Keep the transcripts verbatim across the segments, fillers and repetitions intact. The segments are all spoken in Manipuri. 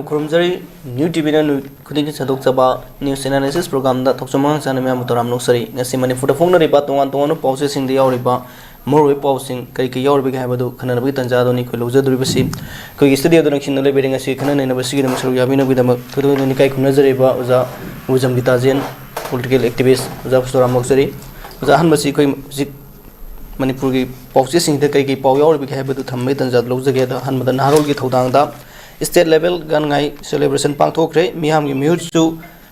ꯈꯨꯔꯨꯝꯖꯔꯤ꯫ ꯅ꯭ꯌꯨ ꯇꯤꯚꯤꯅ ꯅꯨꯃꯤꯠ ꯈꯨꯗꯤꯡꯒꯤ ꯁꯟꯗꯣꯛꯆꯕ ꯅ꯭ꯌꯨꯁ ꯑꯦꯅꯥꯂꯥꯏꯁꯤꯁ ꯄ꯭ꯔꯣꯒ꯭ꯔꯥꯝꯗ ꯊꯣꯛꯆꯣꯝ ꯑꯉꯥꯡꯆꯥꯅ ꯃꯌꯥꯝꯕꯨ ꯇꯔꯥꯝꯅ ꯑꯣꯛꯆꯔꯤ꯫ ꯉꯁꯤ ꯃꯅꯤꯄꯨꯔꯗ ꯐꯣꯡꯅꯔꯤꯕ ꯇꯣꯉꯥꯟ ꯇꯣꯉꯥꯟꯕ ꯄꯥꯎꯆꯦꯁꯤꯡꯗ ꯌꯥꯎꯔꯤꯕ ꯃꯔꯨꯑꯣꯏꯕ ꯄꯥꯎꯁꯤꯡ ꯀꯔꯤ ꯀꯔꯤ ꯌꯥꯎꯔꯤꯕꯒꯦ ꯍꯥꯏꯕꯗꯨ ꯈꯟꯅꯅꯕꯒꯤ ꯇꯥꯟꯖꯥ ꯑꯗꯨꯅꯤ ꯑꯩꯈꯣꯏ ꯂꯧꯖꯗꯣꯔꯤꯕꯁꯤ꯫ ꯑꯩꯈꯣꯏꯒꯤ ꯁ꯭ꯇꯨꯗꯤꯑꯣꯗ ꯅꯤꯡꯁꯤꯡꯅ ꯂꯩꯕꯤꯔꯦ꯫ ꯉꯁꯤ ꯈꯟꯅ ꯅꯩꯅꯕꯁꯤꯒꯤꯗꯃꯛ ꯁꯔꯨꯛ ꯌꯥꯕꯤꯅꯕꯒꯤꯗꯃꯛ ꯊꯣꯏꯗꯣꯛ ꯍꯦꯟꯗꯣꯛꯅ ꯏꯀꯥꯏ ꯈꯨꯝꯅꯖꯔꯤꯕ ꯑꯣꯖꯥ ꯋꯨꯖꯝ ꯒꯤꯇꯥꯖꯦꯟ, ꯄꯣꯂꯤꯇꯤꯀꯦꯜ ꯑꯦꯛꯇꯤꯚꯤꯁ ꯑꯣꯖꯥ ꯄꯨꯁꯇꯣꯔꯥꯝ ꯂꯧꯆꯔꯤ꯫ ꯑꯣꯖꯥ, ꯑꯍꯥꯟꯕꯁꯤ ꯑꯩꯈꯣꯏ ꯍꯧꯖꯤꯛ ꯃꯅꯤꯄꯨꯔꯒꯤ ꯄꯥꯎꯆꯦꯁꯤꯡꯁꯤꯗ ꯀꯩ ꯀꯩ ꯄꯥꯎ ꯌꯥꯎꯔꯤꯕꯒꯦ ꯍꯥꯏꯕꯗꯨ ꯊꯝꯕꯒꯤ ꯇꯥꯟꯖꯥ ꯂꯧꯖꯒꯦ꯫ ꯑꯗꯣ ꯑꯍꯥꯟꯕꯗ ꯅꯍꯥꯔꯣꯜꯒꯤ ꯊꯧꯗꯥꯡꯗ ꯁ꯭ꯇꯦꯠ ꯂꯦꯚꯦꯜ ꯒꯥꯟ ꯉꯥꯏ ꯁꯦꯂꯦꯕ꯭ꯔꯦꯁꯟ ꯄꯥꯡꯊꯣꯛꯈ꯭ꯔꯦ꯫ ꯃꯤꯌꯥꯝꯒꯤ ꯃꯤꯍꯨꯠꯁꯨ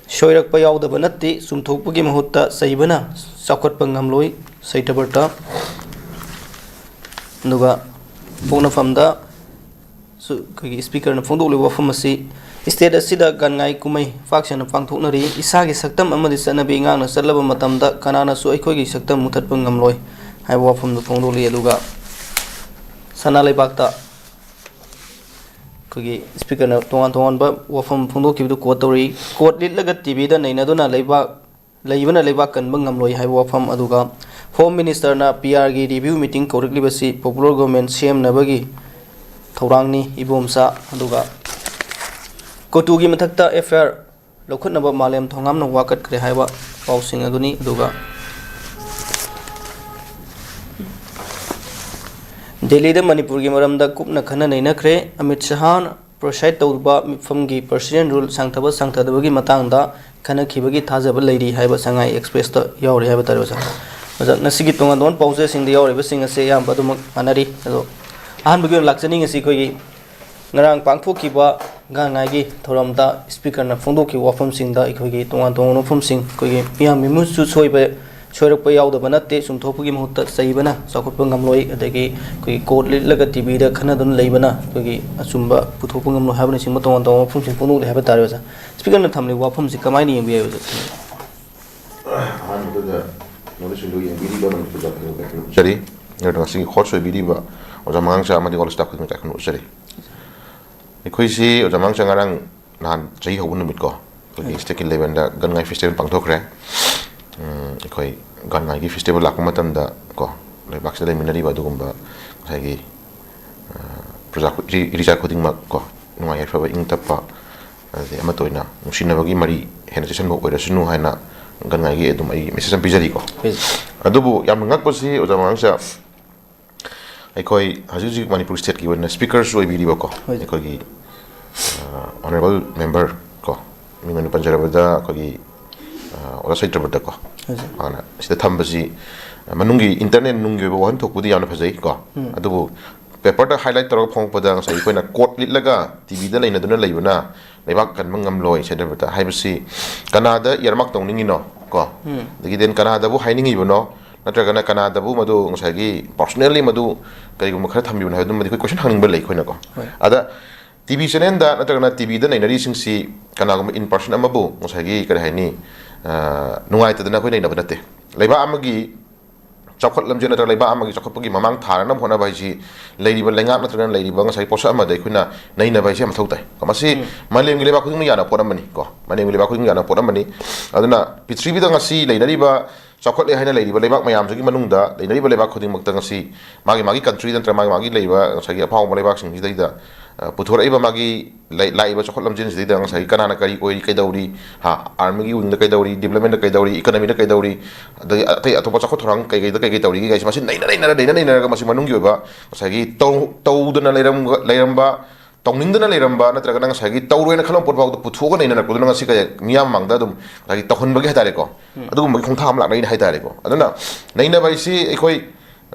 ꯁꯣꯏꯔꯛꯄ ꯌꯥꯎꯗꯕ ꯅꯠꯇꯦ, ꯆꯨꯝꯊꯣꯛꯄꯒꯤ ꯃꯍꯨꯠꯇ ꯆꯩꯕꯅ ꯆꯥꯎꯈꯠꯄ ꯉꯝꯂꯣꯏ, ꯁꯩꯇꯕꯔꯇ꯫ ꯑꯗꯨꯒ ꯄꯣꯛꯅꯐꯝꯗ ꯁꯨ ꯑꯩꯈꯣꯏꯒꯤ ꯁ꯭ꯄꯤꯀꯔꯅ ꯐꯣꯡꯗꯣꯛꯂꯤꯕ ꯋꯥꯐꯝ ꯑꯁꯤ ꯁ꯭ꯇꯦꯠ ꯑꯁꯤꯗ ꯒꯥꯟ ꯉꯥꯏ ꯀꯨꯝꯍꯩ ꯄꯥꯛ ꯁꯟꯅ ꯄꯥꯡꯊꯣꯛꯅꯔꯤ꯫ ꯏꯁꯥꯒꯤ ꯁꯛꯇꯝ ꯑꯃꯗꯤ ꯆꯠꯅꯕꯤ ꯉꯥꯛꯅ ꯆꯠꯂꯕ ꯃꯇꯝꯗ ꯀꯅꯥꯅꯁꯨ ꯑꯩꯈꯣꯏꯒꯤ ꯁꯛꯇꯝ ꯃꯨꯊꯠꯄ ꯉꯝꯂꯣꯏ ꯍꯥꯏꯕ ꯋꯥꯐꯝꯗꯨ ꯐꯣꯡꯗꯣꯛꯂꯤ꯫ ꯑꯗꯨꯒ ꯁꯅꯥ ꯂꯩꯕꯥꯛꯇ ꯑꯩꯈꯣꯏꯒꯤ ꯁ꯭ꯄꯤꯀꯔꯅ ꯇꯣꯉꯥꯟ ꯇꯣꯉꯥꯟꯕ ꯋꯥꯐꯝ ꯐꯣꯡꯗꯣꯛꯈꯤꯕꯗꯨ ꯀꯣꯠ ꯇꯧꯔꯤ꯫ ꯀꯣꯠ ꯂꯤꯠꯂꯒ ꯇꯤꯚꯤꯗ ꯅꯩꯅꯗꯨꯅ ꯂꯩꯕꯥꯛ, ꯂꯩꯕꯅ ꯂꯩꯕꯥꯛ ꯀꯟꯕ ꯉꯝꯂꯣꯏ ꯍꯥꯏꯕ ꯋꯥꯐꯝ, ꯑꯗꯨꯒ ꯍꯣꯝ ꯃꯤꯅꯤꯁꯇꯔꯅ ꯄꯤ ꯑꯥꯔꯒꯤ review meeting ꯀꯧꯔꯛꯂꯤꯕꯁꯤ popular government ꯁꯦꯝꯅꯕꯒꯤ ꯊꯧꯔꯥꯡꯅꯤ, Ibomcha, ꯑꯗꯨꯒ ꯀꯣꯇꯨꯒꯤ ꯃꯊꯛꯇ ꯑꯦꯐ ꯑꯥꯏ ꯑꯥꯔ ꯂꯧꯈꯠꯅꯕ ꯃꯥꯂꯦꯝ ꯊꯣꯉꯥꯝꯅ ꯋꯥꯀꯠꯈ꯭ꯔꯦ ꯍꯥꯏꯕ ꯄꯥꯎꯁꯤꯡ ꯑꯗꯨꯅꯤ꯫ ꯑꯗꯨꯒ ꯗꯦꯜꯂꯤꯗ ꯃꯅꯤꯄꯨꯔꯒꯤ ꯃꯔꯝꯗ ꯀꯨꯞꯅ ꯈꯟꯅ ꯅꯩꯅꯈ꯭ꯔꯦ꯫ ꯑꯃꯤꯠ ꯁꯍꯥꯅ ꯄ꯭ꯔꯣꯁꯥꯏꯠ ꯇꯧꯕ ꯃꯤꯐꯝꯒꯤ ꯄ꯭ꯔꯁꯤꯗꯦꯟ ꯔꯨꯜ ꯁꯥꯡꯊꯕ ꯁꯥꯡꯊꯗꯕꯒꯤ ꯃꯇꯥꯡꯗ ꯈꯟꯅꯈꯤꯕꯒꯤ ꯊꯥꯖꯕ ꯂꯩꯔꯤ ꯍꯥꯏꯕ ꯁꯉꯥꯏ ꯑꯦꯛꯁꯄ꯭ꯔꯦꯁꯇ ꯌꯥꯎꯔꯤ ꯍꯥꯏꯕ ꯇꯥꯔꯦ, ꯑꯣꯖꯥ꯫ ꯑꯣꯖꯥ, ꯉꯁꯤꯒꯤ ꯇꯣꯉꯥꯟ ꯇꯣꯉꯥꯟꯕ ꯄꯥꯎꯆꯦꯁꯤꯡꯗ ꯌꯥꯎꯔꯤꯕꯁꯤꯡ ꯑꯁꯦ ꯑꯌꯥꯝꯕ ꯑꯗꯨꯃꯛ ꯃꯥꯟꯅꯔꯤ꯫ ꯑꯗꯣ ꯑꯍꯥꯟꯕꯒꯤ ꯑꯣꯏꯅ ꯂꯥꯛꯆꯅꯤꯡꯉꯤꯁꯤ ꯑꯩꯈꯣꯏꯒꯤ ꯉꯔꯥꯡ ꯄꯥꯡꯊꯣꯛꯈꯤꯕ ꯒꯥꯟ ꯉꯥꯏꯒꯤ ꯊꯧꯔꯝꯗ ꯁ꯭ꯄꯤꯀꯔꯅ ꯐꯣꯡꯗꯣꯛꯈꯤꯕ ꯋꯥꯐꯝꯁꯤꯡꯗ ꯑꯩꯈꯣꯏꯒꯤ ꯇꯣꯉꯥꯟ ꯇꯣꯉꯥꯟꯕ ꯋꯥꯐꯝꯁꯤꯡ, ꯑꯩꯈꯣꯏꯒꯤ ꯃꯤꯌꯥꯝ ꯃꯤꯃꯨꯠꯁꯨ ꯁꯣꯏꯕ, ꯁꯣꯏꯔꯛꯄ ꯌꯥꯎꯗꯕ ꯅꯠꯇꯦ, ꯆꯨꯝꯊꯣꯛꯄꯒꯤ ꯃꯍꯨꯠꯇ ꯆꯩꯕꯅ ꯆꯥꯎꯈꯠꯄ ꯉꯝꯂꯣꯏ, ꯑꯗꯒꯤ ꯑꯩꯈꯣꯏꯒꯤ ꯀꯣꯠ ꯂꯤꯠꯂꯒ ꯇꯤꯚꯤꯗ ꯈꯟꯅꯗꯨꯅ ꯂꯩꯕꯅ ꯑꯩꯈꯣꯏꯒꯤ ꯑꯆꯨꯝꯕ ꯄꯨꯊꯣꯛꯄ ꯉꯝꯂꯣꯏ ꯍꯥꯏꯕꯅꯆꯤꯡꯕ ꯇꯣꯉꯥꯟ ꯇꯣꯉꯥꯟꯕ ꯋꯥꯐꯝꯁꯤꯡ ꯐꯣꯡꯗꯣꯛꯂꯦ ꯍꯥꯏꯕ ꯇꯥꯔꯦ, ꯑꯣꯖꯥ꯫ ꯁ꯭ꯄꯤꯀꯔꯅ ꯊꯝꯂꯤꯕ ꯋꯥꯐꯝꯁꯤ ꯀꯃꯥꯏꯅ ꯌꯦꯡꯕ ꯌꯥꯏ, ꯑꯣꯖꯥ? ꯑꯍꯥꯟꯕꯗ ꯅꯣꯂꯦꯖꯁꯤꯡꯗꯨ ꯌꯦꯡꯕꯤꯔꯤꯕ ꯃꯅꯤꯄꯨꯔ ꯖꯥꯇꯤꯒꯤ ꯑꯣꯏꯅ ꯈꯨꯔꯨꯝꯖꯔꯤ꯫ ꯑꯗꯨꯒ ꯉꯁꯤꯒꯤ ꯍꯣꯁ ꯑꯣꯏꯕꯤꯔꯤꯕ ꯑꯣꯖꯥ ꯃꯉꯥꯡꯆꯥ ꯑꯃꯗꯤ all staff ꯈꯨꯗꯤꯡꯃꯛ ꯏꯀꯥꯏ ꯈꯨꯝꯅ ꯎꯠꯆꯔꯤ꯫ ꯑꯩꯈꯣꯏꯁꯤ ꯑꯣꯖꯥ ꯃꯉꯥꯡꯆꯥ ꯉꯔꯥꯡ ꯅꯍꯥꯟ ꯆꯍꯤ ꯍꯧꯕ ꯅꯨꯃꯤꯠꯀꯣ, ꯑꯩꯈꯣꯏꯒꯤ ꯎꯝ꯫ ꯁ꯭ꯇꯦꯠꯀꯤ ꯂꯦꯚꯦꯜꯗ ꯒꯟ ꯉꯥꯏ ꯐꯦꯁꯇꯤꯚꯦꯜ ꯄꯥꯡꯊꯣꯛꯈ꯭ꯔꯦ꯫ ꯎꯝ, ꯑꯩꯈꯣꯏ ꯒꯟ ꯉꯥꯏꯒꯤ ꯐꯦꯁꯇꯤꯚꯦꯜ ꯂꯥꯛꯄ ꯃꯇꯝꯗ ꯀꯣ, ꯂꯩꯕꯥꯛꯁꯤꯗ ꯂꯩꯃꯤꯟꯅꯔꯤꯕ ꯑꯗꯨꯒꯨꯝꯕ ꯉꯁꯥꯏꯒꯤ, ꯑ, ꯄ꯭ꯔꯖꯥ ꯈꯨ-, ꯏꯔꯤ-, ꯏꯔꯤꯆꯥ ꯈꯨꯗꯤꯡꯃꯛ ꯀꯣ, ꯅꯨꯡꯉꯥꯏ ꯌꯥꯏꯐꯕ ꯏꯪ ꯇꯞꯄ, ꯑꯗꯩ ꯑꯃꯠꯇ ꯑꯣꯏꯅ ꯅꯨꯡꯁꯤꯅꯕꯒꯤ ꯃꯔꯤ ꯍꯦꯟꯅ ꯆꯦꯠꯁꯟꯕ ꯑꯣꯏꯔꯁꯅꯨ ꯍꯥꯏꯅ ꯒꯟꯉꯥꯏꯒꯤ ꯑꯗꯨꯝ ꯑꯩ ꯃꯦꯁꯦꯖ ꯑꯃ ꯄꯤꯖꯔꯤꯀꯣ꯫ ꯄꯤꯖꯩ꯫ ꯑꯗꯨꯕꯨ ꯌꯥꯝꯅ ꯉꯛꯄꯁꯤ ꯑꯣꯖꯥ ꯃꯉꯥꯡꯁꯦ, ꯑꯩꯈꯣꯏ ꯍꯧꯖꯤꯛ ꯍꯧꯖꯤꯛ ꯃꯅꯤꯄꯨꯔ ꯁ꯭ꯇꯦꯠꯀꯤ ꯑꯣꯏꯅ ꯁ꯭ꯄꯤꯀꯔꯁꯨ ꯑꯣꯏꯕꯤꯔꯤꯕꯀꯣ, ꯍꯣꯏ꯫ ꯑꯩꯈꯣꯏꯒꯤ ꯑꯣꯅꯔꯦꯕꯜ ꯃꯦꯝꯕꯔ ꯀꯣ, ꯃꯤꯡ ꯑꯣꯏꯅ ꯄꯟꯖꯔꯕꯗ ꯑꯩꯈꯣꯏꯒꯤ ꯑꯣꯖꯥ ꯁꯩꯇ꯭ꯔꯕꯗꯀꯣ, ꯍꯣꯏ, ꯁꯥꯔ꯫ ꯃꯥꯅ ꯁꯤꯗ ꯊꯝꯕꯁꯤ ꯃꯅꯨꯡꯒꯤ ꯏꯟꯇꯔꯅꯦꯜ ꯅꯨꯡꯒꯤ ꯑꯣꯏꯕ ꯋꯥꯍꯟꯊꯣꯛꯄꯨꯗꯤ ꯌꯥꯝꯅ ꯐꯖꯩ ꯀꯣ, ꯎꯝ꯫ ꯑꯗꯨꯕꯨ ꯄꯦꯄꯔꯗ ꯍꯥꯏꯂꯥꯏꯠ ꯇꯧꯔꯒ ꯐꯣꯡꯉꯛꯄꯗ ꯉꯁꯥꯏ ꯑꯩꯈꯣꯏꯅ ꯀꯣꯠ ꯂꯤꯠꯂꯒ ꯇꯤꯚꯤꯗ ꯂꯩꯅꯗꯨꯅ ꯂꯩꯕꯅ ꯂꯩꯕꯥꯛ ꯀꯟꯕ ꯉꯝꯂꯣꯏ ꯁꯩꯇ꯭ꯔꯕꯗ ꯍꯥꯏꯕꯁꯤ ꯀꯅꯥꯗ ꯏꯌꯥꯔꯃꯥꯔꯛ ꯇꯧꯅꯤꯡꯉꯤꯅꯣ ꯀꯣ? ꯎꯝ꯫ ꯑꯗꯒꯤ then ꯀꯅꯥꯗꯕꯨ ꯍꯥꯏꯅꯤꯡꯉꯤꯕꯅꯣ? ꯅꯠꯇ꯭ꯔꯒꯅ ꯀꯅꯥꯗꯕꯨ ꯃꯗꯨ ꯉꯁꯥꯏꯒꯤ ꯄꯥꯔꯁꯣꯅꯦꯜꯂꯤ ꯃꯗꯨ ꯀꯔꯤꯒꯨꯝꯕ ꯈꯔ ꯊꯝꯕꯤꯕꯅꯣ ꯍꯥꯏꯕꯗꯨꯃꯗꯤ ꯑꯩꯈꯣꯏ ꯀꯣꯏꯁꯟ ꯍꯪꯅꯤꯡꯕ ꯂꯩ ꯑꯩꯈꯣꯏꯅꯀꯣ꯫ ꯍꯣꯏ꯫ ꯑꯗ ꯇꯤꯚꯤ ꯆꯦꯅꯦꯜꯗ ꯅꯠꯇ꯭ꯔꯒꯅ ꯇꯤꯚꯤꯗ ꯅꯩꯅꯔꯤꯁꯤꯡꯁꯤ ꯀꯅꯥꯒꯨꯝꯕ ꯏꯟ ꯄꯥꯔꯁꯟ ꯑꯃꯕꯨ ꯉꯁꯥꯏꯒꯤ ꯀꯔꯤ ꯍꯥꯏꯅꯤ, ꯑ, ꯅꯨꯡꯉꯥꯏꯇꯗꯅ ꯑꯩꯈꯣꯏ ꯅꯩꯅꯕ ꯅꯠꯇꯦ꯫ ꯂꯩꯕꯥꯛ ꯑꯃꯒꯤ ꯆꯥꯎꯈꯠ ꯂꯝꯖꯦꯜ ꯅꯠꯇ꯭ꯔꯒ ꯂꯩꯕꯥꯛ ꯑꯃꯒꯤ ꯆꯥꯎꯈꯠꯄꯒꯤ ꯃꯃꯥꯡ ꯊꯥꯔꯅꯕ ꯍꯣꯠꯅꯕ ꯍꯥꯏꯁꯤ ꯂꯩꯔꯤꯕ ꯂꯩꯉꯥꯛ ꯅꯠꯇ꯭ꯔꯒꯅ ꯂꯩꯔꯤꯕ ꯉꯁꯥꯏ ꯄꯣꯠꯁꯛ ꯑꯃꯗ ꯑꯩꯈꯣꯏꯅ ꯅꯩꯅꯕ ꯍꯥꯏꯁꯤ ꯌꯥꯝ ꯃꯊꯧ ꯇꯥꯏ꯫ ꯃꯁꯤ ꯎꯝ꯫ ꯃꯥꯂꯦꯝꯒꯤ ꯂꯩꯕꯥꯛ ꯈꯨꯗꯤꯡꯃꯛ ꯌꯥꯅꯕ ꯄꯣꯠ ꯑꯃꯅꯤ ꯀꯣ, ꯃꯥꯂꯦꯝꯒꯤ ꯂꯩꯕꯥꯛ ꯈꯨꯗꯤꯡꯃꯛ ꯌꯥꯅꯕ ꯄꯣꯠ ꯑꯃꯅꯤ꯫ ꯑꯗꯨꯅ ꯄ꯭ꯔꯤꯊꯤꯕꯤꯗ ꯉꯁꯤ ꯂꯩꯅꯔꯤꯕ ꯆꯥꯎꯈꯠꯂꯦ ꯍꯥꯏꯅ ꯂꯩꯔꯤꯕ ꯂꯩꯕꯥꯛ ꯃꯌꯥꯝꯁꯤꯒꯤ ꯃꯅꯨꯡꯗ ꯂꯩꯅꯔꯤꯕ ꯂꯩꯕꯥꯛ ꯈꯨꯗꯤꯡꯃꯛꯇ ꯉꯁꯤ ꯃꯥꯒꯤ ꯃꯥꯒꯤ ꯀꯟꯇ꯭ꯔꯤꯗ ꯅꯠꯇ꯭ꯔꯒ ꯃꯥꯒꯤ ꯃꯥꯒꯤ ꯂꯩꯔꯤꯕ ꯉꯁꯥꯏꯒꯤ ꯑꯐꯥꯎꯕ ꯂꯩꯕꯥꯛꯁꯤꯡꯁꯤꯗꯩꯗ, ꯑ, ꯄꯨꯊꯣꯔꯛꯏꯕ ꯃꯥꯒꯤ ꯂꯩ-, ꯂꯥꯛꯏꯕ ꯆꯥꯎꯈꯠ ꯂꯝꯖꯦꯜꯁꯤꯗꯩꯗ ꯉꯁꯥꯏꯒꯤ ꯀꯅꯥꯅ ꯀꯔꯤ ꯑꯣꯏꯔꯤ, ꯀꯩꯗꯧꯔꯤ, ꯍꯥ, ꯑꯥꯔꯃꯤꯒꯤ ꯋꯤꯡꯗ ꯀꯩꯗꯧꯔꯤ, ꯗꯤꯕ꯭ꯂꯞꯃꯦꯟꯗ ꯀꯩꯗꯧꯔꯤ, ꯏꯀꯅꯃꯤꯗ ꯀꯩꯗꯧꯔꯤ, ꯑꯗꯒꯤ ꯑꯇꯩ ꯑꯇꯣꯞꯄ ꯆꯥꯎꯈꯠ ꯊꯧꯔꯥꯡ ꯀꯩꯀꯩꯗ ꯀꯩꯀꯩ ꯇꯧꯔꯤꯒꯦ ꯀꯥꯏꯁꯦ ꯃꯁꯤ ꯅꯩꯅ ꯅꯩꯅꯔ, ꯅꯩꯅ ꯅꯩꯅꯔꯒ ꯃꯁꯤ ꯃꯅꯨꯡꯒꯤ ꯑꯣꯏꯕ ꯉꯁꯥꯏꯒꯤ ꯇꯧ-, ꯇꯧꯗꯅ ꯂꯩꯔꯝ-, ꯂꯩꯔꯝꯕ, ꯇꯧꯅꯤꯡꯗꯅ ꯂꯩꯔꯝꯕ ꯅꯠꯇ꯭ꯔꯒꯅ ꯉꯁꯥꯏꯒꯤ ꯇꯧꯔꯣꯏꯅ ꯈꯜꯂꯝꯕ ꯄꯣꯠ ꯐꯥꯎꯗ ꯄꯨꯊꯣꯛꯑꯒ ꯅꯩꯅꯔꯛꯄꯗꯨꯅ ꯉꯁꯤ ꯀꯩ ꯃꯤꯌꯥꯝ ꯃꯃꯥꯡꯗ ꯑꯗꯨꯝ ꯉꯁꯥꯏꯒꯤ ꯇꯧꯍꯟꯕꯒꯤ ꯍꯥꯏꯇꯥꯔꯦꯀꯣ, ꯎꯝ꯫ ꯑꯗꯨꯒꯨꯝꯕꯒꯤ ꯈꯣꯡꯊꯥꯡ ꯑꯃ ꯂꯥꯛꯅꯩꯅ ꯍꯥꯏꯇꯥꯔꯦꯀꯣ꯫ ꯑꯗꯨꯅ ꯅꯩꯅꯕ ꯍꯥꯏꯁꯤ ꯑꯩꯈꯣꯏ,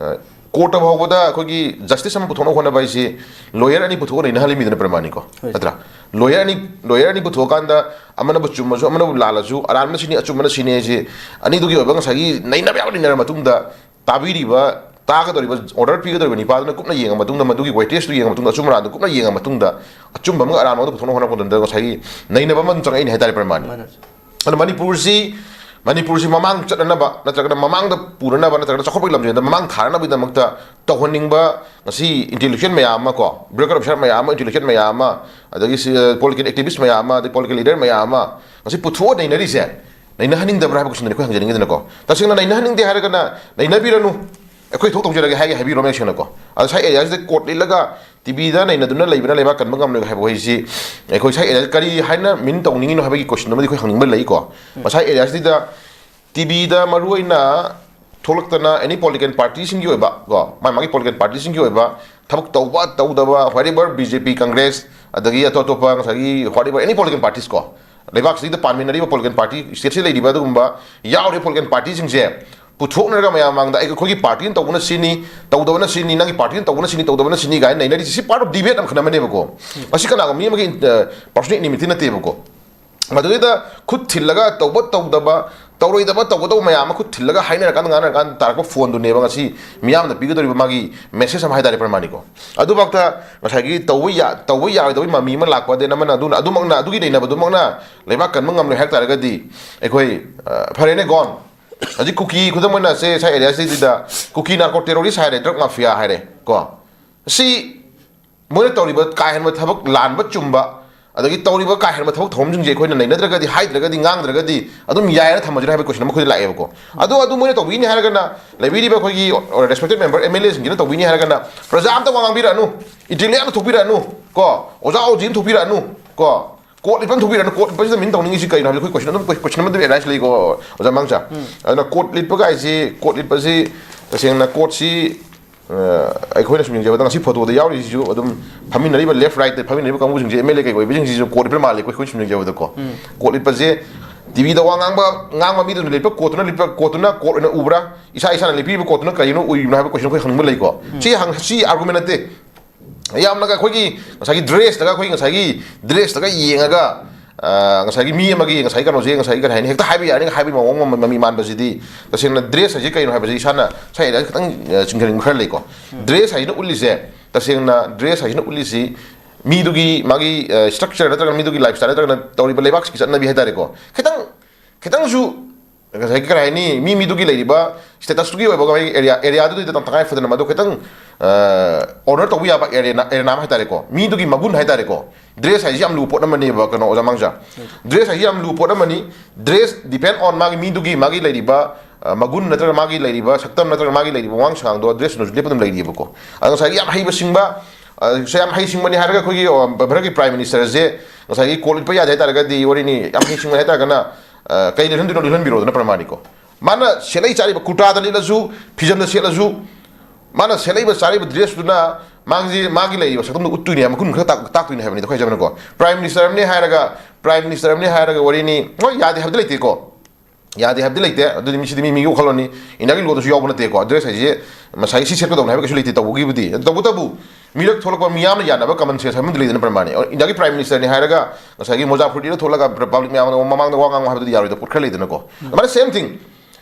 ꯑ, ꯀꯣꯔꯠꯇ ꯐꯥꯎꯕꯗ ꯑꯩꯈꯣꯏꯒꯤ ꯖꯁꯇꯤꯁ ꯑꯃ ꯄꯨꯊꯣꯛꯅꯕ ꯍꯣꯠꯅꯕ ꯍꯥꯏꯁꯤ ꯂꯣꯌꯔ ꯑꯅꯤ ꯄꯨꯊꯣꯛꯑ ꯅꯩꯅꯍꯜꯂꯤꯃꯤꯗꯅ ꯄ꯭ꯔꯃꯥꯅꯤꯀꯣ, ꯍꯣꯏ꯫ ꯅꯠꯇ꯭ꯔꯥ? ꯂꯣꯌꯔ ꯑꯅꯤ, ꯂꯣꯌꯔ ꯑꯅꯤ ꯄꯨꯊꯣꯛꯑꯀꯥꯟꯗ ꯑꯃꯅꯕꯨ ꯆꯨꯝꯃꯁꯨ ꯑꯃꯅꯕꯨ ꯂꯥꯜꯂꯁꯨ, ꯑꯔꯥꯟꯕꯅ ꯁꯤꯅꯤ, ꯑꯆꯨꯝꯕꯅ ꯁꯤꯅꯤ ꯍꯥꯏꯁꯤ ꯑꯅꯤꯗꯨꯒꯤ ꯑꯣꯏꯕ ꯉꯁꯥꯏꯒꯤ ꯅꯩꯅꯕ ꯌꯥꯕ ꯅꯩꯅꯔ ꯃꯇꯨꯡꯗ ꯇꯥꯕꯤꯔꯤꯕ, ꯇꯥꯒꯗꯧꯔꯤꯕ, ꯑꯣꯔꯗꯔ ꯄꯤꯒꯗꯧꯔꯤꯕ ꯅꯤꯄꯥꯗꯨꯅ ꯀꯨꯞꯅ ꯌꯦꯡꯉ ꯃꯇꯨꯡꯗ, ꯃꯗꯨꯒꯤ ꯋꯦꯇꯦꯖꯇꯨ ꯌꯦꯡꯉ ꯃꯇꯨꯡꯗ, ꯑꯆꯨꯝ ꯑꯔꯥꯟꯗꯨ ꯀꯨꯞꯅ ꯌꯦꯡꯉ ꯃꯇꯨꯡꯗ, ꯑꯆꯨꯝꯕ ꯑꯃꯒ ꯑꯔꯥꯟꯕ ꯑꯃꯒ ꯄꯨꯊꯣꯛꯅꯕ ꯍꯣꯠꯅꯕ ꯃꯇꯝꯗ ꯉꯁꯥꯏꯒꯤ ꯅꯩꯅꯕ ꯑꯃ ꯆꯪꯉꯛꯏꯅꯦ ꯍꯥꯏꯇꯥꯔꯦ, ꯄ꯭ꯔꯃꯥꯟ꯫ ꯃꯥꯅꯦ꯫ ꯑꯗꯣ ꯃꯅꯤꯄꯨꯔꯁꯤ, ꯃꯅꯤꯄꯨꯔꯁꯤ ꯃꯃꯥꯡ ꯆꯠꯅꯅꯕ ꯅꯠꯇ꯭ꯔꯒꯅ ꯃꯃꯥꯡꯗ ꯄꯨꯅꯅꯕ ꯅꯠꯇ꯭ꯔꯒꯅ ꯆꯥꯎꯈꯠꯄꯒꯤ ꯂꯝꯖꯦꯜꯗ ꯃꯃꯥꯡ ꯊꯥꯔꯅꯕꯒꯤꯗꯃꯛꯇ ꯇꯧꯍꯟꯅꯤꯡꯕ ꯉꯁꯤ ꯏꯟꯇꯦꯂꯦꯛꯆꯨꯋꯦꯜ ꯃꯌꯥꯝ ꯑꯃ ꯀꯣ, ꯕ꯭ꯌꯨꯔꯣꯀ꯭ꯔꯥꯠ ꯑꯣꯐꯤꯁꯥꯔ ꯃꯌꯥꯝ ꯑꯃ, ꯏꯟꯇꯦꯂꯦꯛꯆꯨꯋꯦꯜ ꯃꯌꯥꯝ ꯑꯃ, ꯑꯗꯒꯤ ꯁꯤ, ꯄꯣꯂꯤꯇꯤꯀꯦꯜ ꯑꯦꯛꯇꯤꯚꯤꯁ ꯃꯌꯥꯝ ꯑꯃ, ꯑꯗꯩ ꯄꯣꯂꯤꯇꯤꯀꯦꯜ ꯂꯤꯗꯔ ꯃꯌꯥꯝ ꯑꯃ ꯉꯁꯤ ꯄꯨꯊꯣꯛꯑ ꯅꯩꯅꯔꯤꯁꯦ ꯅꯩꯅꯍꯟꯅꯤꯡꯗꯕ꯭ꯔꯥ ꯍꯥꯏꯕ ꯀꯣꯏꯁꯟꯗꯨꯅꯤ ꯑꯩꯈꯣꯏ ꯍꯪꯖꯅꯤꯡꯉꯤꯗꯅꯀꯣ꯫ ꯇꯁꯦꯡꯅ ꯅꯩꯅꯍꯟꯅꯤꯡꯗꯦ ꯍꯥꯏꯔꯒꯅ ꯅꯩꯅꯕꯤꯔꯅꯨ, ꯑꯩꯈꯣꯏ ꯊꯣꯛ ꯇꯧꯖꯔꯒꯦ ꯍꯥꯏꯒꯦ ꯍꯥꯏꯕꯤꯔꯣ ꯃꯌꯦꯛ ꯁꯦꯡꯅꯀꯣ꯫ ꯑꯗꯣ ꯁꯥꯏ ꯑꯦꯔꯤꯌꯥꯁꯤꯗ ꯀꯣꯠ ꯂꯤꯠꯂꯒ ꯇꯤꯚꯤꯗ ꯅꯩꯅꯗꯨꯅ ꯂꯩꯕꯅ ꯂꯩꯕꯥꯛ ꯀꯟꯕ ꯉꯝꯂꯣꯏ ꯍꯥꯏꯕ ꯋꯥꯍꯩꯁꯤ ꯑꯩꯈꯣꯏ ꯁꯥꯏ ꯑꯦꯔꯤꯌꯥꯁꯤ ꯀꯔꯤ ꯍꯥꯏꯅ ꯃꯤꯟ ꯇꯧꯅꯤꯡꯉꯤꯅꯣ ꯍꯥꯏꯕꯒꯤ ꯀꯣꯏꯁꯟ ꯑꯃꯗꯤ ꯑꯩꯈꯣꯏ ꯍꯪꯅꯤꯡꯕ ꯂꯩꯀꯣ꯫ ꯁꯥꯏ ꯑꯦꯔꯤꯌꯥꯁꯤꯗ ꯇꯤꯚꯤꯗ ꯃꯔꯨꯑꯣꯏꯅ ꯊꯣꯛꯂꯛꯇꯅ ꯑꯦꯅꯤ ꯄꯣꯂꯤꯇꯤꯀꯦꯜ ꯄꯥꯔꯇꯤꯁꯤꯡꯒꯤ ꯑꯣꯏꯕ ꯀꯣ, ꯃꯥꯒꯤ ꯃꯥꯒꯤ ꯄꯣꯂꯤꯇꯤꯀꯦꯜ ꯄꯥꯔꯇꯤꯁꯤꯡꯒꯤ ꯑꯣꯏꯕ ꯊꯕꯛ ꯇꯧꯕ ꯇꯧꯗꯕ, whatever, ꯕꯤ ꯖꯦ ꯄꯤ, ꯀꯪꯒ꯭ꯔꯦꯁ, ꯑꯗꯒꯤ ꯑꯇꯣꯞ ꯑꯇꯣꯞꯄ ꯉꯁꯥꯏꯒꯤ whatever, any political parties ꯀꯣ, ꯂꯩꯕꯥꯛꯁꯤꯗ ꯄꯥꯟꯃꯤꯟꯅꯔꯤꯕ ꯄꯣꯂꯤꯇꯤꯀꯦꯜ ꯄꯥꯔꯇꯤ, ꯁ꯭ꯇꯦꯠꯁꯤꯗ ꯂꯩꯔꯤꯕ ꯑꯗꯨꯒꯨꯝꯕ ꯌꯥꯎꯔꯤꯕ ꯄꯣꯂꯤꯇꯤꯀꯦꯜ ꯄꯥꯔꯇꯤꯁꯤꯡꯁꯦ ꯄꯨꯊꯣꯛꯅꯔꯒ ꯃꯌꯥꯝ ꯃꯥꯡꯗ ꯑꯩ-, ꯑꯩꯈꯣꯏꯒꯤ ꯄꯥꯔꯇꯤꯅ ꯇꯧꯕꯅ ꯁꯤꯅꯤ, ꯇꯧꯗꯕꯅ ꯁꯤꯅꯤ, ꯅꯪꯒꯤ ꯄꯥꯔꯇꯤꯅ ꯇꯧꯕꯅ ꯁꯤꯅꯤ, ꯇꯧꯗꯕꯅ ꯁꯤꯅꯤ ꯀꯥꯏꯅ ꯅꯩꯅꯔꯤꯁꯤ, ꯁꯤ part of debate ꯑꯃꯈꯛ ꯑꯃꯅꯦꯕꯀꯣ꯫ ꯃꯁꯤ ꯀꯅꯥꯒꯨꯝꯕ ꯃꯤ ꯑꯃꯒꯤ, ꯑ, personal enmity ꯅꯠꯇꯦꯕꯀꯣ꯫ ꯃꯗꯨꯗꯩꯗ ꯈꯨꯠ ꯊꯤꯜꯂꯒ ꯇꯧꯕ ꯇꯧꯗꯕ, ꯇꯧꯔꯣꯏꯗꯕ ꯇꯧꯒꯗꯧꯕ ꯃꯌꯥꯝ ꯑꯃ ꯈꯨꯠ ꯊꯤꯜꯂꯒ ꯍꯥꯏꯅꯔꯀꯥꯟꯗ ꯉꯥꯡꯅꯔꯀꯥꯟꯗ ꯇꯥꯔꯛꯄ ꯐꯣꯟꯗꯨꯅꯦꯕ ꯉꯁꯤ ꯃꯤꯌꯥꯝꯅ ꯄꯤꯒꯗꯧꯔꯤꯕ ꯃꯥꯒꯤ ꯃꯦꯁꯦꯖ ꯑꯃ ꯍꯥꯏ ꯇꯥꯔꯦ, ꯄ꯭ꯔꯃꯥꯅꯤꯀꯣ꯫ ꯑꯗꯨꯐꯥꯎꯗ ꯉꯁꯥꯏꯒꯤ ꯇꯧꯕ ꯌꯥ-, ꯇꯧꯕ ꯌꯥꯔꯣꯏꯗꯕꯒꯤ ꯃꯃꯤ ꯑꯃ ꯂꯥꯛꯄ, ꯑꯗꯩ ꯑꯃꯅ ꯑꯗꯨꯅ ꯑꯗꯨꯃꯛꯅ, ꯑꯗꯨꯒꯤ ꯅꯩꯅꯕꯗꯨꯃꯛꯅ ꯂꯩꯕꯥꯛ ꯀꯟꯕ ꯉꯝꯂꯣꯏ ꯍꯥꯏ ꯇꯥꯔꯒꯗꯤ ꯑꯩꯈꯣꯏ, ꯑ, ꯐꯔꯦꯅꯦ, gone꯫ ꯍꯧꯖꯤꯛ ꯀꯨꯀꯤ, ꯈꯨꯗꯝ ꯑꯣꯏꯅ ꯁꯦ, ꯁꯥꯏ ꯑꯦꯔꯤꯌꯥꯁꯤꯗ ꯀꯨꯀꯤ ꯅꯥꯔꯀꯣ ꯇꯦꯔꯣꯔꯤꯁ ꯍꯥꯏꯔꯦ, ꯗ꯭ꯔꯒ ꯃꯥꯐꯤꯌꯥ ꯍꯥꯏꯔꯦ ꯀꯣ꯫ ꯁꯤ ꯃꯣꯏꯅ ꯇꯧꯔꯤꯕ ꯀꯥ ꯍꯦꯟꯕ ꯊꯕꯛ, ꯂꯥꯟꯕ ꯆꯨꯝꯕ, ꯑꯗꯒꯤ ꯇꯧꯔꯤꯕ ꯀꯥ ꯍꯦꯟꯕ ꯊꯕꯛ ꯊꯧꯔꯝꯁꯤꯡꯁꯦ ꯑꯩꯈꯣꯏꯅ ꯅꯩꯅꯗ꯭ꯔꯒꯗꯤ, ꯍꯥꯏꯗ꯭ꯔꯒꯗꯤ, ꯉꯥꯡꯗ꯭ꯔꯒꯗꯤ ꯑꯗꯨꯝ ꯌꯥꯏꯅ ꯊꯝꯃꯁꯤꯔ ꯍꯥꯏꯕ ꯀꯣꯏꯁꯟ ꯑꯃ ꯑꯩꯈꯣꯏꯗ ꯂꯥꯛꯑꯦꯕꯀꯣ꯫ ꯑꯗꯣ ꯑꯗꯨ ꯃꯣꯏꯅ ꯇꯧꯕꯤꯅꯤ ꯍꯥꯏꯔꯒꯅ, ꯂꯩꯕꯤꯔꯤꯕ ꯑꯩꯈꯣꯏꯒꯤ respected member, ꯑꯦꯝ ꯑꯦꯜ ꯑꯦꯁꯤꯡꯁꯤꯅ ꯇꯧꯕꯤꯅꯤ ꯍꯥꯏꯔꯒꯅ, ꯄ꯭ꯔꯖꯥ ꯑꯝꯇ ꯋꯥ ꯉꯥꯡꯕꯤꯔꯛꯑꯅꯨ, ꯏꯟꯇꯦꯂꯦꯛ ꯑꯝꯇ ꯊꯣꯛꯄꯤꯔꯛꯑꯅꯨ ꯀꯣ, ꯑꯣꯖꯥ ꯑꯣꯖꯤ ꯑꯃ ꯊꯣꯛꯄꯤꯔꯛꯑꯅꯨ ꯀꯣ, ꯀꯣꯠ ꯂꯤꯠꯄ ꯑꯃ ꯊꯣꯛꯄꯤꯔꯛꯑꯅꯨ꯫ ꯀꯣꯠ ꯂꯤꯠꯄꯁꯤꯗ ꯃꯤꯟ ꯇꯧꯅꯤꯡꯉꯤꯁꯤ ꯀꯩꯅꯣ ꯍꯥꯏꯕꯗ ꯑꯩꯈꯣꯏ ꯀꯣꯏꯁꯟ ꯑꯗꯨꯝ, ꯀꯣꯏꯁꯟ ꯑꯃ ꯑꯗꯨꯝ ꯑꯦꯔꯥꯏꯁ ꯂꯩꯀꯣ, ꯑꯣꯖꯥ ꯃꯥꯡꯁꯥ꯫ ꯑꯗꯨꯅ ꯀꯣꯠ ꯂꯤꯠꯄ ꯀꯥꯏꯁꯤ, ꯀꯣꯠ ꯂꯤꯠꯄꯁꯤ ꯇꯁꯦꯡꯅ ꯀꯣꯠꯁꯤ ꯑ, ꯑꯩꯈꯣꯏꯅ ꯁꯨꯝ ꯌꯦꯡꯖꯕꯗ ꯉꯁꯤ ꯐꯣꯇꯣꯗ ꯌꯥꯎꯔꯤꯁꯤꯁꯨ ꯑꯗꯨꯝ ꯐꯝꯃꯤꯟꯅꯔꯤꯕ left right ꯇ ꯐꯝꯃꯤꯟꯅꯔꯤꯕ ꯀꯥꯡꯕꯨꯁꯤꯡꯁꯦ, ꯑꯦꯝ ꯑꯦꯜ ꯑꯦ ꯀꯩ ꯑꯣꯏꯕꯁꯤꯡꯁꯤꯁꯨ ꯀꯣꯠ ꯂꯤꯠꯄ ꯃꯥꯜꯂꯦ ꯑꯩꯈꯣꯏ, ꯑꯩꯈꯣꯏ ꯁꯨꯝ ꯌꯦꯡꯖꯕꯗꯀꯣ꯫ ꯀꯣꯠ ꯂꯤꯠꯄꯁꯦ ꯇꯤꯚꯤꯗ ꯋꯥ ꯉꯥꯡꯕ, ꯉꯥꯡꯕ ꯃꯤꯗꯨꯅ ꯂꯤꯠꯄ ꯀꯣꯠꯇꯨꯅ, ꯂꯤꯠꯄ ꯀꯣꯠꯇꯨꯅ ꯀꯣꯠ ꯑꯣꯏꯅ ꯎꯕ꯭ꯔꯥ? ꯏꯁꯥ ꯏꯁꯥꯅ ꯂꯤꯠꯄꯤꯔꯤꯕ ꯀꯣꯠꯇꯨꯅ ꯀꯔꯤꯅꯣ ꯎꯔꯤꯕꯅꯣ ꯍꯥꯏꯕ ꯀꯣꯏꯁꯟ ꯑꯩꯈꯣꯏ ꯍꯪꯅꯤꯡꯕ ꯂꯩꯀꯣ꯫ ꯁꯤ ꯍꯪ-, ꯁꯤ ꯑꯥꯔꯒꯨꯃꯦꯟ ꯅꯠꯇꯦ꯫ ꯌꯥꯝꯅꯒ ꯑꯩꯈꯣꯏꯒꯤ ꯉꯁꯥꯏꯒꯤ ꯗ꯭ꯔꯦꯁꯇꯒ, ꯑꯩꯈꯣꯏꯒꯤ ꯉꯁꯥꯏꯒꯤ ꯗ꯭ꯔꯦꯁꯇꯒ ꯌꯦꯡꯉꯒ, ꯑ, ꯉꯁꯥꯏꯒꯤ ꯃꯤ ꯑꯃꯒꯤ ꯉꯁꯥꯏꯒꯤ ꯀꯩꯅꯣꯁꯦ, ꯉꯁꯥꯏꯒꯤ ꯀꯔꯤ ꯍꯥꯏꯅꯤ, ꯍꯦꯛꯇ ꯍꯥꯏꯕ ꯌꯥꯅꯤ ꯍꯥꯏꯕꯒꯤ ꯃꯑꯣꯡ ꯑꯃ, ꯃꯃꯤ ꯃꯥꯟꯕꯁꯤꯗꯤ ꯇꯁꯦꯡꯅ ꯗ꯭ꯔꯦꯁ ꯍꯥꯏꯁꯦ ꯀꯩꯅꯣ ꯍꯥꯏꯕꯁꯦ ꯏꯁꯥꯅ ꯁꯥꯏ ꯑꯦꯔꯤꯌꯥꯁꯦ ꯈꯤꯇꯪ, ꯑ, ꯆꯤꯡꯁꯤꯟꯅꯤꯡꯕ ꯈꯔ ꯂꯩꯀꯣ꯫ ꯗ꯭ꯔꯦꯁ ꯍꯥꯏꯁꯤꯅ ꯎꯠꯂꯤꯁꯦ, ꯇꯁꯦꯡꯅ ꯗ꯭ꯔꯦꯁ ꯍꯥꯏꯁꯤꯅ ꯎꯠꯂꯤꯁꯤ ꯃꯤꯗꯨꯒꯤ ꯃꯥꯒꯤ, ꯑ, ꯁ꯭ꯇ꯭ꯔꯛꯆꯔ ꯅꯠꯇ꯭ꯔꯒꯅ ꯃꯤꯗꯨꯒꯤ ꯂꯥꯏꯐ ꯁ꯭ꯇꯥꯏꯜ ꯅꯠꯇ꯭ꯔꯒꯅ ꯇꯧꯔꯤꯕ ꯂꯩꯕꯥꯛꯁꯤꯒꯤ ꯆꯠꯅꯕꯤ ꯍꯥꯏ ꯇꯥꯔꯦꯀꯣ꯫ ꯈꯤꯇꯪ, ꯈꯤꯇꯪꯁꯨ ꯉꯁꯥꯏꯒꯤ ꯀꯔꯤ ꯍꯥꯏꯅꯤ, ꯃꯤ ꯃꯤꯗꯨꯒꯤ ꯂꯩꯔꯤꯕ ꯁ꯭ꯇꯦꯇꯁꯇꯨꯒꯤ ꯑꯣꯏꯕ ꯃꯥꯒꯤ ꯑꯦꯔꯤꯌꯥ, ꯑꯦꯔꯤꯌꯥꯗꯨꯗꯩꯗ ꯇꯉꯥꯏ ꯐꯗꯅ ꯃꯗꯨ ꯈꯤꯇꯪ, ꯑ, ꯑꯣꯅꯔ ꯇꯧꯕ ꯌꯥꯕ ꯑꯦꯔꯤꯌꯥ, ꯑꯦꯔꯤꯌꯥ ꯑꯃ ꯍꯥꯏ ꯇꯥꯔꯦꯀꯣ, ꯃꯤꯗꯨꯒꯤ ꯃꯒꯨꯟ ꯍꯥꯏ ꯇꯥꯔꯦꯀꯣ꯫ ꯗ꯭ꯔꯦꯁ ꯍꯥꯏꯁꯤ ꯌꯥꯝ ꯂꯨꯕ ꯄꯣꯠ ꯑꯃꯅꯦꯕ, ꯀꯩꯅꯣ, ꯑꯣꯖꯥ ꯃꯥꯡꯖꯥ꯫ ꯗ꯭ꯔꯦꯁ ꯍꯥꯏꯁꯤ ꯌꯥꯝ ꯂꯨꯕ ꯄꯣꯠ ꯑꯃꯅꯤ꯫ ꯗ꯭ꯔꯦꯁ depend on ꯃꯥꯒꯤ ꯃꯤꯗꯨꯒꯤ, ꯃꯥꯒꯤ ꯂꯩꯔꯤꯕ, ꯑ, ꯃꯒꯨꯟ ꯅꯠꯇ꯭ꯔꯒ ꯃꯥꯒꯤ ꯂꯩꯔꯤꯕ ꯁꯛꯇꯝ ꯅꯠꯇ꯭ꯔꯒ ꯃꯥꯒꯤ ꯂꯩꯔꯤꯕ ꯋꯥꯉꯥꯡ ꯁꯉꯥꯡꯗꯣ, dress ꯇꯨꯅꯁꯨ ꯂꯦꯞꯄ ꯑꯗꯨꯝ ꯂꯩꯔꯤꯕꯀꯣ꯫ ꯑꯗ ꯉꯁꯥꯏꯒꯤ ꯌꯥꯝ ꯍꯩꯕ ꯁꯤꯡꯕ, ꯑ, ꯁꯦ ꯌꯥꯝ ꯍꯩ ꯁꯤꯡꯕꯅꯤ ꯍꯥꯏꯔꯒ ꯑꯩꯈꯣꯏꯒꯤ, ꯑ, ꯚꯥꯔꯠꯀꯤ Prime Minister ꯁꯦ ꯉꯁꯥꯏꯒꯤ ꯀꯣꯠ ꯂꯤꯠꯄ ꯌꯥꯗꯦ ꯍꯥꯏꯇꯥꯔꯒꯗꯤ, ꯋꯥꯔꯤꯅꯤ, ꯌꯥꯝ ꯍꯩ ꯁꯤꯡꯕꯅꯤ ꯍꯥꯏꯇꯥꯔꯒꯅ, ꯑ, ꯀꯩ ꯂꯤꯠꯍꯟꯗꯣꯏꯅꯣ ꯂꯤꯠꯍꯟꯕꯤꯔꯣꯗꯅ ꯄ꯭ꯔꯃꯥꯅꯤꯀꯣ꯫ ꯃꯥꯅ ꯁꯦꯠꯂꯩ ꯆꯥꯔꯤꯕ ꯀꯨꯔꯇꯥꯗ ꯂꯤꯠꯂꯁꯨ, ꯐꯤꯖꯟꯗ ꯁꯦꯠꯂꯁꯨ, ꯃꯥꯅ ꯁꯦꯠꯂꯛꯏꯕ ꯆꯥꯔꯤꯕ dress ꯇꯨꯅ ꯃꯥꯒꯤ, ꯃꯥꯒꯤ ꯂꯩꯔꯤꯕ ꯁꯛꯇꯝꯗꯣ ꯎꯠꯇꯣꯏꯅꯦ, ꯃꯒꯨꯟ ꯈꯔ ꯇꯥꯛ-, ꯇꯥꯛꯇꯣꯏꯅꯦ ꯍꯥꯏꯕꯅꯤꯗ ꯑꯩꯈꯣꯏ ꯍꯥꯏꯖꯕꯅꯀꯣ꯫ Prime Minister ꯑꯃꯅꯤ ꯍꯥꯏꯔꯒ, Prime Minister ꯑꯃꯅꯤ ꯍꯥꯏꯔꯒ ꯋꯥꯔꯤꯅꯤ, ꯍꯣꯏ, ꯌꯥꯗꯦ ꯍꯥꯏꯕꯗꯤ ꯂꯩꯇꯦꯀꯣ꯫ ꯌꯥꯗꯦ ꯍꯥꯏꯕꯗꯤ ꯂꯩꯇꯦ꯫ ꯑꯗꯨꯗꯤ ꯃꯤ, ꯁꯤꯗꯤ ꯃꯤ ꯃꯤꯒꯤ ꯋꯥꯈꯜꯂꯣꯟꯅꯤ꯫ ꯏꯟꯗꯤꯌꯥꯒꯤ ꯂꯣꯗꯁꯨ ꯌꯥꯎꯕ ꯅꯠꯇꯦꯀꯣ꯫ Dress ꯍꯥꯏꯁꯦ ꯉꯁꯥꯏꯒꯤ ꯁꯤ ꯁꯦꯠꯀꯗꯧꯅꯦ ꯍꯥꯏꯕ ꯀꯩꯁꯨ ꯂꯩꯇꯦ꯫ ꯇꯧꯕꯒꯤꯕꯨꯗꯤ, ꯇꯧꯕꯇꯕꯨ ꯃꯤꯔꯛ ꯊꯣꯛꯂꯛꯄ ꯃꯤꯌꯥꯝꯅ ꯌꯥꯅꯕ common sense ꯍꯥꯏꯕ ꯑꯃꯗꯤ ꯂꯩꯗꯅ ꯄ꯭ꯔꯃꯥꯅꯤ꯫ ꯏꯟꯗꯤꯌꯥꯒꯤ Prime Minister ꯅꯤ ꯍꯥꯏꯔꯒ ꯉꯁꯥꯏꯒꯤ ꯃꯣꯖꯥ ꯐꯨꯔꯤꯠ ꯂꯤꯠꯂ ꯊꯣꯛꯂꯒ public ꯃꯌꯥꯝ ꯃꯃꯥꯡꯗ ꯋꯥ ꯉꯥꯡꯉꯨ ꯍꯥꯏꯕꯗꯨꯗꯤ ꯌꯥꯔꯣꯏꯗ, ꯄꯣꯠ ꯈꯔ ꯂꯩꯗꯅꯀꯣ꯫ ꯑꯗꯨꯃꯥꯏꯅ same thing꯫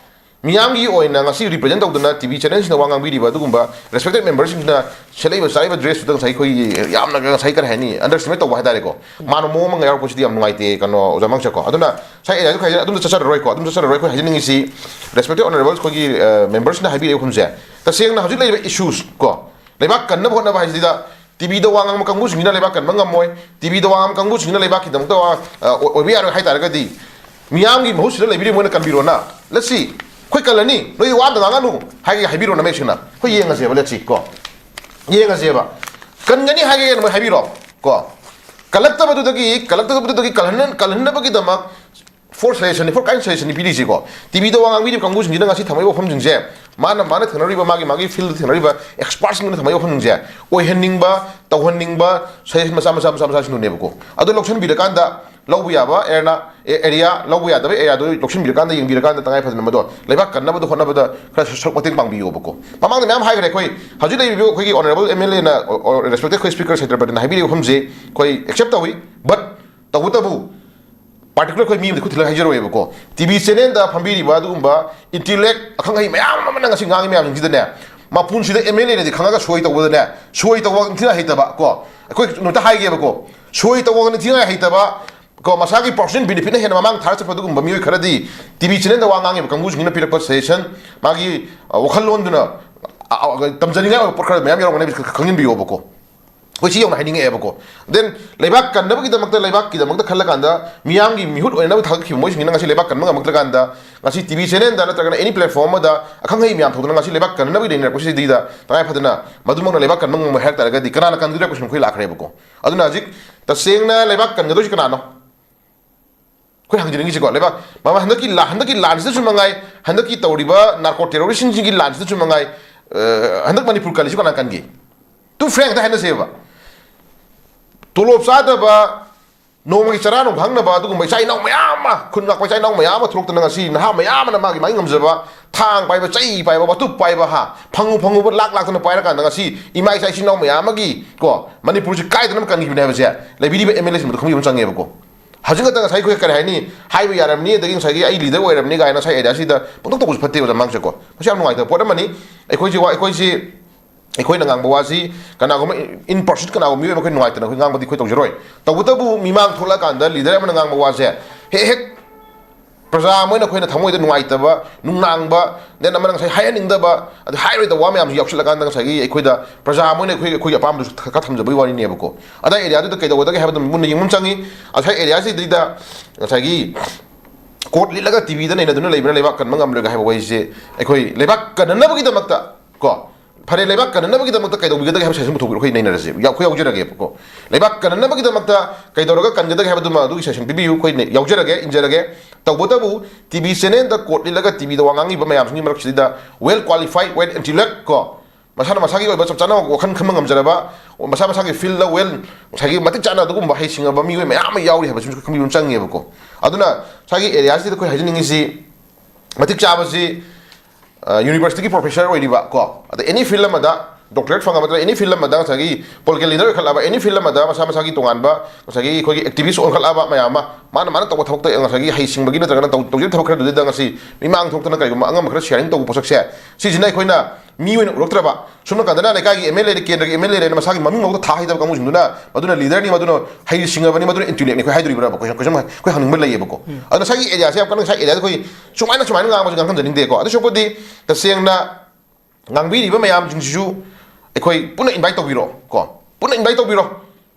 ꯃꯤꯌꯥꯝꯒꯤ ꯑꯣꯏꯅ ꯉꯁꯤ represent ꯇꯧꯗꯅ T V channel ꯁꯤꯡꯅ ꯋꯥ ꯉꯥꯡꯕꯤꯔꯤꯕ ꯑꯗꯨꯒꯨꯝꯕ respected member ꯁꯤꯡꯁꯤꯅ ꯁꯦꯠꯂꯛꯏꯕ ꯆꯥꯔꯤꯕ dress ꯇꯨꯗ ꯉꯁꯥꯏ ꯑꯩꯈꯣꯏꯒꯤ ꯌꯥꯝꯅ ꯉꯁꯥꯏ ꯀꯔꯤ ꯍꯥꯏꯅꯤ, underestimate ꯇꯧꯕ ꯍꯥꯏꯇꯥꯔꯦꯀꯣ꯫ ꯃꯥꯅ ꯃꯑꯣꯡ ꯑꯃ ꯌꯥꯎꯔꯛꯄꯁꯤꯗꯤ ꯌꯥꯝ ꯅꯨꯡꯉꯥꯏꯇꯦ, ꯀꯩꯅꯣ, ꯑꯣꯖꯥ ꯃꯪꯁꯦꯀꯣ꯫ ꯑꯗꯨꯅ ꯉꯁꯥꯏ ꯑꯩꯅ ꯍꯥꯏꯗꯣ ꯑꯗꯨꯝ ꯆꯠꯆꯔꯔꯣꯏꯀꯣ, ꯑꯗꯨꯝ ꯆꯠꯆꯔꯔꯣꯏ꯫ ꯑꯩꯈꯣꯏ ꯍꯥꯏꯖꯅꯤꯡꯉꯤꯁꯤ respected honourable ꯑꯩꯈꯣꯏꯒꯤ, ꯑ, member ꯁꯤꯡꯅ ꯍꯥꯏꯕꯤꯔꯛꯏ ꯋꯥꯐꯝꯁꯦ, ꯇꯁꯦꯡꯅ ꯍꯧꯖꯤꯛ ꯂꯩꯔꯤꯕ issues ꯀꯣ, ꯂꯩꯕꯥꯛ ꯀꯟꯅꯕ ꯍꯣꯠꯅꯕ ꯍꯥꯏꯁꯤꯗ T V ꯗ ꯋꯥ ꯉꯥꯡꯕ ꯀꯥꯡꯕꯨꯁꯤꯡꯁꯤꯅ ꯂꯩꯕꯥꯛ ꯀꯟꯕ ꯉꯝꯃꯣꯏ꯫ T V ꯗ ꯋꯥ ꯉꯥꯡꯕ ꯀꯥꯡꯕꯨꯁꯤꯡꯁꯤꯅ ꯂꯩꯕꯥꯛꯀꯤꯗꯃꯛꯇ ꯋꯥ, ꯑ, ꯑꯣꯏꯕ ꯌꯥꯔꯣꯏ ꯍꯥꯏ ꯇꯥꯔꯒꯗꯤ, ꯃꯤꯌꯥꯝꯒꯤ ꯃꯍꯨꯠ ꯁꯤꯗ ꯂꯩꯕꯤꯔꯤ ꯃꯣꯏꯅ ꯀꯟꯕꯤꯔꯣꯅ꯫ Let's see, ꯑꯩꯈꯣꯏ ꯀꯜꯂꯅꯤ, ꯅꯣꯏ ꯋꯥ ꯑꯝꯇ ꯉꯥꯡꯉꯅꯨ ꯍꯥꯏꯒꯦ ꯍꯥꯏꯕꯤꯔꯣꯅ ꯃꯌꯦꯛ ꯁꯦꯡꯅ꯫ ꯑꯩꯈꯣꯏ ꯌꯦꯡꯉꯁꯦꯕ, let's see ꯀꯣ, ꯌꯦꯡꯉꯁꯦꯕ꯫ ꯀꯟꯒꯅꯤ ꯍꯥꯏꯒꯦ ꯃꯣꯏ ꯍꯥꯏꯕꯤꯔꯣ ꯀꯣ꯫ ꯀꯜꯂꯛꯇꯕꯗꯨꯗꯒꯤ, ꯀꯜꯂꯛꯇꯕꯗꯨꯗꯒꯤ ꯀꯜꯍꯟ-, ꯀꯜꯍꯟꯅꯕꯒꯤꯗꯃꯛ for suggestion ꯅꯤ, for kind suggestion ꯅꯤ ꯄꯤꯔꯤꯁꯤꯀꯣ꯫ T V ꯗ ꯋꯥ ꯉꯥꯡꯕꯤꯔꯤꯕ ꯀꯥꯡꯕꯨꯁꯤꯡꯁꯤꯅ ꯉꯁꯤ ꯊꯝꯃꯛꯏꯕ ꯋꯥꯐꯝꯁꯤꯡꯁꯦ, ꯃꯥꯅ, ꯃꯥꯅ ꯊꯦꯡꯅꯔꯤꯕ, ꯃꯥꯒꯤ, ꯃꯥꯒꯤ field ꯊꯦꯡꯅꯔꯤꯕ expert ꯁꯤꯡꯗꯨꯅ ꯊꯝꯃꯛꯏꯕ ꯋꯥꯐꯝꯁꯤꯡꯁꯦ ꯑꯣꯏꯍꯟꯅꯤꯡꯕ, ꯇꯧꯍꯟꯅꯤꯡꯕ suggestion ꯃꯆꯥ, ꯃꯆꯥ, ꯃꯆꯥ, ꯃꯆꯥꯁꯤꯡꯗꯨꯅꯦꯕꯀꯣ꯫ ꯑꯗꯨ ꯂꯧꯁꯤꯟꯕꯤꯔꯀꯥꯟꯗ ꯂꯧꯕ ꯌꯥꯕ area ꯅ, ꯑꯦ-, area, ꯂꯧꯕ ꯌꯥꯗꯕ area ꯗꯨ ꯂꯧꯁꯤꯟꯕꯤꯔꯀꯥꯟꯗ, ꯌꯦꯡꯕꯤꯔꯀꯥꯟꯗ ꯇꯉꯥꯏ ꯐꯗꯅ ꯃꯗꯣ ꯂꯩꯕꯥꯛ ꯀꯟꯅꯕꯗ ꯍꯣꯠꯅꯕꯗ ꯈꯔ ꯁꯔꯨꯛ ꯃꯇꯦꯡ ꯄꯥꯡꯕꯤꯌꯣꯕꯀꯣ꯫ ꯃꯃꯥꯡꯗ ꯃꯌꯥꯝ ꯍꯥꯏꯈ꯭ꯔꯦ ꯑꯩꯈꯣꯏ, ꯍꯧꯖꯤꯛ ꯂꯩꯔꯤꯕ ꯑꯩꯈꯣꯏꯒꯤ honourable M L A ꯅ, ꯑꯣ, ꯑꯣ, respected ꯑꯩꯈꯣꯏ speaker ꯁꯇ꯭ꯌꯄ꯭ꯔꯗꯅ ꯍꯥꯏꯕꯤꯔꯤꯕ ꯋꯥꯐꯝꯁꯦ ꯑꯩꯈꯣꯏ accept ꯇꯧꯏ, but ꯇꯧꯕꯇꯕꯨ particular ꯑꯩꯈꯣꯏ ꯃꯤ ꯑꯃꯗꯤ ꯈꯨꯠ ꯊꯤꯜꯂꯒ ꯍꯥꯏꯖꯔꯣꯏꯕꯀꯣ꯫ T V channel ꯗ ꯐꯝꯕꯤꯔꯤꯕ ꯑꯗꯨꯒꯨꯝꯕ intellect, ꯑꯈꯪ ꯑꯍꯩ ꯃꯌꯥꯝ ꯑꯃꯅ ꯉꯁꯤ ꯉꯥꯡꯉꯤ ꯃꯌꯥꯝꯁꯤꯡꯁꯤꯗꯅꯦ, ꯃꯄꯨꯟꯁꯤꯗ M L A ꯅꯗꯤ ꯈꯪꯉꯒ ꯁꯣꯏ ꯇꯧꯕꯗꯅꯦ, ꯁꯣꯏ ꯇꯧꯕ ꯅꯤꯡꯊꯤꯅ ꯍꯩꯇꯕ ꯀꯣ, ꯑꯩꯈꯣꯏ ꯅꯣꯡꯃꯇ ꯍꯥꯏꯒꯦꯕꯀꯣ, ꯁꯣꯏ ꯇꯧꯕ ꯅꯤꯡꯊꯤꯅ ꯍꯩꯇꯕ ꯀꯣ, ꯃꯁꯥꯒꯤ personal benefit ꯅ ꯍꯦꯟꯅ ꯃꯃꯥꯡ ꯊꯥꯔ ꯆꯠꯄ ꯑꯗꯨꯒꯨꯝꯕ ꯃꯤꯑꯣꯏ ꯈꯔꯗꯤ T V channel ꯗ ꯋꯥ ꯉꯥꯡꯉꯤꯕ ꯀꯥꯡꯕꯨꯁꯤꯡꯅ ꯄꯤꯔꯛꯄ suggestion, ꯃꯥꯒꯤ, ꯑ, ꯋꯥꯈꯜꯂꯣꯟꯗꯨꯅ, ꯑ, ꯑ, ꯇꯝꯖꯅꯤꯡꯉꯥꯏ ꯑꯣꯏꯕ ꯄꯣꯠ ꯈꯔ ꯃꯌꯥꯝ ꯌꯥꯎꯔꯝꯒꯅꯤ ꯍꯥꯏꯕꯁꯤ ꯈꯪꯖꯤꯟꯕꯤꯌꯣꯕꯀꯣ꯫ ꯑꯩꯈꯣꯏ ꯁꯤ ꯌꯧꯅ ꯍꯥꯏꯅꯤꯡꯉꯛꯑꯦꯕꯀꯣ꯫ Then ꯂꯩꯕꯥꯛ ꯀꯟꯅꯕꯒꯤꯗꯃꯛꯇ, ꯂꯩꯕꯥꯛꯀꯤꯗꯃꯛꯇ ꯈꯜꯂꯀꯥꯟꯗ, ꯃꯤꯌꯥꯝꯒꯤ ꯃꯤꯍꯨꯠ ꯑꯣꯏꯅꯕ ꯊꯥꯒꯠꯈꯤꯕ ꯃꯣꯏꯁꯤꯡꯁꯤꯅ ꯉꯁꯤ ꯂꯩꯕꯥꯛ ꯀꯟꯕ ꯉꯝꯃꯛꯇ꯭ꯔꯀꯥꯟꯗ, ꯉꯁꯤ ꯇꯤ ꯚꯤ ꯆꯦꯅꯦꯜꯗ ꯅꯠꯇ꯭ꯔꯒꯅ ꯑꯦꯅꯤ ꯄ꯭ꯂꯦꯠꯐꯣꯝ ꯑꯃꯗ ꯑꯈꯪ ꯑꯍꯩ ꯃꯌꯥꯝ ꯊꯣꯛꯇꯅ ꯉꯁꯤ ꯂꯩꯕꯥꯛ ꯀꯟꯅꯕꯒꯤ ꯂꯩꯅꯔꯛꯄꯁꯤꯗ ꯇꯉꯥꯏ ꯐꯗꯅ ꯃꯗꯨꯃꯛꯅ ꯂꯩꯕꯥꯛ ꯀꯟꯕ ꯉꯝꯃꯣꯏ ꯍꯥꯏꯔ ꯇꯥꯔꯒꯗꯤ ꯀꯅꯥꯅ ꯀꯟꯒꯗ꯭ꯔꯥ ꯀꯣꯏꯁꯟ ꯑꯩꯈꯣꯏ ꯂꯥꯛꯈ꯭ꯔꯦꯕꯀꯣ꯫ ꯑꯗꯨꯅ ꯍꯧꯖꯤꯛ ꯇꯁꯦꯡꯅ ꯂꯩꯕꯥꯛ ꯀꯟꯒꯗꯣꯏꯁꯤ ꯀꯅꯥꯅꯣ? ꯑꯩꯈꯣꯏ ꯍꯪꯖꯅꯤꯡꯉꯤꯁꯤꯀꯣ, ꯂꯩꯕꯥꯛ ꯃꯃꯥ ꯍꯟꯗꯛꯀꯤ ꯂꯥꯟ, ꯍꯟꯗꯛꯀꯤ ꯂꯥꯟꯁꯤꯗꯁꯨ ꯃꯉꯥꯏ, ꯍꯟꯗꯛꯀꯤ ꯇꯧꯔꯤꯕ ꯅꯥꯔꯀꯣ ꯇꯦꯔꯣꯔꯤꯁꯁꯤꯡꯁꯤꯒꯤ ꯂꯥꯟꯁꯤꯗꯁꯨ ꯃꯉꯥꯏ, ꯑ, ꯍꯟꯗꯛ ꯃꯅꯤꯄꯨꯔ ꯀꯜꯂꯤꯁꯤ ꯀꯅꯥ ꯀꯟꯒꯦ? ꯇꯨ ꯐ꯭ꯔꯦꯡꯛꯇ ꯍꯥꯏꯅꯁꯦꯕ, ꯇꯣꯂꯣꯞ ꯆꯥꯗꯕ, ꯅꯣꯡꯃꯒꯤ ꯆꯔꯥ ꯅꯨꯡ ꯈꯪꯅꯕ ꯑꯗꯨꯒꯨꯝꯕ ꯏꯆꯥ ꯏꯅꯥꯎ ꯃꯌꯥꯝ ꯑꯃ, ꯈꯨꯟ ꯉꯥꯛꯄ ꯏꯆꯥ ꯏꯅꯥꯎ ꯃꯌꯥꯝ ꯑꯃ ꯊꯣꯛꯂꯛꯇꯅ ꯉꯁꯤ ꯅꯍꯥ ꯃꯌꯥꯝ ꯑꯃꯅ ꯃꯥꯒꯤ ꯃꯥꯒꯤ ꯉꯝꯖꯕ ꯊꯥꯡ ꯄꯥꯏꯕ, ꯆꯩ ꯄꯥꯏꯕ, ꯋꯥꯇꯨꯞ ꯄꯥꯏꯕ, ꯍꯥ, ꯐꯪꯉꯨ ꯐꯪꯉꯨꯕ ꯂꯥꯛ ꯂꯥꯛꯇꯅ ꯄꯥꯏꯔꯀꯥꯟꯗ ꯉꯁꯤ ꯏꯃꯥ ꯏꯆꯥ ꯏꯆꯤꯟ ꯏꯅꯥꯎ ꯃꯌꯥꯝ ꯑꯃꯒꯤ ꯀꯣ, ꯃꯅꯤꯄꯨꯔꯁꯤ ꯀꯥꯏꯗꯅꯕ ꯀꯟꯈꯤꯕꯅꯦ ꯍꯥꯏꯕꯁꯦ ꯂꯩꯕꯤꯔꯤꯕ ꯑꯦꯝ ꯑꯦꯜ ꯑꯦꯁꯤꯡꯕꯗ ꯈꯪꯕꯤꯕ ꯑꯃ ꯆꯪꯉꯦꯕꯀꯣ꯫ ꯍꯧꯖꯤꯛ ꯈꯛꯇ ꯉꯁꯥꯏ ꯑꯩꯈꯣꯏ ꯀꯔꯤ ꯍꯥꯏꯅꯤ, ꯍꯥꯏꯕ ꯌꯥꯔꯝꯅꯤ, ꯑꯗꯒꯤ ꯉꯁꯥꯏꯒꯤ ꯑꯩ ꯂꯤꯗꯔ ꯑꯣꯏꯔꯝꯅꯤ ꯀꯥꯏꯅ ꯉꯁꯥꯏ ꯑꯦꯔꯤꯌꯥꯁꯤꯗ ꯄꯪꯇꯧ ꯇꯧꯕꯁꯨ ꯐꯠꯇꯦꯕ ꯃꯥꯡꯁꯦꯀꯣ꯫ ꯃꯁꯤ ꯌꯥꯝ ꯅꯨꯡꯉꯥꯏꯇꯕ ꯄꯣꯠ ꯑꯃꯅꯤ꯫ ꯑꯩꯈꯣꯏꯁꯤ ꯋꯥ-, ꯑꯩꯈꯣꯏꯁꯤ, ꯑꯩꯈꯣꯏꯅ ꯉꯥꯡꯕ ꯋꯥꯁꯤ ꯀꯅꯥꯒꯨꯝꯕ in person ꯀꯅꯥꯒꯨꯝꯕ ꯃꯤꯑꯣꯏ ꯑꯃ ꯑꯩꯈꯣꯏ ꯅꯨꯡꯉꯥꯏꯇꯅ ꯑꯩꯈꯣꯏ ꯉꯥꯡꯕꯗꯤ ꯑꯩꯈꯣꯏ ꯇꯧꯖꯔꯣꯏ꯫ ꯇꯧꯕꯇꯕꯨ ꯃꯤꯃꯥꯡ ꯊꯣꯛꯂꯛꯑꯀꯥꯟꯗ ꯂꯤꯗꯔ ꯑꯃꯅ ꯉꯥꯡꯕ ꯋꯥꯁꯦ ꯍꯦꯛ ꯍꯦꯛ ꯄ꯭ꯔꯖꯥ ꯑꯃ ꯑꯣꯏꯅ ꯑꯩꯈꯣꯏꯅ ꯊꯃꯣꯏꯗ ꯅꯨꯡꯉꯥꯏꯇꯕ, ꯅꯨꯡꯅꯥꯡꯕ, then ꯑꯃꯅ ꯉꯁꯥꯏ ꯍꯥꯏꯍꯟꯅꯤꯡꯗꯕ, ꯑꯗꯨ ꯍꯥꯏꯔꯣꯏꯗꯕ ꯋꯥ ꯃꯌꯥꯝꯁꯨ ꯌꯥꯎꯁꯤꯜꯂꯀꯥꯟꯗ ꯉꯁꯥꯏꯒꯤ ꯑꯩꯈꯣꯏꯗ ꯄ꯭ꯔꯖꯥ ꯑꯃ ꯑꯣꯏꯅ ꯑꯩꯈꯣꯏ, ꯑꯩꯈꯣꯏꯒꯤ ꯑꯄꯥꯝꯕꯗꯨꯁꯨ ꯈꯔ ꯊꯝꯖꯕꯒꯤ ꯋꯥꯔꯤꯅꯦꯕꯀꯣ꯫ ꯑꯗ ꯑꯦꯔꯤꯌꯥꯗꯨꯗ ꯀꯩꯗꯧꯒꯗꯒꯦ ꯍꯥꯏꯕꯗꯨ ꯃꯨꯟꯅ ꯌꯦꯡꯕ ꯑꯃ ꯆꯪꯉꯤ꯫ ꯉꯁꯥꯏ ꯑꯦꯔꯤꯌꯥꯁꯤꯗꯩꯗ ꯉꯁꯥꯏꯒꯤ ꯀꯣꯔꯠ ꯂꯤꯠꯂꯒ ꯇꯤ ꯚꯤꯗ ꯅꯩꯅꯗꯨꯅ ꯂꯩꯕꯅ ꯂꯩꯕꯥꯛ ꯀꯟꯕ ꯉꯝꯂꯣꯏꯒ ꯍꯥꯏꯕ ꯋꯥꯍꯩꯁꯦ ꯑꯩꯈꯣꯏ ꯂꯩꯕꯥꯛ ꯀꯟꯅꯅꯕꯒꯤꯗꯃꯛꯇ ꯀꯣ, ꯐꯔꯦ, ꯂꯩꯕꯥꯛ ꯀꯟꯅꯅꯕꯒꯤꯗꯃꯛꯇ ꯀꯩꯗꯧꯕꯤꯒꯗꯒꯦ ꯍꯥꯏꯕ ꯁꯖꯦꯁꯟ ꯄꯨꯊꯣꯛꯄꯤꯔꯣ, ꯑꯩꯈꯣꯏ ꯅꯩꯅꯔꯁꯦ, ꯌꯥꯎ-, ꯑꯩꯈꯣꯏ ꯌꯥꯎꯖꯔꯒꯦꯕꯀꯣ꯫ ꯂꯩꯕꯥꯛ ꯀꯟꯅꯅꯕꯒꯤꯗꯃꯛꯇ ꯀꯩꯗꯧꯔꯒ ꯀꯟꯒꯗꯒꯦ ꯍꯥꯏꯕꯗꯨꯃ ꯑꯗꯨꯒꯤ ꯁꯖꯦꯁꯟ ꯄꯤꯕꯤꯌꯨ, ꯑꯩꯈꯣꯏ ꯅ-, ꯌꯥꯎꯖꯔꯒꯦ, ꯏꯟꯖꯔꯒꯦ꯫ ꯇꯧꯕꯇꯕꯨ ꯇꯤ ꯚꯤ ꯆꯦꯅꯦꯜꯗ ꯀꯣꯔꯠ ꯂꯤꯠꯂꯒ ꯇꯤ ꯚꯤꯗ ꯋꯥ ꯉꯥꯡꯉꯤꯕ ꯃꯌꯥꯝꯁꯤꯡꯒꯤ ꯃꯔꯛꯁꯤꯗ well qualified, well intellect ꯀꯣ, ꯃꯁꯥꯅ ꯃꯁꯥꯒꯤ ꯑꯣꯏꯕ ꯆꯞ ꯆꯥꯅ ꯋꯥꯈꯜ ꯈꯟꯕ ꯉꯝꯖꯔꯕ, ꯃꯁꯥ ꯃꯁꯥꯒꯤ ꯐꯤꯜꯗ well, ꯉꯁꯥꯏꯒꯤ ꯃꯇꯤꯛ ꯆꯥꯅ ꯑꯗꯨꯒꯨꯝꯕ ꯍꯩꯁꯤꯡꯉꯕ ꯃꯤꯑꯣꯏ ꯃꯌꯥꯝ ꯑꯃ ꯌꯥꯎꯔꯤ ꯍꯥꯏꯕꯁꯤꯃꯁꯨ ꯈꯪꯕꯤꯕ ꯑꯃ ꯆꯪꯉꯦꯕꯀꯣ꯫ ꯑꯗꯨꯅ ꯉꯁꯥꯏꯒꯤ ꯑꯦꯔꯤꯌꯥꯁꯤꯗ ꯑꯩꯈꯣꯏ ꯍꯥꯏꯖꯅꯤꯡꯉꯤꯁꯤ, ꯃꯇꯤꯛ ꯆꯥꯕꯁꯤ, ꯑ, ꯌꯨꯅꯤꯚꯔꯁꯤꯇꯤꯒꯤ ꯄ꯭ꯔꯣꯐꯦꯁꯔ ꯑꯣꯏꯔꯤꯕ ꯀꯣ, ꯑꯗ ꯑꯦꯅꯤ ꯐꯤꯜꯗ ꯑꯃꯗ ꯗꯣꯛꯇꯔꯦꯠ ꯐꯪꯉꯕ ꯅꯠꯇ꯭ꯔꯒ ꯑꯦꯅꯤ ꯐꯤꯜꯗ ꯑꯃꯗ ꯉꯁꯥꯏꯒꯤ ꯄꯣꯂꯤꯇꯤꯀꯦꯜ ꯂꯤꯗꯔ ꯑꯣꯏꯈꯠꯂꯛꯑꯕ, ꯑꯦꯅꯤ ꯐꯤꯜꯗ ꯑꯃꯗ ꯃꯁꯥ ꯃꯁꯥꯒꯤ ꯇꯣꯉꯥꯟꯕ ꯉꯁꯥꯏꯒꯤ ꯑꯩꯈꯣꯏꯒꯤ ꯑꯦꯛꯇꯤꯚꯤꯁ ꯑꯣꯟꯈꯠꯂꯛꯑꯕ ꯃꯌꯥꯝ ꯑꯃ, ꯃꯥꯅ ꯃꯥꯅ ꯇꯧꯕ ꯊꯕꯛꯇ ꯉꯁꯥꯏꯒꯤ ꯍꯩꯁꯤꯡꯕꯒꯤ ꯅꯠꯇ꯭ꯔꯒꯅ ꯇꯧ-, ꯇꯧꯖꯔꯤꯕ ꯊꯕꯛ ꯈꯔꯗꯨꯗ ꯉꯁꯤ ꯃꯤꯃꯥꯡ ꯊꯣꯛꯇꯅ ꯀꯔꯤꯒꯨꯝꯕ ꯑꯉꯝꯕ ꯈꯔ ꯁꯤꯌꯥꯔꯤꯡ ꯇꯧꯕ ꯄꯣꯠꯁꯛꯁꯦ, ꯁꯤꯁꯤꯅ ꯑꯩꯈꯣꯏꯅ ꯃꯤ ꯑꯣꯏꯅ ꯎꯔꯛꯇ꯭ꯔꯕ, ꯁꯣꯝ ꯅꯥꯀꯟꯗꯅ ꯂꯩꯀꯥꯏꯒꯤ ꯑꯦꯝ ꯑꯦꯜ ꯑꯦ ꯂꯩꯔꯦ, ꯀꯦꯟꯗ꯭ꯔꯒꯤ ꯑꯦꯝ ꯑꯦꯜ ꯑꯦ ꯂꯩꯔꯦ, ꯃꯁꯥꯒꯤ ꯃꯃꯤꯡ ꯐꯥꯎꯗ ꯊꯥ ꯍꯩꯇꯕ ꯀꯥꯡꯕꯨꯁꯤꯡꯗꯨꯅ ꯃꯗꯨꯅ ꯂꯤꯗꯔꯅꯤ, ꯃꯗꯨꯅ ꯍꯩꯁꯤꯡꯉꯕꯅꯤ, ꯃꯗꯨꯅ ꯏꯟꯇꯦꯂꯦꯛꯅꯤ ꯑꯩꯈꯣꯏ ꯍꯥꯏꯗꯣꯔꯤꯕ꯭ꯔꯥ? ꯀꯣꯏꯁꯟ, ꯀꯣꯏꯁꯟ ꯑꯩꯈꯣꯏ ꯍꯪꯅꯤꯡꯕ ꯂꯩꯌꯦꯕꯀꯣ꯫ ꯑꯗꯨꯅ ꯉꯁꯥꯏꯒꯤ ꯑꯦꯔꯤꯌꯥꯁꯦ ꯌꯥꯝ ꯀꯟꯅ, ꯉꯁꯥꯏ ꯑꯦꯔꯤꯌꯥꯗ ꯑꯩꯈꯣꯏ ꯁꯨꯃꯥꯏꯅ, ꯁꯨꯃꯥꯏꯅ ꯉꯥꯡꯕꯁꯦ ꯉꯥꯡꯍꯟꯖꯅꯤꯡꯗꯦꯀꯣ꯫ ꯑꯗꯨ ꯁꯔꯨꯛꯄꯨꯗꯤ ꯇꯁꯦꯡꯅ ꯉꯥꯡꯕꯤꯔꯤꯕ ꯃꯌꯥꯝꯁꯤꯡꯁꯤꯁꯨ ꯑꯩꯈꯣꯏ ꯄꯨꯟꯅ ꯏꯟꯚꯥꯏꯠ ꯇꯧꯕꯤꯔꯣ ꯀꯣ꯫ ꯄꯨꯟꯅ invite ꯇꯧꯕꯤꯔꯣ꯫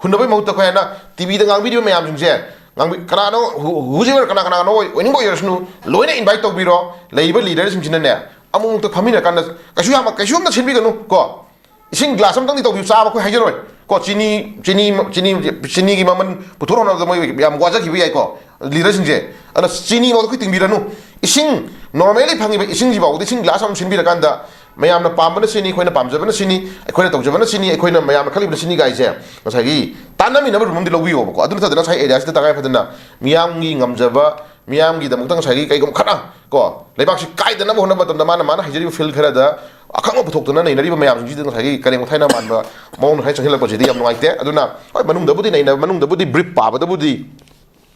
ꯍꯨꯟꯅꯕꯒꯤ ꯃꯍꯨꯠꯇ ꯑꯩꯈꯣꯏ ꯍꯥꯏꯅ ꯇꯤꯚꯤꯗ ꯉꯥꯡꯕꯤꯔꯤꯕ ꯃꯌꯥꯝꯁꯤꯡꯁꯦ, ꯉꯥꯡꯕꯤ-, ꯀꯅꯥꯅꯣ, who-, whosoever, ꯀꯅꯥ ꯀꯅꯥꯅꯣ ꯑꯣꯏ-, ꯑꯣꯏꯅꯤꯡꯕ ꯑꯣꯏꯔꯁꯅꯨ, ꯂꯣꯏꯅ invite ꯇꯧꯕꯤꯔꯣ꯫ ꯂꯩꯔꯤꯕ leaderꯁꯤꯡꯁꯤꯅꯅꯦ, ꯑꯃꯨꯛ ꯑꯃꯨꯛꯇ ꯐꯝꯃꯤꯟꯅꯔꯀꯥꯟꯗ ꯀꯩꯁꯨ ꯌꯥꯝ, ꯀꯩꯁꯨ ꯌꯥꯝꯅ ꯁꯤꯟꯕꯤꯒꯅꯨ ꯀꯣ꯫ ꯏꯁꯤꯡ glass ꯑꯃꯇꯪꯗꯤ ꯇꯧꯕꯤꯌꯨ, ꯆꯥꯕ ꯑꯩꯈꯣꯏ ꯍꯥꯏꯖꯔꯣꯏ ꯀꯣ꯫ ꯆꯤꯅꯤ, ꯆꯤꯅꯤ, ꯆꯤꯅꯤ, ꯆꯤꯅꯤꯒꯤ ꯃꯃꯜ ꯄꯨꯊꯣꯔꯛꯅꯕꯗ ꯃꯣꯏ ꯌꯥꯝ ꯋꯥꯖꯈꯤꯕ ꯌꯥꯏꯀꯣ leaderꯁꯤꯡꯁꯦ꯫ ꯑꯗꯨꯅ ꯆꯤꯅꯤ ꯐꯥꯎꯗ ꯑꯩꯈꯣꯏ ꯇꯤꯡꯕꯤꯔꯅꯨ꯫ ꯏꯁꯤꯡ, normally ꯐꯪꯉꯤꯕ ꯏꯁꯤꯡꯁꯤ ꯐꯥꯎꯗ ꯏꯁꯤꯡ glass ꯑꯃ ꯁꯤꯟꯕꯤꯔꯀꯥꯟꯗ ꯃꯌꯥꯝꯅ ꯄꯥꯝꯕꯅ ꯁꯤꯅꯤ, ꯑꯩꯈꯣꯏꯅ ꯄꯥꯝꯖꯕꯅ ꯁꯤꯅꯤ, ꯑꯩꯈꯣꯏꯅ ꯇꯧꯖꯕꯅ ꯁꯤꯅꯤ, ꯑꯩꯈꯣꯏꯅ ꯃꯌꯥꯝꯅ ꯈꯜꯂꯤꯕꯅ ꯁꯤꯅꯤ ꯀꯥꯏꯁꯦ ꯉꯁꯥꯏꯒꯤ ꯇꯥꯟꯅꯃꯤꯟꯅꯕ room ꯑꯃꯗꯤ ꯂꯧꯕꯤꯌꯣꯕꯀꯣ꯫ ꯑꯗꯨ ꯅꯠꯇꯗꯅ ꯉꯁꯥꯏ areaꯁꯤꯗ ꯇꯉꯥꯏ ꯐꯗꯅ ꯃꯤꯌꯥꯝꯒꯤ ꯉꯝꯖꯕ, ꯃꯤꯌꯥꯝꯒꯤꯗꯃꯛꯇ ꯉꯁꯥꯏꯒꯤ ꯀꯩꯒꯨꯝꯕ ꯈꯔ ꯀꯣ, ꯂꯩꯕꯥꯛꯁꯤ ꯀꯥꯏꯗꯅꯕ ꯍꯣꯠꯅꯕ ꯃꯇꯝꯗ ꯃꯥꯅ, ꯃꯥꯅ ꯍꯩꯖꯔꯤꯕ field ꯈꯔꯗ ꯑꯈꯪꯕ ꯄꯨꯊꯣꯛꯇꯅ ꯅꯩꯅꯔꯤꯕ ꯃꯌꯥꯝꯁꯤꯡꯁꯤꯗ ꯉꯁꯥꯏꯒꯤ ꯀꯔꯦꯝ ꯀꯊꯥꯏꯅ ꯃꯥꯟꯕ ꯃꯑꯣꯡꯗ ꯉꯁꯥꯏ ꯆꯪꯁꯤꯜꯂꯛꯄꯁꯤꯗꯤ ꯌꯥꯝ ꯅꯨꯡꯉꯥꯏꯇꯦ꯫ ꯑꯗꯨꯅ ꯍꯣꯏ, ꯃꯅꯨꯡꯗꯕꯨꯗꯤ ꯅꯩꯅ-, ꯃꯅꯨꯡꯗꯕꯨꯗꯤ brief ꯄꯥꯕꯗꯕꯨꯗꯤ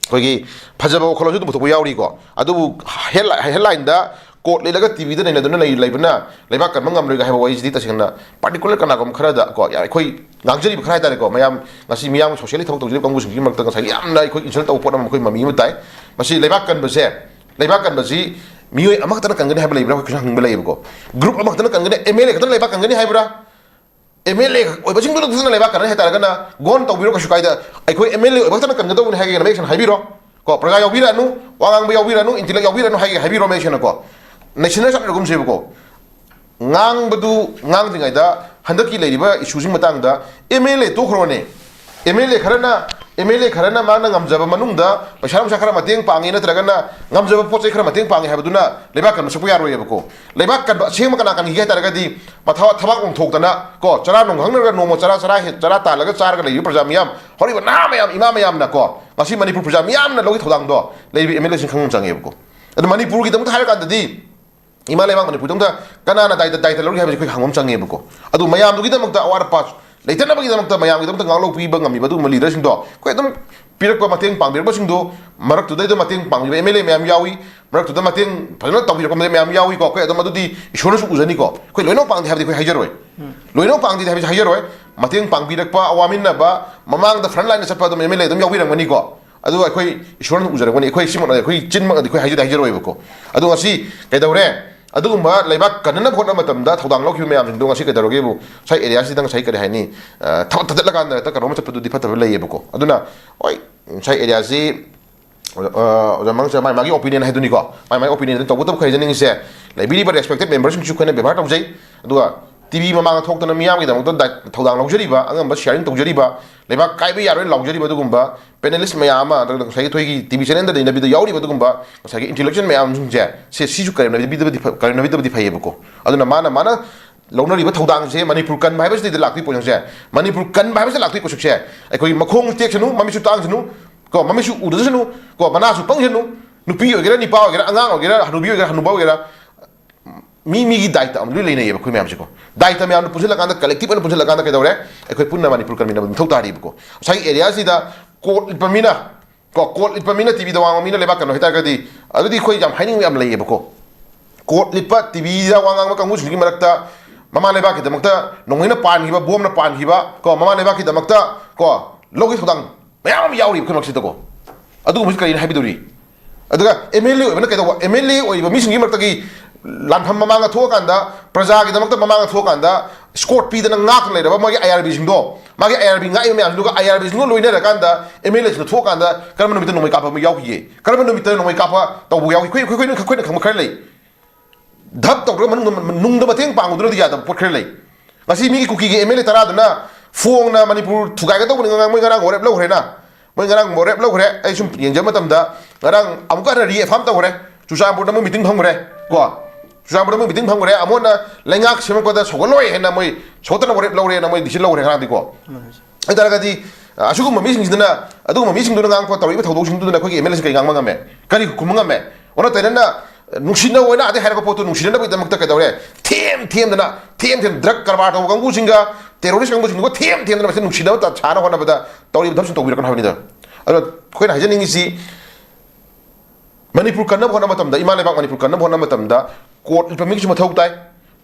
ꯑꯩꯈꯣꯏꯒꯤ ꯐꯖꯕ ꯋꯥꯈꯜꯂꯣꯟꯁꯨ ꯑꯗꯨꯝ ꯄꯨꯊꯣꯛꯄ ꯌꯥꯎꯔꯤꯀꯣ꯫ ꯑꯗꯨꯕꯨ headline, headlineꯗ ꯀꯣꯠ ꯂꯤꯠꯂꯒ ꯇꯤꯚꯤꯗ ꯅꯩꯅꯗꯨꯅ ꯂꯩ-, ꯂꯩꯕꯅ ꯂꯩꯕꯥꯛ ꯀꯟꯕ ꯉꯝꯂꯣꯏꯒ ꯍꯥꯏꯕ ꯋꯥꯍꯩꯁꯤꯗꯤ ꯇꯁꯦꯡꯅ particular ꯀꯅꯥꯒꯨꯝꯕ ꯈꯔꯗ ꯀꯣ, ꯑꯩꯈꯣꯏ ꯉꯥꯡꯖꯔꯤꯕ ꯈꯔ ꯍꯥꯏꯇꯥꯔꯦꯀꯣ, ꯃꯌꯥꯝ ꯉꯁꯤ ꯃꯤꯌꯥꯝ socially ꯊꯕꯛ ꯇꯧꯖꯔꯤꯕ ꯀꯥꯡꯕꯨꯁꯤꯡꯁꯤꯒꯤ ꯃꯔꯛꯇ ꯉꯁꯥꯏꯒꯤ ꯌꯥꯝꯅ ꯑꯩꯈꯣꯏ insult ꯇꯧꯕ ꯄꯣꯠ ꯑꯃ ꯑꯩꯈꯣꯏ ꯃꯃꯤ ꯑꯃ ꯇꯥꯏ꯫ ꯃꯁꯤ ꯂꯩꯕꯥꯛ ꯀꯟꯕꯁꯦ, ꯂꯩꯕꯥꯛ ꯀꯟꯕꯁꯤ ꯃꯤꯑꯣꯏ ꯑꯃꯈꯛꯇꯅ ꯀꯟꯒꯅꯤ ꯍꯥꯏꯕ ꯂꯩꯕ꯭ꯔꯥ? ꯑꯩꯈꯣꯏ ꯍꯪꯅꯤꯡꯕ ꯂꯩꯌꯦꯕꯀꯣ꯫ Group ꯑꯃꯈꯛꯇꯅ ꯀꯟꯒꯅꯤ, MLA ꯈꯛꯇꯅ ꯂꯩꯕꯥꯛ ꯀꯟꯒꯅꯤ ꯍꯥꯏꯕ꯭ꯔꯥ? MLA ꯑꯣꯏꯕꯁꯤꯡꯗꯨꯅ ꯈꯛꯇꯅ ꯂꯩꯕꯥꯛ ꯀꯟꯒꯅꯤ ꯍꯥꯏꯇꯥꯔꯒꯅ, ꯒꯣꯟ ꯇꯧꯕꯤꯔꯣ, ꯀꯩꯁꯨ ꯀꯥꯏꯗꯦ꯫ ꯑꯩꯈꯣꯏ MLA ꯑꯣꯏꯕ ꯈꯛꯇꯅ ꯀꯟꯒꯗꯧꯕꯅꯤ ꯍꯥꯏꯒꯦꯅ ꯃꯌꯦꯛ ꯁꯦꯡꯅ ꯍꯥꯏꯕꯤꯔꯣ꯫ ꯀꯣ, ꯄ꯭ꯔꯖꯥ ꯌꯥꯎꯕꯤꯔꯛꯑꯅꯨ, ꯋꯥ ꯉꯥꯡꯕ ꯌꯥꯎꯕꯤꯔꯛꯑꯅꯨ, intellect ꯌꯥꯎꯕꯤꯔꯛꯑꯅꯨ ꯍꯥꯏꯒꯦ ꯍꯥꯏꯕꯤꯔꯣ ꯃꯌꯦꯛ ꯁꯦꯡꯅꯀꯣ꯫ National ꯆꯠꯅꯔꯒꯨꯝꯁꯦꯕꯀꯣ꯫ ꯉꯥꯡꯕꯗꯨ ꯉꯥꯡꯗ꯭ꯔꯤꯉꯩꯗ ꯍꯟꯗꯛꯀꯤ ꯂꯩꯔꯤꯕ issueꯁꯤꯡ ꯃꯇꯥꯡꯗ MLA ꯇꯣꯛꯈ꯭ꯔꯣꯅꯦ꯫ MLA ꯈꯔꯅ, MLA ꯈꯔꯅ ꯃꯥꯅ ꯉꯝꯖꯕ ꯃꯅꯨꯡꯗ ꯄꯩꯁꯥ ꯅꯨꯡꯁꯥ ꯈꯔ ꯃꯇꯦꯡ ꯄꯥꯡꯉꯤ ꯅꯠꯇ꯭ꯔꯒꯅ ꯉꯝꯖꯕ ꯄꯣꯠ ꯆꯩ ꯈꯔ ꯃꯇꯦꯡ ꯄꯥꯡꯉꯤ ꯍꯥꯏꯕꯗꯨꯅ ꯂꯩꯕꯥꯛ ꯀꯟꯕ ꯁꯛꯄ ꯌꯥꯔꯣꯏꯌꯦꯕꯀꯣ꯫ ꯂꯩꯕꯥꯛ ꯀꯟꯕ ꯑꯁꯦꯡꯕ ꯀꯅꯥ ꯀꯟꯈꯤꯒꯦ ꯍꯥꯏ ꯇꯥꯔꯒꯗꯤ ꯃꯊꯥ-, ꯊꯕꯥꯛ ꯅꯨꯡꯊꯣꯛꯇꯅ ꯀꯣ, ꯆꯔꯥ ꯅꯨꯡ ꯈꯪꯗ꯭ꯔꯒ ꯅꯣꯡꯃ ꯆꯔꯥ, ꯆꯔꯥ ꯍꯦ-, ꯆꯔꯥ ꯇꯥꯜꯂꯒ ꯆꯥꯔꯒ ꯂꯩꯔꯤꯕ ꯄ꯭ꯔꯖꯥ ꯃꯤꯌꯥꯝ, ꯍꯧꯔꯤꯕ ꯅꯍꯥ ꯃꯌꯥꯝ, ꯏꯃꯥ ꯃꯌꯥꯝꯅ ꯀꯣ, ꯉꯁꯤ ꯃꯅꯤꯄꯨꯔ ꯄ꯭ꯔꯖꯥ ꯃꯤꯌꯥꯝꯅ ꯂꯧꯔꯤ ꯊꯧꯗꯥꯡꯗꯣ ꯂꯩꯔꯤꯕ MLAꯁꯤꯡ ꯈꯪꯕ ꯑꯃ ꯆꯪꯉꯦꯕꯀꯣ꯫ ꯑꯗꯣ ꯃꯅꯤꯄꯨꯔꯒꯤꯗꯃꯛꯇ ꯍꯥꯏꯔꯀꯥꯟꯗꯗꯤ ꯏꯃꯥ ꯂꯩꯕꯥꯛ ꯃꯅꯤꯄꯨꯔꯗꯃꯛꯇ ꯀꯅꯥꯅ ꯗꯥꯏꯇ, ꯗꯥꯏꯇ ꯂꯧꯔꯤ ꯍꯥꯏꯕꯁꯤ ꯑꯩꯈꯣꯏ ꯍꯪꯕ ꯑꯃ ꯆꯪꯉꯦꯕꯀꯣ꯫ ꯑꯗꯨ ꯃꯌꯥꯝꯗꯨꯒꯤꯗꯃꯛꯇ ꯑꯋꯥꯠ ꯑꯄꯥ ꯂꯩꯇꯅꯕꯒꯤꯗꯃꯛꯇ, ꯃꯌꯥꯝꯒꯤꯗꯃꯛꯇ ꯉꯥꯛꯂꯧ ꯄꯤꯕ ꯉꯝꯃꯤꯕ ꯑꯗꯨꯒꯨꯝꯕ leaderꯁꯤꯡꯗꯣ ꯑꯩꯈꯣꯏ ꯑꯗꯨꯝ ꯄꯤꯔꯛꯄ, ꯃꯇꯦꯡ ꯄꯥꯡꯕꯤꯔꯛꯄꯁꯤꯡꯗꯣ, ꯃꯔꯛꯇꯨꯗꯩꯗ ꯃꯇꯦꯡ ꯄꯥꯡꯕꯤꯕ MLA ꯃꯌꯥꯝ ꯌꯥꯎꯏ, ꯃꯔꯛꯇꯨꯗ ꯃꯇꯦꯡ ꯐꯖꯅ ꯇꯧꯕꯤꯔꯛꯄ ꯃꯌꯥꯝ ꯌꯥꯎꯏꯀꯣ꯫ ꯑꯩꯈꯣꯏ ꯑꯗꯨꯝ ꯑꯗꯨꯗꯤ ꯏꯁꯣꯔꯅꯁꯨ ꯎꯖꯅꯤꯀꯣ꯫ ꯑꯩꯈꯣꯏ ꯂꯣꯏꯅꯃꯛ ꯄꯥꯡꯗꯦ ꯍꯥꯏꯕꯗꯤ ꯑꯩꯈꯣꯏ ꯍꯥꯏꯖꯔꯣꯏ꯫ ꯂꯣꯏꯅꯃꯛ ꯄꯥꯡꯗꯦ ꯍꯥꯏꯕꯁꯤ ꯍꯥꯏꯖꯔꯣꯏ꯫ ꯃꯇꯦꯡ ꯄꯥꯡꯕꯤꯔꯛꯄ, ꯋꯥꯃꯤꯟꯅꯕ, ꯃꯃꯥꯡꯗ front lineꯗ ꯆꯠꯄ ꯑꯗꯨꯝ MLA ꯑꯗꯨꯝ ꯌꯥꯎꯕꯤꯔꯝꯒꯅꯤꯀꯣ꯫ ꯑꯗꯨ ꯑꯩꯈꯣꯏ ꯏꯁꯣꯔꯅ ꯎꯖꯔꯛꯄꯅꯤ, ꯑꯩꯈꯣꯏ ꯁꯤꯃꯛꯅ ꯑꯩꯈꯣꯏ ꯆꯤꯟꯃꯛꯅꯗꯤ ꯑꯩꯈꯣꯏ ꯍꯥꯏꯖꯗꯤ ꯍꯥꯏꯖꯔꯣꯏꯕꯀꯣ꯫ ꯑꯗꯣ ꯉꯁꯤ ꯀꯩꯗꯧꯔꯦ? ꯑꯗꯨꯒꯨꯝꯕ ꯂꯩꯕꯥꯛ ꯀꯟꯅꯅꯕ ꯍꯣꯠꯅꯕ ꯃꯇꯝꯗ ꯊꯧꯗꯥꯡ ꯂꯧꯈꯤꯕ ꯃꯌꯥꯝꯁꯤꯡꯗꯣ ꯉꯁꯤ ꯀꯩꯗꯧꯔꯒꯦꯕꯨ, ꯉꯁꯥꯏ ꯑꯦꯔꯤꯌꯥꯁꯤꯗ ꯉꯁꯥꯏ ꯀꯔꯤ ꯍꯥꯏꯅꯤ, ꯑ, ꯊꯕꯛ ꯊꯥꯗꯠꯂꯀꯥꯟꯗ ꯍꯦꯛꯇ ꯀꯩꯅꯣꯝ ꯆꯠꯄꯗꯨꯗꯤ ꯐꯠꯇꯕ ꯂꯩꯌꯦꯕꯀꯣ꯫ ꯑꯗꯨꯅ ꯍꯣꯏ, ꯉꯁꯥꯏ ꯑꯦꯔꯤꯌꯥꯁꯤ ꯑꯣꯖꯥ, ꯑ, ꯑꯣꯖꯥ ꯃꯉꯥꯡꯁꯦ ꯃꯥꯏ ꯃꯥꯒꯤ ꯑꯣꯄꯤꯅꯤꯌꯟ ꯍꯥꯏꯗꯨꯅꯤꯀꯣ꯫ ꯃꯥꯏ ꯃꯥꯒꯤ ꯑꯣꯄꯤꯅꯤꯌꯟ ꯑꯗꯨ ꯇꯧꯕꯇꯕꯨ ꯈꯔ ꯍꯥꯏꯖꯅꯤꯡꯉꯤꯁꯦ, ꯂꯩꯕꯤꯔꯤꯕ ꯔꯦꯁꯄꯦꯛꯇꯦꯠ ꯃꯦꯝꯕꯔꯁꯤꯡꯁꯨ ꯑꯩꯈꯣꯏꯅ ꯕꯦꯕꯥꯔ ꯇꯧꯖꯩ꯫ ꯑꯗꯨꯒ ꯇꯤꯚꯤ ꯃꯃꯥꯡꯗ ꯊꯣꯛꯇꯅ ꯃꯤꯌꯥꯝꯒꯤꯗꯃꯛꯇ ꯗꯥꯏ-, ꯊꯧꯗꯥꯡ ꯂꯧꯖꯔꯤꯕ, ꯑꯉꯝꯕ ꯁꯤꯌꯥꯔꯤꯡ ꯇꯧꯖꯔꯤꯕ, ꯂꯩꯕꯥꯛ ꯀꯥꯏꯕ ꯌꯥꯔꯣꯏ ꯂꯥꯎꯖꯔꯤꯕ ꯑꯗꯨꯒꯨꯝꯕ ꯄꯦꯅꯦꯂꯤꯁ ꯃꯌꯥꯝ ꯑꯃ, ꯑꯗꯨꯒ ꯉꯁꯥꯏꯒꯤ ꯑꯩꯈꯣꯏꯒꯤ ꯇꯤꯚꯤ ꯆꯦꯅꯦꯜꯗ ꯅꯩꯅꯕꯤꯗ ꯌꯥꯎꯔꯤꯕ ꯑꯗꯨꯒꯨꯝꯕ ꯉꯁꯥꯏꯒꯤ ꯏꯟꯇꯦꯂꯦꯛꯆꯨꯋꯦꯜ ꯃꯌꯥꯝꯁꯤꯡꯁꯦ, ꯁꯦ, ꯁꯤꯁꯨ ꯀꯔꯦꯝꯅꯕꯤꯗꯕꯗꯤ ꯐ-, ꯀꯔꯦꯝꯅꯕꯤꯗꯕꯗꯤ ꯐꯩꯌꯦꯕꯀꯣ꯫ ꯑꯗꯨꯅ ꯃꯥꯅ, ꯃꯥꯅ ꯂꯧꯅꯔꯤꯕ ꯊꯧꯗꯥꯡꯁꯦ, ꯃꯅꯤꯄꯨꯔ ꯀꯟꯕ ꯍꯥꯏꯕꯁꯤꯗꯩꯗ ꯂꯥꯛꯇꯣꯏ ꯄꯣꯠꯁꯛꯁꯦ, ꯃꯅꯤꯄꯨꯔ ꯀꯟꯕ ꯍꯥꯏꯕꯁꯤꯗ ꯂꯥꯛꯇꯣꯏ ꯄꯣꯠꯁꯛꯁꯦ, ꯑꯩꯈꯣꯏꯒꯤ ꯃꯈꯣꯡ ꯇꯦꯛꯁꯅꯨ, ꯃꯃꯤꯠꯁꯨ ꯇꯥꯡꯁꯅꯨ, ꯀꯣ, ꯃꯃꯤꯠꯁꯨ ꯎꯗꯁꯅꯨ, ꯀꯣ, ꯃꯅꯥꯁꯨ ꯄꯪꯁꯅꯨ, ꯅꯨꯄꯤ ꯑꯣꯏꯒꯦꯔꯥ, ꯅꯨꯄꯥ ꯑꯣꯏꯒꯦꯔꯥ, ꯑꯉꯥꯡ ꯑꯣꯏꯒꯦꯔꯥ, ꯍꯅꯨꯕꯤ ꯑꯣꯏꯒꯦꯔꯥ, ꯍꯅꯨꯕ ꯑꯣꯏꯒꯦꯔꯥ, ꯃꯤ ꯃꯤꯒꯤ ꯗꯥꯏꯇ ꯑꯃ ꯂꯣꯏ ꯂꯩꯅꯩꯌꯦꯕ ꯑꯩꯈꯣꯏ ꯃꯌꯥꯝꯁꯦꯀꯣ꯫ ꯗꯥꯏꯇ ꯃꯌꯥꯝꯗꯣ ꯄꯨꯟꯁꯤꯜꯂꯀꯥꯟꯗ, ꯀꯂꯦꯛꯇꯤꯚ ꯑꯣꯏꯅ ꯄꯨꯟꯁꯤꯜꯂꯀꯥꯟꯗ ꯀꯩꯗꯧꯔꯦ? ꯑꯩꯈꯣꯏ ꯄꯨꯟꯅ ꯃꯅꯤꯄꯨꯔ ꯀꯟꯃꯤꯟꯅꯕ ꯃꯊꯧ ꯇꯥꯔꯤꯕꯀꯣ꯫ ꯉꯁꯥꯏꯒꯤ ꯑꯦꯔꯤꯌꯥꯁꯤꯗ ꯀꯣꯔꯠ ꯂꯤꯠꯄ ꯃꯤꯅ, ꯀꯣ, ꯀꯣꯔꯠ ꯂꯤꯠꯄ ꯃꯤꯅ ꯇꯤꯚꯤꯗ ꯋꯥ ꯉꯥꯡꯕ ꯃꯤꯅ ꯂꯩꯕꯥꯛ ꯀꯩꯅꯣ ꯍꯥꯏꯇꯥꯔꯒꯗꯤ, ꯑꯗꯨꯗꯤ ꯑꯩꯈꯣꯏ ꯌꯥꯝ ꯍꯥꯏꯅꯤꯡꯕ ꯌꯥꯝ ꯂꯩꯌꯦꯕꯀꯣ꯫ ꯀꯣꯔꯠ ꯂꯤꯠꯄ ꯇꯤꯚꯤꯗ ꯋꯥ ꯉꯥꯡꯕ ꯀꯥꯡꯕꯨꯁꯤꯡꯒꯤ ꯃꯔꯛꯇ ꯃꯃꯥ ꯂꯩꯕꯥꯛꯀꯤꯗꯃꯛꯇ ꯅꯣꯡꯃꯩꯅ ꯄꯥꯟꯈꯤꯕ, ꯕꯣꯝꯅ ꯄꯥꯟꯈꯤꯕ, ꯀꯣ, ꯃꯃꯥ ꯂꯩꯕꯥꯛꯀꯤꯗꯃꯛꯇ, ꯀꯣ, ꯂꯧꯈꯤꯕ ꯊꯧꯗꯥꯡ ꯃꯌꯥꯝ ꯑꯃ ꯌꯥꯎꯔꯤꯕ ꯑꯩꯈꯣꯏ ꯃꯔꯛꯁꯤꯗꯀꯣ꯫ ꯑꯗꯨꯒꯨꯝꯕꯁꯤ ꯀꯔꯤꯅ ꯍꯥꯏꯕꯤꯗꯧꯔꯤ? ꯑꯗꯨꯒ ꯑꯦꯝ ꯑꯦꯜ ꯑꯦ ꯑꯣꯏꯕꯅ ꯀꯩꯗꯧꯕ? ꯑꯦꯝ ꯑꯦꯜ ꯑꯦ ꯑꯣꯏꯔꯤꯕ ꯃꯤꯁꯤꯡꯒꯤ ꯃꯔꯛꯇꯒꯤ ꯂꯥꯟꯐꯝ ꯃꯃꯥꯡꯗ ꯊꯣꯛꯑꯀꯥꯟꯗ, ꯄ꯭ꯔꯖꯥꯒꯤꯗꯃꯛꯇ ꯃꯃꯥꯡꯗ ꯊꯣꯛꯑꯀꯥꯟꯗ, ꯁ꯭ꯀꯣꯔꯠ ꯄꯤꯗꯅ ꯉꯥꯛꯇꯅ ꯂꯩꯔꯕ ꯃꯥꯒꯤ ꯑꯥꯏ ꯑꯥꯔ ꯕꯤꯁꯤꯡꯗꯣ, ꯃꯥꯒꯤ ꯑꯥꯏ ꯑꯥꯔ ꯕꯤ ꯉꯥꯛꯏꯕ ꯃꯌꯥꯝꯁꯤꯡꯗꯨꯒ, ꯑꯥꯏ ꯑꯥꯔ ꯕꯤꯁꯤꯡꯗꯨꯒ ꯂꯣꯏꯅꯔꯀꯥꯟꯗ ꯑꯦꯝ ꯑꯦꯜ ꯑꯦꯁꯤꯡꯗꯣ ꯊꯣꯛꯑꯀꯥꯟꯗ ꯀꯔꯝꯕ ꯅꯨꯃꯤꯠꯇ ꯅꯣꯡꯃꯩ ꯀꯥꯞꯄ ꯑꯃ ꯌꯥꯎꯈꯤꯒꯦ? ꯀꯔꯝꯕ ꯅꯨꯃꯤꯠꯇ ꯅꯣꯡꯃꯩ ꯀꯥꯞꯄ ꯇꯧꯕ ꯌꯥꯎꯈꯤ? ꯑꯩꯈꯣꯏ, ꯑꯩꯈꯣꯏ, ꯑꯩꯈꯣꯏꯅ, ꯑꯩꯈꯣꯏꯅ ꯈꯪꯕ ꯈꯔ ꯂꯩ꯫ ꯙꯞ ꯇꯧꯔꯒ ꯃꯅꯨꯡꯗ, ꯅꯨꯡꯗ ꯃꯇꯦꯡ ꯄꯥꯡꯉꯨꯗꯨꯅꯗꯤ ꯌꯥꯗꯕ ꯄꯣꯠ ꯈꯔ ꯂꯩ꯫ ꯉꯁꯤ ꯃꯤꯒꯤ ꯀꯨꯀꯤꯒꯤ ꯑꯦꯝ ꯑꯦꯜ ꯑꯦ ꯇꯔꯥꯗꯨꯅ ꯐꯣꯡꯅ ꯃꯅꯤꯄꯨꯔ ꯊꯨꯒꯥꯏꯒꯗꯧꯕꯅꯤ, ꯉꯔꯥꯡ, ꯃꯣꯏ ꯉꯔꯥꯡ ꯋꯥꯔꯦꯞ ꯂꯧꯈ꯭ꯔꯦꯅ꯫ ꯃꯣꯏ ꯉꯔꯥꯡ ꯋꯥꯔꯦꯞ ꯂꯧꯈ꯭ꯔꯦ꯫ ꯑꯩ ꯁꯨꯝ ꯌꯦꯡꯖꯕ ꯃꯇꯝꯗ ꯉꯔꯥꯡ ꯑꯃꯨꯛꯀ ꯍꯟꯅ ꯔꯤꯑꯦꯐꯥꯝ ꯇꯧꯈ꯭ꯔꯦ꯫ ꯆꯨꯔꯆꯥꯟꯄꯨꯔꯗ ꯃꯣꯏ ꯃꯤꯇꯤꯡ ꯐꯝꯈ꯭ꯔꯦ ꯀꯣ꯫ ꯆꯨꯔꯆꯥꯟꯄꯨꯔꯗ ꯃꯣꯏ ꯃꯤꯇꯤꯡ ꯐꯝꯈ꯭ꯔꯦ꯫ ꯑꯃꯨꯛ ꯍꯟꯅ ꯂꯩꯉꯥꯛ ꯁꯦꯝꯃꯛꯄꯗ ꯁꯧꯒꯠꯂꯣꯏ ꯍꯥꯏꯅ ꯃꯣꯏ ꯁꯧꯒꯠꯇꯅ ꯋꯥꯔꯦꯞ ꯂꯧꯔꯦꯅ ꯃꯣꯏ ꯗꯤꯁꯤꯖꯟ ꯂꯧꯈ꯭ꯔꯦ ꯉꯔꯥꯡꯗꯤꯀꯣ꯫ ꯑꯗꯨ ꯑꯣꯏꯇꯥꯔꯒꯗꯤ, ꯑ, ꯑꯁꯤꯒꯨꯝꯕ ꯃꯤꯁꯤꯡꯁꯤꯗꯅ, ꯑꯗꯨꯒꯨꯝꯕ ꯃꯤꯁꯤꯡꯗꯨꯅ ꯉꯥꯡꯉꯛꯄ, ꯇꯧꯔꯛꯏꯕ ꯊꯧꯗꯣꯛꯁꯤꯡꯗꯨꯗꯅ ꯑꯩꯈꯣꯏꯒꯤ ꯑꯦꯝ ꯑꯦꯜ ꯑꯦꯁꯤꯡ ꯀꯔꯤ ꯉꯥꯡꯕ ꯉꯝꯃꯦ? ꯀꯔꯤ ꯈꯨꯝꯕ ꯉꯝꯃꯦ? ꯑꯣꯟꯅ ꯇꯩꯅꯅ ꯅꯨꯡꯁꯤꯅꯧ ꯍꯥꯏꯅ ꯑꯗꯩ ꯍꯥꯏꯔꯛꯄ ꯄꯣꯠꯇꯨ ꯅꯨꯡꯁꯤꯅꯅꯕꯒꯤꯗꯃꯛꯇ ꯀꯩꯗꯧꯔꯦ? ꯊꯦꯝ ꯊꯦꯝꯗꯅ, ꯊꯦꯝ ꯊꯦꯝ ꯗ꯭ꯔꯒ ꯀꯔꯕꯥꯔ ꯇꯧꯕ ꯀꯥꯡꯕꯨꯁꯤꯡꯒ, ꯇꯦꯔꯣꯔꯤꯁ ꯀꯥꯡꯕꯨꯁꯤꯡꯗꯨꯒ ꯊꯦꯝ ꯊꯦꯝꯗꯅ ꯃꯁꯤ ꯅꯨꯡꯁꯤꯅꯕ ꯇ-, ꯁꯥꯅ ꯍꯣꯠꯅꯕꯗ ꯇꯧꯔꯤꯕ ꯊꯕꯛꯁꯤꯡ ꯇꯧꯕꯤꯔꯛꯀꯅꯨ ꯍꯥꯏꯕꯅꯤꯗ꯫ ꯑꯗꯣ ꯑꯩꯈꯣꯏꯅ ꯍꯥꯏꯖꯅꯤꯡꯉꯤꯁꯤ, ꯃꯅꯤꯄꯨꯔ ꯀꯟꯅꯕ ꯍꯣꯠꯅꯕ ꯃꯇꯝꯗ, ꯏꯃꯥ ꯂꯩꯕꯥꯛ ꯃꯅꯤꯄꯨꯔ ꯀꯟꯅꯕ ꯍꯣꯠꯅꯕ ꯃꯇꯝꯗ ꯀꯣꯠ ꯂꯤꯠꯄ ꯃꯤꯒꯤꯁꯨ ꯃꯊꯧ ꯇꯥꯏ,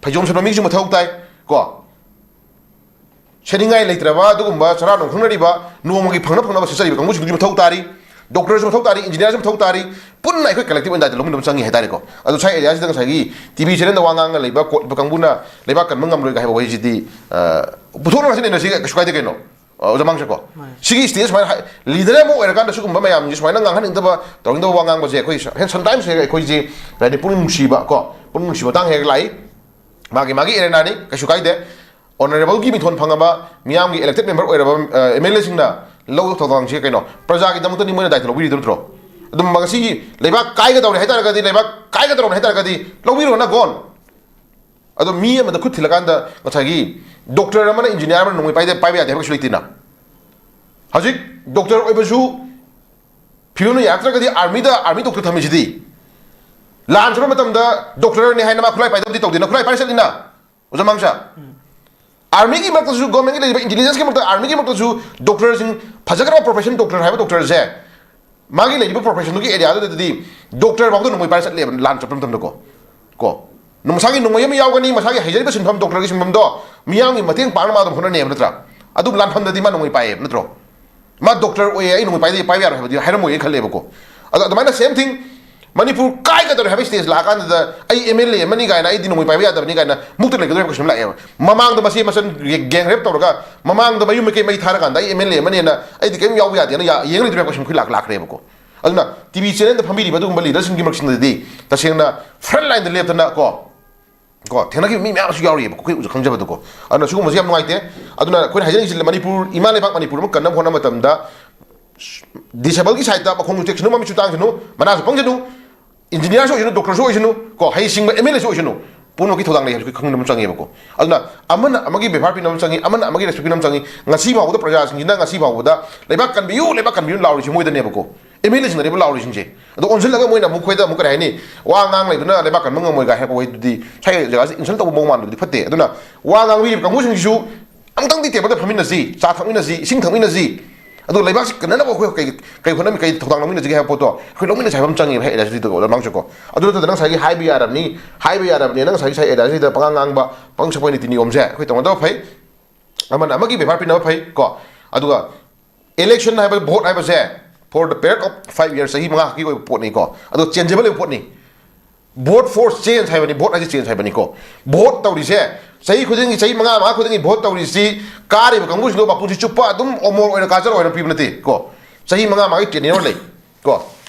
ꯐꯩꯖꯣꯝ ꯁꯦꯠꯄ ꯃꯤꯒꯤꯁꯨ ꯃꯊꯧ ꯇꯥꯏ ꯀꯣ꯫ ꯁꯦꯠꯅꯤꯡꯉꯥꯏ ꯂꯩꯇ꯭ꯔꯕ ꯑꯗꯨꯒꯨꯝꯕ ꯆꯔꯥ ꯅꯨꯡ ꯈꯪꯅꯔꯤꯕ, ꯅꯣꯡꯃꯒꯤ ꯐꯪꯅ ꯐꯪꯅꯕ ꯁꯦꯠꯆꯔꯤꯕ ꯀꯥꯡꯕꯨꯁꯤꯡꯗꯨꯒꯤ ꯃꯊꯧ ꯇꯥꯔꯤ꯫ ꯗꯣꯛꯇꯔꯁꯨ ꯃꯊꯧ ꯇꯥꯔꯤ, ꯏꯟꯖꯤꯅꯤꯌꯥꯔꯁꯨ ꯃꯊꯧ ꯇꯥꯔꯤ, ꯄꯨꯟꯅ ꯑꯩꯈꯣꯏ ꯀꯂꯦꯛꯇꯤꯚ ꯑꯣꯏꯅ ꯗꯥꯏꯇ ꯂꯧꯃꯤꯟꯅꯕ ꯆꯪꯉꯤ ꯍꯥꯏꯇꯥꯔꯦꯀꯣ꯫ ꯑꯗꯣ ꯁ꯭ꯋꯥꯏ ꯑꯦꯔꯤꯌꯥꯁꯤꯗ ꯉꯁꯥꯏꯒꯤ ꯇꯤ ꯚꯤ ꯆꯦꯅꯦꯜꯗ ꯋꯥ ꯉꯥꯡꯉ ꯂꯩꯕ ꯀꯣꯠ ꯏꯕ ꯀꯥꯡꯕꯨꯅ ꯂꯩꯕꯥꯛ ꯀꯟꯕ ꯉꯝꯂꯣꯏꯒ ꯍꯥꯏꯕ ꯋꯥꯍꯩꯁꯤꯗꯤ, ꯑ, ꯄꯨꯊꯣꯛꯅ ꯉꯥꯡꯁꯤꯟꯅꯩꯅ ꯁꯤ ꯀꯩꯁꯨ ꯀꯥꯏꯗꯦ ꯀꯩꯅꯣ꯫ ꯑ, ꯑꯣꯖꯥ ꯃꯥꯡꯁꯦꯀꯣ꯫ ꯃꯥꯅꯦ꯫ ꯁꯤꯒꯤ ꯁ꯭ꯇꯦꯖ ꯁꯨꯃꯥꯏꯅ ꯍꯥꯏ-, ꯂꯤꯗꯔ ꯑꯃ ꯑꯣꯏꯔꯀꯥꯟꯗ ꯁꯤꯒꯨꯝꯕ ꯃꯌꯥꯝꯁꯤ ꯁꯨꯃꯥꯏꯅ ꯉꯥꯡꯍꯟꯅꯤꯡꯗꯕ, ꯇꯧꯅꯤꯡꯗꯕ ꯋꯥ ꯉꯥꯡꯕꯁꯦ ꯑꯩꯈꯣꯏ ꯁ-, ꯍꯦꯟ-, ꯁꯝꯇꯥꯏꯝꯁ ꯍꯦꯛ ꯑꯩꯈꯣꯏꯁꯦ ꯀꯩ ꯍꯥꯏꯅꯤ, ꯄꯨꯛꯅꯤꯡ ꯅꯨꯡꯁꯤꯕ ꯀꯣ, ꯄꯨꯛꯅꯤꯡ ꯅꯨꯡꯁꯤꯕ ꯃꯇꯥꯡ ꯍꯦꯛ ꯂꯥꯛꯏ꯫ ꯃꯥꯒꯤ, ꯃꯥꯒꯤ ꯑꯦꯔꯦꯅꯥꯅꯤ, ꯀꯩꯁꯨ ꯀꯥꯏꯗꯦ꯫ ꯑꯣꯅꯔꯦꯕꯜꯒꯤ ꯃꯤꯡꯊꯣꯟ ꯐꯪꯉꯕ, ꯃꯤꯌꯥꯝꯒꯤ ꯏꯂꯦꯛꯇꯦꯗ ꯃꯦꯝꯕꯔ ꯑꯣꯏꯔꯕ, ꯑ, ꯑꯦꯝ ꯑꯦꯜ ꯑꯦꯁꯤꯡꯅ ꯂꯧꯕ ꯊꯧꯗꯥꯡꯁꯤ ꯀꯩꯅꯣ? ꯄ꯭ꯔꯖꯥꯒꯤꯗꯃꯛꯇꯅꯤ ꯃꯣꯏꯅ ꯗꯥꯏꯇ ꯂꯧꯕꯤꯔꯤꯗꯨ ꯅꯠꯇ꯭ꯔꯣ? ꯑꯗꯨꯝ ꯉꯁꯤꯒꯤ ꯂꯩꯕꯥꯛ ꯀꯥꯏꯒꯗꯧꯔꯦ ꯍꯥꯏꯇꯥꯔꯒꯗꯤ, ꯂꯩꯕꯥꯛ ꯀꯥꯏꯒꯗꯧꯔꯕꯅꯦ ꯍꯥꯏꯇꯥꯔꯒꯗꯤ, ꯂꯧꯕꯤꯔꯣꯅ ꯒꯣꯟ꯫ ꯑꯗꯣ ꯃꯤ ꯑꯃꯗ ꯈꯨꯠ ꯊꯤꯜꯂꯀꯥꯟꯗ ꯉꯁꯥꯏꯒꯤ ꯗꯣꯛꯇꯔ ꯑꯃꯅ ꯏꯟꯖꯤꯅꯤꯌꯥꯔ ꯑꯃꯅ ꯅꯣꯡꯃꯩ ꯄꯥꯏꯗ-, ꯄꯥꯏꯕ ꯌꯥꯗꯦ ꯍꯥꯏꯕ ꯀꯩꯁꯨ ꯂꯩꯇꯦꯅ꯫ ꯍꯧꯖꯤꯛ ꯗꯣꯛꯇꯔ ꯑꯣꯏꯕꯁꯨ ꯐꯤꯕꯝꯅ ꯌꯥꯔꯛꯇ꯭ꯔꯒꯗꯤ ꯑꯥꯔꯃꯤꯗ ꯑꯥꯔꯃꯤ ꯗꯣꯛꯇꯔ ꯊꯝꯃꯤꯁꯤꯗꯤ꯫ ꯂꯥꯟ ꯆꯠꯄ ꯃꯇꯝꯗ ꯗꯣꯛꯇꯔꯅꯤ ꯍꯥꯏꯅ ꯃꯥ ꯈꯨꯠꯂꯥꯏ ꯄꯥꯏꯗꯕꯗꯤ ꯇꯧꯗꯦꯅ, ꯈꯨꯠꯂꯥꯏ ꯄꯥꯏꯔ ꯆꯠꯂꯤꯅ꯫ ꯑꯣꯖꯥ ꯃꯥꯡꯁꯥ, ꯑꯥꯔꯃꯤꯒꯤ ꯃꯔꯛꯇꯁꯨ, ꯒꯣꯔꯃꯦꯟꯒꯤ ꯂꯩꯔꯤꯕ ꯏꯟꯇꯦꯂꯤꯖꯦꯟꯁꯀꯤ ꯃꯔꯛꯇ, ꯑꯥꯔꯃꯤꯒꯤ ꯃꯔꯛꯇꯁꯨ ꯗꯣꯛꯇꯔꯁꯤꯡ, ꯐꯖꯈ꯭ꯔꯕ ꯄ꯭ꯔꯣꯐꯦꯁꯟ ꯗꯣꯛꯇꯔ ꯍꯥꯏꯕ ꯗꯣꯛꯇꯔꯁꯦ, ꯃꯥꯒꯤ ꯂꯩꯔꯤꯕ ꯄ꯭ꯔꯣꯐꯦꯁꯟꯗꯨꯒꯤ ꯑꯦꯔꯤꯌꯥꯗꯨꯗꯗꯤ ꯗꯣꯛꯇꯔ ꯐꯥꯎꯗ ꯅꯣꯡꯃꯩ ꯄꯥꯏꯔ ꯆꯠꯂꯦꯕ ꯂꯥꯟ ꯆꯠꯄ ꯃꯇꯝꯗꯀꯣ꯫ ꯀꯣ, ꯃꯁꯥꯒꯤ ꯅꯣꯡꯃꯩ ꯑꯃ ꯌꯥꯎꯒꯅꯤ, ꯃꯁꯥꯒꯤ ꯍꯩꯖꯔꯤꯕ ꯁꯤꯟꯐꯝ, ꯗꯣꯛꯇꯔꯒꯤ ꯁꯤꯟꯐꯝꯗꯣ ꯃꯤꯌꯥꯝꯒꯤ ꯃꯇꯦꯡ ꯄꯥꯡꯅꯕ ꯑꯗꯨꯝ ꯍꯣꯠꯅꯅꯦꯕ ꯅꯠꯇ꯭ꯔꯥ? ꯑꯗꯨ ꯂꯥꯟꯐꯝꯗꯗꯤ ꯃꯥ ꯅꯣꯡꯃꯩ ꯄꯥꯏꯌꯦꯕ ꯅꯠꯇ꯭ꯔꯣ? ꯃꯥ ꯗꯣꯛꯇꯔ ꯑꯣꯏꯌꯦ, ꯑꯩ ꯅꯣꯡꯃꯩ ꯄꯥꯏꯗ-, ꯄꯥꯏꯕ ꯌꯥꯔꯣꯏ ꯍꯥꯏꯕꯗꯤ ꯍꯥꯏꯔꯝꯃꯣꯏꯅ ꯈꯜꯂꯦꯕꯀꯣ꯫ ꯑꯗꯣ ꯑꯗꯨꯃꯥꯏꯅ ꯁꯦꯝ ꯊꯤꯡ, ꯃꯅꯤꯄꯨꯔ ꯀꯥꯏꯒꯗꯧꯔꯦ ꯍꯥꯏꯕ ꯁ꯭ꯇꯦꯖ ꯂꯥꯛꯑꯀꯥꯟꯗꯨꯗ, "ꯑꯩ ꯑꯦꯝ ꯑꯦꯜ ꯑꯦ ꯑꯃꯅꯤ" ꯀꯥꯏꯅ, "ꯑꯩꯗꯤ ꯅꯣꯡꯃꯩ ꯄꯥꯏꯕ ꯌꯥꯗꯕꯅꯤ" ꯀꯥꯏꯅ ꯃꯨꯛꯇ ꯂꯩꯒꯗꯧꯔꯤ ꯍꯥꯏꯕ ꯀꯣꯏꯁꯟ ꯂꯥꯛꯑꯦꯕ꯫ ꯃꯃꯥꯡꯗ ꯃꯆꯦ ꯃꯆꯟ ꯒꯦꯡ ꯔꯦꯞ ꯇꯧꯔꯒ, ꯃꯃꯥꯡꯗ ꯃꯌꯨꯝ ꯃꯀꯩ ꯃꯩ ꯊꯥꯔꯀꯥꯟꯗ, "ꯑꯩ ꯑꯦꯝ ꯑꯦꯜ ꯑꯦ ꯑꯃꯅꯦꯅ ꯑꯩꯗꯤ ꯀꯔꯤꯝ ꯌꯥꯎꯕ ꯌꯥꯗꯦꯅ" ꯌꯥ-, ꯌꯦꯡ ꯂꯩꯗꯧꯔꯤ ꯍꯥꯏꯕ ꯀꯣꯏꯁꯟ ꯂꯥꯛ-, ꯂꯥꯛꯈ꯭ꯔꯦꯕꯀꯣ꯫ ꯑꯗꯨꯅ ꯇꯤ ꯚꯤ ꯆꯦꯅꯦꯜꯗ ꯐꯝꯕꯤꯔꯤꯕ ꯑꯗꯨꯒꯨꯝꯕ ꯂꯤꯗꯔꯁꯤꯡꯒꯤ ꯃꯔꯛꯁꯤꯗꯗꯤ ꯇꯁꯦꯡꯅ ꯐ꯭ꯔꯟ ꯂꯥꯏꯟꯗ ꯂꯦꯞꯇꯅ ꯀꯣ, ꯀꯣ, ꯊꯦꯡꯅꯈꯤꯕ ꯃꯤ ꯃꯌꯥꯝ ꯑꯃꯁꯨ ꯌꯥꯎꯔꯤꯑꯕꯀꯣ, ꯑꯩꯈꯣꯏ ꯎꯖ ꯈꯪꯖꯕꯗꯀꯣ꯫ ꯑꯗꯨꯅ ꯁꯤꯒꯨꯝꯕꯁꯦ ꯌꯥꯝ ꯅꯨꯡꯉꯥꯏꯇꯦ꯫ ꯑꯗꯨꯅ ꯑꯩꯈꯣꯏꯅ ꯍꯥꯏꯖꯅꯤꯡꯉꯤꯁꯤ, ꯃꯅꯤꯄꯨꯔ, ꯏꯃꯥ ꯂꯩꯕꯥꯛ ꯃꯅꯤꯄꯨꯔ ꯑꯃ ꯀꯟꯅꯕ ꯍꯣꯠꯅꯕ ꯃꯇꯝꯗ ꯗꯤꯁꯦꯕꯜꯒꯤ ꯁꯥꯏꯠꯇ ꯃꯈꯣꯡꯁꯨ ꯇꯦꯛꯁꯅꯨ, ꯃꯃꯤꯠꯁꯨ ꯇꯥꯡꯁꯅꯨ, ꯃꯅꯥꯁꯨ ꯄꯪꯁꯅꯨ, ꯏꯟꯖꯤꯅꯤꯌꯥꯔꯁꯨ ꯑꯣꯏꯁꯅꯨ, ꯗꯣꯛꯇꯔꯁꯨ ꯑꯣꯏꯁꯅꯨ, ꯀꯣ, ꯍꯩꯁꯤꯡꯕ ꯑꯦꯝ ꯑꯦꯜ ꯑꯦꯁꯨ ꯑꯣꯏꯁꯅꯨ, ꯄꯨꯝꯅꯃꯛꯀꯤ ꯊꯧꯗꯥꯡ ꯂꯩ ꯍꯥꯏꯕꯁꯤ ꯑꯩꯈꯣꯏ ꯈꯪꯃꯤꯟꯅꯕ ꯑꯃ ꯆꯪꯉꯦꯕꯀꯣ꯫ ꯑꯗꯨꯅ ꯑꯃꯅ ꯑꯃꯒꯤ ꯕꯦꯕꯥꯔ ꯄꯤꯅꯕ ꯆꯪꯉꯤ, ꯑꯃꯅ ꯑꯃꯒꯤ ꯔꯦꯁꯄꯦꯛ ꯄꯤꯅꯕ ꯆꯪꯉꯤ꯫ ꯉꯁꯤ ꯐꯥꯎꯕꯗ ꯄ꯭ꯔꯖꯥꯁꯤꯡꯁꯤꯅ ꯉꯁꯤ ꯐꯥꯎꯕꯗ "ꯂꯩꯕꯥꯛ ꯀꯟꯕꯤꯌꯨ, ꯂꯩꯕꯥꯛ ꯀꯟꯕꯤꯌꯨ" ꯂꯥꯎꯔꯤꯁꯤ ꯃꯣꯏꯗꯅꯦꯕꯀꯣ, ꯑꯦꯝ ꯑꯦꯜ ꯑꯦꯁꯤꯡꯗꯅꯦꯕ ꯂꯥꯎꯔꯤꯁꯤꯡꯁꯦ꯫ ꯑꯗꯣ ꯑꯣꯟꯁꯤꯜꯂꯒ ꯃꯣꯏꯅ ꯑꯃꯨꯛ ꯑꯩꯈꯣꯏꯗ ꯑꯃꯨꯛ ꯀꯔꯤ ꯍꯥꯏꯅꯤ, "ꯋꯥ ꯉꯥꯡ ꯂꯩꯕꯅ ꯂꯩꯕꯥꯛ ꯀꯟꯕ ꯉꯝꯃꯣꯏ" ꯀꯥꯏ ꯍꯥꯏꯔꯛꯄ ꯋꯥꯍꯩꯗꯨꯗꯤ ꯁ꯭ꯋꯥꯏ ꯖꯒꯥꯁꯤ ꯏꯟꯁꯜ ꯇꯧꯕ ꯃꯑꯣꯡ ꯃꯥꯟꯕꯗꯨꯗꯤ ꯐꯠꯇꯦ꯫ ꯑꯗꯨꯅ ꯋꯥ ꯉꯥꯡꯕꯤꯔꯤꯕ ꯀꯥꯡꯕꯨꯁꯤꯡꯁꯤꯁꯨ ꯑꯃꯨꯛꯇꯪꯗꯤ ꯇꯦꯕꯜꯗ ꯐꯝꯃꯤꯟꯅꯁꯤ, ꯆꯥ ꯊꯛꯃꯤꯟꯅꯁꯤ, ꯏꯁꯤꯡ ꯊꯛꯃꯤꯟꯅꯁꯤ꯫ ꯑꯗꯨ ꯂꯩꯕꯥꯛꯁꯤ ꯀꯟꯅꯅꯕ ꯑꯩꯈꯣꯏ ꯀꯩ, ꯀꯩ ꯍꯣꯠꯅꯃꯤ, ꯀꯩ ꯊꯧꯗꯥꯡ ꯂꯧꯃꯤꯟꯅꯁꯤꯒꯦ ꯍꯥꯏꯕ ꯄꯣꯠꯇꯣ ꯑꯩꯈꯣꯏ ꯂꯧꯃꯤꯟꯅꯁꯤ ꯍꯥꯏꯕ ꯑꯃ ꯆꯪꯉꯦꯕ, ꯍꯦꯛ ꯑꯦꯂꯥꯏꯁꯤꯗꯨꯗꯀꯣ, ꯂꯝꯃꯥꯡꯁꯨꯀꯣ꯫ ꯑꯗꯨ ꯅꯠꯇꯗ ꯅꯪ ꯉꯁꯥꯏꯒꯤ ꯍꯥꯏꯕ ꯌꯥꯔꯕꯅꯤ, ꯍꯥꯏꯕ ꯌꯥꯔꯕꯅꯤ, ꯅꯪ ꯉꯁꯥꯏꯒꯤ ꯁꯥꯏ ꯑꯦꯔꯤꯌꯥꯁꯤꯗ ꯄꯉꯥꯡ ꯉꯥꯡꯕ, ꯄꯪꯁꯛꯄ ꯅꯤꯇꯤ ꯅꯤꯌꯣꯝꯁꯦ ꯑꯩꯈꯣꯏ ꯇꯧꯅꯗꯕ ꯐꯩ꯫ ꯑꯃꯅ ꯑꯃꯒꯤ ꯕꯦꯕꯥꯔ ꯄꯤꯅꯕ ꯐꯩ ꯀꯣ꯫ ꯑꯗꯨꯒ ꯏꯂꯦꯛꯁꯟ ꯍꯥꯏꯕ, ꯚꯣꯠ ꯍꯥꯏꯕꯁꯦ for the period of five years, ꯆꯍꯤ ꯃꯉꯥ ꯈꯛꯀꯤ ꯑꯣꯏꯕ ꯄꯣꯠꯅꯤꯀꯣ꯫ ꯑꯗꯣ changeable ꯑꯣꯏꯕ ꯄꯣꯠꯅꯤ꯫ Vote for change ꯍꯥꯏꯕꯅꯤ, vote ꯍꯥꯏꯁꯦ change ꯍꯥꯏꯕꯅꯤꯀꯣ꯫ Vote ꯇꯧꯔꯤꯁꯦ ꯆꯍꯤ ꯈꯨꯗꯤꯡꯒꯤ, ꯆꯍꯤ ꯃꯉꯥ ꯃꯉꯥ ꯈꯨꯗꯤꯡꯒꯤ vote ꯇꯧꯔꯤꯁꯤ ꯀꯥꯔꯤꯕ ꯀꯥꯡꯕꯨꯁꯤꯡꯗꯣ ꯃꯄꯨꯟꯁꯤ ꯆꯨꯞꯄ ꯑꯗꯨꯝ ꯑꯃꯣꯔ ꯑꯣꯏꯅ ꯀꯥꯖꯔꯣ ꯍꯥꯏꯅ ꯄꯤꯕ ꯅꯠꯇꯦ ꯀꯣ꯫ ꯆꯍꯤ ꯃꯉꯥ ꯃꯉꯥꯒꯤ tenure ꯂꯩ ꯀꯣ꯫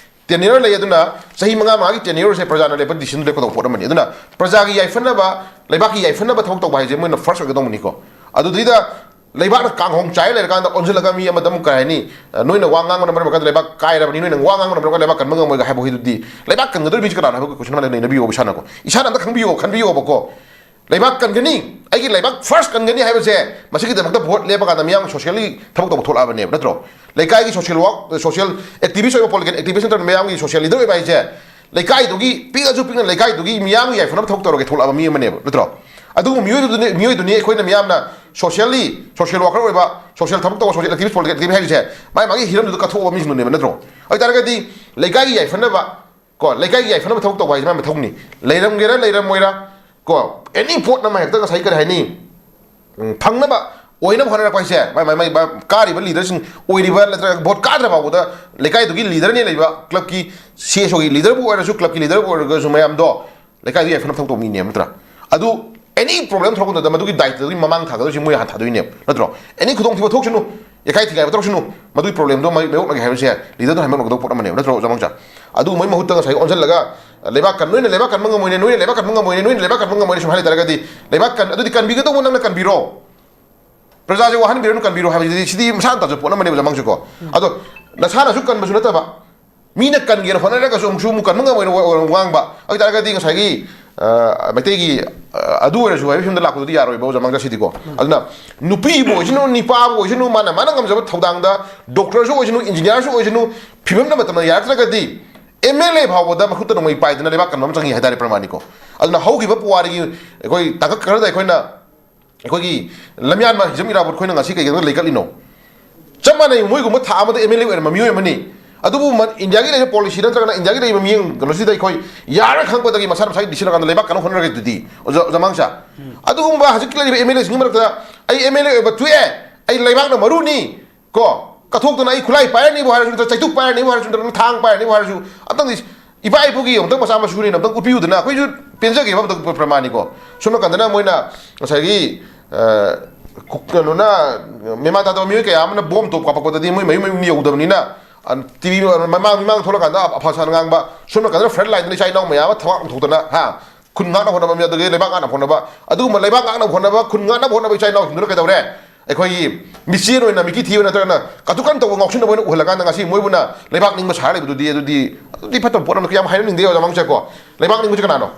Tenure ꯂꯩ꯫ ꯑꯗꯨꯅ ꯆꯍꯤ ꯃꯉꯥ ꯃꯉꯥꯒꯤ tenureꯁꯦ ꯄ꯭ꯔꯖꯥꯅ ꯂꯦꯞꯄ decisionꯗꯣ ꯂꯦꯞꯀꯗꯧꯕ ꯄꯣꯠ ꯑꯃꯅꯤ꯫ ꯑꯗꯨꯅ ꯄ꯭ꯔꯖꯥꯒꯤ ꯌꯥꯏꯐꯅꯕ, ꯂꯩꯕꯥꯛꯀꯤ ꯌꯥꯏꯐꯅꯕ ꯊꯕꯛ ꯇꯧꯕ ꯍꯥꯏꯁꯦ ꯃꯣꯏꯅ first ꯑꯣꯏꯒꯗꯧꯕꯅꯤꯀꯣ꯫ ꯑꯗꯨꯗꯩꯗ ꯂꯩꯕꯥꯛꯅ ꯀꯥꯡꯍꯣꯡ ꯆꯥꯏ ꯂꯩꯔꯀꯥꯟꯗ ꯑꯣꯟꯁꯤꯜꯂꯒ ꯃꯤ ꯑꯃꯗ ꯑꯃꯨꯛ ꯀꯩ ꯍꯥꯏꯅꯤ, ꯑ, ꯅꯣꯏꯅ ꯋꯥ ꯉꯥꯡꯕꯅ ꯃꯔꯝ ꯑꯣꯏꯔꯀꯥꯟꯗ ꯂꯩꯕꯥꯛ ꯀꯥꯏꯔꯕꯅꯤ, ꯅꯣꯏꯅ ꯋꯥ ꯉꯥꯡꯕꯅ ꯃꯔꯝ ꯑꯣꯏꯔꯀꯥꯟꯗ ꯂꯩꯕꯥꯛ ꯀꯟꯕ ꯉꯝꯃꯣꯏꯒ ꯍꯥꯏꯕ ꯍꯩꯗꯨꯗꯤ, ꯂꯩꯕꯥꯛ ꯀꯟꯒꯗꯧꯔꯤꯕ ꯃꯤꯁꯦ ꯀꯅꯥꯅꯣ ꯍꯥꯏꯕ question ꯑꯃ ꯅꯩꯅꯕꯤꯌꯣꯕ ꯏꯁꯥꯅꯀꯣ꯫ ꯏꯁꯥꯅ ꯑꯝꯇ ꯈꯪꯕꯤꯌꯣ, ꯈꯟꯕꯤꯌꯣꯕꯀꯣ꯫ ꯂꯩꯕꯥꯛ ꯀꯟꯒꯅꯤ, ꯑꯩꯒꯤ ꯂꯩꯕꯥꯛ first ꯀꯟꯒꯅꯤ ꯍꯥꯏꯕꯁꯦ, ꯃꯁꯤꯒꯤꯗꯃꯛꯇ vote ꯂꯦꯞꯄ ꯀꯥꯟꯗ ꯃꯤꯌꯥꯝ socially ꯊꯕꯛ ꯇꯧꯕ ꯊꯣꯛꯂꯛꯑꯕꯅꯦꯕ, ꯅꯠꯇ꯭ꯔꯣ? ꯂꯩꯀꯥꯏꯒꯤ social work, social activist ꯑꯣꯏꯕ, political activist ꯅꯠꯇ꯭ꯔꯒ ꯃꯌꯥꯝꯒꯤ social leader ꯑꯣꯏꯕ ꯍꯥꯏꯁꯦ, ꯂꯩꯀꯥꯏꯗꯨꯒꯤ, ꯄꯤꯛꯑꯁꯨ ꯄꯤꯛꯅ ꯂꯩꯀꯥꯏꯗꯨꯒꯤ ꯃꯤꯌꯥꯝꯒꯤ ꯌꯥꯏꯐꯅꯕ ꯊꯕꯛ ꯇꯧꯔꯒꯦ ꯊꯣꯛꯂꯛꯑꯕ ꯃꯤ ꯑꯃꯅꯦꯕ, ꯅꯠꯇ꯭ꯔꯣ? ꯑꯗꯨꯒꯨꯝꯕ ꯃꯤꯑꯣꯏꯗꯨꯗꯨꯅꯤ, ꯃꯤꯑꯣꯏꯗꯨꯅꯤ ꯑꯩꯈꯣꯏꯅ ꯃꯤꯌꯥꯝꯅ socially, social worker ꯑꯣꯏꯕ, social ꯊꯕꯛ ꯇꯧꯕ, social activist, political activist ꯍꯥꯏꯔꯤꯁꯦ, ꯃꯥꯏ ꯃꯥꯒꯤ ꯍꯤꯔꯝꯗꯨꯗ ꯀꯠꯊꯣꯛꯑꯕ ꯃꯤꯁꯤꯡꯗꯨꯅꯦꯕ, ꯅꯠꯇ꯭ꯔꯣ? ꯑꯗꯨ ꯑꯣꯏꯇꯥꯔꯒꯗꯤ ꯂꯩꯀꯥꯏꯒꯤ ꯌꯥꯏꯐꯅꯕ, ꯀꯣ, ꯂꯩꯀꯥꯏꯒꯤ ꯌꯥꯏꯐꯅꯕ ꯊꯕꯛ ꯇꯧꯕ ꯍꯥꯏꯁꯦ ꯃꯥꯏ ꯃꯊꯧꯅꯤ꯫ ꯂꯩꯔꯝꯒꯦꯔꯥ ꯂꯩꯔꯝꯃꯣꯏꯔꯥ, ꯀꯣ, any ꯄꯣꯠ ꯑꯃ ꯍꯦꯛꯇ ꯉꯁꯥꯏ ꯀꯔꯤ ꯍꯥꯏꯅꯤ, ꯎꯝ, ꯐꯪꯅꯕ ꯑꯣꯏꯅꯕ ꯍꯣꯠꯅꯔꯛꯄ ꯍꯥꯏꯁꯦ, ꯃꯥꯏ, ꯃꯥꯏ, ꯃꯥꯏ, ꯃꯥ ꯀꯥꯔꯤꯕ leaderꯁꯤꯡ ꯑꯣꯏꯔꯤꯕ ꯅꯠꯇ꯭ꯔꯒ vote ꯀꯥꯗ꯭ꯔ ꯐꯥꯎꯕꯗ ꯂꯩꯀꯥꯏꯗꯨꯒꯤ leaderꯅꯦ ꯂꯩꯕ, clubꯀꯤ CSOꯒꯤ leaderꯕꯨ ꯑꯣꯏꯔꯁꯨ, clubꯀꯤ leaderꯕꯨ ꯑꯣꯏꯔꯒꯁꯨ ꯃꯌꯥꯝꯗꯣ ꯂꯩꯀꯥꯏꯗꯨꯒꯤ ꯌꯥꯏꯐꯅꯕ ꯊꯕꯛ ꯇꯧꯕ ꯃꯤꯅꯦꯕ, ꯅꯠꯇ꯭ꯔꯥ? ꯑꯗꯨ any problem ꯊꯣꯛꯂꯛꯄ ꯃꯇꯝꯗ ꯃꯗꯨꯒꯤ ꯗꯥꯏꯇꯗꯨꯒꯤ ꯃꯃꯥꯡ ꯊꯥꯒꯗꯧꯔꯤꯁꯤ ꯃꯣꯏ ꯍꯥꯟꯅ ꯊꯥꯗꯣꯏꯅꯦꯕ, ꯅꯠꯇ꯭ꯔꯣ? Any ꯈꯨꯗꯣꯡꯊꯤꯕ ꯊꯣꯛꯁꯅꯨ, ꯌꯥꯈꯥꯏ ꯊꯤꯒꯥꯏꯕ ꯇꯧꯔꯛꯁꯅꯨ, ꯃꯗꯨꯒꯤ problemꯗꯣ ꯃꯥꯏ ꯃꯥꯌꯣꯛꯅꯒꯦ ꯍꯥꯏꯕꯁꯦ leaderꯗꯨꯅ ꯍꯥꯏꯃꯛꯅꯒꯗꯧꯕ ꯄꯣꯠ ꯑꯃꯅꯦꯕ, ꯅꯠꯇ꯭ꯔꯣ, ꯑꯣꯖꯥ ꯃꯉꯣꯆꯥ? ꯑꯗꯨ ꯃꯣꯏ ꯃꯍꯨꯠꯇ ꯉꯁꯥꯏꯒꯤ ꯑꯣꯟꯁꯤꯜꯂꯒ, "ꯂꯩꯕꯥꯛ ꯀꯟ-, ꯅꯣꯏꯅ ꯂꯩꯕꯥꯛ ꯀꯟꯕ ꯉꯝꯃꯣꯏꯅꯦ, ꯅꯣꯏꯅ ꯂꯩꯕꯥꯛ ꯀꯟꯕ ꯉꯝꯃꯣꯏꯅꯦ, ꯅꯣꯏꯅ ꯂꯩꯕꯥꯛ ꯀꯟꯕ ꯉꯝꯃꯣꯏꯅꯦ" ꯁꯨꯝ ꯍꯥꯏ ꯂꯩꯇꯥꯔꯒꯗꯤ, ꯂꯩꯕꯥꯛ ꯀꯟ-, ꯑꯗꯨꯗꯤ ꯀꯟꯕꯤꯒꯗꯧꯕ ꯅꯪꯅ ꯀꯟꯕꯤꯔꯣ꯫ ꯄ꯭ꯔꯖꯥꯁꯦ ꯋꯥꯍꯟꯕꯤꯔꯅꯨ, ꯀꯟꯕꯤꯔꯣ ꯍꯥꯏꯕꯁꯤꯗꯤ, ꯁꯤꯗꯤ ꯃꯁꯥꯅ ꯇꯥꯖꯕ ꯄꯣꯠ ꯑꯃꯅꯦꯕ, ꯑꯣꯖꯥ ꯃꯉꯣꯆꯥꯀꯣ꯫ ꯑꯗꯣ ꯅꯁꯥꯅꯁꯨ ꯀꯟꯕꯁꯨ ꯅꯠꯇꯕ, ꯃꯤꯅ ꯀꯟꯒꯦꯅ ꯍꯣꯠꯅꯔꯒꯁꯨ ꯑꯃꯨꯛꯁꯨ ꯑꯃꯨꯛ ꯀꯟꯕ ꯉꯝꯃꯣꯏꯅ ꯋꯥ-, ꯋꯥ-, ꯉꯥꯡꯕ꯫ ꯑꯗꯨ ꯑꯣꯏꯇꯥꯔꯒꯗꯤ ꯉꯁꯥꯏꯒꯤ, ꯑ, ꯃꯩꯇꯩꯒꯤ, ꯑ, ꯑꯗꯨ ꯑꯣꯏꯔꯁꯨ ꯍꯥꯏꯕ ꯐꯤꯂꯝꯗ ꯂꯥꯛꯄꯗꯨꯗꯤ ꯌꯥꯔꯣꯏꯕ, ꯑꯣꯖꯥ ꯃꯉꯣꯆꯥ, ꯁꯤꯗꯤꯀꯣ꯫ ꯑꯗꯨꯅ ꯅꯨꯄꯤꯕꯨ ꯑꯣꯏꯁꯅꯨ, ꯅꯤꯄꯥꯕꯨ ꯑꯣꯏꯁꯅꯨ, ꯃꯥꯅ, ꯃꯥꯅ ꯉꯝꯖꯕ ꯊꯧꯗꯥꯡꯗ doctorꯁꯨ ꯑꯣꯏꯁꯅꯨ, engineerꯁꯨ ꯑꯣꯏꯁꯅꯨ, ꯐꯤꯕꯝꯅ ꯃꯇꯝꯅ ꯌꯥꯔꯛꯇ꯭ꯔꯒꯗꯤ MLA ꯐꯥꯎꯕꯗ ꯃꯈꯨꯠꯇ ꯅꯣꯡꯃꯩ ꯄꯥꯏꯗꯅ ꯂꯩꯕꯥꯛ ꯀꯟꯕ ꯑꯃ ꯆꯪꯉꯤ ꯍꯥꯏꯇꯥꯔꯦ, ꯄ꯭ꯔꯃꯥꯅꯤꯀꯣ꯫ ꯑꯗꯨꯅ ꯍꯧꯈꯤꯕ ꯄꯨꯋꯥꯔꯤꯒꯤ ꯑꯩꯈꯣꯏ ꯇꯥꯡꯀꯛ ꯈꯔꯗ ꯑꯩꯈꯣꯏꯅ ꯑꯩꯈꯣꯏꯒꯤ ꯂꯝꯌꯥꯟꯕ ꯍꯤꯖꯝ ꯏꯔꯥꯕꯣꯠ ꯑꯩꯈꯣꯏꯅ ꯉꯁꯤ ꯀꯩꯒꯤꯅꯣ ꯂꯩꯈꯠꯂꯤꯅꯣ? ꯆꯞ ꯃꯥꯟꯅꯩ, ꯃꯣꯏꯒꯨꯝꯕ ꯊꯥ ꯑꯃꯗ MLA ꯑꯣꯏꯔꯝꯕ ꯃꯤꯑꯣꯏ ꯑꯃꯅꯤ꯫ ꯑꯗꯨꯕꯨ ꯃ-, ꯏꯟꯗꯤꯌꯥꯒꯤ ꯂꯩꯔꯤꯕ policy ꯅꯠꯇ꯭ꯔꯒꯅ ꯏꯟꯗꯤꯌꯥꯒꯤ ꯂꯩꯔꯤꯕ ꯃꯤꯠꯌꯦꯡ ꯀꯩꯅꯣꯁꯤꯗ ꯑꯩꯈꯣꯏ ꯌꯥꯔꯣꯏ ꯈꯪꯉꯛꯄꯗꯒꯤ ꯃꯁꯥꯅ ꯃꯁꯥꯒꯤ decision ꯂꯧꯔꯀꯥꯟꯗ ꯂꯩꯕꯥꯛ ꯀꯟꯅ ꯍꯣꯠꯅꯔꯒꯗꯨꯗꯤ, ꯑꯣꯖꯥ, ꯑꯣꯖꯥ ꯃꯉꯣꯆꯥ꯫ ꯑꯗꯨꯒꯨꯝꯕ ꯍꯧꯖꯤꯛꯀꯤ ꯂꯩꯔꯤꯕ MLAꯁꯤꯡꯒꯤ ꯃꯔꯛꯇ ꯑꯩ MLA ꯑꯣꯏꯕ ꯊꯣꯛꯑꯦ, ꯑꯩ ꯂꯩꯕꯥꯛꯅ ꯃꯔꯨꯅꯤ, ꯀꯣ, ꯇꯠꯊꯣꯛꯇꯅ ꯑꯩ ꯈꯨꯠꯂꯥꯏ ꯄꯥꯏꯔꯅꯤꯕꯨ ꯍꯥꯏꯔꯁꯨ, ꯅꯠꯇ꯭ꯔꯒ ꯆꯩꯇꯨꯞ ꯄꯥꯏꯔꯅꯤꯕꯨ ꯍꯥꯏꯔꯁꯨ, ꯅꯠꯇ꯭ꯔꯒ ꯊꯥꯡ ꯄꯥꯏꯔꯅꯤꯕꯨ ꯍꯥꯏꯔꯁꯨ, ꯑꯝꯇꯪꯗꯤ ꯏꯄꯥ ꯏꯄꯨꯒꯤ ꯑꯃꯨꯛꯇꯪ ꯃꯆꯥ ꯃꯁꯨꯅꯤꯅ ꯑꯝꯇꯪ ꯎꯠꯄꯤꯌꯨꯗꯅ꯫ ꯑꯩꯈꯣꯏꯁꯨ ꯄꯦꯟꯖꯒꯦꯕ ꯑꯝꯇꯪ ꯄ꯭ꯔꯃꯥꯟꯅꯤꯀꯣ꯫ ꯁꯣꯝ ꯅꯥꯀꯟꯗꯅ ꯃꯣꯏꯅ ꯉꯁꯥꯏꯒꯤ, ꯑ, ꯀꯩꯅꯣꯅ, ꯃꯦꯃꯥꯟ ꯇꯥꯗꯕ ꯃꯤꯑꯣꯏ ꯀꯌꯥ ꯑꯃꯅ ꯕꯣꯝ ꯇꯣꯞ ꯀꯥꯞꯄꯛꯄꯗꯗꯤ ꯃꯣꯏ ꯃꯌꯨꯝ ꯃꯌꯨꯝ ꯌꯧꯗꯕꯅꯤꯅ, ꯇꯤꯚꯤ ꯃꯃꯥꯡ ꯃꯤꯃꯥꯡ ꯊꯣꯛꯂꯀꯥꯟꯗ ꯑꯐ ꯁꯥꯟꯅ ꯉꯥꯡꯕ, ꯁꯣꯝ ꯅꯥꯀꯟꯗ ꯐ꯭ꯔꯟ ꯂꯥꯏꯟꯗꯅ ꯏꯆꯥ ꯏꯅꯥꯎ ꯃꯌꯥꯝ ꯑꯃ ꯊꯋꯥꯏ ꯊꯣꯛꯇꯅ, ꯍꯥ, ꯈꯨꯟ ꯉꯥꯛꯅꯕ ꯍꯣꯠꯅꯕ ꯃꯤ, ꯑꯗꯨꯗꯒꯤ ꯂꯩꯕꯥꯛ ꯉꯥꯛꯅꯕ ꯍꯣꯠꯅꯕ, ꯑꯗꯨꯒꯨꯝꯕ ꯂꯩꯕꯥꯛ ꯉꯥꯛꯅꯕ ꯍꯣꯠꯅꯕ, ꯈꯨꯟ ꯉꯥꯛꯅꯕ ꯍꯣꯠꯅꯕ ꯏꯆꯥ ꯏꯅꯥꯎꯁꯤꯡꯗꯨꯅ ꯀꯩꯗꯧꯔꯦ? ꯑꯩꯈꯣꯏꯒꯤ ꯃꯤꯆꯦꯟ ꯑꯣꯏꯅ, ꯃꯤꯀꯤ ꯊꯤꯕ ꯅꯠꯇ꯭ꯔꯒꯅ ꯀꯇꯨꯀꯔꯟ ꯇꯧꯕ, ꯉꯥꯎꯁꯤꯟꯅꯕ ꯑꯣꯏꯅ ꯎꯍꯜꯂꯀꯥꯟꯗ ꯉꯁꯤ ꯃꯣꯏꯕꯨꯅ ꯂꯩꯕꯥꯛ ꯅꯤꯡꯕ ꯁꯥꯔ ꯂꯩꯕꯗꯨꯗꯤ, ꯑꯗꯨꯗꯤ, ꯑꯗꯨꯗꯤ ꯐꯠꯇꯕ ꯄꯣꯠ ꯑꯃ, ꯌꯥꯝ ꯍꯥꯏꯅꯅꯤꯡꯗꯦ ꯑꯣꯖꯥ ꯃꯥꯡꯁꯦꯀꯣ꯫ ꯂꯩꯕꯥꯛ ꯅꯤꯡꯕꯁꯦ ꯀꯅꯥꯅꯣ?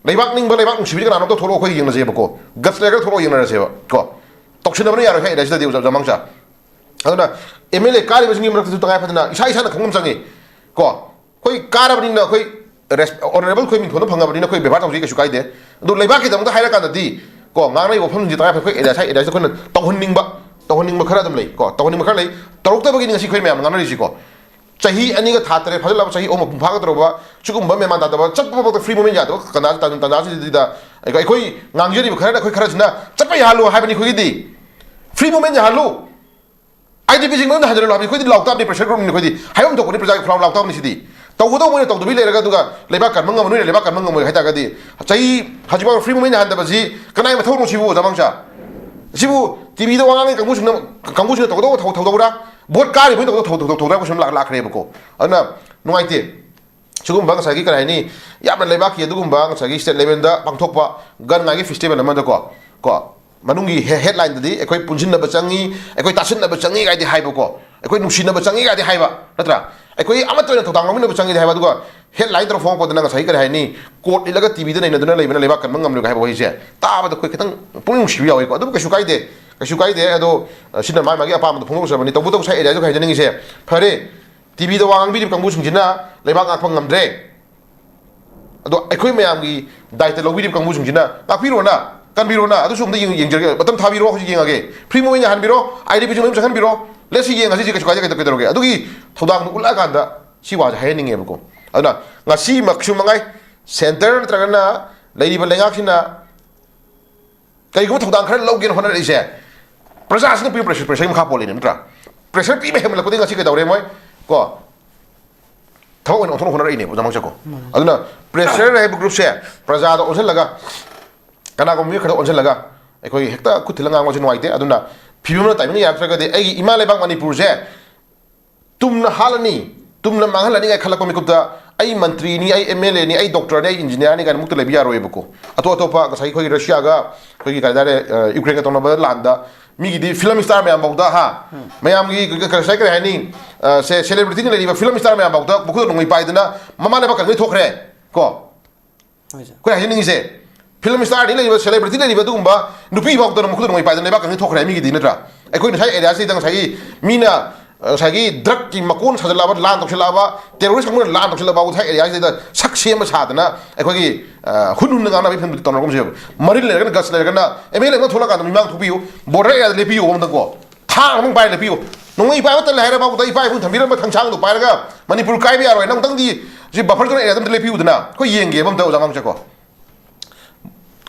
ꯂꯩꯕꯥꯛ ꯅꯤꯡꯕ, ꯂꯩꯕꯥꯛ ꯅꯨꯡꯁꯤꯕꯁꯦ ꯀꯅꯥꯅꯣ? ꯑꯝꯇ ꯊꯣꯛꯂꯛꯑꯣ, ꯑꯩꯈꯣꯏ ꯌꯦꯡꯅꯁꯦꯕꯀꯣ꯫ ꯒꯠꯁ ꯂꯩꯔꯒ ꯊꯣꯛꯂꯛꯑꯣ, ꯌꯦꯡꯅꯔꯁꯦꯕ ꯀꯣ꯫ ꯇꯧꯁꯤꯟꯅꯕꯅ ꯌꯥꯔꯣꯏ ꯍꯥꯏ ꯁꯤꯗꯗꯤ ꯑꯣꯖꯥ ꯃꯥꯡꯁꯥ꯫ ꯑꯗꯨꯅ ꯑꯦꯝ ꯑꯦꯜ ꯑꯦ ꯀꯥꯔꯤꯕꯁꯤꯡꯒꯤ ꯃꯔꯛꯇꯁꯨ ꯇꯉꯥꯏ ꯐꯗꯅ ꯏꯁꯥ ꯏꯁꯥꯅ ꯈꯪꯐꯝ ꯆꯪꯉꯤ ꯀꯣ꯫ ꯑꯩꯈꯣꯏ ꯀꯥꯔꯕꯅꯤꯅ, ꯑꯩꯈꯣꯏ ꯔꯦꯁ-, ꯑꯣꯅꯔꯦꯕꯜ ꯑꯩꯈꯣꯏ ꯃꯤꯡꯊꯣꯟꯗ ꯐꯪꯉꯕꯅꯤꯅ ꯑꯩꯈꯣꯏ ꯕꯦꯕꯥꯔ ꯇꯧꯖꯩ, ꯀꯩꯁꯨ ꯀꯥꯏꯗꯦ꯫ ꯑꯗꯨ ꯂꯩꯕꯥꯛꯀꯤꯗꯃꯛꯇ ꯍꯥꯏꯔꯀꯥꯟꯗꯗꯤ ꯀꯣ, ꯉꯥꯡꯅꯔꯤꯕ ꯋꯥꯐꯝꯁꯤꯡꯁꯦ ꯇꯉꯥꯏ ꯐꯗꯦ ꯑꯩꯈꯣꯏ ꯑꯦꯔꯤꯌꯥ, ꯁꯥꯏ ꯑꯦꯔꯤꯌꯥꯁꯤꯗ ꯑꯩꯈꯣꯏꯅ ꯇꯧꯍꯟꯅꯤꯡꯕ, ꯇꯧꯍꯟꯅꯤꯡꯕ ꯈꯔ ꯑꯗꯨꯝ ꯂꯩ ꯀꯣ, ꯇꯧꯍꯟꯅꯤꯡꯕ ꯈꯔ ꯂꯩ꯫ ꯇꯧꯔꯛꯇꯕꯒꯤꯅꯤ ꯉꯁꯤ ꯑꯩꯈꯣꯏ ꯃꯌꯥꯝ ꯉꯥꯡꯅꯔꯤꯁꯤꯀꯣ꯫ ꯆꯍꯤ ꯑꯅꯤꯒ ꯊꯥ ꯇꯔꯦꯠ ꯐꯥꯖꯤꯜꯂꯛꯑꯕ, ꯆꯍꯤ ꯑꯍꯨꯝ ꯃꯄꯨꯡ ꯐꯥꯒꯗꯧꯔꯕ, ꯁꯤꯒꯨꯝꯕ ꯃꯦꯃꯥꯟ ꯇꯥꯗꯕ, ꯆꯠꯄ ꯐꯥꯎꯗ ꯐ꯭ꯔꯤ ꯃꯨꯚꯃꯦꯟ ꯌꯥꯗꯕ ꯇꯥꯟꯖꯥ-, ꯇꯥꯟ-, ꯇꯥꯟꯖꯥꯁꯤꯗ ꯑꯩꯈꯣꯏ ꯉꯥꯡꯖꯔꯤꯕ ꯈꯔꯗ ꯑꯩꯈꯣꯏ ꯈꯔꯁꯤꯅ ꯆꯠꯄ ꯌꯥꯍꯜꯂꯨ ꯍꯥꯏꯕꯅꯤ꯫ ꯑꯩꯈꯣꯏꯒꯤꯗꯤ ꯐ꯭ꯔꯤ ꯃꯨꯚꯃꯦꯟ ꯌꯥꯍꯜꯂꯨ, ꯑꯥꯏ ꯗꯤ ꯄꯤꯁꯤꯡ ꯃꯌꯨꯝꯗ ꯍꯟꯖꯤꯜꯍꯜꯂꯨ ꯍꯥꯏꯕꯅꯤ꯫ ꯑꯩꯈꯣꯏꯗꯤ ꯂꯥꯎ ꯇꯥꯕꯅꯤ, ꯄ꯭ꯔꯦꯁꯔ ꯒ꯭ꯔꯨꯞꯅꯤ ꯑꯩꯈꯣꯏꯗꯤ꯫ ꯍꯥꯏꯐꯝ ꯊꯣꯛꯄꯅꯤ, ꯄ꯭ꯔꯖꯥꯒꯤ ꯈꯨꯔꯥꯎ ꯂꯥꯎ ꯇꯥꯕꯅꯤ ꯁꯤꯗꯤ꯫ ꯇꯧꯒꯗꯧꯕ ꯑꯣꯏꯅ ꯇꯧꯗꯕꯤ ꯂꯩꯔꯒ, ꯑꯗꯨꯒ ꯂꯩꯕꯥꯛ ꯀꯟꯕ ꯉꯝꯃꯅꯣꯏꯅ ꯂꯩꯕꯥꯛ ꯀꯟꯕ ꯉꯝꯃꯣꯏ ꯍꯥꯏꯇꯥꯔꯒꯗꯤ, ꯆꯍꯤ ꯍꯧꯖꯤꯛꯐꯥꯎ ꯐ꯭ꯔꯤ ꯃꯨꯚꯃꯦꯟ ꯌꯥꯍꯟꯗꯕꯁꯤ ꯀꯅꯥꯏ ꯃꯊꯧꯅꯣ ꯁꯤꯕꯨ, ꯑꯣꯖꯥ ꯃꯥꯡꯁꯥ? ꯁꯤꯕꯨ ꯇꯤꯚꯤꯗ ꯋꯥ ꯉꯥꯡꯉꯤ ꯀꯥꯡꯕꯨꯁꯤꯡꯅ, ꯀꯥꯡꯕꯨꯁꯤꯡꯅ ꯇꯧꯒꯗꯧꯕ ꯊꯧ-, ꯊꯧꯗꯧꯔꯥ? ꯚꯣꯠ ꯀꯥꯔꯤꯕ ꯃꯣꯏꯅ ꯇꯧꯒꯗꯧꯕ ꯊꯧ-, ꯊꯧ-, ꯊꯧꯗꯧꯔꯥ? ꯀꯣꯏꯁꯟ ꯑꯃ ꯂꯥꯛ-, ꯂꯥꯛꯈ꯭ꯔꯦꯕꯀꯣ꯫ ꯑꯗꯨꯅ ꯅꯨꯡꯉꯥꯏꯇꯦ꯫ ꯁꯤꯒꯨꯝꯕ ꯉꯁꯥꯏꯒꯤ ꯀꯔꯤ ꯍꯥꯏꯅꯤ, ꯌꯥꯝꯅ ꯂꯩꯕꯥꯛꯀꯤ ꯑꯗꯨꯒꯨꯝꯕ ꯉꯁꯥꯏꯒꯤ ꯁ꯭ꯇꯦꯠ ꯂꯦꯚꯦꯜꯗ ꯄꯥꯡꯊꯣꯛꯄ ꯒꯟ ꯉꯥꯏꯒꯤ ꯐꯦꯁꯇꯤꯚꯦꯜ ꯑꯃꯗꯀꯣ, ꯀꯣ, ꯃꯅꯨꯡꯒꯤ ꯍꯦ-, ꯍꯦꯗꯂꯥꯏꯟꯗꯗꯤ ꯑꯩꯈꯣꯏ ꯄꯨꯟꯁꯤꯟꯅꯕ ꯆꯪꯉꯤ, ꯑꯩꯈꯣꯏ ꯇꯥꯁꯤꯟꯅꯕ ꯆꯪꯉꯤ ꯀꯥꯏꯗꯤ ꯍꯥꯏꯕꯀꯣ, ꯑꯩꯈꯣꯏ ꯅꯨꯡꯁꯤꯅꯕ ꯆꯪꯉꯤ ꯀꯥꯏꯗꯤ ꯍꯥꯏꯕ, ꯅꯠꯇ꯭ꯔꯥ? ꯑꯩꯈꯣꯏ ꯑꯃꯠꯇ ꯑꯣꯏꯅ ꯊꯧꯗꯥꯡ ꯂꯧꯃꯤꯟꯅꯕ ꯆꯪꯉꯤꯗꯤ ꯍꯥꯏꯕ, ꯑꯗꯨꯒ ꯍꯦꯗꯂꯥꯏꯟ ꯇꯧꯔ ꯐꯣꯡꯉꯛꯄꯗꯅ ꯉꯁꯥꯏꯒꯤ ꯀꯔꯤ ꯍꯥꯏꯅꯤ, ꯀꯣꯔꯠ ꯏꯜꯂꯒ ꯇꯤꯚꯤꯗ ꯅꯩꯅꯗꯨꯅ ꯂꯩꯕꯅ ꯂꯩꯕꯥꯛ ꯀꯟꯕ ꯉꯝꯂꯣꯏ ꯍꯥꯏꯕ ꯋꯥꯍꯩꯁꯦ ꯇꯥꯕꯗ ꯑꯩꯈꯣꯏ ꯈꯤꯇꯪ ꯄꯨꯛꯅꯤꯡ ꯅꯨꯡꯁꯤꯕ ꯌꯥꯎꯋꯤꯀꯣ꯫ ꯑꯗꯨꯕꯨ ꯀꯩꯁꯨ ꯀꯥꯏꯗꯦ, ꯀꯩꯁꯨ ꯀꯥꯏꯗꯦ꯫ ꯑꯗꯣ, ꯑ, ꯁꯤꯅ ꯃꯥꯒꯤ ꯃꯥꯒꯤ ꯑꯄꯥꯝꯕꯗꯣ ꯐꯣꯡꯗꯣꯛꯆꯕꯅꯤ꯫ ꯇꯧꯕꯇꯕꯨ ꯉꯁꯥꯏ ꯑꯦꯔꯤꯌꯥꯁꯨ ꯍꯥꯏꯖꯅꯤꯡꯉꯤꯁꯦ, ꯐꯔꯦ, ꯇꯤꯚꯤꯗ ꯋꯥ ꯉꯥꯡꯕꯤꯔꯤꯕ ꯀꯥꯡꯕꯨꯁꯤꯡꯁꯤꯅ ꯂꯩꯕꯥꯛ ꯉꯥꯛꯄ ꯉꯝꯗ꯭ꯔꯦ꯫ ꯑꯗꯣ ꯑꯩꯈꯣꯏ ꯃꯌꯥꯝꯒꯤ ꯗꯥꯏꯇ ꯂꯧꯕꯤꯔꯤꯕ ꯀꯥꯡꯕꯨꯁꯤꯡꯁꯤꯅ ꯉꯥꯛꯄꯤꯔꯣꯅ, ꯀꯟꯕꯤꯔꯣꯅ, ꯑꯗꯨꯁꯨ ꯑꯝꯇ ꯌꯦꯡ-, ꯌꯦꯡꯖꯔꯒꯦ꯫ ꯃꯇꯝ ꯊꯥꯕꯤꯔꯣ, ꯍꯧꯖꯤꯛ ꯌꯦꯡꯉꯒꯦ꯫ ꯐ꯭ꯔꯤ ꯃꯨꯚꯃꯦꯟ ꯌꯥꯍꯟꯕꯤꯔꯣ, ꯑꯥꯏ ꯗꯤ ꯄꯤꯁꯨ ꯃꯌꯨꯝ ꯆꯪꯍꯟꯕꯤꯔꯣ꯫ ꯂꯦꯠꯁ ꯁꯤ ꯌꯦꯡꯉꯁꯤ, ꯁꯤ ꯀꯩꯁꯨ ꯀꯥꯏꯗꯦ, ꯀꯩꯗꯧ-, ꯀꯩꯗꯧꯔꯒꯦ? ꯑꯗꯨꯒꯤ ꯊꯧꯗꯥꯡꯗꯣ ꯎꯠꯂꯛꯑꯀꯥꯟꯗ ꯁꯤ ꯋꯥꯁꯦ ꯍꯥꯏꯍꯟꯅꯤꯡꯉꯦꯕꯀꯣ꯫ ꯑꯗꯨꯅ ꯉꯁꯤꯃꯛꯁꯨ ꯃꯉꯥꯏ, ꯁꯦꯟꯇꯔ ꯅꯠꯇ꯭ꯔꯒꯅ ꯂꯩꯔꯤꯕ ꯂꯩꯉꯥꯛꯁꯤꯅ ꯀꯔꯤꯒꯨꯝꯕ ꯊꯧꯗꯥꯡ ꯈꯔ ꯂꯧꯒꯦꯅ ꯍꯣꯠꯅꯔꯛꯏꯁꯦ, ꯄ꯭ꯔꯖꯥꯁꯤꯅ ꯄꯤꯕ ꯄ꯭ꯔꯦꯁꯔ, ꯄ꯭ꯔꯦꯁꯔꯒꯤ ꯃꯈꯥ ꯄꯣꯜꯂꯤꯅꯦ, ꯅꯠꯇ꯭ꯔꯥ? ꯄ꯭ꯔꯦꯁꯔ ꯄꯤꯕ ꯍꯦꯟꯃꯜꯂꯛꯄꯗꯒꯤ ꯉꯁꯤ ꯀꯩꯗꯧꯔꯦ? ꯃꯣꯏ ꯀꯣ ꯊꯕꯛ ꯑꯣꯏꯅ ꯑꯣꯟꯊꯣꯛꯅ ꯍꯣꯠꯅꯔꯛꯏꯅꯦꯕ, ꯑꯣꯖꯥ ꯃꯥꯡꯁꯥꯀꯣ꯫ ꯑꯗꯨꯅ ꯄ꯭ꯔꯦꯁꯔ ꯍꯥꯏꯕ ꯒ꯭ꯔꯨꯞꯁꯦ ꯄ꯭ꯔꯖꯥꯗ ꯑꯣꯟꯁꯤꯜꯂꯒ, ꯀꯅꯥꯒꯨꯝꯕ ꯃꯤꯑꯣꯏ ꯈꯔꯗ ꯑꯣꯟꯁꯤꯜꯂꯒ ꯑꯩꯈꯣꯏꯒꯤ ꯍꯦꯛꯇ ꯈꯨꯠ ꯊꯤꯜꯂ ꯉꯥꯡꯕꯁꯦ ꯅꯨꯡꯉꯥꯏꯇꯦ꯫ ꯑꯗꯨꯅ ꯐꯤꯕꯝꯅ ꯇꯥꯏꯃꯤꯡꯅ ꯌꯥꯔꯛꯇ꯭ꯔꯒꯗꯤ ꯑꯩꯒꯤ ꯏꯃꯥ ꯂꯩꯕꯥꯛ ꯃꯅꯤꯄꯨꯔꯁꯦ ꯇꯨꯝꯅ ꯍꯥꯠꯂꯅꯤ, ꯇꯨꯝꯅ ꯃꯥꯡꯍꯜꯂꯅꯤ ꯀꯥꯏꯅ ꯈꯜꯂꯛꯄ ꯃꯤꯀꯨꯞꯇ ꯑꯩ ꯃꯟꯇ꯭ꯔꯤꯅꯤ, ꯑꯩ ꯑꯦꯝ ꯑꯦꯜ ꯑꯦꯅꯤ, ꯑꯩ ꯗꯣꯛꯇꯔꯅꯤ, ꯑꯩ ꯏꯟꯖꯤꯅꯤꯌꯥꯔꯅꯤ ꯀꯥꯏꯅ ꯃꯨꯛꯇ ꯂꯩꯕ ꯌꯥꯔꯣꯏꯕꯀꯣ꯫ ꯑꯇꯣꯞ ꯑꯇꯣꯞꯄ ꯉꯁꯥꯏ ꯑꯩꯈꯣꯏꯒꯤ ꯔꯁꯤꯌꯥꯒ ꯑꯩꯈꯣꯏꯒꯤ ꯀꯔꯤ ꯍꯥꯏꯇꯥꯔꯦ, ꯑ, ꯌꯨꯀ꯭ꯔꯦꯟꯒ ꯇꯧꯅꯕ ꯂꯥꯟꯗ ꯃꯤꯒꯤꯗꯤ ꯐꯤꯂꯝ ꯁ꯭ꯇꯥꯔ ꯃꯌꯥꯝꯐꯥꯎꯗ ꯍꯥ, ꯃꯌꯥꯝꯒꯤ ꯀ-, ꯀ-, ꯉꯁꯥꯏ ꯀꯔꯤ ꯍꯥꯏꯅꯤ, ꯑ, ꯁꯦ, ꯁꯦꯂꯦꯕ꯭ꯔꯤꯇꯤꯅ ꯂꯩꯔꯤꯕ ꯐꯤꯂꯝ ꯁ꯭ꯇꯥꯔ ꯃꯌꯥꯝꯐꯥꯎꯗ ꯃꯈꯨꯠꯇ ꯅꯣꯡꯃꯩ ꯄꯥꯏꯗꯅ ꯃꯃꯥ ꯂꯩꯕꯥꯛ ꯀꯟꯈꯩ ꯊꯣꯛꯈ꯭ꯔꯦ ꯀꯣ꯫ ꯍꯣꯏ ꯁꯥꯔ꯫ ꯑꯩꯈꯣꯏ ꯍꯥꯏꯖꯅꯤꯡꯉꯤꯁꯦ, ꯐꯤꯂꯝ ꯁ꯭ꯇꯥꯔꯗꯤ ꯂꯩꯔꯤꯕ, ꯁꯦꯂꯦꯕ꯭ꯔꯤꯇꯤ ꯂꯩꯔꯤꯕ ꯑꯗꯨꯒꯨꯝꯕ ꯅꯨꯄꯤ ꯐꯥꯎꯗꯅ ꯃꯈꯨꯠꯇ ꯅꯣꯡꯃꯩ ꯄꯥꯏꯗꯅ ꯂꯩꯕꯥꯛ ꯀꯟꯈꯩ ꯊꯣꯛꯈ꯭ꯔꯦ ꯃꯤꯒꯤꯗꯤ, ꯅꯠꯇ꯭ꯔꯥ? ꯑꯩꯈꯣꯏ ꯉꯁꯥꯏ ꯑꯦꯔꯤꯌꯥꯁꯤꯗ ꯉꯁꯥꯏꯒꯤ ꯃꯤꯅ, ꯑ, ꯉꯁꯥꯏꯒꯤ ꯗ꯭ꯔꯒꯀꯤ ꯃꯀꯣꯟ ꯁꯥꯖꯜꯂꯛꯑꯕ, ꯂꯥꯟ ꯇꯧꯁꯤꯜꯂꯛꯑꯕ, ꯇꯦꯔꯣꯔꯤꯁ ꯀꯥꯡꯕꯨꯅ ꯂꯥꯟ ꯇꯧꯁꯤꯜꯂꯛꯑꯕ ꯉꯁꯥꯏ ꯑꯦꯔꯤꯌꯥꯁꯤꯗ ꯁꯛ ꯁꯦꯝꯕ ꯁꯥꯗꯅ ꯑꯩꯈꯣꯏꯒꯤ, ꯑ, ꯍꯨꯟ ꯍꯨꯟꯅ ꯉꯥꯡꯅꯕꯒꯤ ꯐꯤꯕꯝꯗꯨꯗꯤ ꯇꯧꯅꯔꯒꯨꯝꯁꯦꯕ꯫ ꯃꯔꯤꯜ ꯂꯩꯔꯒꯅ ꯒꯠꯁ ꯂꯩꯔꯒꯅ ꯑꯦꯝ ꯑꯦꯜ ꯑꯦ ꯑꯃ ꯊꯣꯛꯂꯛꯀꯥꯟꯗ ꯃꯤꯃꯥꯡ ꯊꯣꯛꯄꯤꯌꯨ, ꯕꯣꯔꯗꯔ ꯑꯦꯔꯤꯌꯥꯗ ꯂꯦꯞꯄꯤꯌꯨ ꯑꯃꯗꯀꯣ꯫ ꯊꯥꯡ ꯑꯃ ꯄꯥꯏꯔ ꯂꯦꯞꯄꯤꯌꯨ꯫ ꯅꯣꯡꯃꯩ ꯄꯥꯏꯕ ꯇꯜꯂꯦ ꯍꯥꯏꯔ ꯐꯥꯎꯗ ꯏꯄꯥ ꯏꯄꯨꯅ ꯊꯝꯕꯤꯔꯝꯕ ꯊꯥꯡꯁꯥꯡꯗꯣ ꯄꯥꯏꯔꯒ ꯃꯅꯤꯄꯨꯔ ꯀꯥꯏꯕ ꯌꯥꯔꯣꯏ꯫ ꯅꯪ ꯑꯃꯨꯛꯇꯪꯗꯤ ꯁꯤ ꯕꯐꯔ ꯖꯣꯟ ꯑꯦꯔꯤꯌꯥꯗ ꯑꯝꯇ ꯂꯦꯞꯄꯤꯌꯨꯗꯅ꯫ ꯑꯩꯈꯣꯏ ꯌꯦꯡꯒꯦꯕ ꯑꯝꯇ ꯑꯣꯖꯥ ꯉꯥꯡꯁꯦꯀꯣ꯫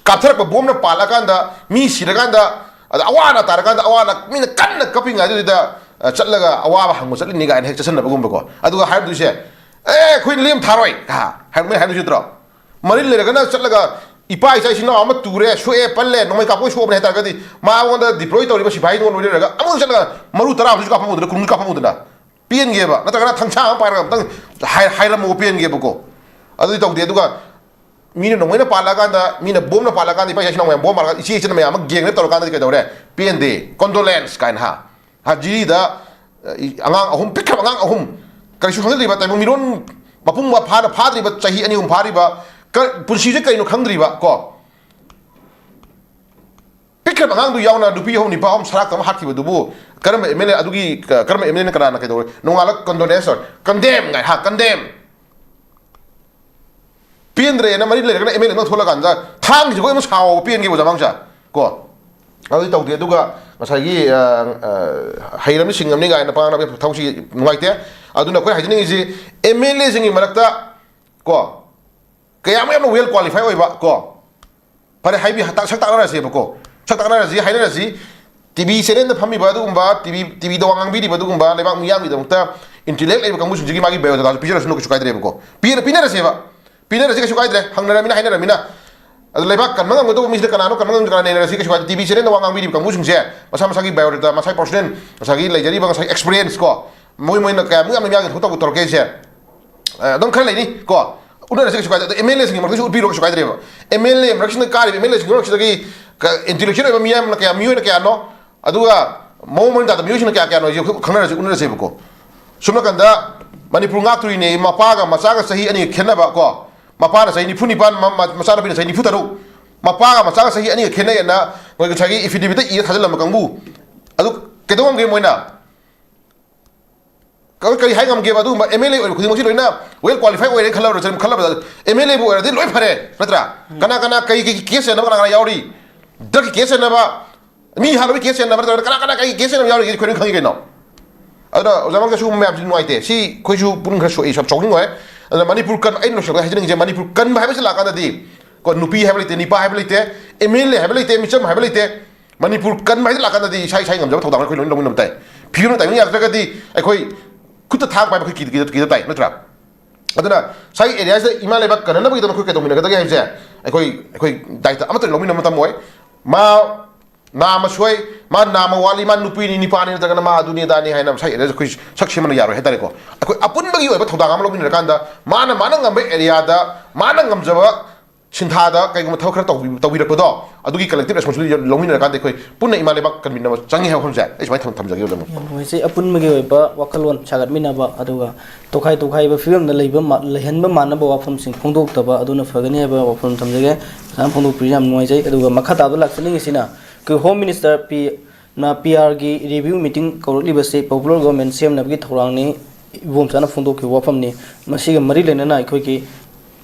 ꯀꯥꯞꯊꯔꯛꯄ ꯕꯣꯝꯅ ꯄꯥꯜꯂꯀꯥꯟꯗ ꯃꯤ ꯁꯤꯔꯀꯥꯟꯗ, ꯑꯗ ꯑꯋꯥ ꯑꯅꯥ ꯇꯥꯔꯀꯥꯟꯗ ꯑꯋꯥ ꯑꯅꯥ ꯃꯤꯅ ꯀꯟꯅ ꯀꯞꯄꯤꯉꯩꯗꯨꯗ, ꯑ, ꯆꯠꯂꯒ ꯑꯋꯥꯕ ꯍꯪꯕ ꯆꯠꯂꯤꯅꯤ ꯀꯥꯏꯅ ꯍꯦꯛ ꯆꯠꯁꯟꯅꯕꯒꯨꯝꯕꯀꯣ꯫ ꯑꯗꯨꯒ ꯍꯥꯏꯔꯝꯗꯣꯏꯁꯦ, "ꯑꯦ, ꯑꯩꯈꯣꯏ ꯂꯦꯝ ꯊꯥꯔꯣꯏ" ꯍꯥ, ꯍꯥꯏꯔꯝꯃꯦ ꯍꯥꯏꯗꯣꯏꯁꯤ ꯅꯠꯇ꯭ꯔꯣ? ꯃꯔꯤ ꯂꯩꯔꯒꯅ ꯆꯠꯂꯒ ꯏꯄꯥ ꯏꯆꯥ ꯏꯆꯤꯟ ꯏꯅꯥꯎ ꯑꯃ ꯇꯨꯔꯦ, ꯁꯣꯛꯑꯦ, ꯄꯜꯂꯦ, ꯅꯣꯡꯃꯩ ꯀꯥꯞꯄꯣꯏ ꯁꯣꯛꯑꯕꯅꯦ ꯍꯥꯏ ꯇꯥꯔꯒꯗꯤ ꯃꯉꯣꯟꯗ ꯗꯤꯄ꯭ꯂꯣꯏ ꯇꯧꯔꯤꯕ ꯁꯤꯐꯥꯏꯗꯨ ꯂꯣꯏꯅꯔꯒ ꯑꯃꯨꯛ ꯆꯠꯂꯒ ꯃꯔꯨ ꯇꯔꯥ ꯑꯃꯁꯨ ꯀꯥꯞꯄꯝꯃꯨꯗꯅ, ꯀꯨꯟꯃꯨꯁꯨ ꯀꯥꯞꯄꯝꯃꯨꯗꯅ ꯄꯦꯟꯒꯦꯕ꯫ ꯅꯠꯇ꯭ꯔꯒꯅ ꯊꯥꯡꯁꯥꯡ ꯑꯃ ꯄꯥꯏꯔꯒ ꯑꯃꯨꯛꯇꯪ ꯍꯥꯏ-, ꯍꯥꯏꯔꯝꯃꯒ ꯄꯦꯟꯒꯦꯕꯀꯣ꯫ ꯑꯗꯨꯗꯤ ꯇꯧꯗꯦ꯫ ꯑꯗꯨꯒ ꯃꯤꯅ ꯅꯣꯡꯃꯩꯅ ꯄꯥꯜꯂꯛꯑꯀꯥꯟꯗ, ꯃꯤꯅ ꯕꯣꯝꯅ ꯄꯥꯜꯂꯛꯑꯀꯥꯟꯗ ꯏꯄꯥ ꯏꯆꯥ ꯏꯆꯤꯟ ꯏꯅꯥꯎ ꯃꯌꯥꯝ ꯕꯣꯝ ꯄꯥꯜꯂꯛꯑꯀꯥꯟꯗ ꯏꯆꯦ ꯏꯆꯟ ꯃꯌꯥꯝ ꯑꯃ ꯒꯦꯡ ꯔꯦꯞ ꯇꯧꯔꯀꯥꯟꯗꯗꯤ ꯀꯩꯗꯧꯔꯦ? ꯄꯦꯟꯗꯦ꯫ ꯀꯣꯟꯗꯣꯂꯦꯟꯁ ꯀꯥꯏꯅ ꯍꯥ꯫ ꯍꯥ, ꯖꯤꯔꯤꯗ, ꯑ, ꯏ-, ꯑꯉꯥꯡ ꯑꯍꯨꯝ, ꯄꯤꯛꯈ꯭ꯔꯕ ꯑꯉꯥꯡ ꯑꯍꯨꯝ, ꯀꯔꯤꯁꯨ ꯈꯪꯖꯗ꯭ꯔꯤꯕ ꯇꯥꯏꯕꯪ ꯃꯤꯔꯣꯟ ꯃꯄꯨꯡ ꯐꯥꯅ ꯐꯥꯗ꯭ꯔꯤꯕ, ꯆꯍꯤ ꯑꯅꯤ ꯑꯍꯨꯝ ꯐꯥꯔꯤꯕ, ꯀ-, ꯄꯨꯟꯁꯤꯁꯦ ꯀꯩꯅꯣ ꯈꯪꯗ꯭ꯔꯤꯕ ꯀꯣ꯫ ꯄꯤꯛꯈ꯭ꯔꯕ ꯑꯉꯥꯡꯗꯨ ꯌꯥꯎꯅ ꯅꯨꯄꯤ ꯑꯍꯨꯝ ꯅꯤꯄꯥ ꯑꯍꯨꯝ ꯁꯔꯥꯛꯇ ꯑꯃ ꯍꯥꯠꯈꯤꯕꯗꯨꯕꯨ ꯀꯔꯝꯕ ꯑꯦꯝ ꯑꯦꯜ ꯑꯦ, ꯑꯗꯨꯒꯤ ꯀ-, ꯀꯔꯝꯕ ꯑꯦꯝ ꯑꯦꯜ ꯑꯦꯅ ꯀꯅꯥꯅ ꯀꯩꯗꯧꯔꯦ? ꯅꯣꯡꯉꯥꯜꯂꯛ ꯀꯟꯗꯣꯂꯦꯟꯁ ꯇꯧꯔꯦ꯫ ꯀꯟꯗꯦꯝ ꯉꯥꯏ ꯍꯥ, ꯀꯟꯗꯦꯝ꯫ ꯄꯦꯟꯗ꯭ꯔꯦꯅ ꯃꯔꯤ ꯂꯩꯔꯒꯅ ꯑꯦꯝ ꯑꯦꯜ ꯑꯦ ꯑꯃ ꯊꯣꯛꯂꯀꯥꯟꯗ ꯊꯥꯡꯁꯤꯕꯨ ꯑꯃ ꯁꯥꯎꯕ ꯄꯦꯟꯈꯤꯕ ꯑꯣꯖꯥ ꯃꯥꯡꯁꯥ ꯀꯣ꯫ ꯑꯗꯨꯗꯤ ꯇꯧꯗꯦ꯫ ꯑꯗꯨꯒ ꯉꯁꯥꯏꯒꯤ, ꯑ, ꯑ, ꯍꯩꯔꯝꯅꯤ ꯁꯤꯡꯉꯝꯅꯤ ꯀꯥꯏꯅ ꯄꯥꯡꯅꯕ ꯊꯕꯛꯁꯤ ꯅꯨꯡꯉꯥꯏꯇꯦ꯫ ꯑꯗꯨꯅ ꯑꯩꯈꯣꯏ ꯍꯥꯏꯖꯅꯤꯡꯉꯤꯁꯤ ꯑꯦꯝ ꯑꯦꯜ ꯑꯦꯁꯤꯡꯒꯤ ꯃꯔꯛꯇ ꯀꯣ, ꯀꯌꯥꯃꯨꯛ ꯌꯥꯝꯅ ꯋꯦꯜ ꯀ꯭ꯋꯥꯂꯤꯐꯥꯏ ꯑꯣꯏꯕ ꯀꯣ, ꯐꯔꯦ, ꯍꯥꯏꯕꯤ-, ꯁꯛ ꯇꯥꯛꯅꯔꯁꯦꯕꯀꯣ, ꯁꯛ ꯇꯥꯛꯅꯔꯁꯤ, ꯍꯥꯏꯅꯔꯁꯤ꯫ ꯇꯤ ꯚꯤ ꯆꯦꯅꯦꯜꯗ ꯐꯝꯃꯤꯕ ꯑꯗꯨꯒꯨꯝꯕ, ꯇꯤ ꯚꯤ, ꯇꯤ ꯚꯤꯗ ꯋꯥ ꯉꯥꯡꯕꯤꯔꯤꯕ ꯑꯗꯨꯒꯨꯝꯕ ꯂꯩꯕꯥꯛ ꯃꯤꯌꯥꯝꯒꯤꯗꯃꯛꯇ ꯏꯟꯇꯦꯂꯦꯛ ꯂꯩꯕ ꯀꯥꯡꯕꯨꯁꯤꯡꯁꯤꯒꯤ ꯃꯥꯒꯤ ꯕꯥꯏꯑꯣꯗꯥꯇꯥꯁꯨ ꯄꯤꯖꯔꯁꯅꯨ, ꯀꯩꯁꯨ ꯀꯥꯏꯗ꯭ꯔꯦꯕꯀꯣ꯫ ꯄꯤꯔ-, ꯄꯤꯅꯔꯁꯦꯕ꯫ ꯄꯤꯅꯔꯁꯤ, ꯀꯩꯁꯨ ꯀꯥꯏꯗ꯭ꯔꯦ꯫ ꯍꯪꯅꯔꯃꯤꯅ, ꯍꯥꯏꯅꯔꯃꯤꯅ꯫ ꯑꯗꯣ ꯂꯩꯕꯥꯛ ꯀꯟꯕ ꯉꯝꯒꯗꯧꯕ ꯃꯤꯁꯤꯅ ꯀꯅꯥꯅꯣ, ꯀꯟꯕ ꯉꯝꯗꯕ ꯀꯅꯥ ꯅꯩꯅꯔꯁꯤ, ꯀꯩꯁꯨ ꯀꯥꯏꯗꯦ꯫ ꯇꯤ ꯚꯤ ꯆꯦꯅꯦꯜꯗ ꯋꯥ ꯉꯥꯡꯕꯤꯔꯤꯕ ꯀꯥꯡꯕꯨꯁꯤꯡꯁꯦ ꯃꯁꯥ ꯃꯁꯥꯒꯤ ꯕꯥꯏꯑꯣꯗꯥꯇꯥ, ꯃꯁꯥꯒꯤ ꯄꯔꯁꯣꯅꯦꯜ, ꯉꯁꯥꯏꯒꯤ ꯂꯩꯖꯔꯤꯕ ꯉꯁꯥꯏꯒꯤ ꯑꯦꯛꯁꯄꯤꯔꯤꯌꯦꯟꯁ ꯀꯣ, ꯃꯣꯏ ꯃꯣꯏꯅ ꯀꯌꯥꯃꯨꯛ ꯌꯥꯝꯅ ꯃꯤꯌꯥꯝꯒꯤ ꯊꯕꯛ ꯇꯧꯕ ꯇꯧꯔꯛꯀꯦ ꯍꯥꯏꯁꯦ꯫ ꯑ, ꯑꯗꯨꯝ ꯈꯔ ꯂꯩꯅꯤ ꯀꯣ꯫ ꯎꯠꯅꯔꯁꯤ, ꯀꯩꯁꯨ ꯀꯥꯏꯗꯦ꯫ ꯑꯗꯣ ꯑꯦꯝ ꯑꯦꯜ ꯑꯦꯁꯤꯡꯒꯤ ꯃꯔꯛꯇꯁꯨ ꯎꯠꯄꯤꯔꯣ, ꯀꯩꯁꯨ ꯀꯥꯏꯗ꯭ꯔꯦꯕ꯫ ꯑꯦꯝ ꯑꯦꯜ ꯑꯦ ꯃꯔꯛꯁꯤꯅ ꯀꯥꯔꯤꯕ ꯑꯦꯝ ꯑꯦꯜ ꯑꯦꯁꯤꯡꯒꯤ ꯃꯔꯛꯁꯤꯗꯒꯤ ꯀ-, ꯏꯟꯇꯦꯂꯦꯛꯆꯨꯋꯦꯜ ꯑꯣꯏꯕ ꯃꯤꯌꯥꯝꯅ ꯀꯌꯥ, ꯃꯤꯑꯣꯏꯅ ꯀꯌꯥꯅꯣ, ꯑꯗꯨꯒ ꯃꯑꯣꯡ ꯃꯔꯤꯟ ꯇꯥꯗꯕ ꯃꯤꯑꯣꯏꯁꯤꯡꯅ ꯀꯌꯥ ꯀꯌꯥꯅꯣ ꯍꯥꯏꯁꯦ ꯑꯩꯈꯣꯏ ꯈꯪꯅꯔꯁꯤ, ꯎꯠꯅꯔꯁꯦꯕꯀꯣ꯫ ꯁꯣꯝ ꯅꯥꯀꯟꯗ ꯃꯅꯤꯄꯨꯔ ꯉꯥꯛꯇꯣꯔꯤꯅꯦ, ꯃꯄꯥꯒ ꯃꯆꯥꯒ ꯆꯍꯤ ꯑꯅꯤꯒ ꯈꯦꯠꯅꯕ ꯀꯣ꯫ ꯃꯄꯥꯅ ꯆꯍꯤ ꯅꯤꯐꯨ ꯅꯤꯄꯥꯟ, ꯃ-, ꯃ-, ꯃꯆꯥꯅꯨꯄꯤꯅ ꯆꯍꯤ ꯅꯤꯐꯨ ꯇꯔꯨꯛ꯫ ꯃꯄꯥꯒ ꯃꯆꯥꯒ ꯆꯍꯤ ꯑꯅꯤꯒ ꯈꯦꯠꯅꯩꯑꯅ ꯃꯣꯏ ꯉꯁꯥꯏꯒꯤ ꯑꯦꯐꯤꯗꯦꯕꯤꯠꯇ ꯏꯔ ꯊꯥꯖꯤꯜꯂꯝꯕ ꯀꯥꯡꯕꯨ꯫ ꯑꯗꯨ ꯀꯩꯗꯧ ꯉꯝꯒꯦ ꯃꯣꯏꯅ? ꯀ-, ꯀꯔꯤ ꯍꯥꯏ ꯉꯝꯒꯦꯕ? ꯑꯗꯨꯒꯨꯝꯕ ꯑꯦꯝ ꯑꯦꯜ ꯑꯦ ꯑꯣꯏꯕ ꯈꯨꯗꯤꯡꯃꯛꯁꯤ ꯂꯣꯏꯅ ꯋꯦꯜ ꯀ꯭ꯋꯥꯂꯤꯐꯥꯏ ꯑꯣꯏꯔꯦꯅ ꯈꯜꯂꯕ꯭ꯔꯥ? ꯈꯜꯂꯕ꯭ꯔꯥ? ꯑꯦꯝ ꯑꯦꯜ ꯑꯦꯕꯨ ꯑꯣꯏꯔꯗꯤ ꯂꯣꯏ ꯐꯔꯦ, ꯅꯠꯇ꯭ꯔꯥ? ꯀꯅꯥ ꯀꯅꯥ ꯀꯩ ꯀꯩ ꯀꯦꯁ ꯆꯦꯟꯅꯕ, ꯀꯅꯥ ꯀꯅꯥ ꯌꯥꯎꯔꯤ? ꯗ꯭ꯔꯒꯀꯤ ꯀꯦꯁ ꯆꯦꯟꯅꯕ, ꯃꯤ ꯍꯥꯠꯂꯨꯕꯒꯤ ꯀꯦꯁ ꯆꯦꯟꯅꯕ, ꯅꯠꯇ꯭ꯔꯒꯅ ꯀꯅꯥ ꯀꯅꯥ ꯀꯩ ꯀꯦꯁ ꯆꯦꯟꯅꯕ ꯌꯥꯎꯔꯤꯒꯦ ꯑꯩꯈꯣꯏ ꯂꯣꯏꯅ ꯈꯪꯉꯤ ꯀꯩꯅꯣ? ꯑꯗꯨꯅ ꯑꯣꯖꯥ ꯃꯪꯒꯦꯁ, ꯁꯤꯒꯨꯝꯕ ꯃꯌꯥꯝꯁꯤ ꯅꯨꯡꯉꯥꯏꯇꯦ꯫ ꯁꯤ ꯑꯩꯈꯣꯏꯁꯨ ꯄꯨꯛꯅꯤꯡ ꯈꯔ ꯁꯣꯛꯏ, ꯌꯥꯝ ꯁꯥꯎꯅꯤꯡꯕ ꯑꯣꯏ꯫ ꯑꯗꯨꯅ ꯃꯅꯤꯄꯨꯔ ꯀꯟ-, ꯑꯩꯅ ꯂꯣꯏꯁꯤꯜꯂꯛꯄꯗ ꯍꯥꯏꯖꯅꯤꯡꯉꯤꯁꯦ, ꯃꯅꯤꯄꯨꯔ ꯀꯟꯕ ꯍꯥꯏꯕꯁꯤ ꯂꯥꯛꯀꯥꯟꯗꯗꯤ ꯀꯣ, ꯅꯨꯄꯤ ꯍꯥꯏꯕ ꯂꯩꯇꯦ, ꯅꯤꯄꯥ ꯍꯥꯏꯕ ꯂꯩꯇꯦ, ꯑꯦꯝ ꯑꯦꯜ ꯑꯦ ꯍꯥꯏꯕ ꯂꯩꯇꯦ, ꯃꯤꯆꯝ ꯍꯥꯏꯕ ꯂꯩꯇꯦ꯫ ꯃꯅꯤꯄꯨꯔ ꯀꯟꯕ ꯍꯥꯏꯗꯤ ꯂꯥꯛꯀꯥꯟꯗꯗꯤ ꯏꯁꯥ ꯏꯁꯥꯒꯤ ꯉꯝꯖꯕ ꯊꯧꯗꯥꯡ ꯑꯩꯈꯣꯏ ꯂꯣꯏꯅ ꯂꯧꯃꯤꯟꯅꯕ ꯇꯥꯏ꯫ ꯐꯤꯕꯝ ꯇꯥꯏꯃꯤꯡ ꯌꯥꯔꯛꯇ꯭ꯔꯒꯗꯤ ꯑꯩꯈꯣꯏ ꯈꯨꯠꯇ ꯊꯥꯡ ꯄꯥꯏꯕ ꯑꯩꯈꯣꯏ ꯀꯤꯗ, ꯀꯤꯗ, ꯀꯤꯗ ꯇꯥꯏ, ꯅꯠꯇ꯭ꯔꯥ? ꯑꯗꯨꯅ ꯉꯁꯥꯏꯒꯤ ꯑꯦꯔꯤꯌꯥꯁꯤꯗ ꯏꯃꯥ ꯂꯩꯕꯥꯛ ꯀꯟꯅꯅꯕꯒꯤꯗꯃꯛ ꯑꯩꯈꯣꯏ ꯀꯩꯗꯧꯃꯤꯟꯅꯒꯗꯒꯦ ꯍꯥꯏꯕꯁꯦ ꯑꯩꯈꯣꯏ, ꯑꯩꯈꯣꯏ ꯗꯥꯏꯇ ꯑꯃꯠꯇ ꯂꯧꯃꯤꯟꯅꯕ ꯃꯇꯝ ꯑꯣꯏ꯫ ꯃꯥ ꯅꯥꯝꯃ ꯁꯣꯏ, ꯃꯥ ꯅꯥꯝꯃ ꯋꯥꯠꯂꯤ, ꯃꯥ ꯅꯨꯄꯤꯅꯤ, ꯅꯤꯄꯥꯅꯤ, ꯅꯠꯇ꯭ꯔꯒꯅ ꯃꯥ ꯑꯗꯨꯅꯤ ꯑꯗꯥꯅꯤ ꯍꯥꯏꯅ ꯉꯁꯥꯏ ꯑꯦꯔꯤꯌꯥꯁꯦ ꯑꯩꯈꯣꯏ ꯁꯛ ꯁꯦꯝꯕꯅ ꯌꯥꯔꯣꯏ ꯍꯥꯏꯇꯥꯔꯦꯀꯣ꯫ ꯑꯩꯈꯣꯏ ꯑꯄꯨꯟꯕꯒꯤ ꯑꯣꯏꯕ ꯊꯧꯗꯥꯡ ꯑꯃ ꯂꯧꯃꯤꯟꯅꯔꯀꯥꯟꯗ ꯃꯥꯅ, ꯃꯥꯅ ꯉꯝꯕ ꯑꯦꯔꯤꯌꯥꯗ ꯃꯥꯅ ꯉꯝꯖꯕ ꯁꯤꯟꯊꯥꯗ ꯀꯩꯒꯨꯝꯕ ꯊꯕꯛ ꯈꯔ ꯇꯧꯕꯤ-, ꯇꯧꯕꯤꯔꯛꯄꯗꯣ, ꯑꯗꯨꯒꯤ ꯀꯂꯦꯛꯇꯤꯚ ꯔꯦꯁꯄꯣꯟꯁꯤꯕꯤꯂꯤꯇꯤ ꯂꯧꯃꯤꯟꯅꯔꯀꯥꯟꯗ ꯑꯩꯈꯣꯏ ꯄꯨꯟꯅ ꯏꯃꯥ ꯂꯩꯕꯥꯛ ꯀꯟꯃꯤꯟꯅꯕ ꯆꯪꯉꯤ ꯍꯥꯏꯕ ꯋꯥꯐꯝꯁꯦ ꯑꯩ ꯁꯨꯃꯥꯏꯅ ꯊꯝ-, ꯊꯝꯖꯒꯦ, ꯑꯣꯖꯥ ꯃꯪꯒꯦꯁ꯫ ꯌꯥꯝ ꯅꯨꯡꯉꯥꯏꯖꯩ꯫ ꯑꯄꯨꯟꯕꯒꯤ ꯑꯣꯏꯕ ꯋꯥꯈꯜꯂꯣꯟ ꯁꯥꯒꯠꯃꯤꯟꯅꯕ, ꯑꯗꯨꯒ ꯇꯣꯈꯥꯏ ꯇꯣꯈꯥꯏꯕ ꯐꯤꯕꯝꯗ ꯂꯩꯕ ꯃꯥ-, ꯂꯩꯍꯟꯕ ꯃꯥꯟꯅꯕ ꯋꯥꯐꯝꯁꯤꯡ ꯐꯣꯡꯗꯣꯛꯇꯕ ꯑꯗꯨꯅ ꯐꯒꯅꯤ ꯍꯥꯏꯕ ꯋꯥꯐꯝ ꯊꯝꯖꯒꯦ꯫ ꯁꯨꯃꯥꯏꯅ ꯐꯣꯡꯗꯣꯛꯄꯤꯔꯤꯁꯤ ꯌꯥꯝ ꯅꯨꯡꯉꯥꯏꯖꯩ꯫ ꯑꯗꯨꯒ ꯃꯈꯥ ꯇꯥꯕꯗ ꯂꯥꯛꯆꯅꯤꯡꯉꯤꯁꯤꯅ ꯑꯩꯈꯣꯏ ꯍꯣꯝ ꯃꯤꯅꯤꯁꯇꯔ ꯄꯤ ꯅ ꯄꯤ ꯑꯥꯔꯒꯤ ꯔꯤꯚ꯭ꯌꯨ ꯃꯤꯇꯤꯡ ꯀꯧꯔꯛꯂꯤꯕꯁꯤ ꯄꯣꯄꯨꯂꯔ ꯒꯣꯚꯔꯟꯃꯦꯟ ꯁꯦꯝꯅꯕꯒꯤ ꯊꯧꯔꯥꯡꯅꯤ, ꯏꯕꯣꯝꯆꯥꯅ ꯐꯣꯡꯗꯣꯛꯈꯤꯕ ꯋꯥꯐꯝꯅꯤ꯫ ꯃꯁꯤꯒ ꯃꯔꯤ ꯂꯩꯅꯅ ꯑꯩꯈꯣꯏꯒꯤ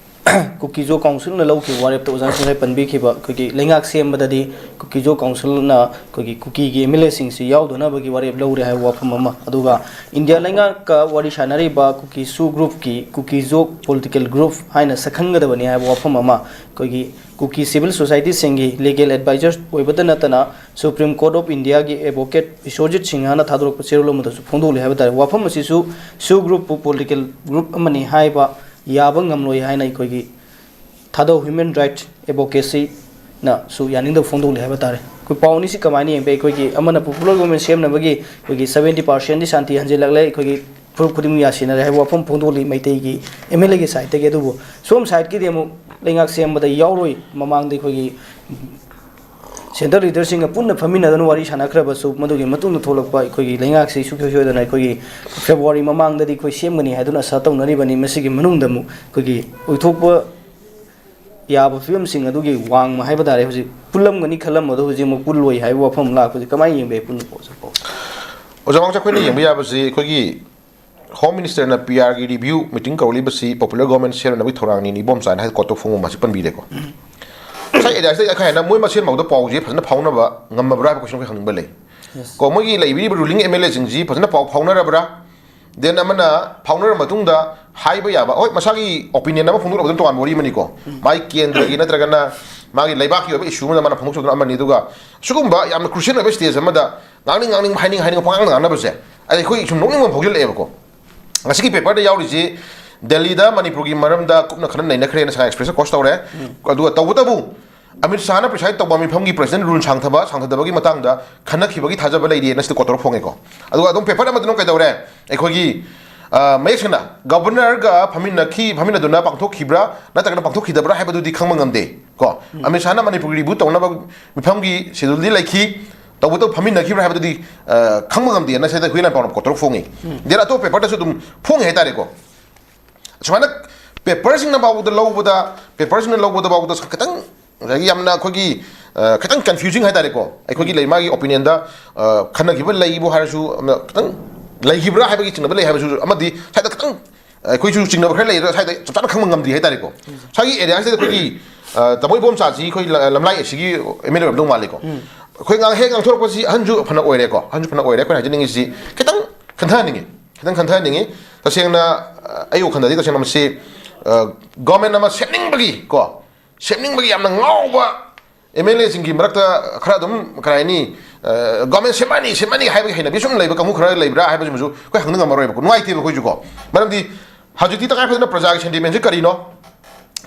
ꯀꯨꯀꯤꯖꯣ ꯀꯥꯎꯟꯁꯤꯜꯅ ꯂꯧꯈꯤꯕ ꯋꯥꯔꯦꯞꯇ ꯑꯣꯖꯥꯅ ꯉꯁꯥꯏ ꯄꯟꯕꯤꯈꯤꯕ ꯑꯩꯈꯣꯏꯒꯤ ꯂꯩꯉꯥꯛ ꯁꯦꯝꯕꯗꯗꯤ ꯀꯨꯀꯤꯖꯣ ꯀꯥꯎꯟꯁꯤꯜꯅ ꯑꯩꯈꯣꯏꯒꯤ ꯀꯨꯀꯤꯒꯤ ꯑꯦꯝ ꯑꯦꯜ ꯑꯦꯁꯤꯡꯁꯤ ꯌꯥꯎꯗꯅꯕꯒꯤ ꯋꯥꯔꯦꯞ ꯂꯧꯔꯦ ꯍꯥꯏꯕ ꯋꯥꯐꯝ ꯑꯃ, ꯑꯗꯨꯒ ꯏꯟꯗꯤꯌꯥ ꯂꯩꯉꯥꯛꯀ ꯋꯥꯔꯤ ꯁꯥꯟꯅꯔꯤꯕ ꯀꯨꯀꯤ ꯁꯨ ꯒ꯭ꯔꯨꯞꯀꯤ ꯀꯨꯀꯤꯖꯣ ꯄꯣꯂꯤꯇꯤꯀꯦꯜ ꯒ꯭ꯔꯨꯞ ꯍꯥꯏꯅ ꯁꯛꯈꯪꯒꯗꯕꯅꯤ ꯍꯥꯏꯕ ꯋꯥꯐꯝ ꯑꯃ, ꯑꯩꯈꯣꯏꯒꯤ ꯀꯨꯀꯤ ꯁꯤꯚꯤꯜ ꯁꯣꯁꯥꯏꯇꯤꯁꯤꯡꯒꯤ ꯂꯤꯒꯦꯜ ꯑꯦꯗꯚꯥꯏꯖꯔ ꯑꯣꯏꯕꯇ ꯅꯠꯇꯅ Supreme Court of Indiaꯒꯤ advocate Biswajit ꯁꯤꯡꯍꯅ ꯊꯥꯗꯣꯔꯛꯄ ꯆꯦꯔꯣꯜ ꯑꯃꯗꯁꯨ ꯐꯣꯡꯗꯣꯛꯂꯤ ꯍꯥꯏꯕ ꯇꯥꯔꯦ꯫ ꯋꯥꯐꯝ ꯑꯁꯤꯁꯨ ꯁꯨ ꯒ꯭ꯔꯨꯞꯄꯨ ꯄꯣꯂꯤꯇꯤꯀꯦꯜ ꯒ꯭ꯔꯨꯞ ꯑꯃꯅꯤ ꯍꯥꯏꯕ ꯌꯥꯕ ꯉꯝꯂꯣꯏ ꯍꯥꯏꯅ ꯑꯩꯈꯣꯏꯒꯤ ꯊꯥꯗꯧ ꯍ꯭ꯌꯨꯃꯦꯟ ꯔꯥꯏꯠ ꯑꯦꯗꯚꯣꯀꯦꯁꯤꯅꯁꯨ ꯌꯥꯅꯤꯡꯗꯕ ꯐꯣꯡꯗꯣꯛꯂꯤ ꯍꯥꯏꯕ ꯇꯥꯔꯦ꯫ ꯑꯩꯈꯣꯏ ꯄꯥꯎ ꯑꯅꯤꯁꯤ ꯀꯃꯥꯏꯅ ꯌꯦꯡꯕ? ꯑꯩꯈꯣꯏꯒꯤ ꯑꯃꯅ ꯄꯣꯄꯨꯂꯔ ꯒꯣꯚꯔꯟꯃꯦꯟꯠ ꯁꯦꯝꯅꯕꯒꯤ ꯑꯩꯈꯣꯏꯒꯤ seventy percentꯗꯤ ꯁꯥꯟꯇꯤ ꯍꯟꯖꯤꯜꯂꯛꯂꯦ, ꯑꯩꯈꯣꯏꯒꯤ ꯐꯨꯔꯨꯞ ꯈꯨꯗꯤꯡꯃꯛ ꯌꯥꯁꯤꯟꯅꯔꯦ ꯍꯥꯏꯕ ꯋꯥꯐꯝ ꯐꯣꯡꯗꯣꯛꯂꯤ ꯃꯩꯇꯩꯒꯤ ꯑꯦꯝ ꯑꯦꯜ ꯑꯦꯒꯤ ꯁꯥꯏꯠꯇꯒꯤ꯫ ꯑꯗꯨꯕꯨ ꯁꯣꯝ ꯁꯥꯏꯠꯀꯤꯗꯤ ꯑꯃꯨꯛ ꯂꯩꯉꯥꯛ ꯁꯦꯝꯕꯗ ꯌꯥꯎꯔꯣꯏ, ꯃꯃꯥꯡꯗ ꯑꯩꯈꯣꯏꯒꯤ ꯁꯦꯟꯇ꯭ꯔꯦꯜ ꯂꯤꯗꯔꯁꯤꯡꯒ ꯄꯨꯟꯅ ꯐꯝꯃꯤꯟꯅꯗꯨꯅ ꯋꯥꯔꯤ ꯁꯥꯟꯅꯈ꯭ꯔꯕꯁꯨ, ꯃꯗꯨꯒꯤ ꯃꯇꯨꯡꯗ ꯊꯣꯛꯂꯛꯄ ꯑꯩꯈꯣꯏꯒꯤ ꯂꯩꯉꯥꯛꯁꯤ ꯁꯨꯡꯁꯣꯏ ꯁꯣꯏꯗꯅ ꯑꯩꯈꯣꯏꯒꯤ ꯐꯦꯕ꯭ꯔꯨꯋꯥꯔꯤ ꯃꯃꯥꯡꯗꯗꯤ ꯑꯩꯈꯣꯏ ꯁꯦꯝꯒꯅꯤ ꯍꯥꯏꯗꯨꯅ ꯑꯁꯥ ꯇꯧꯅꯔꯤꯕꯅꯤ꯫ ꯃꯁꯤꯒꯤ ꯃꯅꯨꯡꯗ ꯑꯃꯨꯛ ꯑꯩꯈꯣꯏꯒꯤ ꯑꯣꯏꯊꯣꯛꯄ ꯌꯥꯕ ꯐꯤꯕꯝꯁꯤꯡ ꯑꯗꯨꯒꯤ ꯋꯥꯡꯃ ꯍꯥꯏꯕ ꯇꯥꯔꯦ, ꯍꯧꯖꯤꯛ ꯄꯨꯜꯂꯝꯒꯅꯤ ꯈꯜꯂꯝꯕꯗꯣ ꯍꯧꯖꯤꯛ ꯑꯃꯨꯛ ꯄꯨꯜꯂꯣꯏ ꯍꯥꯏꯕ ꯋꯥꯐꯝ ꯑꯃ ꯂꯥꯛꯄꯁꯤ ꯀꯃꯥꯏꯅ ꯌꯦꯡꯕ ꯌꯥꯏ? ꯄꯨꯟꯅ ꯄꯥꯎ ꯆꯠꯄ ꯑꯣꯖꯥ ꯃꯉꯥꯡꯁꯦ ꯑꯩꯈꯣꯏꯅ ꯌꯦꯡꯕ ꯌꯥꯕꯁꯤ ꯑꯩꯈꯣꯏꯒꯤ ꯍꯣꯝ ꯃꯤꯅꯤꯁꯇꯔꯅ ꯄꯤ ꯑꯥꯔꯒꯤ ꯔꯤꯚ꯭ꯌꯨ ꯃꯤꯇꯤꯡ ꯀꯧꯔꯛꯂꯤꯕꯁꯤ ꯄꯣꯄꯨꯂꯔ ꯒꯣꯚꯔꯟꯃꯦꯟꯠ ꯁꯦꯝꯅꯕꯒꯤ ꯊꯧꯔꯥꯡꯅꯤ, ꯏꯕꯣꯝꯆꯥꯅ ꯍꯥꯏ ꯀꯣꯠꯇꯣ ꯐꯣꯡꯕ ꯑꯁꯤ ꯄꯟꯕꯤꯔꯦꯀꯣ꯫ ꯉꯁꯥꯏ ꯑꯦꯗꯥꯏꯁꯇ ꯑꯩꯈꯣꯏ ꯍꯥꯏꯅ ꯃꯣꯏ ꯃꯁꯦꯟ ꯐꯥꯎꯗ ꯄꯥꯎꯁꯦ ꯐꯖꯅ ꯐꯥꯎꯅꯕ ꯉꯝꯃꯕ꯭ꯔꯥ ꯍꯥꯏꯕ ꯀꯣꯏꯁꯟ ꯑꯩꯈꯣꯏ ꯍꯪꯅꯤꯡꯕ ꯂꯩ꯫ ꯀꯣ, ꯃꯣꯏꯒꯤ ꯂꯩꯕꯤꯔꯤꯕ ꯔꯨꯂꯤꯡ ꯑꯦꯝ ꯑꯦꯜ ꯑꯦꯁꯤꯡꯁꯤ ꯐꯖꯅ ꯄꯥꯎ ꯐꯥꯎꯅꯔꯕ꯭ꯔꯥ? ꯗꯦꯟ ꯑꯃꯅ ꯐꯥꯎꯅꯔ ꯃꯇꯨꯡꯗ ꯍꯥꯏꯕ ꯌꯥꯕ, ꯍꯣꯏ, ꯃꯁꯥꯒꯤ ꯑꯣꯄꯤꯅꯤꯌꯟ ꯑꯃ ꯐꯣꯡꯗꯣꯛꯂꯛꯄꯗꯨꯅ ꯇꯣꯉꯥꯟꯕ ꯋꯥꯔꯤ ꯑꯃꯅꯤꯀꯣ꯫ ꯃꯥꯒꯤ ꯀꯦꯟꯗ꯭ꯔꯒꯤ ꯅꯠꯇ꯭ꯔꯒꯅ ꯃꯥꯒꯤ ꯂꯩꯕꯥꯛꯀꯤ ꯑꯣꯏꯕ ꯏꯁꯨ ꯑꯃꯗ ꯃꯥꯅ ꯐꯣꯡꯗꯣꯛꯆꯕꯗꯨꯅ ꯑꯃꯅꯤ꯫ ꯑꯗꯨꯒ ꯁꯤꯒꯨꯝꯕ ꯌꯥꯝꯅ ꯀ꯭ꯔꯨꯁꯤꯌꯦꯜ ꯑꯣꯏꯕ ꯁ꯭ꯇꯦꯖ ꯑꯃꯗ ꯉꯥꯡꯅꯤꯡ ꯉꯥꯡꯅꯤꯡꯕ, ꯍꯥꯏꯅꯤꯡ ꯍꯥꯏꯅꯤꯡꯕ ꯄꯉꯥꯡꯗ ꯉꯥꯡꯅꯕꯁꯦ ꯑꯩ, ꯑꯩꯈꯣꯏ ꯁꯨꯝ ꯅꯣꯛꯅꯤꯡꯕ ꯑꯃ ꯐꯥꯎꯖꯤꯜꯂꯛꯑꯦꯕꯀꯣ꯫ ꯉꯁꯤꯒꯤ ꯄꯦꯄꯔꯗ ꯌꯥꯎꯔꯤꯁꯤ ꯗꯦꯜꯂꯤꯗ ꯃꯅꯤꯄꯨꯔꯒꯤ ꯃꯔꯝꯗ ꯀꯨꯞꯅ ꯈꯟꯅ ꯅꯩꯅꯈ꯭ꯔꯦꯅ ꯁꯉꯥꯏ ꯑꯦꯛꯁꯄ꯭ꯔꯦꯁꯇ ꯀꯣꯁ ꯇꯧꯔꯦ꯫ ꯑꯗꯨꯒ ꯇꯧꯕꯇꯕꯨ ꯑꯃꯤꯠ ꯁꯥꯍꯅ ꯄ꯭ꯔꯤꯁꯥꯏꯗ ꯇꯧꯕ ꯃꯤꯐꯝꯒꯤ ꯄ꯭ꯔꯁꯤꯗꯦꯟꯠ ꯔꯨꯜ ꯁꯥꯡꯊꯕ, ꯁꯥꯡꯊꯗꯕꯒꯤ ꯃꯇꯥꯡꯗ ꯈꯟꯅꯈꯤꯕꯒꯤ ꯊꯥꯖꯕ ꯂꯩꯔꯤꯅ ꯁꯤꯗ ꯀꯣꯠ ꯇꯧꯔ ꯐꯣꯡꯉꯦꯀꯣ꯫ ꯑꯗꯨꯒ ꯑꯗꯨꯝ ꯄꯦꯄꯔ ꯑꯃꯗꯅ ꯀꯩꯗꯧꯔꯦ? ꯑꯩꯈꯣꯏꯒꯤ, ꯑ, ꯃꯌꯦꯛ ꯁꯦꯡꯅ ꯒꯕꯔꯅꯔꯒ ꯐꯝꯃꯤꯟꯅꯈꯤ, ꯐꯝꯃꯤꯟꯅꯗꯨꯅ ꯄꯥꯡꯊꯣꯛꯈꯤꯕ꯭ꯔꯥ ꯅꯠꯇ꯭ꯔꯒꯅ ꯄꯥꯡꯊꯣꯛꯈꯤꯗꯕ꯭ꯔꯥ ꯍꯥꯏꯕꯗꯨꯗꯤ ꯈꯪꯕ ꯉꯝꯗꯦ ꯀꯣ꯫ ꯑꯃꯤꯠ ꯁꯥꯍꯅ ꯃꯅꯤꯄꯨꯔꯒꯤ ꯔꯤꯚ꯭ꯌꯨ ꯇꯧꯅꯕ ꯃꯤꯐꯝꯒꯤ ꯁꯦꯗꯨꯜꯗꯤ ꯂꯩꯈꯤ, ꯇꯧꯕꯇꯕꯨ ꯐꯝꯃꯤꯟꯅꯈꯤꯕ꯭ꯔꯥ ꯍꯥꯏꯕꯗꯨꯗꯤ, ꯑ, ꯈꯪꯕ ꯉꯝꯗꯦꯅ ꯁꯤꯗ ꯍꯨꯏꯂꯥꯟ ꯄꯥꯎꯅ ꯀꯣꯠ ꯇꯧꯔ ꯐꯣꯡꯉꯤ꯫ ꯗꯦꯟ ꯑꯇꯣꯞꯄ ꯄꯦꯄꯔꯗꯁꯨ ꯑꯗꯨꯝ ꯐꯣꯡꯉꯤ ꯍꯥꯏꯇꯥꯔꯦꯀꯣ꯫ ꯁꯨꯃꯥꯏꯅ ꯄꯦꯄꯔꯁꯤꯡꯅ ꯐꯥꯎꯕꯗ ꯂꯧꯕꯗ, ꯄꯦꯄꯔꯁꯤꯡꯅ ꯂꯧꯕꯗ ꯐꯥꯎꯕꯗ ꯈꯤꯇꯪ ꯉꯁꯥꯏꯒꯤ ꯌꯥꯝꯅ ꯑꯩꯈꯣꯏꯒꯤ, ꯑ, ꯈꯤꯇꯪ ꯀꯟꯐ꯭ꯌꯨꯖꯤꯡ ꯍꯥꯏꯇꯥꯔꯦꯀꯣ꯫ ꯑꯩꯈꯣꯏꯒꯤ ꯂꯩ, ꯃꯥꯒꯤ ꯑꯣꯄꯤꯅꯤꯌꯟꯗ, ꯑ, ꯈꯟꯅꯈꯤꯕ ꯂꯩꯕꯨ ꯍꯥꯏꯔꯁꯨ, ꯑꯃ ꯈꯤꯇꯪ ꯂꯩꯈꯤꯕ꯭ꯔꯥ ꯍꯥꯏꯕꯒꯤ ꯆꯤꯡꯅꯕ ꯂꯩ ꯍꯥꯏꯕꯁꯨ ꯑꯃꯗꯤ ꯁꯥꯏꯗ ꯈꯤꯇꯪ ꯑꯩꯈꯣꯏꯁꯨ ꯆꯤꯡꯅꯕ ꯈꯔ ꯂꯩ, ꯑꯗꯣ ꯁ꯭ꯋꯥꯏꯗ ꯆꯞ ꯆꯥꯅ ꯈꯪꯕ ꯉꯝꯗ꯭ꯔꯤ ꯍꯥꯏꯇꯥꯔꯦꯀꯣ꯫ ꯉꯁꯥꯏꯒꯤ ꯑꯦꯔꯤꯌꯥꯁꯤꯗ ꯑꯩꯈꯣꯏꯒꯤ, ꯑ, ꯇꯥꯃꯣ ꯏꯕꯣꯝꯆꯥꯁꯤ ꯑꯩꯈꯣꯏ ꯂ-, ꯂꯝꯂꯥꯏ ꯑꯦꯁꯤꯒꯤ ꯑꯦꯝ ꯑꯦꯜ ꯑꯦ ꯑꯣꯏꯔꯝꯗꯧ ꯃꯥꯜꯂꯤꯀꯣ꯫ ꯑꯩꯈꯣꯏ ꯉꯥꯡ-, ꯍꯦꯛ ꯉꯥꯡꯊꯣꯔꯛꯄꯁꯤ ꯑꯍꯟꯁꯨ ꯐꯅ ꯑꯣꯏꯔꯦꯀꯣ, ꯑꯍꯟꯁꯨ ꯐꯅ ꯑꯣꯏꯔꯦ꯫ ꯑꯩꯈꯣꯏꯅ ꯍꯥꯏꯖꯅꯤꯡꯉꯤꯁꯤ ꯈꯤꯇꯪ ꯈꯟꯊꯍꯟꯅꯤꯡꯉꯤ, ꯈꯤꯇꯪ ꯈꯟꯊꯍꯟꯅꯤꯡꯉꯤ꯫ ꯇꯁꯦꯡꯅ, ꯑ, ꯑꯩ ꯋꯥꯈꯜꯗꯗꯤ ꯇꯁꯦꯡꯅ ꯃꯁꯤ, ꯑ, ꯒꯣꯔꯃꯦꯟ ꯑꯃ ꯁꯦꯝꯅꯤꯡꯕꯒꯤ ꯀꯣ, ꯁꯦꯝꯅꯤꯡꯕꯒꯤ ꯌꯥꯝꯅ ꯉꯥꯎꯕ ꯑꯦꯝ ꯑꯦꯜ ꯑꯦꯁꯤꯡꯒꯤ ꯃꯔꯛꯇ ꯈꯔ ꯑꯗꯨꯝ, ꯀꯔꯤ ꯍꯥꯏꯅꯤ, ꯑ, ꯒꯣꯔꯃꯦꯟ ꯁꯦꯝꯃꯅꯤ, ꯁꯦꯝꯃꯅꯤ ꯍꯥꯏꯕꯒꯤ ꯍꯩꯅꯕꯤ ꯁꯨꯝ ꯂꯩꯕ ꯀꯥꯡꯕꯨ ꯈꯔ ꯂꯩꯕ꯭ꯔꯥ ꯍꯥꯏꯕꯁꯤꯃꯁꯨ ꯑꯩꯈꯣꯏ ꯍꯪꯕ ꯉꯝꯃꯔꯣꯏꯕꯀꯣ꯫ ꯅꯨꯡꯉꯥꯏꯇꯦꯕ ꯑꯩꯈꯣꯏꯁꯨꯀꯣ꯫ ꯃꯔꯝꯗꯤ ꯍꯧꯖꯤꯛꯇꯤ ꯇꯉꯥꯏ ꯐꯗꯅ ꯄ꯭ꯔꯖꯥꯒꯤ ꯁꯦꯟꯇꯤꯃꯦꯟꯁꯤ ꯀꯔꯤꯅꯣ,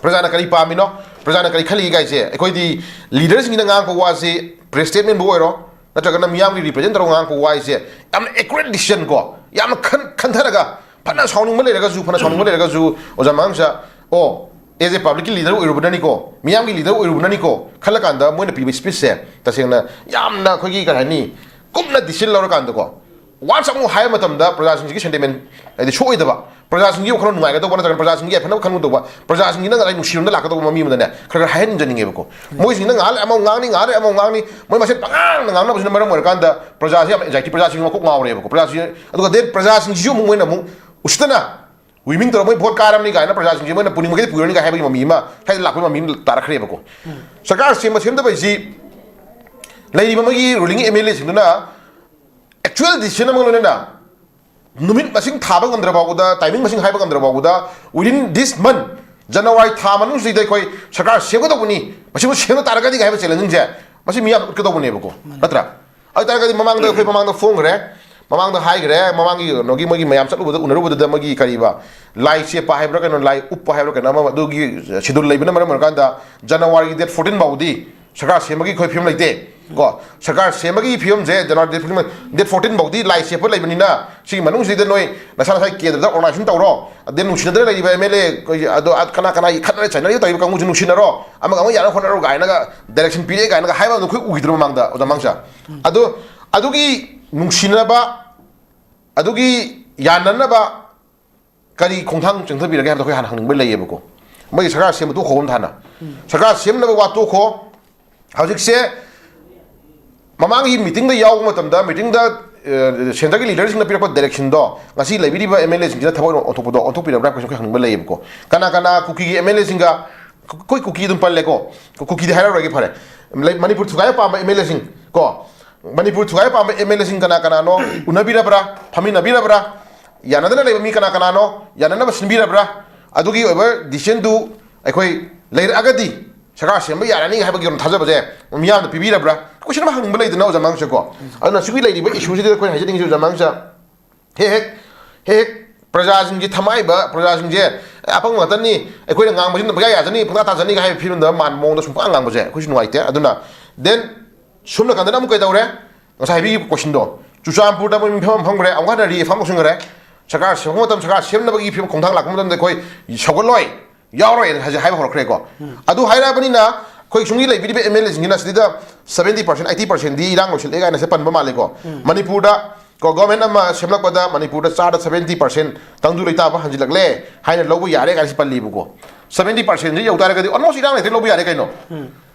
ꯄ꯭ꯔꯖꯥꯅ ꯀꯔꯤ ꯄꯥꯝꯃꯤꯅꯣ, ꯄ꯭ꯔꯖꯥꯅ ꯀꯔꯤ ꯈꯜꯂꯤꯒꯦ ꯍꯥꯏꯁꯦ ꯑꯩꯈꯣꯏꯗꯤ ꯂꯤꯗꯔꯁꯤꯡꯁꯤꯅ ꯉꯥꯡꯉꯛꯄ ꯋꯥꯁꯤ, ꯄ꯭ꯔꯦꯁ ꯁ꯭ꯇꯦꯠꯃꯦꯟꯕꯨ ꯑꯣꯏꯔꯣ, ꯅꯠꯇ꯭ꯔꯒꯅ ꯃꯤꯌꯥꯝꯒꯤ ꯔꯤꯄ꯭ꯔꯖꯦꯟ ꯇꯧꯔꯒ ꯉꯥꯡꯉꯛꯄ ꯋꯥ ꯍꯥꯏꯁꯦ ꯌꯥꯝꯅ ꯑꯦꯀ꯭ꯌꯨꯔꯦꯠ ꯗꯤꯁꯤꯖꯟ ꯀꯣ, ꯌꯥꯝꯅ ꯈꯟ-, ꯈꯟꯊꯔꯒ, ꯐꯅ ꯁꯥꯎꯅꯤꯡꯕ ꯂꯩꯔꯒꯁꯨ, ꯐꯅ ꯁꯥꯎꯅꯤꯡꯕ ꯂꯩꯔꯒꯁꯨ, ꯑꯣꯖꯥ ꯃꯉꯥꯡꯁꯥ, ꯑꯣ, ꯑꯦꯖ ꯑꯦ ꯄꯕ꯭ꯂꯤꯛꯀꯤ ꯂꯤꯗꯔ ꯑꯣꯏꯔꯨꯕꯅꯅꯤꯀꯣ, ꯃꯤꯌꯥꯝꯒꯤ ꯂꯤꯗꯔ ꯑꯣꯏꯔꯨꯕꯅꯅꯤꯀꯣ ꯈꯜꯂꯀꯥꯟꯗ ꯃꯣꯏꯅ ꯄꯤꯕ ꯁ꯭ꯄꯤꯆꯁꯦ ꯇꯁꯦꯡꯅ ꯌꯥꯝꯅ ꯑꯩꯈꯣꯏꯒꯤ, ꯀꯔꯤ ꯍꯥꯏꯅꯤ, ꯀꯨꯞꯅ ꯗꯤꯁꯤꯖꯟ ꯂꯧꯔꯀꯥꯟꯗꯀꯣ, ꯋꯥꯟꯁ ꯑꯃꯨꯛ ꯍꯥꯏꯕ ꯃꯇꯝꯗ ꯄ꯭ꯔꯖꯥꯁꯤꯡꯁꯤꯒꯤ ꯁꯦꯟꯇꯤꯃꯦꯟ, ꯍꯥꯏꯗꯤ, ꯁꯣꯛꯑꯣꯏꯗꯕ, ꯄ꯭ꯔꯖꯥꯁꯤꯡꯒꯤ ꯋꯥꯈꯜ ꯅꯨꯡꯉꯥꯏꯒꯗꯧꯕ ꯅꯠꯇ꯭ꯔꯒꯅ ꯄ꯭ꯔꯖꯥꯁꯤꯡꯒꯤ ꯌꯥꯏꯐꯅꯕ ꯈꯟꯒꯗꯧꯕ, ꯄ꯭ꯔꯖꯥꯁꯤꯡꯁꯤꯅ ꯉꯁꯥꯏ ꯅꯨꯡꯁꯤꯔꯣꯝꯗ ꯂꯥꯛꯀꯗꯧꯕ ꯃꯤ ꯑꯃꯗꯅꯦ ꯈꯔ ꯈꯔ ꯍꯥꯏꯍꯟꯖꯅꯤꯡꯉꯦꯕꯀꯣ꯫ ꯃꯣꯏꯁꯤꯡꯅ ꯉꯥꯏꯍꯥꯛ ꯂꯩ ꯑꯃꯃꯨꯛ ꯉꯥꯡꯅꯤ, ꯉꯥꯏꯍꯥꯛ ꯂꯩ ꯑꯃꯃꯨꯛ ꯉꯥꯡꯅꯤ, ꯃꯣꯏ ꯃꯁꯦꯟ ꯄꯉꯥꯡꯗ ꯉꯥꯡꯅꯕꯁꯤꯅ ꯃꯔꯝ ꯑꯣꯏꯔꯀꯥꯟꯗ ꯄ꯭ꯔꯖꯥꯁꯤ ꯌꯥꯝ ꯑꯦꯡꯖꯥꯏꯇꯤ, ꯄ꯭ꯔꯖꯥꯁꯤꯡ ꯃꯀꯣꯛ ꯉꯥꯎꯔꯦꯕꯀꯣ꯫ ꯄ꯭ꯔꯖꯥꯁꯤ, ꯑꯗꯨꯒ ꯗꯦꯟ ꯄ꯭ꯔꯖꯥꯁꯤꯡꯁꯤꯁꯨ ꯑꯃꯨꯛ ꯃꯣꯏꯅ ꯑꯃꯨꯛ ꯎꯁꯤꯠꯇꯅ ꯋꯤꯃꯤꯡ ꯇꯧꯔ ꯃꯣꯏ ꯚꯣꯠ ꯀꯥꯔꯝꯅꯤ ꯀꯥꯏꯅ ꯄ꯭ꯔꯖꯥꯁꯤꯡꯁꯤ ꯃꯣꯏꯅ ꯄꯨꯅꯤꯡꯕꯈꯩꯗꯤ ꯄꯨꯔꯅꯤ ꯀꯥꯏ ꯍꯥꯏꯕꯒꯤ ꯃꯃꯤ ꯑꯃ ꯁ꯭ꯋꯥꯏꯗ ꯂꯥꯛꯄꯒꯤ ꯃꯃꯤ ꯑꯃ ꯇꯥꯔꯛꯈ꯭ꯔꯦꯕꯀꯣ꯫ ꯁꯔꯀꯥꯔ ꯁꯦꯝꯕ ꯁꯦꯝꯗꯕ ꯍꯥꯏꯁꯤ ꯂꯩꯔꯤꯕ ꯃꯣꯏꯒꯤ ꯔꯨꯂꯤꯡ ꯑꯦꯝ ꯑꯦꯜ ꯑꯦꯁꯤꯡꯗꯨꯅ ꯑꯦꯛꯆꯨꯋꯦꯜ ꯗꯤꯁꯤꯖꯟ ꯑꯃꯒ ꯂꯣꯏꯅꯅ ꯅꯨꯃꯤꯠ ꯃꯁꯤꯡ ꯊꯥꯕ ꯉꯝꯗ꯭ꯔ ꯐꯥꯎꯕꯗ, ꯇꯥꯏꯃꯤꯡ ꯃꯁꯤꯡ ꯍꯥꯏꯕ ꯉꯝꯗ꯭ꯔ ꯐꯥꯎꯕꯗ, within this month, ꯖꯅꯋꯥꯔꯤ ꯊꯥ ꯃꯅꯨꯡꯁꯤꯗ ꯑꯩꯈꯣꯏ ꯁꯔꯀꯥꯔ ꯁꯦꯝꯒꯗꯧꯕꯅꯤ, ꯃꯁꯤꯕꯨ ꯁꯦꯝꯕ ꯇꯥꯔꯒꯗꯤ ꯍꯥꯏꯕ ꯆꯦꯂꯦꯟꯖꯤꯡꯁꯦ ꯃꯁꯤ ꯃꯤꯌꯥꯝꯗ ꯎꯠꯀꯗꯧꯕꯅꯦꯕꯀꯣ꯫ ꯅꯠꯇ꯭ꯔꯥ? ꯑꯗꯨ ꯇꯥꯔꯒꯗꯤ ꯃꯃꯥꯡꯗ, ꯑꯩꯈꯣꯏ ꯃꯃꯥꯡꯗ ꯐꯣꯡꯈ꯭ꯔꯦ, ꯃꯃꯥꯡꯗ ꯍꯥꯏꯈ꯭ꯔꯦ, ꯃꯃꯥꯡꯒꯤ ꯀꯩꯅꯣꯒꯤ ꯃꯣꯏꯒꯤ ꯃꯌꯥꯝ ꯆꯠꯂꯨꯕꯗ, ꯎꯅꯔꯨꯕꯗꯨꯗ ꯃꯣꯏꯒꯤ ꯀꯔꯤꯕ, ꯂꯥꯏ ꯆꯦꯞꯄ ꯍꯥꯏꯕ꯭ꯔꯥ ꯀꯩꯅꯣ, ꯂꯥꯏ ꯎꯞꯄ ꯍꯥꯏꯕ꯭ꯔꯥ ꯀꯩꯅꯣ ꯑꯃ, ꯑꯗꯨꯒꯤ ꯁꯦꯗꯨꯜ ꯂꯩꯕꯅ ꯃꯔꯝ ꯑꯣꯏꯔꯀꯥꯟꯗ ꯖꯅꯋꯥꯔꯤꯒꯤ ꯗꯦꯠ ꯐꯣꯔꯇꯤꯟ ꯐꯥꯎꯕꯗꯤ ꯁꯔꯀꯥꯔ ꯁꯦꯝꯕꯒꯤ ꯑꯩꯈꯣꯏ ꯐꯤꯕꯝ ꯂꯩꯇꯦ ꯀꯣ꯫ ꯁꯔꯀꯥꯔ ꯁꯦꯝꯕꯒꯤ ꯐꯤꯕꯝꯁꯦ January date fourteen, date fourteen ꯐꯥꯎꯗꯤ ꯂꯥꯏ ꯆꯦꯞꯄ ꯂꯩꯕꯅꯤꯅ, ꯁꯤꯒꯤ ꯃꯅꯨꯡꯁꯤꯗ ꯅꯣꯏ ꯅꯁꯥ ꯅꯁꯥꯒꯤ ꯀꯦꯟꯗ꯭ꯔꯗ ꯑꯣꯔꯒꯅꯥꯏꯖꯦꯁꯟ ꯇꯧꯔꯣ, ꯑꯗꯩ ꯅꯨꯡꯁꯤꯅꯗꯅ ꯂꯩꯔꯤꯕ ꯑꯦꯝ ꯑꯦꯜ ꯑꯦ ꯑꯩꯈꯣꯏꯒꯤ ꯑꯗꯣ ꯑ-, ꯀꯅꯥ ꯀꯅꯥꯒꯤ ꯈꯠꯅꯔ ꯆꯩꯅꯔꯤꯕ ꯇꯧꯔꯤꯕ ꯀꯥꯡꯕꯨꯁꯦ ꯅꯨꯡꯁꯤꯅꯔꯣ, ꯑꯃꯒ ꯑꯃꯒ ꯌꯥꯅꯕ ꯍꯣꯠꯅꯔꯣ ꯀꯥꯏꯅꯒ ꯗꯥꯏꯔꯦꯛꯁꯟ ꯄꯤꯔꯛꯑꯦ ꯀꯥꯏꯅꯒ ꯍꯥꯏꯕ ꯑꯗꯨ ꯑꯩꯈꯣꯏ ꯎꯈꯤꯗ꯭ꯔꯣ ꯃꯃꯥꯡꯗ, ꯑꯣꯖꯥ ꯃꯥꯡꯁꯥ? ꯑꯗꯣ ꯑꯗꯨꯒꯤ ꯅꯨꯡꯁꯤꯅꯕ, ꯑꯗꯨꯒꯤ ꯌꯥꯅꯅꯕ ꯀꯔꯤ ꯈꯣꯡꯊꯥꯡ ꯆꯪꯊꯕꯤꯔꯒꯦ ꯍꯥꯏꯕꯗꯣ ꯑꯩꯈꯣꯏ ꯍꯥꯟꯅ ꯍꯪꯅꯤꯡꯕ ꯂꯩꯌꯦꯕꯀꯣ꯫ ꯃꯣꯏꯒꯤ ꯁꯔꯀꯥꯔ ꯁꯦꯝꯕ ꯇꯣꯛꯈ꯭ꯔꯕ ꯃꯇꯨꯡꯗ ꯍꯥꯟꯅ ꯁꯔꯀꯥꯔ ꯁꯦꯝꯅꯕ ꯋꯥ ꯇꯣꯛꯈꯣ꯫ ꯍꯧꯖꯤꯛꯁꯦ ꯃꯃꯥꯡꯒꯤ ꯃꯤꯇꯤꯡꯗ ꯌꯥꯎꯕ ꯃꯇꯝꯗ, ꯃꯤꯇꯤꯡꯗ ꯁꯦꯟꯇꯔꯒꯤ ꯂꯤꯗꯔꯁꯤꯡꯅ ꯄꯤꯔꯛꯄ ꯗꯥꯏꯔꯦꯛꯁꯟꯗꯣ ꯉꯁꯤ ꯂꯩꯕꯤꯔꯤꯕ ꯑꯦꯝ ꯑꯦꯜ ꯑꯦꯁꯤꯡꯁꯤꯅ ꯊꯕꯛ ꯑꯣꯟꯊꯣꯛꯄꯗꯣ ꯑꯣꯟꯊꯣꯛꯄꯤꯔꯕ꯭ꯔꯥ ꯍꯥꯏꯕ ꯀꯣꯏꯁꯟ ꯑꯩꯈꯣꯏ ꯍꯪꯅꯤꯡꯕ ꯂꯩꯌꯦꯕꯀꯣ꯫ ꯀꯅꯥ ꯀꯅꯥ ꯀꯨꯀꯤꯒꯤ ꯑꯦꯝ ꯑꯦꯜ ꯑꯦꯁꯤꯡꯒ, ꯑꯩꯈꯣꯏ ꯀꯨꯀꯤ ꯑꯗꯨꯝ ꯄꯜꯂꯦꯀꯣ, ꯀꯨꯀꯤꯗꯤ ꯍꯥꯏꯔꯔꯣꯏꯒꯦ, ꯐꯔꯦ꯫ ꯂꯩ, ꯃꯅꯤꯄꯨꯔ ꯊꯨꯒꯥꯏꯕ ꯄꯥꯝꯕ ꯑꯦꯝ ꯑꯦꯜ ꯑꯦꯁꯤꯡ ꯀꯣ, ꯃꯅꯤꯄꯨꯔ ꯊꯨꯒꯥꯏꯕ ꯄꯥꯝꯕ ꯑꯦꯝ ꯑꯦꯜ ꯑꯦꯁꯤꯡ ꯀꯅꯥ ꯀꯅꯥꯅꯣ? ꯎꯅꯕꯤꯔꯕ꯭ꯔꯥ? ꯐꯝꯃꯤꯟꯅꯕꯤꯔꯕ꯭ꯔꯥ? ꯌꯥꯅꯗꯅ ꯂꯩꯕ ꯃꯤ ꯀꯅꯥ ꯀꯅꯥꯅꯣ? ꯌꯥꯅꯅꯕ ꯁꯤꯟꯕꯤꯔꯕ꯭ꯔꯥ? ꯑꯗꯨꯒꯤ ꯑꯣꯏꯕ ꯗꯤꯁꯤꯖꯟꯗꯨ ꯑꯩꯈꯣꯏ ꯂꯩꯔꯛꯑꯒꯗꯤ ꯁꯔꯀꯥꯔ ꯁꯦꯝꯕ ꯌꯥꯔꯅꯤ ꯍꯥꯏꯕꯒꯤ ꯊꯥꯖꯕꯁꯦ ꯃꯤꯌꯥꯝꯅ ꯄꯤꯕꯤꯔꯕ꯭ꯔꯥ? ꯀꯣꯏꯁꯟ ꯑꯃ ꯍꯪꯅꯤꯡꯕ ꯂꯩꯗꯅ, ꯑꯣꯖꯥ ꯃꯥꯡꯁꯦꯀꯣ꯫ ꯑꯗꯨꯅ ꯁꯤꯒꯤ ꯂꯩꯔꯤꯕ ꯏꯁꯨꯁꯤꯗ ꯑꯩꯈꯣꯏꯅ ꯍꯥꯏꯖꯅꯤꯡꯉꯤꯁꯦ, ꯑꯣꯖꯥ ꯃꯥꯡꯁꯦ, ꯍꯦꯛ ꯍꯦꯛ, ꯍꯦꯛ ꯍꯦꯛ ꯄ꯭ꯔꯖꯥꯁꯤꯡꯒꯤ ꯊꯃꯥꯏꯕ, ꯄ꯭ꯔꯖꯥꯁꯤꯡꯁꯦ, "ꯑꯦ, ꯑꯄꯪꯕ ꯉꯥꯛꯇꯅꯤ, ꯑꯩꯈꯣꯏꯅ ꯉꯥꯡꯕꯁꯤꯅ ꯄꯪꯌꯥ ꯌꯥꯖꯅꯤ, ꯄꯪꯇꯥ ꯇꯥꯖꯅꯤꯒ" ꯍꯥꯏꯕ ꯐꯤꯕꯝꯗ ꯃꯥꯟꯕ ꯃꯑꯣꯡꯗ ꯁꯨꯝ ꯄꯪꯉꯥꯡ ꯉꯥꯡꯕꯁꯦ ꯑꯩꯈꯣꯏꯁꯨ ꯅꯨꯡꯉꯥꯏꯇꯦ꯫ ꯑꯗꯨꯅ then ꯁꯣꯝ ꯅꯥꯀꯟꯗꯅ ꯑꯃꯨꯛ ꯀꯩꯗꯧꯔꯦ? ꯉꯁꯥꯏ ꯍꯥꯏꯕꯤꯈꯤꯕ ꯀꯣꯏꯁꯟꯗꯣ, ꯆꯨꯔꯆꯥꯟꯄꯨꯔꯗ ꯃꯣꯏ ꯃꯤꯐꯝ ꯑꯃ ꯐꯝꯈ꯭ꯔꯦ, ꯑꯃꯨꯛ ꯍꯟꯅ ꯔꯤꯐꯣꯔꯝ ꯇꯧꯁꯤꯟꯈ꯭ꯔꯦ꯫ ꯁꯔꯀꯥꯔ ꯁꯦꯝꯕ ꯃꯇꯝ, ꯁꯔꯀꯥꯔ ꯁꯦꯝꯅꯕꯒꯤ ꯐꯤꯕꯝ ꯈꯣꯡꯊꯥꯡ ꯂꯥꯛꯄ ꯃꯇꯝꯗ ꯑꯩꯈꯣꯏ ꯁꯧꯒꯠꯂꯣꯏ, ꯌꯥꯎꯔꯣꯏꯅ ꯍꯥꯏꯁꯦ ꯍꯥꯏꯕ ꯍꯧꯔꯛꯈ꯭ꯔꯦꯀꯣ꯫ ꯑꯗꯨ ꯍꯥꯏꯔꯛꯑꯕꯅꯤꯅ ꯑꯩꯈꯣꯏ ꯁꯨꯝꯒꯤ ꯂꯩꯕꯤꯔꯤꯕ ꯑꯦꯝ ꯑꯦꯜ ꯑꯦꯁꯤꯡꯁꯤꯅ ꯁꯤꯗ seventy percent, eighty percentꯗꯤ ꯏꯔꯥꯡ ꯂꯣꯏꯁꯤꯜꯂꯛꯑꯦ ꯀꯥꯏꯅ ꯁꯤ ꯄꯟꯕ ꯃꯥꯜꯂꯦꯀꯣ꯫ ꯃꯅꯤꯄꯨꯔꯗ ꯀꯣ, ꯒꯣꯔꯃꯦꯟ ꯑꯃ ꯁꯦꯝꯂꯛꯄꯗ ꯃꯅꯤꯄꯨꯔꯗ ꯆꯥꯗ seventy percent ꯇꯪꯗꯨ ꯂꯩꯇꯥꯕ ꯍꯟꯖꯤꯜꯂꯛꯂꯦ ꯍꯥꯏꯅ ꯂꯧꯕ ꯌꯥꯔꯦ ꯀꯥꯏꯅ ꯁꯤ ꯄꯜꯂꯤꯕꯀꯣ꯫ Seventy percentꯁꯤ ꯌꯧ ꯇꯥꯔꯒꯗꯤ almost ꯏꯔꯥꯡ ꯂꯩꯇ꯭ꯔꯦ ꯂꯧꯕ ꯌꯥꯔꯦ ꯀꯩꯅꯣ꯫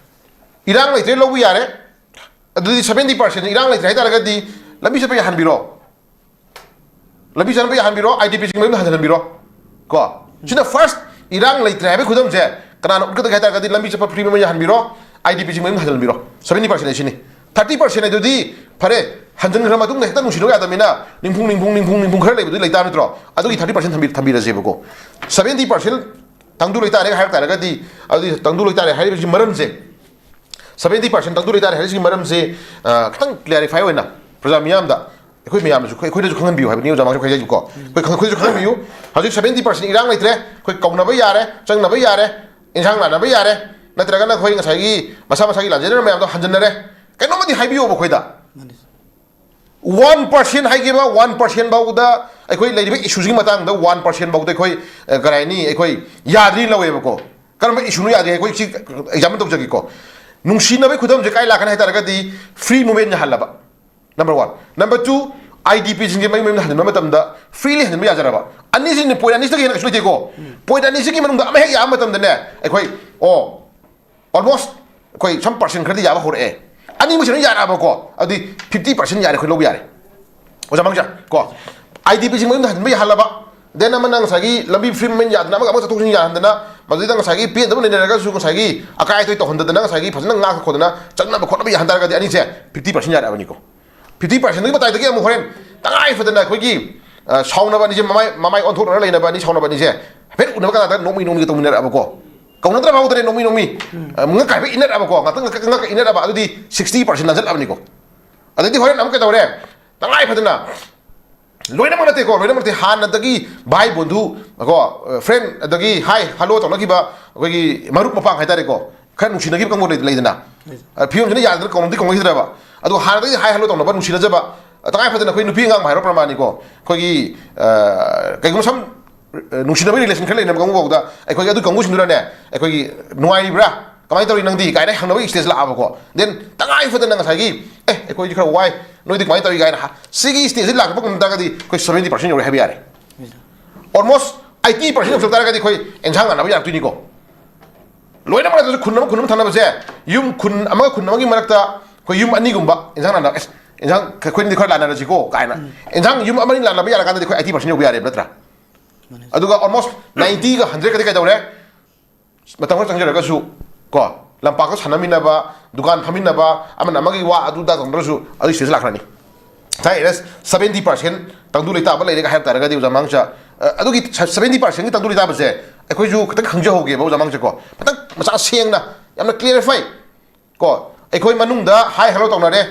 ꯏꯔꯥꯡ ꯂꯩꯇ꯭ꯔꯦ ꯂꯧꯕ ꯌꯥꯔꯦ꯫ ꯑꯗꯨꯗꯤ seventy percent ꯏꯔꯥꯡ ꯂꯩꯇ꯭ꯔꯦ ꯍꯥꯏꯇꯥꯔꯒꯗꯤ ꯂꯝꯕꯤ ꯆꯠꯄ ꯌꯥꯍꯟꯕꯤꯔꯣ꯫ ꯂꯝꯕꯤ ꯆꯠꯄ ꯌꯥꯍꯟꯕꯤꯔꯣ, ꯑꯥꯏ ꯗꯤ ꯄꯤꯁꯤꯡ ꯃꯌꯨꯝꯗ ꯍꯟꯖꯤꯟꯍꯟꯕꯤꯔꯣ꯫ ꯀꯣ? ꯁꯤꯅ first, ꯏꯔꯥꯡ ꯂꯩꯇ꯭ꯔꯦ ꯍꯥꯏꯕꯒꯤ ꯈꯨꯗꯝꯁꯦ ꯀꯅꯥꯅ ꯎꯠꯀꯗꯒꯦ ꯍꯥꯏ ꯇꯥꯔꯒꯗꯤ ꯂꯝꯕꯤ ꯆꯠꯄ free ꯃꯌꯨꯝꯗ ꯌꯥꯍꯟꯕꯤꯔꯣ, ꯑꯥꯏ ꯗꯤ ꯄꯤꯁꯤꯡ ꯃꯌꯨꯝꯗ ꯍꯟꯖꯤꯟꯍꯟꯕꯤꯔꯣ꯫ Seventy percent ꯍꯥꯏꯁꯤꯅꯤ꯫ Thirty percent ꯍꯥꯏꯗꯨꯗꯤ ꯐꯔꯦ, ꯍꯟꯖꯤꯟꯈ꯭ꯔ ꯃꯇꯨꯡꯗ ꯍꯦꯛꯇ ꯅꯨꯡꯁꯤꯅꯕ ꯌꯥꯗꯕꯅꯤꯅ ꯅꯤꯡꯐꯨꯡ, ꯅꯤꯡꯐꯨꯡ, ꯅꯤꯡꯐꯨꯡ, ꯅꯤꯡꯐꯨꯡ ꯈꯔ ꯂꯩꯕꯗꯨꯗꯤ ꯂꯩꯇꯥꯕ ꯅꯠꯇ꯭ꯔꯣ? ꯑꯗꯨꯒꯤ thirty percent ꯊꯝꯕꯤ-, ꯊꯝꯕꯤꯔꯁꯦꯕꯀꯣ꯫ Seventy percent ꯇꯪꯗꯨ ꯂꯩꯇꯥꯔꯦ ꯍꯥꯏꯔꯛ ꯇꯥꯔꯒꯗꯤ, ꯑꯗꯨꯗꯤ ꯇꯪꯗꯨ ꯂꯩꯇꯥꯔꯦ ꯍꯥꯏꯔꯤꯕꯁꯤ ꯃꯔꯝꯁꯦ, seventy percent ꯇꯪꯗꯨ ꯂꯩꯇꯥꯔꯦ ꯍꯥꯏꯔꯤꯁꯤꯒꯤ ꯃꯔꯝꯁꯦ, ꯑ, ꯈꯤꯇꯪ clarify ꯑꯣꯏꯅ ꯄ꯭ꯔꯖꯥ ꯃꯤꯌꯥꯝꯗ, ꯑꯩꯈꯣꯏ ꯃꯌꯥꯝꯅꯁꯨ, ꯑꯩꯈꯣꯏ, ꯑꯩꯈꯣꯏꯗꯁꯨ ꯈꯪꯍꯟꯕꯤꯌꯨ ꯍꯥꯏꯕꯅꯤ, ꯑꯣꯖꯥ ꯃꯥꯡꯁꯨ ꯍꯥꯏꯖꯒꯦꯀꯣ꯫ ꯑꯩꯈꯣꯏ ꯈꯪ-, ꯑꯩꯈꯣꯏꯗꯁꯨ ꯈꯪꯍꯟꯕꯤꯌꯨ꯫ ꯍꯧꯖꯤꯛ seventy percent ꯏꯔꯥꯡ ꯂꯩꯇ꯭ꯔꯦ, ꯑꯩꯈꯣꯏ ꯀꯧꯅꯕ ꯌꯥꯔꯦ, ꯆꯪꯅꯕ ꯌꯥꯔꯦ, ꯏꯟꯁꯥꯡ ꯂꯥꯟꯅꯕ ꯌꯥꯔꯦ, ꯅꯠꯇ꯭ꯔꯒꯅ ꯑꯩꯈꯣꯏ ꯉꯁꯥꯏꯒꯤ ꯃꯁꯥ ꯃꯁꯥꯒꯤ ꯂꯥꯟꯖꯦꯟꯅꯔ ꯃꯌꯥꯝꯗꯣ ꯍꯟꯖꯤꯟꯅꯔꯦ, ꯀꯩꯅꯣꯝꯃꯗꯤ ꯍꯥꯏꯕꯤꯌꯣꯕ ꯑꯩꯈꯣꯏꯗ꯫ One percent ꯍꯥꯏꯈꯤꯕ, one percent ꯐꯥꯎꯗ, ꯑꯩꯈꯣꯏ ꯂꯩꯔꯤꯕ ꯏꯁꯨꯁꯤꯒꯤ ꯃꯇꯥꯡꯗ one percent ꯐꯥꯎꯗ ꯑꯩꯈꯣꯏ, ꯑ, ꯀꯔꯤ ꯍꯥꯏꯅꯤ, ꯑꯩꯈꯣꯏ ꯌꯥꯗ꯭ꯔꯤ ꯂꯧꯋꯦꯕꯀꯣ꯫ ꯀꯔꯝꯕ ꯏꯁꯨꯅꯣ ꯌꯥꯗ꯭ꯔꯤ? ꯑꯩꯈꯣꯏ ꯁꯤ example ꯇꯧꯖꯒꯦꯀꯣ꯫ ꯅꯨꯡꯁꯤꯅꯕꯒꯤ ꯈꯨꯗꯝꯁꯦ ꯀꯥꯏ ꯂꯥꯛꯀꯅꯤ ꯍꯥꯏ ꯇꯥꯔꯒꯗꯤ, free movement ꯌꯥꯍꯜꯂꯕ, number one꯫ Number two, I D ꯄꯤꯁꯤꯡꯁꯦ ꯃꯌꯨꯝ ꯃꯌꯨꯝꯗ ꯍꯟꯖꯤꯟꯕ ꯃꯇꯝꯗ freely ꯍꯟꯖꯤꯟꯕ ꯌꯥꯖꯔꯕ꯫ ꯑꯅꯤꯁꯤꯅ, point ꯑꯅꯤꯁꯤꯗꯒꯤ ꯍꯦꯟꯅ ꯀꯩꯁꯨ ꯂꯩꯇꯦꯀꯣ꯫ Point ꯑꯅꯤꯁꯤꯒꯤ ꯃꯅꯨꯡꯗ ꯑꯃ ꯍꯦꯛ ꯌꯥꯕ ꯃꯇꯝꯗꯅꯦ, ꯑꯩꯈꯣꯏ, ꯑꯣ, almost ꯑꯩꯈꯣꯏ some percent ꯈꯔꯗꯤ ꯌꯥꯕ ꯍꯧꯔꯛꯑꯦ꯫ ꯑꯅꯤꯃꯨꯛꯁꯤꯅ ꯌꯥꯔꯛꯑꯕꯀꯣ, ꯑꯗꯨꯗꯤ fifty percent ꯌꯥꯔꯦ, ꯑꯩꯈꯣꯏ ꯂꯧꯕ ꯌꯥꯔꯦ꯫ ꯑꯣꯖꯥ ꯃꯥꯡꯖ ꯀꯣ, ꯑꯥꯏ ꯗꯤ ꯄꯤꯁꯤꯡ ꯃꯌꯨꯝꯗ ꯍꯟꯕ ꯌꯥꯍꯜꯂꯕ, ꯗꯦꯟ ꯑꯃꯅ ꯉꯁꯥꯏꯒꯤ ꯂꯝꯕꯤ ꯐ꯭ꯔꯤ ꯃꯨꯞꯃꯦꯟ ꯌꯥꯗꯅ ꯑꯃꯒ ꯑꯃꯒ ꯆꯠꯊꯣꯛ ꯆꯠꯁꯤꯟ ꯌꯥꯍꯟꯗꯅ, ꯃꯗꯨꯗ ꯉꯁꯥꯏꯒꯤ ꯄꯦꯟꯗꯕ ꯂꯩꯅꯔꯒꯁꯨ ꯉꯁꯥꯏꯒꯤ ꯑꯀꯥꯏ ꯑꯇꯣꯏ ꯇꯧꯍꯟꯗꯗꯅ ꯉꯁꯥꯏꯒꯤ ꯐꯖꯅ ꯉꯥꯛꯄ ꯈꯣꯠꯇꯅ ꯆꯠꯅꯕ ꯈꯣꯠꯅꯕ ꯌꯥꯍꯟ ꯇꯥꯔꯒꯗꯤ ꯑꯅꯤꯁꯦ ꯐꯤꯐꯇꯤ ꯄꯥꯔꯁꯦꯟ ꯌꯥꯔꯛꯑꯕꯅꯤꯀꯣ꯫ ꯐꯤꯐꯇꯤ ꯄꯥꯔꯁꯦꯟꯗꯨꯒꯤ ꯃꯇꯥꯏꯗꯒꯤ ꯑꯃꯨꯛ ꯍꯣꯔꯦꯟ ꯇꯉꯥꯏ ꯐꯗꯅ ꯑꯩꯈꯣꯏꯒꯤ, ꯑ, ꯁꯥꯎꯅꯕ ꯑꯅꯤꯁꯦ, ꯃꯃꯥꯏ ꯃꯃꯥꯏ ꯑꯣꯟꯊꯣꯛꯅꯔ ꯂꯩꯅꯕ ꯑꯅꯤ, ꯁꯥꯎꯅꯕ ꯑꯅꯤꯁꯦ ꯍꯥꯏꯐꯦꯠ ꯎꯅꯕ ꯀꯥꯟꯗ ꯅꯣꯛꯃꯤ ꯅꯣꯛꯃꯤꯒ ꯇꯧꯃꯤꯟꯅꯔꯛꯑꯕꯀꯣ, ꯀꯧꯅꯗ꯭ꯔꯕ ꯍꯧꯗ꯭ꯔꯦ, ꯅꯣꯛꯃꯤ ꯅꯣꯛꯃꯤ, ꯎꯝ꯫ ꯑ, ꯉꯛꯀ ꯍꯥꯏꯐꯦꯠ ꯏꯟꯅꯔꯛꯑꯕꯀꯣ, ꯉꯥꯛꯇꯪ ꯉꯛꯀ ꯉꯛꯀ ꯏꯟꯅꯔꯛꯑꯕ, ꯑꯗꯨꯗꯤ ꯁꯤꯛꯁꯇꯤ ꯄꯥꯔꯁꯦꯟ ꯂꯥꯟꯖꯜꯂꯛꯑꯕꯅꯤꯀꯣ꯫ ꯑꯗꯩꯗꯤ ꯍꯣꯔꯦꯟ ꯑꯃꯨꯛ ꯀꯩꯗꯧꯔꯦ? ꯇꯉꯥꯏ ꯐꯗꯅ, ꯂꯣꯏꯅꯃꯛ ꯅꯠꯇꯦꯀꯣ, ꯂꯣꯏꯅꯃꯛ ꯅꯠꯇꯦ, ꯍꯥꯟꯅꯗꯒꯤ ꯚꯥꯏ ꯕꯣꯟꯙꯨ ꯀꯣ, ꯐ꯭ꯔꯦꯟ, ꯑꯗꯒꯤ ꯍꯥꯏ ꯍꯜꯂꯣ ꯇꯧꯅꯈꯤꯕ ꯑꯩꯈꯣꯏꯒꯤ ꯃꯔꯨꯞ ꯃꯄꯥꯡ ꯍꯥꯏꯇꯥꯔꯦꯀꯣ, ꯈꯔ ꯅꯨꯡꯁꯤꯅꯈꯤꯕ ꯀꯥꯡꯕꯨ ꯂꯩ-, ꯂꯩꯗꯅ꯫ ꯂꯩ꯫ ꯑ, ꯐꯤꯕꯝꯁꯤꯅ ꯌꯥꯗꯅ ꯀꯧꯅꯗꯤ ꯀꯧꯅꯈꯤꯗ꯭ꯔꯕ, ꯑꯗꯣ ꯍꯥꯟꯅꯗꯒꯤ ꯍꯥꯏ ꯍꯜꯂꯣ ꯇꯧꯅꯕ, ꯅꯨꯡꯁꯤꯅꯖꯕ, ꯑ, ꯇꯉꯥꯏ ꯐꯗꯅ ꯑꯩꯈꯣꯏ ꯅꯨꯄꯤ ꯑꯉꯥꯡ ꯍꯥꯏꯔꯣ ꯄ꯭ꯔꯃꯥꯅꯤꯀꯣ, ꯑꯩꯈꯣꯏꯒꯤ, ꯑ, ꯀꯩꯒꯨꯝꯕ ꯁꯝ, ꯑ, ꯅꯨꯡꯁꯤꯅꯕꯒꯤ ꯔꯤꯂꯦꯁꯟ ꯈꯔ ꯂꯩꯅꯕ ꯀꯥꯡꯕꯨ ꯐꯥꯎꯗ ꯑꯩꯈꯣꯏꯒꯤ ꯑꯗꯨ ꯀꯥꯡꯕꯨꯁꯤꯡꯗꯨꯅꯅꯦ, ꯑꯩꯈꯣꯏꯒꯤ ꯅꯨꯡꯉꯥꯏꯔꯤꯕ꯭ꯔꯥ, ꯀꯃꯥꯏꯅ ꯇꯧꯔꯤ ꯅꯪꯗꯤ ꯀꯥꯏꯅ ꯍꯪꯅꯕꯒꯤ ꯁ꯭ꯇꯦꯖ ꯂꯥꯛꯑꯕꯀꯣ꯫ ꯗꯦꯟ ꯇꯉꯥꯏ ꯐꯗꯅ ꯉꯁꯥꯏꯒꯤ, ꯑꯦ, ꯑꯩꯈꯣꯏꯗꯤ ꯈꯔ ꯋꯥꯏ, ꯅꯣꯏꯗꯤ ꯀꯃꯥꯏꯅ ꯇꯧꯔꯤ ꯀꯥꯏꯅ ꯍ-, ꯁꯤꯒꯤ ꯁ꯭ꯇꯦꯖꯁꯤ ꯂꯥꯛꯄ ꯉꯝ ꯇꯥꯔꯒꯗꯤ ꯑꯩꯈꯣꯏ ꯁꯚꯦꯟꯇꯤ ꯄꯥꯔꯁꯦꯟ ꯌꯧꯔꯦ ꯍꯥꯏꯕ ꯌꯥꯔꯦ꯫ ꯑꯣꯜꯃꯣꯁ ꯑꯩꯠꯇꯤ ꯄꯥꯔꯁꯦꯟ ꯌꯧꯁꯤꯜꯂꯛ ꯇꯥꯔꯒꯗꯤ ꯑꯩꯈꯣꯏ ꯑꯦꯟꯁꯥꯡ ꯂꯥꯟꯅꯕ ꯌꯥꯔꯛꯇꯣꯏꯅꯤꯀꯣ꯫ ꯂꯣꯏꯅꯃꯛ ꯅꯠꯇ꯭ꯔꯁꯨ ꯈꯨꯟ ꯑꯃ ꯈꯨꯟ ꯑꯃ ꯊꯪꯅꯕꯁꯦ, ꯌꯨꯝ ꯈꯨꯟ ꯑꯃꯒ ꯈꯨꯟ ꯑꯃꯒꯤ ꯃꯔꯛꯇ ꯑꯩꯈꯣꯏ ꯌꯨꯝ ꯑꯅꯤꯒꯨꯝꯕ ꯏꯟꯁꯥꯡ ꯂꯥꯟꯅ-, ꯑꯁ, ꯏꯟꯁꯥꯡ ꯑꯩꯈꯣꯏꯅꯗꯤ ꯈꯔ ꯂꯥꯟꯅꯔꯁꯤꯀꯣ ꯀꯥꯏꯅ, ꯎꯝ꯫ ꯏꯟꯁꯥꯡ ꯌꯨꯝ ꯑꯃꯅꯤ ꯂꯥꯟꯅꯕ ꯌꯥꯔꯀꯥꯟꯗꯗꯤ ꯑꯩꯈꯣꯏ ꯑꯩꯠꯇꯤ ꯄꯥꯔꯁꯦꯟ ꯌꯧꯕ ꯌꯥꯔꯦꯕ ꯅꯠꯇ꯭ꯔꯥ? ꯃꯥꯅꯦ꯫ ꯑꯗꯨꯒ ꯑꯣꯜꯃꯣꯁ ꯅꯥꯏꯟꯇꯤꯒ ꯍꯟꯗ꯭ꯔꯦꯠꯀꯗꯤ ꯀꯩꯗꯧꯔꯦ? ꯃꯇꯝ ꯈꯔ ꯆꯪꯖꯔꯒꯁꯨ ꯀꯣ, ꯂꯝꯄꯥꯛꯇ ꯁꯥꯟꯅꯃꯤꯟꯅꯕ, ꯗꯨꯀꯥꯟ ꯐꯝꯃꯤꯟꯅꯕ, ꯑꯃꯅ ꯑꯃꯒꯤ ꯋꯥ ꯑꯗꯨ ꯗ ꯇꯧꯅꯗ꯭ꯔꯁꯨ ꯑꯗꯨꯒꯤ ꯁ꯭ꯇꯦꯖ ꯂꯥꯛꯈ꯭ꯔꯅꯤ꯫ ꯉꯁꯥꯏ ꯑꯦꯔꯦꯁ ꯁꯚꯦꯟꯇꯤ ꯄꯥꯔꯁꯦꯟ ꯇꯪꯗꯨ ꯂꯩꯇꯥꯕ ꯂꯩꯔꯦꯒ ꯍꯥꯏꯕ ꯇꯥꯔꯒꯗꯤ ꯑꯣꯖꯥ ꯃꯥꯡꯁꯥ, ꯑ, ꯑꯗꯨꯒꯤ ꯁ-, ꯁꯚꯦꯟꯇꯤ ꯄꯥꯔꯁꯦꯟꯒꯤ ꯇꯪꯗꯨ ꯂꯩꯇꯥꯕꯁꯦ ꯑꯩꯈꯣꯏꯁꯨ ꯈꯤꯇꯪ ꯈꯪꯖꯍꯧꯒꯦꯕ ꯑꯣꯖꯥ ꯃꯥꯡꯁꯦꯀꯣ꯫ ꯈꯤꯇꯪ ꯃꯆꯥ ꯁꯦꯡꯅ, ꯌꯥꯝꯅ ꯀ꯭ꯂꯦꯔꯤꯐꯥꯏ ꯀꯣ, ꯑꯩꯈꯣꯏ ꯃꯅꯨꯡꯗ ꯍꯥꯏ ꯍꯜꯂꯣ ꯇꯧꯅꯔꯦ꯫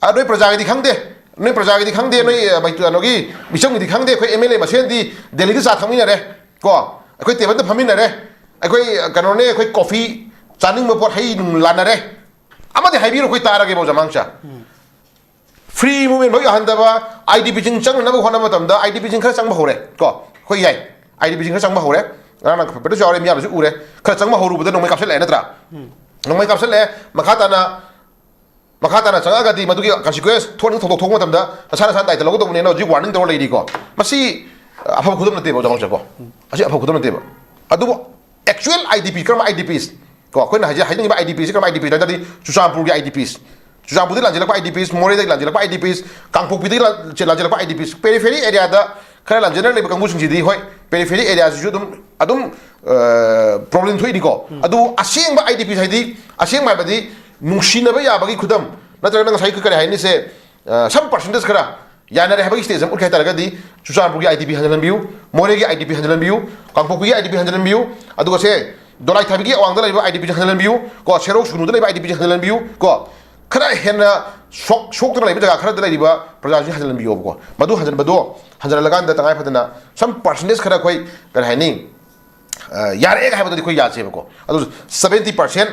ꯑ, ꯅꯣꯏ ꯄ꯭ꯔꯖꯥꯒꯤꯗꯤ ꯈꯪꯗꯦ, ꯅꯣꯏ ꯄ꯭ꯔꯖꯥꯒꯤꯗꯤ ꯈꯪꯗꯦ, ꯅꯣꯏ, ꯑ, ꯃꯩ-, ꯀꯩꯅꯣꯒꯤ ꯃꯤꯆꯝꯒꯤꯗꯤ ꯈꯪꯗꯦ, ꯑꯩꯈꯣꯏ ꯑꯦꯝ ꯑꯦꯜ ꯑꯦ ꯃꯁꯦꯟꯗꯤ ꯗꯦꯜꯂꯤꯗ ꯆꯥ ꯊꯛꯃꯤꯟꯅꯔꯦ ꯀꯣ, ꯑꯩꯈꯣꯏ ꯇꯦꯕꯜꯗ ꯐꯝꯃꯤꯟꯅꯔꯦ, ꯑꯩꯈꯣꯏ, ꯑ, ꯀꯩꯅꯣꯅꯦ, ꯑꯩꯈꯣꯏ ꯀꯣꯐꯤ ꯆꯥꯅꯤꯡꯕ ꯄꯣꯠ ꯍꯩ ꯅꯨꯡ ꯂꯥꯟꯅꯔꯦ, ꯑꯃꯗꯤ ꯍꯥꯏꯕꯤꯔꯣ ꯑꯩꯈꯣꯏ ꯇꯥꯔꯒꯦꯕ ꯑꯣꯖꯥ ꯃꯥꯡꯁꯥ꯫ ꯎꯝ꯫ ꯐ꯭ꯔꯤ ꯃꯨꯞꯃꯦꯟ ꯐꯥꯎ ꯌꯥꯍꯟꯗꯕ, ꯑꯥꯏ ꯗꯤ ꯄꯤꯁꯤꯡ ꯆꯪꯅꯅꯕ ꯍꯣꯠꯅꯕ ꯃꯇꯝꯗ ꯑꯥꯏ ꯗꯤ ꯄꯤꯁꯤꯡ ꯈꯔ ꯆꯪꯕ ꯍꯧꯔꯦ ꯀꯣ, ꯑꯩꯈꯣꯏ ꯌꯥꯏ, ꯑꯥꯏ ꯗꯤ ꯄꯤꯁꯤꯡ ꯈꯔ ꯆꯪꯕ ꯍꯧꯔꯦ꯫ ꯉꯔꯥꯡ ꯅꯪ ꯄꯦꯄꯔꯗꯁꯨ ꯌꯥꯎꯔꯦ, ꯃꯤꯌꯥꯝꯗꯁꯨ ꯎꯔꯦ, ꯈꯔ ꯆꯪꯕ ꯍꯧꯔꯨꯕꯗ ꯅꯣꯡꯃꯩ ꯀꯥꯞꯁꯤꯜꯂꯛꯑꯦ ꯅꯠꯇ꯭ꯔꯥ? ꯎꯝ꯫ ꯅꯣꯡꯃꯩ ꯀꯥꯞꯁꯤꯜꯂꯛꯑꯦ, ꯃꯈꯥ ꯇꯥꯅ, ꯃꯈꯥ ꯇꯥꯅ ꯆꯪꯉꯛꯑꯒꯗꯤ ꯃꯗꯨꯒꯤ ꯀꯟꯁꯤꯀ꯭ꯋꯦꯟꯁ ꯊꯣꯛꯅꯤꯡ ꯊꯧꯗꯣꯛ ꯊꯣꯛꯄ ꯃꯇꯝꯗ ꯅꯁꯥ ꯅꯁꯥꯅ ꯗꯥꯏꯇ ꯂꯧꯒꯗꯧꯕꯅꯦꯅ ꯍꯧꯖꯤꯛ ꯋꯥꯔꯅꯤꯡ ꯇꯧꯔ ꯂꯩꯔꯤꯀꯣ꯫ ꯃꯁꯤ, ꯑ, ꯑꯐꯕ ꯈꯨꯗꯝ ꯅꯠꯇꯦꯕ ꯑꯣꯖꯥ ꯃꯥꯡꯁꯥꯀꯣ꯫ ꯎꯝ꯫ ꯑꯁꯤ ꯑꯐꯕ ꯈꯨꯗꯝ ꯅꯠꯇꯦꯕ꯫ ꯑꯗꯨꯕꯨ ꯑꯦꯛꯆꯨꯋꯦꯜ ꯑꯥꯏ ꯗꯤ ꯄꯤ, ꯀꯔꯝꯕ ꯑꯥꯏ ꯗꯤ ꯄꯤꯁ ꯀꯣ, ꯑꯩꯈꯣꯏꯅ ꯍꯥꯏꯖ-, ꯍꯥꯏꯅꯤꯡꯉꯤꯕ ꯑꯥꯏ ꯗꯤ ꯄꯤꯁꯤ ꯀꯔꯝꯕ ꯑꯥꯏ ꯗꯤ ꯄꯤꯁ ꯍꯥꯏ ꯇꯥꯔꯗꯤ ꯆꯨꯔꯆꯥꯟꯄꯨꯔꯒꯤ I D piece, ꯆꯨꯔꯆꯥꯟꯄꯨꯔꯗꯒꯤ ꯂꯥꯟꯖꯦꯜꯂꯛꯄ I D piece, ꯃꯣꯔꯦꯗꯒꯤ ꯂꯥꯟꯖꯦꯜꯂꯛꯄ ꯑꯥꯏ ꯗꯤ ꯄꯤꯁ, ꯀꯥꯡꯄꯣꯛꯄꯤꯗꯒꯤ ꯂꯥꯟ-, ꯂꯥꯟꯖꯦꯜꯂꯛꯄ ꯑꯥꯏ ꯗꯤ ꯄꯤꯁ, ꯄꯦꯔꯤꯐꯦꯔꯤ ꯑꯦꯔꯤꯌꯥꯗ ꯈꯔ ꯂꯥꯟꯖꯦꯟꯅꯔ ꯂꯩꯕ ꯀꯥꯡꯕꯨꯁꯤꯡꯁꯤꯗꯤ ꯍꯣꯏ, ꯄꯦꯔꯤꯐꯦꯔꯤ ꯑꯦꯔꯤꯌꯥꯁꯤꯁꯨ ꯑꯗꯨꯝ, ꯑꯗꯨꯝ ꯄ꯭ꯔꯣꯕ꯭ꯂꯦꯝ ꯊꯣꯛꯏꯅꯤꯀꯣ꯫ ꯑꯗꯨ ꯑꯁꯦꯡꯕ ꯑꯥꯏ ꯗꯤ ꯄꯤꯁ ꯍꯥꯏꯗꯤ, ꯑꯁꯦꯡꯕ ꯍꯥꯏꯕꯗꯤ ꯅꯨꯡꯁꯤꯅꯕ ꯌꯥꯕꯒꯤ ꯈꯨꯗꯝ, ꯅꯠꯇ꯭ꯔꯒꯅ ꯉꯁꯥꯏ ꯀꯔꯤ ꯍꯥꯏꯅꯤꯁꯦ, ꯁꯝ ꯄꯥꯔꯁꯦꯟꯇꯦꯖ ꯈꯔ ꯌꯥꯅꯔꯦ ꯍꯥꯏꯕꯒꯤ ꯁ꯭ꯇꯦꯖ ꯑꯃ ꯎꯠꯀꯦ ꯍꯥꯏꯇꯥꯔꯒꯗꯤ, ꯆꯨꯔꯆꯥꯟꯄꯨꯔꯒꯤ ꯑꯥꯏ ꯗꯤ ꯄꯤ ꯍꯟꯖꯤꯜꯍꯟꯕꯤꯌꯨ, ꯃꯣꯔꯦꯒꯤ ꯑꯥꯏ ꯗꯤ ꯄꯤ ꯍꯟꯖꯤꯜꯍꯟꯕꯤꯌꯨ, ꯀꯥꯡꯄꯣꯛꯄꯤꯒꯤ ꯑꯥꯏ ꯗꯤ ꯄꯤ ꯍꯟꯖꯤꯜꯍꯟꯕꯤꯌꯨ, ꯑꯗꯨꯒ ꯁꯦ ꯗꯣꯂꯥꯏꯊꯥꯕꯤꯒꯤ ꯑꯋꯥꯡꯗ ꯂꯩꯕ ꯑꯥꯏ ꯗꯤ ꯄꯤꯁꯤ ꯍꯟꯖꯤꯜꯍꯟꯕꯤꯌꯨ ꯀꯣ, ꯁꯦꯔꯧ ꯁꯨꯒꯅꯨꯗ ꯂꯩꯕ ꯑꯥꯏ ꯗꯤ ꯄꯤꯁꯤ ꯍꯟꯖꯤꯜꯍꯟꯕꯤꯌꯨ ꯀꯣ꯫ ꯈꯔ ꯍꯦꯟꯅ ꯁꯣꯛ-, ꯁꯣꯛꯇꯨꯅ ꯂꯩꯕ ꯖꯒꯥ ꯈꯔꯗ ꯂꯩꯔꯤꯕ ꯄ꯭ꯔꯖꯥꯁꯤꯡ ꯍꯟꯖꯤꯜꯍꯟꯕꯤꯌꯣꯕꯀꯣ꯫ ꯃꯗꯨ ꯍꯟꯖꯤꯟꯕꯗꯣ ꯍꯟꯖꯤꯜꯍꯜꯂꯀꯥꯟꯗ ꯇꯉꯥꯏ ꯐꯗꯅ ꯁꯝ ꯄꯥꯔꯁꯦꯟꯇꯦꯖ ꯈꯔ ꯑꯩꯈꯣꯏ, ꯀꯔꯤ ꯍꯥꯏꯅꯤ, ꯑ, ꯌꯥꯔꯛꯑꯦ ꯍꯥꯏꯕꯗꯗꯤ ꯑꯩꯈꯣꯏ ꯌꯥꯁꯦꯕꯀꯣ꯫ ꯑꯗꯨ ꯁꯕꯦꯟꯇꯤ ꯄꯥꯔꯁꯦꯟ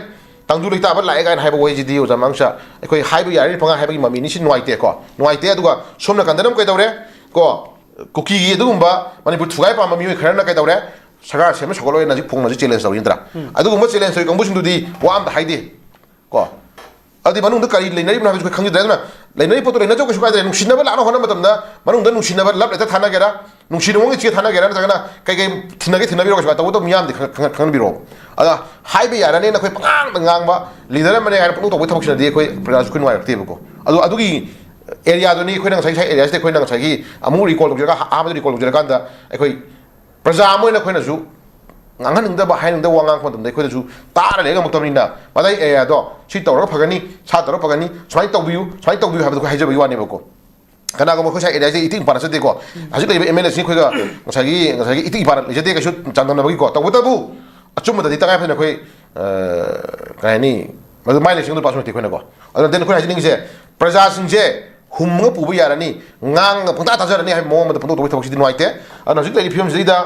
ꯇꯪꯗꯨ ꯂꯩꯇꯥꯕ ꯂꯥꯛꯑꯦ ꯀꯥꯏꯅ ꯍꯥꯏꯕ ꯋꯥꯍꯩꯁꯤꯗꯤ ꯑꯣꯖꯥ ꯃꯉꯥꯡꯁ ꯑꯩꯈꯣꯏ ꯍꯥꯏꯕ ꯌꯥꯔꯦ ꯄꯉꯥ ꯍꯥꯏꯕꯒꯤ ꯃꯃꯤꯅꯤ꯫ ꯁꯤ ꯅꯨꯡꯉꯥꯏꯇꯦꯀꯣ, ꯅꯨꯡꯉꯥꯏꯇꯦ꯫ ꯑꯗꯨꯒ ꯁꯣꯝ ꯅꯥꯀꯟꯗꯅ ꯑꯃꯨꯛ ꯀꯩꯗꯧꯔꯦ ꯀꯣ, ꯀꯨꯀꯤꯒꯤ ꯑꯗꯨꯒꯨꯝꯕ ꯃꯅꯤꯄꯨꯔ ꯊꯨꯒꯥꯏ ꯄꯥꯝꯕ ꯃꯤꯑꯣꯏ ꯈꯔꯅ ꯀꯩꯗꯧꯔꯦ, ꯁꯔꯀꯥꯔ ꯁꯦꯝꯕ ꯁꯧꯒꯠꯂꯣꯏꯅ ꯍꯧꯖꯤꯛ ꯐꯣꯡꯅ ꯍꯧꯖꯤꯛ ꯆꯦꯂꯦꯟꯖ ꯇꯧꯔꯤ ꯅꯠꯇ꯭ꯔꯥ? ꯑꯗꯨꯒꯨꯝꯕ ꯆꯦꯂꯦꯟꯖ ꯇꯧꯔꯤ ꯀꯥꯡꯕꯨꯁꯤꯡꯗꯨꯗꯤ ꯋꯥ ꯑꯝꯇ ꯍꯥꯏꯗꯦ ꯀꯣ꯫ ꯑꯗꯨꯗꯤ ꯃꯅꯨꯡꯗ ꯀꯔꯤ ꯂꯩꯅꯔꯤꯕꯅꯣ ꯍꯥꯏꯕꯁꯨ ꯑꯩꯈꯣꯏ ꯈꯪꯖꯗ꯭ꯔꯦ꯫ ꯑꯗꯨꯅ ꯂꯩꯅꯔꯤꯕ ꯄꯣꯠꯇꯣ ꯂꯩꯅꯖꯧ, ꯀꯩꯁꯨ ꯀꯥꯏꯗ꯭ꯔꯦ꯫ ꯅꯨꯡꯁꯤꯅꯕ ꯂꯥꯛꯅ ꯍꯣꯠꯅꯕ ꯃꯇꯝꯗ ꯃꯅꯨꯡꯗ ꯅꯨꯡꯁꯤꯅꯕ ꯂꯞ ꯂꯦꯇꯔ ꯊꯥꯅꯒꯦꯔꯥ, ꯅꯨꯡꯁꯤ ꯅꯨꯡꯉꯣꯟꯒꯤ ꯆꯦ ꯊꯥꯅꯒꯦꯔꯥ, ꯅꯠꯇ꯭ꯔꯒꯅ ꯀꯩ ꯀꯩ ꯊꯤꯟꯅꯒꯦ ꯊꯤꯟꯅꯕꯤꯔꯣ, ꯀꯩꯁꯨ ꯀꯥꯏꯗꯦ꯫ ꯇꯧꯕꯇꯕꯨ ꯃꯤꯌꯥꯝꯗꯤ ꯈꯪ-, ꯈꯪ-, ꯈꯪꯍꯟꯕꯤꯔꯛꯑꯣ꯫ ꯑꯗ ꯍꯥꯏꯕ ꯌꯥꯔꯅꯦꯅ ꯑꯩꯈꯣꯏ ꯄꯉꯥꯡꯗ ꯉꯥꯡꯕ ꯂꯤꯗꯔ ꯑꯃꯅꯦ ꯍꯥꯏꯅ ꯄꯪꯇꯧ ꯇꯧꯕꯒꯤ ꯊꯕꯛꯁꯤꯅꯗꯤ ꯑꯩꯈꯣꯏ ꯄ꯭ꯔꯖꯥꯁꯨ ꯑꯩꯈꯣꯏ ꯅꯨꯡꯉꯥꯏꯔꯛꯇꯦꯕꯀꯣ꯫ ꯑꯗꯣ ꯑꯗꯨꯒꯤ ꯑꯦꯔꯤꯌꯥꯗꯨꯅꯤ ꯑꯩꯈꯣꯏꯅ ꯉꯁꯥꯏ, ꯉꯁꯥꯏ ꯑꯦꯔꯤꯌꯥꯁꯤꯗ ꯑꯩꯈꯣꯏꯅ ꯉꯁꯥꯏꯒꯤ ꯑꯃꯨꯛ ꯔꯤꯀꯣꯜ ꯇꯧꯖꯔꯒ, ꯑꯍꯥꯟꯕꯗ ꯔꯤꯀꯣꯜ ꯇꯧꯖꯔꯀꯥꯟꯗ ꯑꯩꯈꯣꯏ ꯄ꯭ꯔꯖꯥ ꯑꯃ ꯑꯣꯏꯅ ꯑꯩꯈꯣꯏꯅꯁꯨ ꯉꯥꯡꯍꯟꯅꯤꯡꯗꯕ, ꯍꯥꯏꯅꯤꯡꯗꯕ ꯋꯥ ꯉꯥꯡꯉꯛꯄ ꯃꯇꯝꯗ ꯑꯩꯈꯣꯏꯗꯁꯨ ꯇꯥꯔ ꯂꯩ ꯉꯝꯃꯛꯇꯕꯅꯤꯅ, ꯃꯗꯩ ꯑꯦꯔꯤꯌꯥꯗꯣ ꯁꯤ ꯇꯧꯔꯒ ꯐꯒꯅꯤ, ꯁꯥ ꯇꯧꯔꯒ ꯐꯒꯅꯤ, ꯁꯨꯃꯥꯏꯅ ꯇꯧꯕꯤꯌꯨ, ꯁꯨꯃꯥꯏꯅ ꯇꯧꯕꯤꯌꯨ ꯍꯥꯏꯕꯗꯣ ꯑꯩꯈꯣꯏ ꯍꯥꯏꯖꯕꯒꯤ ꯋꯥꯅꯦꯕꯀꯣ꯫ ꯀꯅꯥꯒꯨꯝꯕ ꯑꯩꯈꯣꯏ ꯁ꯭ꯋꯥꯏ ꯑꯦꯔꯤꯌꯥꯁꯦ ꯏꯇꯤꯛ ꯏꯄꯥ ꯅꯠꯆꯗꯦꯀꯣ꯫ ꯍꯧꯖꯤꯛ ꯂꯩꯔꯤꯕ ꯑꯦꯝ ꯑꯦꯜ ꯑꯦꯁꯤꯡ ꯑꯩꯈꯣꯏꯒ ꯉꯁꯥꯏꯒꯤ, ꯉꯁꯥꯏꯒꯤ ꯏꯇꯤꯛ ꯏꯄꯥ ꯂꯩꯖꯗꯦ ꯀꯩꯁꯨ ꯆꯥꯡꯗꯝꯅꯕꯒꯤꯀꯣ꯫ ꯇꯧꯕꯇꯕꯨ ꯑꯆꯨꯝꯕꯗꯗꯤ ꯇꯉꯥꯏ ꯐꯗꯅ ꯑꯩꯈꯣꯏ, ꯑ, ꯀꯩ ꯍꯥꯏꯅꯤ, ꯃꯗꯨ ꯃꯥꯏ ꯂꯩꯁꯤꯡꯗ ꯄꯥꯁ ꯅꯠꯇꯦ ꯑꯩꯈꯣꯏꯅꯀꯣ꯫ ꯑꯗꯨꯅ then ꯑꯩꯈꯣꯏꯅ ꯍꯥꯏꯖꯅꯤꯡꯉꯤꯁꯦ, ꯄ꯭ꯔꯖꯥꯁꯤꯡꯁꯦ ꯍꯨꯝꯃꯒ ꯄꯨꯕ ꯌꯥꯔꯅꯤ, ꯉꯥꯡꯉꯒ ꯄꯪꯇꯥ ꯇꯥꯖꯔꯅꯤ ꯍꯥꯏꯕ ꯃꯑꯣꯡ ꯑꯃꯗ ꯐꯣꯡꯗꯣꯛꯇꯧꯕꯒꯤ ꯁꯤꯗꯤ ꯅꯨꯡꯉꯥꯏꯇꯦ꯫ ꯑꯗꯨꯅ ꯍꯧꯖꯤꯛ ꯂꯩꯔꯤꯕ ꯐꯤꯕꯝꯁꯤꯗꯩꯗ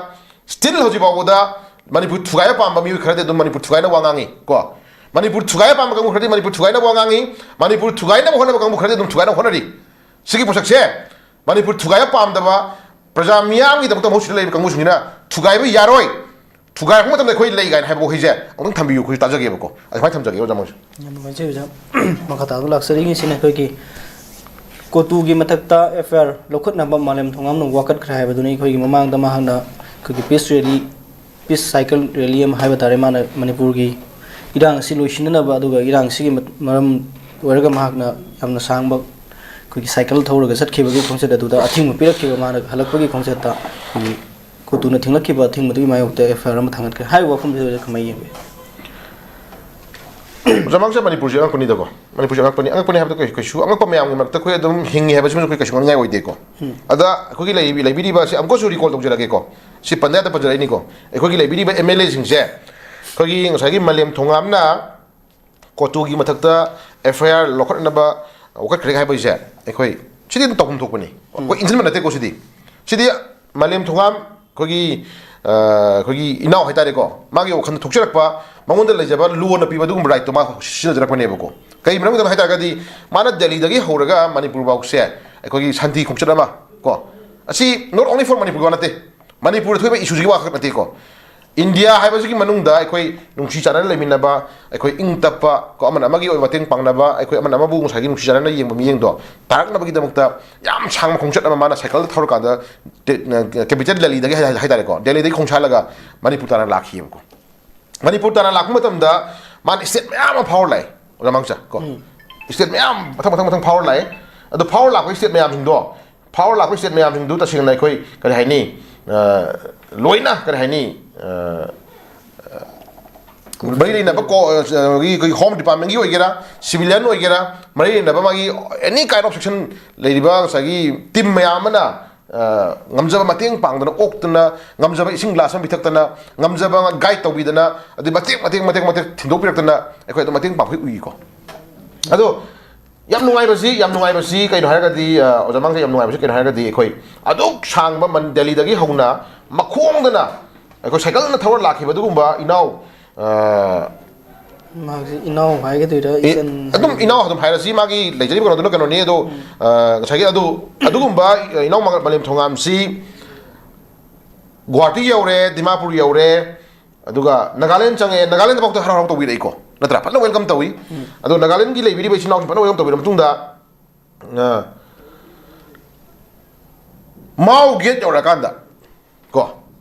still ꯍꯧꯖꯤꯛ ꯐꯥꯎꯕꯗ ꯃꯅꯤꯄꯨꯔ ꯊꯨꯒꯥꯏꯕ ꯄꯥꯝꯕ ꯃꯤꯑꯣꯏ ꯈꯔꯗꯤ ꯑꯗꯨꯝ ꯃꯅꯤꯄꯨꯔ ꯊꯨꯒꯥꯏꯅ ꯋꯥ ꯉꯥꯡꯉꯤ ꯀꯣ꯫ ꯃꯅꯤꯄꯨꯔ ꯊꯨꯒꯥꯏꯕ ꯄꯥꯝꯕ ꯀꯥꯡꯕꯨ ꯈꯔꯗꯤ ꯃꯅꯤꯄꯨꯔ ꯊꯨꯒꯥꯏꯅ ꯋꯥ ꯉꯥꯡꯉꯤ꯫ ꯃꯅꯤꯄꯨꯔ ꯊꯨꯒꯥꯏꯅꯕ ꯍꯣꯠꯅꯕ ꯀꯥꯡꯕꯨ ꯈꯔꯗꯤ ꯑꯗꯨꯝ ꯊꯨꯒꯥꯏꯅ ꯍꯣꯠꯅꯔꯤ꯫ ꯁꯤꯒꯤ ꯄꯣꯠꯁꯛꯁꯦ ꯃꯅꯤꯄꯨꯔ ꯊꯨꯒꯥꯏꯕ ꯄꯥꯝꯗꯕ ꯄ꯭ꯔꯖꯥ ꯃꯤꯌꯥꯝꯒꯤꯗꯃꯛꯇ ꯃꯍꯨꯠ ꯁꯤꯗ ꯂꯩꯔꯤꯕ ꯀꯥꯡꯕꯨꯁꯤꯡꯁꯤꯅ ꯊꯨꯒꯥꯏꯕ ꯌꯥꯔꯣꯏ, ꯊꯨꯒꯥꯏꯔꯛꯄ ꯃꯇꯝꯗ ꯑꯩꯈꯣꯏ ꯂꯩ ꯀꯥꯏꯅ ꯍꯥꯏꯕ ꯋꯥꯍꯩꯁꯦ ꯑꯃꯨꯛꯇꯪ ꯊꯝꯕꯤꯌꯨ, ꯑꯩꯈꯣꯏꯁꯨ ꯇꯥꯖꯒꯦꯕꯀꯣ꯫ ꯑꯗꯨꯃꯥꯏꯅ ꯊꯝꯖꯒꯦ ꯑꯣꯖꯥ ꯃꯣꯏꯁꯨ꯫ ꯌꯥꯝ ꯅꯨꯡꯉꯥꯏꯖꯩ ꯑꯣꯖꯥ꯫ ꯃꯈꯥ ꯇꯥꯕ ꯂꯥꯛꯆꯔꯤꯉꯩꯁꯤꯅ ꯑꯩꯈꯣꯏꯒꯤ ꯀꯣꯇꯨꯒꯤ ꯃꯊꯛꯇ ꯑꯦꯐ ꯑꯥꯏ ꯑꯥꯔ ꯂꯧꯈꯠꯅꯕ ꯃꯥꯂꯦꯝ ꯊꯣꯡꯉꯥꯝꯅ ꯋꯥꯀꯠꯈ꯭ꯔꯦ ꯍꯥꯏꯕꯗꯨꯅꯤ꯫ ꯑꯩꯈꯣꯏꯒꯤ ꯃꯃꯥꯡꯗ ꯃꯍꯥꯛꯅ ꯑꯩꯈꯣꯏꯒꯤ peace rally, peace cycle rally ꯑꯃ ꯍꯥꯏꯕ ꯇꯥꯔꯦ, ꯃꯥꯅ ꯃꯅꯤꯄꯨꯔꯒꯤ ꯏꯔꯥꯡ ꯑꯁꯤ ꯂꯣꯏꯁꯤꯟꯅꯅꯕ, ꯑꯗꯨꯒ ꯏꯔꯥꯡꯁꯤꯒꯤ ꯃꯠ-, ꯃꯔꯝ ꯑꯣꯏꯔꯒ ꯃꯍꯥꯛꯅ ꯌꯥꯝꯅ ꯁꯥꯡꯕ ꯑꯩꯈꯣꯏꯒꯤ ꯁꯥꯏꯀꯜ ꯊꯧꯔꯒ ꯆꯠꯈꯤꯕꯒꯤ ꯈꯣꯡꯆꯠ ꯑꯗꯨꯗ ꯑꯊꯤꯡꯕ ꯄꯤꯔꯛꯈꯤꯕ, ꯃꯥꯅ ꯍꯜꯂꯛꯄꯒꯤ ꯈꯣꯡꯆꯠꯇ ꯑꯩꯈꯣꯏꯒꯤ ꯀꯣꯇꯨꯅ ꯊꯤꯡꯂꯛꯈꯤꯕ ꯑꯊꯤꯡꯕꯗꯨꯒꯤ ꯃꯥꯌꯣꯛꯇ ꯑꯦꯐ ꯑꯥꯏ ꯑꯥꯔ ꯑꯃ ꯊꯥꯡꯒꯠꯈ꯭ꯔꯦ꯫ ꯍꯥꯏꯔꯤꯕ ꯋꯥꯐꯝꯁꯤꯗ ꯀꯃꯥꯏꯅ ꯌꯦꯡꯕꯤ? ꯑꯣꯖꯥ ꯃꯥꯡꯁꯦ, ꯃꯅꯤꯄꯨꯔꯁꯦ ꯑꯉꯛꯄꯅꯤꯗꯀꯣ꯫ ꯃꯅꯤꯄꯨꯔꯁꯦ ꯑꯉꯛꯄꯅꯤ, ꯑꯉꯛꯄꯅꯤ ꯍꯥꯏꯕꯗ ꯀꯩꯁꯨ, ꯀꯩꯁꯨ ꯑꯉꯛꯄ ꯃꯌꯥꯝꯒꯤ ꯃꯔꯛꯇ ꯑꯩꯈꯣꯏ ꯑꯗꯨꯝ ꯍꯤꯡꯉꯤ ꯍꯥꯏꯕꯁꯤꯃꯁꯨ ꯑꯩꯈꯣꯏ ꯀꯩꯁꯨ ꯉꯛꯅꯤꯡꯉꯥꯏ ꯑꯣꯏꯗꯦꯀꯣ꯫ ꯑꯗ ꯑꯩꯈꯣꯏꯒꯤ ꯂꯩ-, ꯂꯩꯕꯤꯔꯤꯕ ꯑꯁꯤ ꯑꯃꯨꯛꯀꯁꯨ ꯔꯤꯀꯣꯜ ꯇꯧꯖꯔꯛꯀꯦꯀꯣ꯫ ꯁꯤ ꯄꯟꯗꯥꯗ ꯄꯟꯖꯔꯛꯏꯅꯤꯀꯣ꯫ ꯑꯩꯈꯣꯏꯒꯤ ꯂꯩꯕꯤꯔꯤꯕ ꯑꯦꯝ ꯑꯦꯜ ꯑꯦꯁꯤꯡꯁꯦ, ꯑꯩꯈꯣꯏꯒꯤ ꯉꯁꯥꯏꯒꯤ ꯃꯥꯂꯦꯝ ꯊꯣꯉꯥꯝꯅ ꯀꯣꯇꯨꯒꯤ ꯃꯊꯛꯇ ꯑꯦꯐ ꯑꯥꯏ ꯑꯥꯔ ꯂꯧꯈꯠꯅꯕ ꯂꯧꯈꯠꯈ꯭ꯔꯦ ꯍꯥꯏꯕꯁꯦ, ꯑꯩꯈꯣꯏ ꯁꯤꯗꯤ ꯑꯗꯨꯝ ꯇꯧꯐꯝ ꯊꯣꯛꯄꯅꯤ꯫ ꯑꯩꯈꯣꯏ ꯏꯟꯁꯤꯟꯕ ꯅꯠꯇꯦꯀꯣ ꯁꯤꯗꯤ꯫ ꯁꯤꯗꯤ ꯃꯥꯂꯦꯝ ꯊꯣꯉꯥꯝ ꯑꯩꯈꯣꯏꯒꯤ, ꯑ, ꯑꯩꯈꯣꯏꯒꯤ ꯏꯅꯥꯎ ꯍꯥꯏꯇꯥꯔꯦꯀꯣ, ꯃꯥꯒꯤ ꯋꯥꯈꯜꯗ ꯊꯣꯛꯆꯔꯛꯄ, ꯃꯉꯣꯟꯗ ꯂꯩꯖꯕ ꯂꯣꯅ ꯄꯤꯕ ꯑꯗꯨꯒꯨꯝꯕ ꯔꯥꯏꯠꯇꯣ ꯃꯥ ꯁꯤꯖꯤꯟꯅꯖꯔꯛꯄꯅꯦꯕꯀꯣ꯫ ꯀꯩ ꯃꯔꯝꯒꯤꯗꯅꯣ ꯍꯥꯏꯇꯥꯔꯒꯗꯤ, ꯃꯥꯅ ꯗꯦꯜꯂꯤꯗꯒꯤ ꯍꯧꯔꯒ ꯃꯅꯤꯄꯨꯔ ꯐꯥꯎꯁꯦ ꯑꯩꯈꯣꯏꯒꯤ ꯁꯥꯟꯇꯤ ꯈꯣꯡꯆꯠ ꯑꯃ ꯀꯣ, ꯑꯁꯤ not only for ꯃꯅꯤꯄꯨꯔꯒꯤ ꯋꯥ ꯅꯠꯇꯦ, ꯃꯅꯤꯄꯨꯔꯗ ꯊꯣꯛꯏꯕ ꯏꯁꯨꯁꯤꯒꯤ ꯋꯥ ꯈꯛ ꯅꯠꯇꯦꯀꯣ꯫ ꯏꯟꯗꯤꯌꯥ ꯍꯥꯏꯕꯁꯤꯒꯤ ꯃꯅꯨꯡꯗ ꯑꯩꯈꯣꯏ ꯅꯨꯡꯁꯤ ꯆꯥꯟꯅꯅ ꯂꯩꯃꯤꯟꯅꯕ, ꯑꯩꯈꯣꯏ ꯏꯪ ꯇꯞꯄ ꯀꯣ, ꯑꯃꯅ ꯑꯃꯒꯤ ꯑꯣꯏꯕ ꯃꯇꯦꯡ ꯄꯥꯡꯅꯕ, ꯑꯩꯈꯣꯏ ꯑꯃꯅ ꯑꯃꯕꯨ ꯉꯁꯥꯏꯒꯤ ꯅꯨꯡꯁꯤ ꯆꯥꯟꯅꯅ ꯌꯦꯡꯕ ꯃꯤꯠꯌꯦꯡꯗꯣ ꯇꯥꯔꯛꯅꯕꯒꯤꯗꯃꯛꯇ ꯌꯥꯝ ꯁꯥꯡꯕ ꯈꯣꯡꯆꯠ ꯑꯃ ꯃꯥꯅ ꯁꯥꯏꯀꯜꯗ ꯊꯧꯔꯀꯥꯟꯗ ꯗꯦ-, ꯅ-, ꯀꯦꯄꯤꯇꯦꯜ ꯗꯦꯜꯂꯤꯗꯒꯤ ꯍꯥꯏ-, ꯍꯥꯏꯇꯥꯔꯦꯀꯣ, ꯗꯦꯜꯂꯤꯗꯒꯤ ꯈꯣꯡꯁꯥꯜꯂꯒ ꯃꯅꯤꯄꯨꯔ ꯇꯥꯟꯅ ꯂꯥꯛꯈꯤꯑꯕꯀꯣ꯫ ꯃꯅꯤꯄꯨꯔ ꯇꯥꯟꯅ ꯂꯥꯛꯄ ꯃꯇꯝꯗ ꯃꯥꯅ ꯏꯁꯇꯦꯠ ꯃꯌꯥꯝ ꯑꯃ ꯐꯥꯎꯔ ꯂꯥꯛꯑꯦ, ꯑꯣꯖꯥ ꯃꯥꯡꯆꯥ ꯀꯣ꯫ ꯏꯁꯇꯦꯠ ꯃꯌꯥꯝ ꯃꯊꯪ ꯃꯊꯪ ꯃꯊꯪ ꯐꯥꯎꯔ ꯂꯥꯛꯑꯦ꯫ ꯑꯗꯣ ꯐꯥꯎꯔ ꯂꯥꯛꯄ ꯏꯁꯇꯦꯠ ꯃꯌꯥꯝꯁꯤꯡꯗꯣ, ꯐꯥꯎꯔ ꯂꯥꯛꯄ ꯏꯁꯇꯦꯠ ꯃꯌꯥꯝꯁꯤꯡꯗꯨ ꯇꯁꯦꯡꯅ ꯑꯩꯈꯣꯏ ꯀꯔꯤ ꯍꯥꯏꯅꯤ, ꯑ, ꯂꯣꯏꯅ ꯀꯔꯤ ꯍꯥꯏꯅꯤ, ꯑ, ꯃꯔꯤ ꯂꯩꯅꯕ ꯀꯣ-, ꯑ, ꯑꯩꯈꯣꯏꯒꯤ, ꯑꯩꯈꯣꯏꯒꯤ ꯍꯣꯝ ꯗꯤꯄꯥꯔꯠꯃꯦꯟꯒꯤ ꯑꯣꯏꯒꯦꯔꯥ, ꯁꯤꯚꯤꯂꯤꯌꯟ ꯑꯣꯏꯒꯦꯔꯥ, ꯃꯔꯤ ꯂꯩꯅꯕ ꯃꯥꯒꯤ any kind of section ꯂꯩꯔꯤꯕ ꯉꯁꯥꯏꯒꯤ ꯇꯤꯝ ꯃꯌꯥꯝ ꯑꯃꯅ, ꯑ, ꯉꯝꯖꯕ ꯃꯇꯦꯡ ꯄꯥꯡꯗꯅ, ꯑꯣꯛꯇꯅ, ꯉꯝꯖꯕ ꯏꯁꯤꯡ ꯒ꯭ꯂꯥꯁ ꯑꯃ ꯄꯤꯊꯛꯇꯅ, ꯉꯝꯖꯕ ꯒꯥꯏꯗ ꯇꯧꯕꯤꯗꯅ, ꯑꯗꯩ ꯃꯇꯦꯛ ꯃꯇꯦꯛ ꯃꯇꯦꯛ ꯃꯇꯦꯛ ꯊꯤꯟꯗꯣꯛꯄꯤꯔꯛꯇꯅ ꯑꯩꯈꯣꯏ ꯑꯗꯨꯝ ꯃꯇꯦꯡ ꯄꯥꯡꯕ ꯎꯏꯀꯣ꯫ ꯑꯗꯣ ꯌꯥꯝ ꯅꯨꯡꯉꯥꯏꯕꯁꯤ, ꯌꯥꯝ ꯅꯨꯡꯉꯥꯏꯕꯁꯤ ꯀꯩꯅꯣ ꯍꯥꯏꯔꯒꯗꯤ, ꯑ, ꯑꯣꯖꯥ ꯃꯥꯡꯁꯦ, ꯌꯥꯝ ꯅꯨꯡꯉꯥꯏꯕꯁꯤ ꯀꯩꯅꯣ ꯍꯥꯏꯔꯒꯗꯤ, ꯑꯩꯈꯣꯏ ꯑꯗꯨꯛ ꯁꯥꯡꯕ ꯃꯟ-, ꯗꯦꯜꯂꯤꯗꯒꯤ ꯍꯧꯅ ꯃꯈꯣꯡꯗꯅ ꯑꯩꯈꯣꯏ ꯁꯥꯏꯀꯜꯅ ꯊꯧꯔ ꯂꯥꯛꯈꯤꯕ ꯑꯗꯨꯒꯨꯝꯕ ꯏꯅꯥꯎ, ꯑ, ꯃꯍꯥꯛꯁꯤ ꯏꯅꯥꯎ ꯍꯥꯏꯒꯗꯣꯏꯔꯥ, ꯑꯦ, ꯏꯆꯟ ꯑꯗꯨꯝ ꯍꯥꯏꯒꯗꯣꯏꯔꯥ? ꯏꯅꯥꯎ ꯑꯗꯨꯝ ꯍꯥꯏꯔꯁꯤ, ꯃꯥꯒꯤ ꯂꯩꯖꯔꯤꯕ ꯀꯩꯅꯣꯗꯨꯅ ꯀꯩꯅꯣꯅꯤ꯫ ꯑꯗꯣ, ꯑ, ꯉꯁꯥꯏꯒꯤ ꯑꯗꯨ, ꯑꯗꯨꯒꯨꯝꯕ ꯏꯅꯥꯎ ꯃꯥ-, ꯃꯥꯂꯦꯝ ꯊꯣꯉꯥꯝꯁꯤ ꯒꯨꯋꯥꯍꯥꯇꯤ ꯌꯧꯔꯦ, ꯗꯤꯃꯥꯄꯨꯔ ꯌꯧꯔꯦ, ꯑꯗꯨꯒ ꯅꯥꯒꯥꯂꯦꯟ ꯆꯪꯉꯛꯑꯦ꯫ ꯅꯥꯒꯥꯂꯦꯟꯗꯐꯥꯎꯗ ꯍꯔꯥꯎ ꯍꯔꯥꯎ ꯇꯧꯕꯤꯔꯛꯏꯀꯣ, ꯅꯠꯇ꯭ꯔꯥ? ꯐꯖꯅ ꯋꯦꯜꯀꯝ ꯇꯧꯏ꯫ ꯑꯗꯣ ꯅꯥꯒꯥꯂꯦꯟꯒꯤ ꯂꯩꯕꯤꯔꯤꯕ ꯏꯆꯤꯟ ꯏꯅꯥꯎꯁꯤꯡ ꯐꯖꯅ ꯋꯦꯜꯀꯝ ꯇꯧꯕꯤꯔ ꯃꯇꯨꯡꯗ, ꯑ, ꯃꯥꯎ ꯒꯦꯠ ꯌꯧꯔꯀꯥꯟꯗ ꯀꯣ,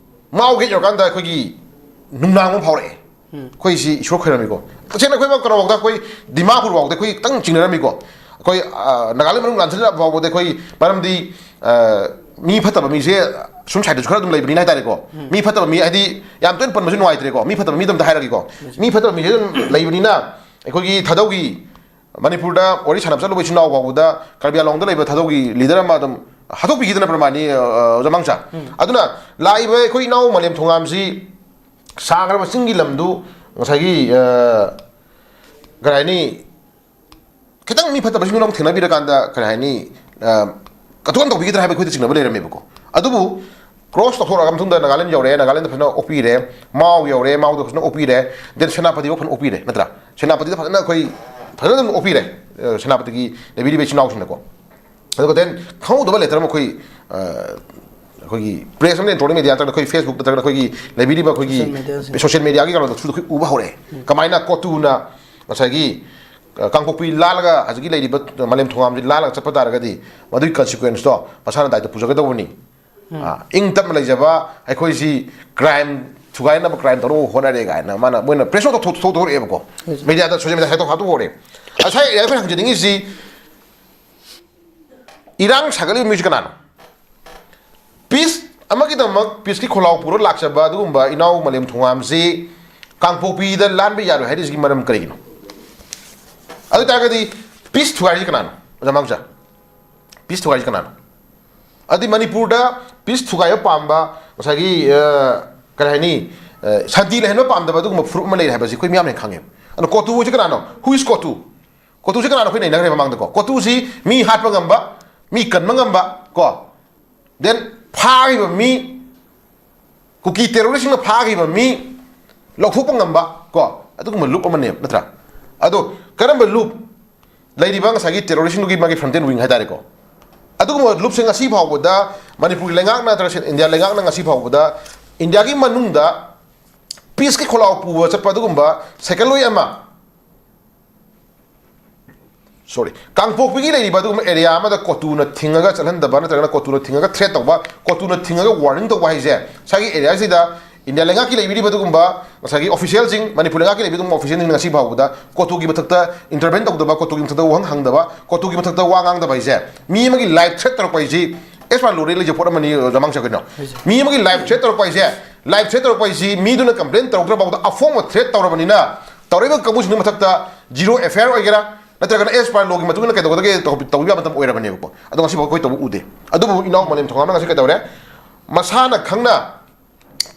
ꯃꯥꯎ ꯒꯦꯠ ꯌꯧꯔꯀꯥꯟꯗ ꯑꯩꯈꯣꯏꯒꯤ ꯅꯨꯡꯅꯥꯡ ꯑꯃ ꯐꯥꯎꯔꯛꯑꯦ꯫ ꯑꯩꯈꯣꯏꯁꯤ ꯏꯁꯣꯔ ꯈꯣꯏꯔꯝꯃꯤꯀꯣ꯫ ꯇꯁꯦꯡꯅ ꯑꯩꯈꯣꯏ ꯀꯩꯅꯣꯐꯥꯎꯗ, ꯑꯩꯈꯣꯏ ꯗꯤꯃꯥꯄꯨꯔ ꯐꯥꯎꯗ ꯑꯩꯈꯣꯏ ꯈꯤꯇꯪ ꯆꯤꯡꯅꯔꯝꯃꯤꯀꯣ꯫ ꯑꯩꯈꯣꯏ ꯅꯥꯒꯥꯂꯦꯟ ꯃꯅꯨꯡ ꯂꯥꯟꯁꯤꯜꯂꯛꯄ ꯐꯥꯎꯕꯗ ꯑꯩꯈꯣꯏ, ꯃꯔꯝꯗꯤ ꯃꯤ ꯐꯠꯇꯕ ꯃꯤꯁꯦ ꯁꯨꯝ ꯁꯥꯏꯗꯁꯨ ꯈꯔ ꯑꯗꯨꯝ ꯂꯩꯕꯅꯤꯅ ꯍꯥꯏꯇꯥꯔꯦꯀꯣ꯫ ꯃꯤ ꯐꯠꯇꯕ ꯃꯤ ꯍꯥꯏꯗꯤ ꯌꯥꯝ ꯇꯣꯏꯅ ꯄꯟꯕꯁꯨ ꯅꯨꯡꯉꯥꯏꯇ꯭ꯔꯦꯀꯣ꯫ ꯃꯤ ꯐꯠꯇꯕ ꯃꯤꯗꯣ ꯑꯝꯇ ꯍꯥꯏꯔꯒꯦꯀꯣ꯫ ꯃꯤ ꯐꯠꯇꯕ ꯃꯤꯁꯦ ꯑꯗꯨꯝ ꯂꯩꯕꯅꯤꯅ ꯑꯩꯈꯣꯏꯒꯤ ꯊꯥꯗꯧꯒꯤ ꯃꯅꯤꯄꯨꯔꯗ ꯋꯥꯔꯤ ꯁꯥꯟꯅꯕ ꯆꯠꯂꯨꯕ ꯏꯆꯤꯟ ꯏꯅꯥꯎ ꯐꯥꯎꯕꯗ ꯀꯥꯔꯕꯤ ꯑꯂꯣꯡꯗ ꯂꯩꯕ ꯊꯥꯗꯧꯒꯤ ꯂꯤꯗꯔ ꯑꯃ ꯑꯗꯨꯝ ꯍꯥꯠꯇꯣꯛꯄꯤꯈꯤꯗꯅ ꯄ꯭ꯔꯃꯥꯅꯤ, ꯑ, ꯑ, ꯑꯣꯖꯥ ꯃꯥꯡꯆꯥ꯫ ꯑꯗꯨꯅ ꯂꯥꯛꯏꯕ ꯑꯩꯈꯣꯏ ꯏꯅꯥꯎ ꯃꯥꯂꯦꯝ ꯊꯣꯉꯥꯝꯁꯤ ꯁꯥꯈ꯭ꯔꯕ ꯆꯤꯡꯒꯤ ꯂꯝꯗꯨ ꯉꯁꯥꯏꯒꯤ, ꯑ, ꯀꯔꯤ ꯍꯥꯏꯅꯤ, ꯈꯤꯇꯪ ꯃꯤ ꯐꯠꯇꯕꯁꯤꯡꯗꯨꯅ ꯑꯃꯨꯛ ꯊꯦꯡꯅꯕꯤꯔꯀꯥꯟꯗ ꯀꯔꯤ ꯍꯥꯏꯅꯤ, ꯑ, ꯀꯇꯣꯟ ꯇꯧꯕꯤꯒꯗ꯭ꯔꯥ ꯍꯥꯏꯕ ꯑꯩꯈꯣꯏꯗ ꯆꯤꯡꯅꯕ ꯂꯩꯔꯝꯃꯦꯕꯀꯣ꯫ ꯑꯗꯨꯕꯨ ꯀ꯭ꯔꯣꯁ ꯇꯧꯊꯣꯔꯛꯑ ꯃꯇꯨꯡꯗ ꯅꯥꯒꯥꯂꯦꯟ ꯌꯧꯔꯛꯑꯦ, ꯅꯥꯒꯥꯂꯦꯟꯗ ꯐꯖꯅ ꯑꯣꯛꯄꯤꯔꯦ, ꯃꯥꯎ ꯌꯧꯔꯦ, ꯃꯥꯎꯗ ꯐꯖꯅ ꯑꯣꯛꯄꯤꯔꯦ, ꯗꯦꯟ ꯁꯦꯅꯥꯄꯇꯤꯐꯥꯎ ꯐꯖꯅ ꯑꯣꯛꯄꯤꯔꯦ, ꯅꯠꯇ꯭ꯔꯥ? ꯁꯦꯅꯥꯄꯇꯤꯗ ꯐꯖꯅ ꯑꯩꯈꯣꯏ ꯐꯖꯅ ꯑꯗꯨꯝ ꯑꯣꯛꯄꯤꯔꯦ, ꯑ, ꯁꯦꯅꯥꯄꯇꯤꯒꯤ ꯂꯩꯕꯤꯔꯤꯕ ꯏꯆꯤꯟ ꯏꯅꯥꯎꯁꯤꯡꯅꯀꯣ꯫ ꯑꯗꯨꯒ ꯗꯦꯟ ꯈꯪꯍꯧꯗꯕ ꯂꯩꯇ꯭ꯔꯕ ꯑꯩꯈꯣꯏ, ꯑ, ꯑꯩꯈꯣꯏꯒꯤ ꯄ꯭ꯔꯦꯁ ꯑꯃꯗꯤ, ꯏꯂꯦꯛꯇ꯭ꯔꯣꯅꯤꯛ ꯃꯦꯗꯤꯌꯥ ꯅꯠꯇ꯭ꯔꯒ ꯑꯩꯈꯣꯏ ꯐꯦꯁꯕꯨꯛ ꯅꯠꯇ꯭ꯔꯒ ꯑꯩꯈꯣꯏꯒꯤ ꯂꯩꯕꯤꯔꯤꯕ ꯑꯩꯈꯣꯏꯒꯤ ꯁꯣꯁꯤꯌꯦꯜ ꯃꯦꯗꯤꯌꯥꯁꯤꯡ, ꯁꯣꯁꯤꯌꯦꯜ ꯃꯦꯗꯤꯌꯥꯒꯤ ꯀꯩꯅꯣꯗꯁꯨ ꯑꯩꯈꯣꯏ ꯎꯕ ꯍꯧꯔꯛꯑꯦ꯫ ꯀꯃꯥꯏꯅ ꯀꯣꯇꯨꯅ ꯉꯁꯥꯏꯒꯤ, ꯑ, ꯀꯥꯡꯄꯣꯛꯄꯤ ꯂꯥꯜꯂꯒ ꯍꯧꯖꯤꯛꯀꯤ ꯂꯩꯔꯤꯕ ꯃꯥꯂꯦꯝ ꯊꯣꯉꯥꯝꯁꯤ ꯂꯥꯜꯂꯒ ꯆꯠꯄ ꯇꯥꯔꯒꯗꯤ ꯃꯗꯨꯒꯤ ꯀꯟꯁꯤꯀ꯭ꯋꯦꯟꯁꯇꯣ ꯃꯁꯥꯅ ꯗꯥꯏꯇ ꯄꯨꯖꯒꯗꯧꯕꯅꯤ꯫ ꯑ, ꯏꯪ ꯇꯞꯅ ꯂꯩꯖꯕ ꯑꯩꯈꯣꯏꯁꯤ ꯀ꯭ꯔꯥꯏꯝ ꯊꯨꯒꯥꯏꯅꯕ, ꯀ꯭ꯔꯥꯏꯝ ꯇꯧꯅꯕ ꯍꯣꯠꯅꯔꯦ ꯀꯥꯏꯅ ꯃꯥꯅ, ꯃꯣꯏꯅ ꯄ꯭ꯔꯦꯁ ꯅꯣꯠ ꯊꯣꯛ-, ꯊꯣꯛꯇꯣꯔꯛꯑꯦꯕꯀꯣ꯫ ꯃꯦꯗꯤꯌꯥꯗ, ꯁꯣꯁꯤꯌꯦꯜ ꯃꯦꯗꯤꯌꯥ ꯁꯥꯏꯠꯇ ꯍꯥꯞꯇꯣꯛꯍꯧꯔꯦ꯫ ꯉꯁꯥꯏ ꯑꯩꯈꯣꯏꯅ ꯍꯪꯖꯅꯤꯡꯉꯤꯁꯤ, ꯏꯔꯥꯡ ꯁꯥꯒꯠꯂꯤꯕ ꯃꯤꯁꯤ ꯀꯅꯥꯅꯣ? ꯄꯤꯁ ꯑꯃꯒꯤꯗꯃꯛ ꯄꯤꯁꯀꯤ ꯈꯣꯜꯂꯥꯎ ꯄꯨꯔ ꯂꯥꯛꯆꯕ ꯑꯗꯨꯒꯨꯝꯕ ꯏꯅꯥꯎ ꯃꯥꯂꯦꯝ ꯊꯣꯉꯥꯝꯁꯤ ꯀꯥꯡꯄꯣꯛꯄꯤꯗ ꯂꯥꯟꯕ ꯌꯥꯔꯣꯏ ꯍꯥꯏꯔꯤꯁꯤꯒꯤ ꯃꯔꯝ ꯀꯔꯤꯒꯤꯅꯣ? ꯑꯗꯨ ꯑꯣꯏ ꯇꯥꯔꯒꯗꯤ ꯄꯤꯁ ꯊꯨꯒꯥꯏꯔꯤꯁꯤ ꯀꯅꯥꯅꯣ, ꯑꯣꯖꯥ ꯃꯥꯡꯆꯥ? ꯄꯤꯁ ꯊꯨꯒꯥꯏꯔꯤꯁꯤ ꯀꯅꯥꯅꯣ? ꯑꯗꯨꯗꯤ ꯃꯅꯤꯄꯨꯔꯗ ꯄꯤꯁ ꯊꯨꯒꯥꯏꯕ ꯄꯥꯝꯕ ꯉꯁꯥꯏꯒꯤ, ꯑ, ꯀꯔꯤ ꯍꯥꯏꯅꯤ, ꯑ, ꯁꯥꯟꯇꯤ ꯂꯩꯍꯟꯕ ꯄꯥꯝꯗꯕ ꯑꯗꯨꯒꯨꯝꯕ ꯐꯨꯔꯨꯞ ꯑꯃ ꯂꯩꯔꯦ ꯍꯥꯏꯕꯁꯤ ꯑꯩꯈꯣꯏ ꯃꯤꯌꯥꯝꯅ ꯈꯪꯉꯦ꯫ ꯑꯗꯣ ꯀꯣꯇꯨ ꯍꯥꯏꯁꯤ ꯀꯅꯥꯅꯣ? Who is ꯀꯣꯇꯨ? ꯀꯣꯇꯨꯁꯤ ꯀꯅꯥꯅꯣ? ꯑꯩꯈꯣꯏ ꯅꯩꯅꯈ꯭ꯔꯦ ꯃꯃꯥꯡꯗꯀꯣ꯫ ꯀꯣꯇꯨꯁꯤ ꯃꯤ ꯍꯥꯠꯄ ꯉꯝꯕ, ꯃꯤ ꯀꯟꯕ ꯉꯝꯕ ꯀꯣ, ꯗꯦꯟ ꯐꯥꯈꯤꯕ ꯃꯤ, ꯀꯨꯀꯤ ꯇꯦꯔꯣꯔꯤꯁꯁꯤꯡꯅ ꯐꯥꯈꯤꯕ ꯃꯤ ꯂꯧꯊꯣꯛꯄ ꯉꯝꯕ ꯀꯣ, ꯑꯗꯨꯒꯨꯝꯕ ꯂꯨꯞ ꯑꯃꯅꯦꯕ, ꯅꯠꯇ꯭ꯔꯥ? ꯑꯗꯣ ꯀꯔꯝꯕ ꯂꯨꯞ? ꯂꯩꯔꯤꯕ ꯉꯁꯥꯏꯒꯤ ꯇꯦꯔꯣꯔꯤꯁꯁꯤꯡꯗꯨꯒꯤ ꯃꯥꯒꯤ frontal wing ꯍꯥꯏꯇꯥꯔꯦꯀꯣ꯫ ꯑꯗꯨꯒꯨꯝꯕ ꯂꯨꯞꯁꯦ ꯉꯁꯤ ꯐꯥꯎꯕꯗ ꯃꯅꯤꯄꯨꯔꯒꯤ ꯂꯩꯉꯥꯛꯅ ꯅꯠꯇ꯭ꯔꯒ ꯏꯟꯗꯤꯌꯥ ꯂꯩꯉꯥꯛꯅ ꯉꯁꯤ ꯐꯥꯎꯕꯗ ꯏꯟꯗꯤꯌꯥꯒꯤ ꯃꯅꯨꯡꯗ ꯄꯤꯁꯀꯤ ꯈꯣꯜꯂꯥꯎ ꯄꯨꯕ ꯆꯠꯄ ꯑꯗꯨꯒꯨꯝꯕ ꯁꯥꯏꯀꯜ ꯂꯣꯏ ꯑꯃ, ꯁꯣꯔꯤ, ꯀꯥꯡꯄꯣꯛꯄꯤꯒꯤ ꯂꯩꯔꯤꯕ ꯑꯗꯨꯒꯨꯝꯕ ꯑꯦꯔꯤꯌꯥ ꯑꯃꯗ ꯀꯣꯇꯨꯅ ꯊꯤꯡꯉꯒ ꯆꯠꯍꯟꯗꯕ ꯅꯠꯇ꯭ꯔꯒꯅ ꯀꯣꯇꯨꯅ ꯊꯤꯡꯉꯒ ꯊ꯭ꯔꯦꯠ ꯇꯧꯕ, ꯀꯣꯇꯨꯅ ꯊꯤꯡꯉꯒ ꯋꯥꯔꯅꯤꯡ ꯇꯧꯕ ꯍꯥꯏꯁꯦ ꯉꯁꯥꯏꯒꯤ ꯑꯦꯔꯤꯌꯥꯁꯤꯗ ꯏꯟꯗꯤꯌꯥ ꯂꯩꯉꯥꯛꯀꯤ ꯂꯩꯕꯤꯔꯤꯕ ꯑꯗꯨꯒꯨꯝꯕ ꯉꯁꯥꯏꯒꯤ ꯑꯣꯐꯤꯁꯤꯌꯦꯜꯁꯤꯡ, ꯃꯅꯤꯄꯨꯔ ꯂꯩꯉꯥꯛꯀꯤ ꯂꯩꯕꯤꯔꯤꯕ ꯑꯗꯨꯒꯨꯝꯕ ꯑꯣꯐꯤꯁꯤꯌꯦꯜꯁꯤꯡ ꯉꯁꯤ ꯐꯥꯎꯕꯗ ꯀꯣꯇꯨꯒꯤ ꯃꯊꯛꯇ ꯏꯟꯇꯔꯚꯦꯟ ꯇꯧꯗꯕ, ꯀꯣꯇꯨꯒꯤ ꯃꯊꯛꯇ ꯋꯥꯍꯪ ꯍꯪꯗꯕ, ꯀꯣꯇꯨꯒꯤ ꯃꯊꯛꯇ ꯋꯥ ꯉꯥꯡꯗꯕ ꯍꯥꯏꯁꯦ ꯃꯤ ꯑꯃꯒꯤ ꯂꯥꯏꯐ ꯊ꯭ꯔꯦꯠ ꯇꯧꯔꯛꯄ ꯍꯥꯏꯁꯤ ꯑꯦꯁ ꯄꯥ ꯂꯣꯔꯦ ꯂꯩꯖ ꯄꯣꯠ ꯑꯃꯅꯤ, ꯖꯃꯥꯡ ꯆꯠꯀꯅꯣ꯫ ꯃꯤ ꯑꯃꯒꯤ ꯂꯥꯏꯐ ꯊ꯭ꯔꯦꯠ ꯇꯧꯔꯛꯄ ꯍꯥꯏꯁꯦ, ꯂꯥꯏꯐ ꯊ꯭ꯔꯦꯠ ꯇꯧꯔꯛꯄ ꯍꯥꯏꯁꯤ ꯃꯤꯗꯨꯅ ꯀꯝꯄ꯭ꯂꯦꯟ ꯇꯧꯔꯛꯇ꯭ꯔ ꯐꯥꯎꯗ ꯑꯐꯣꯡꯕ ꯊ꯭ꯔꯦꯠ ꯇꯧꯔꯕꯅꯤꯅ ꯇꯧꯔꯛꯏꯕ ꯀꯥꯡꯕꯨꯁꯤꯡꯗꯨ ꯃꯊꯛꯇ ꯖꯤꯔꯣ ꯑꯦꯐ ꯑꯥꯏ ꯑꯥꯔ ꯑꯣꯏꯒꯦꯔꯥ, ꯅꯠꯇ꯭ꯔꯒꯅ ꯑꯦꯁ ꯄꯥ ꯂꯣꯒꯤ ꯃꯇꯨꯡ ꯏꯟꯅ ꯀꯩꯗꯧꯒꯗꯒꯦ ꯇꯧ-, ꯇꯧꯕ ꯌꯥꯕ ꯃꯇꯝ ꯑꯣꯏꯔꯕꯅꯦꯕꯀꯣ꯫ ꯑꯗꯣ ꯉꯁꯤꯐꯥꯎ ꯑꯩꯈꯣꯏ ꯇꯧꯕ ꯎꯗꯦ꯫ ꯑꯗꯨꯕꯨ ꯏꯅꯥꯎ ꯃꯥꯂꯦꯝ ꯊꯣꯉꯥꯝꯅ ꯉꯁꯤ ꯀꯩꯗꯧꯔꯦ? ꯃꯁꯥꯅ ꯈꯪꯅ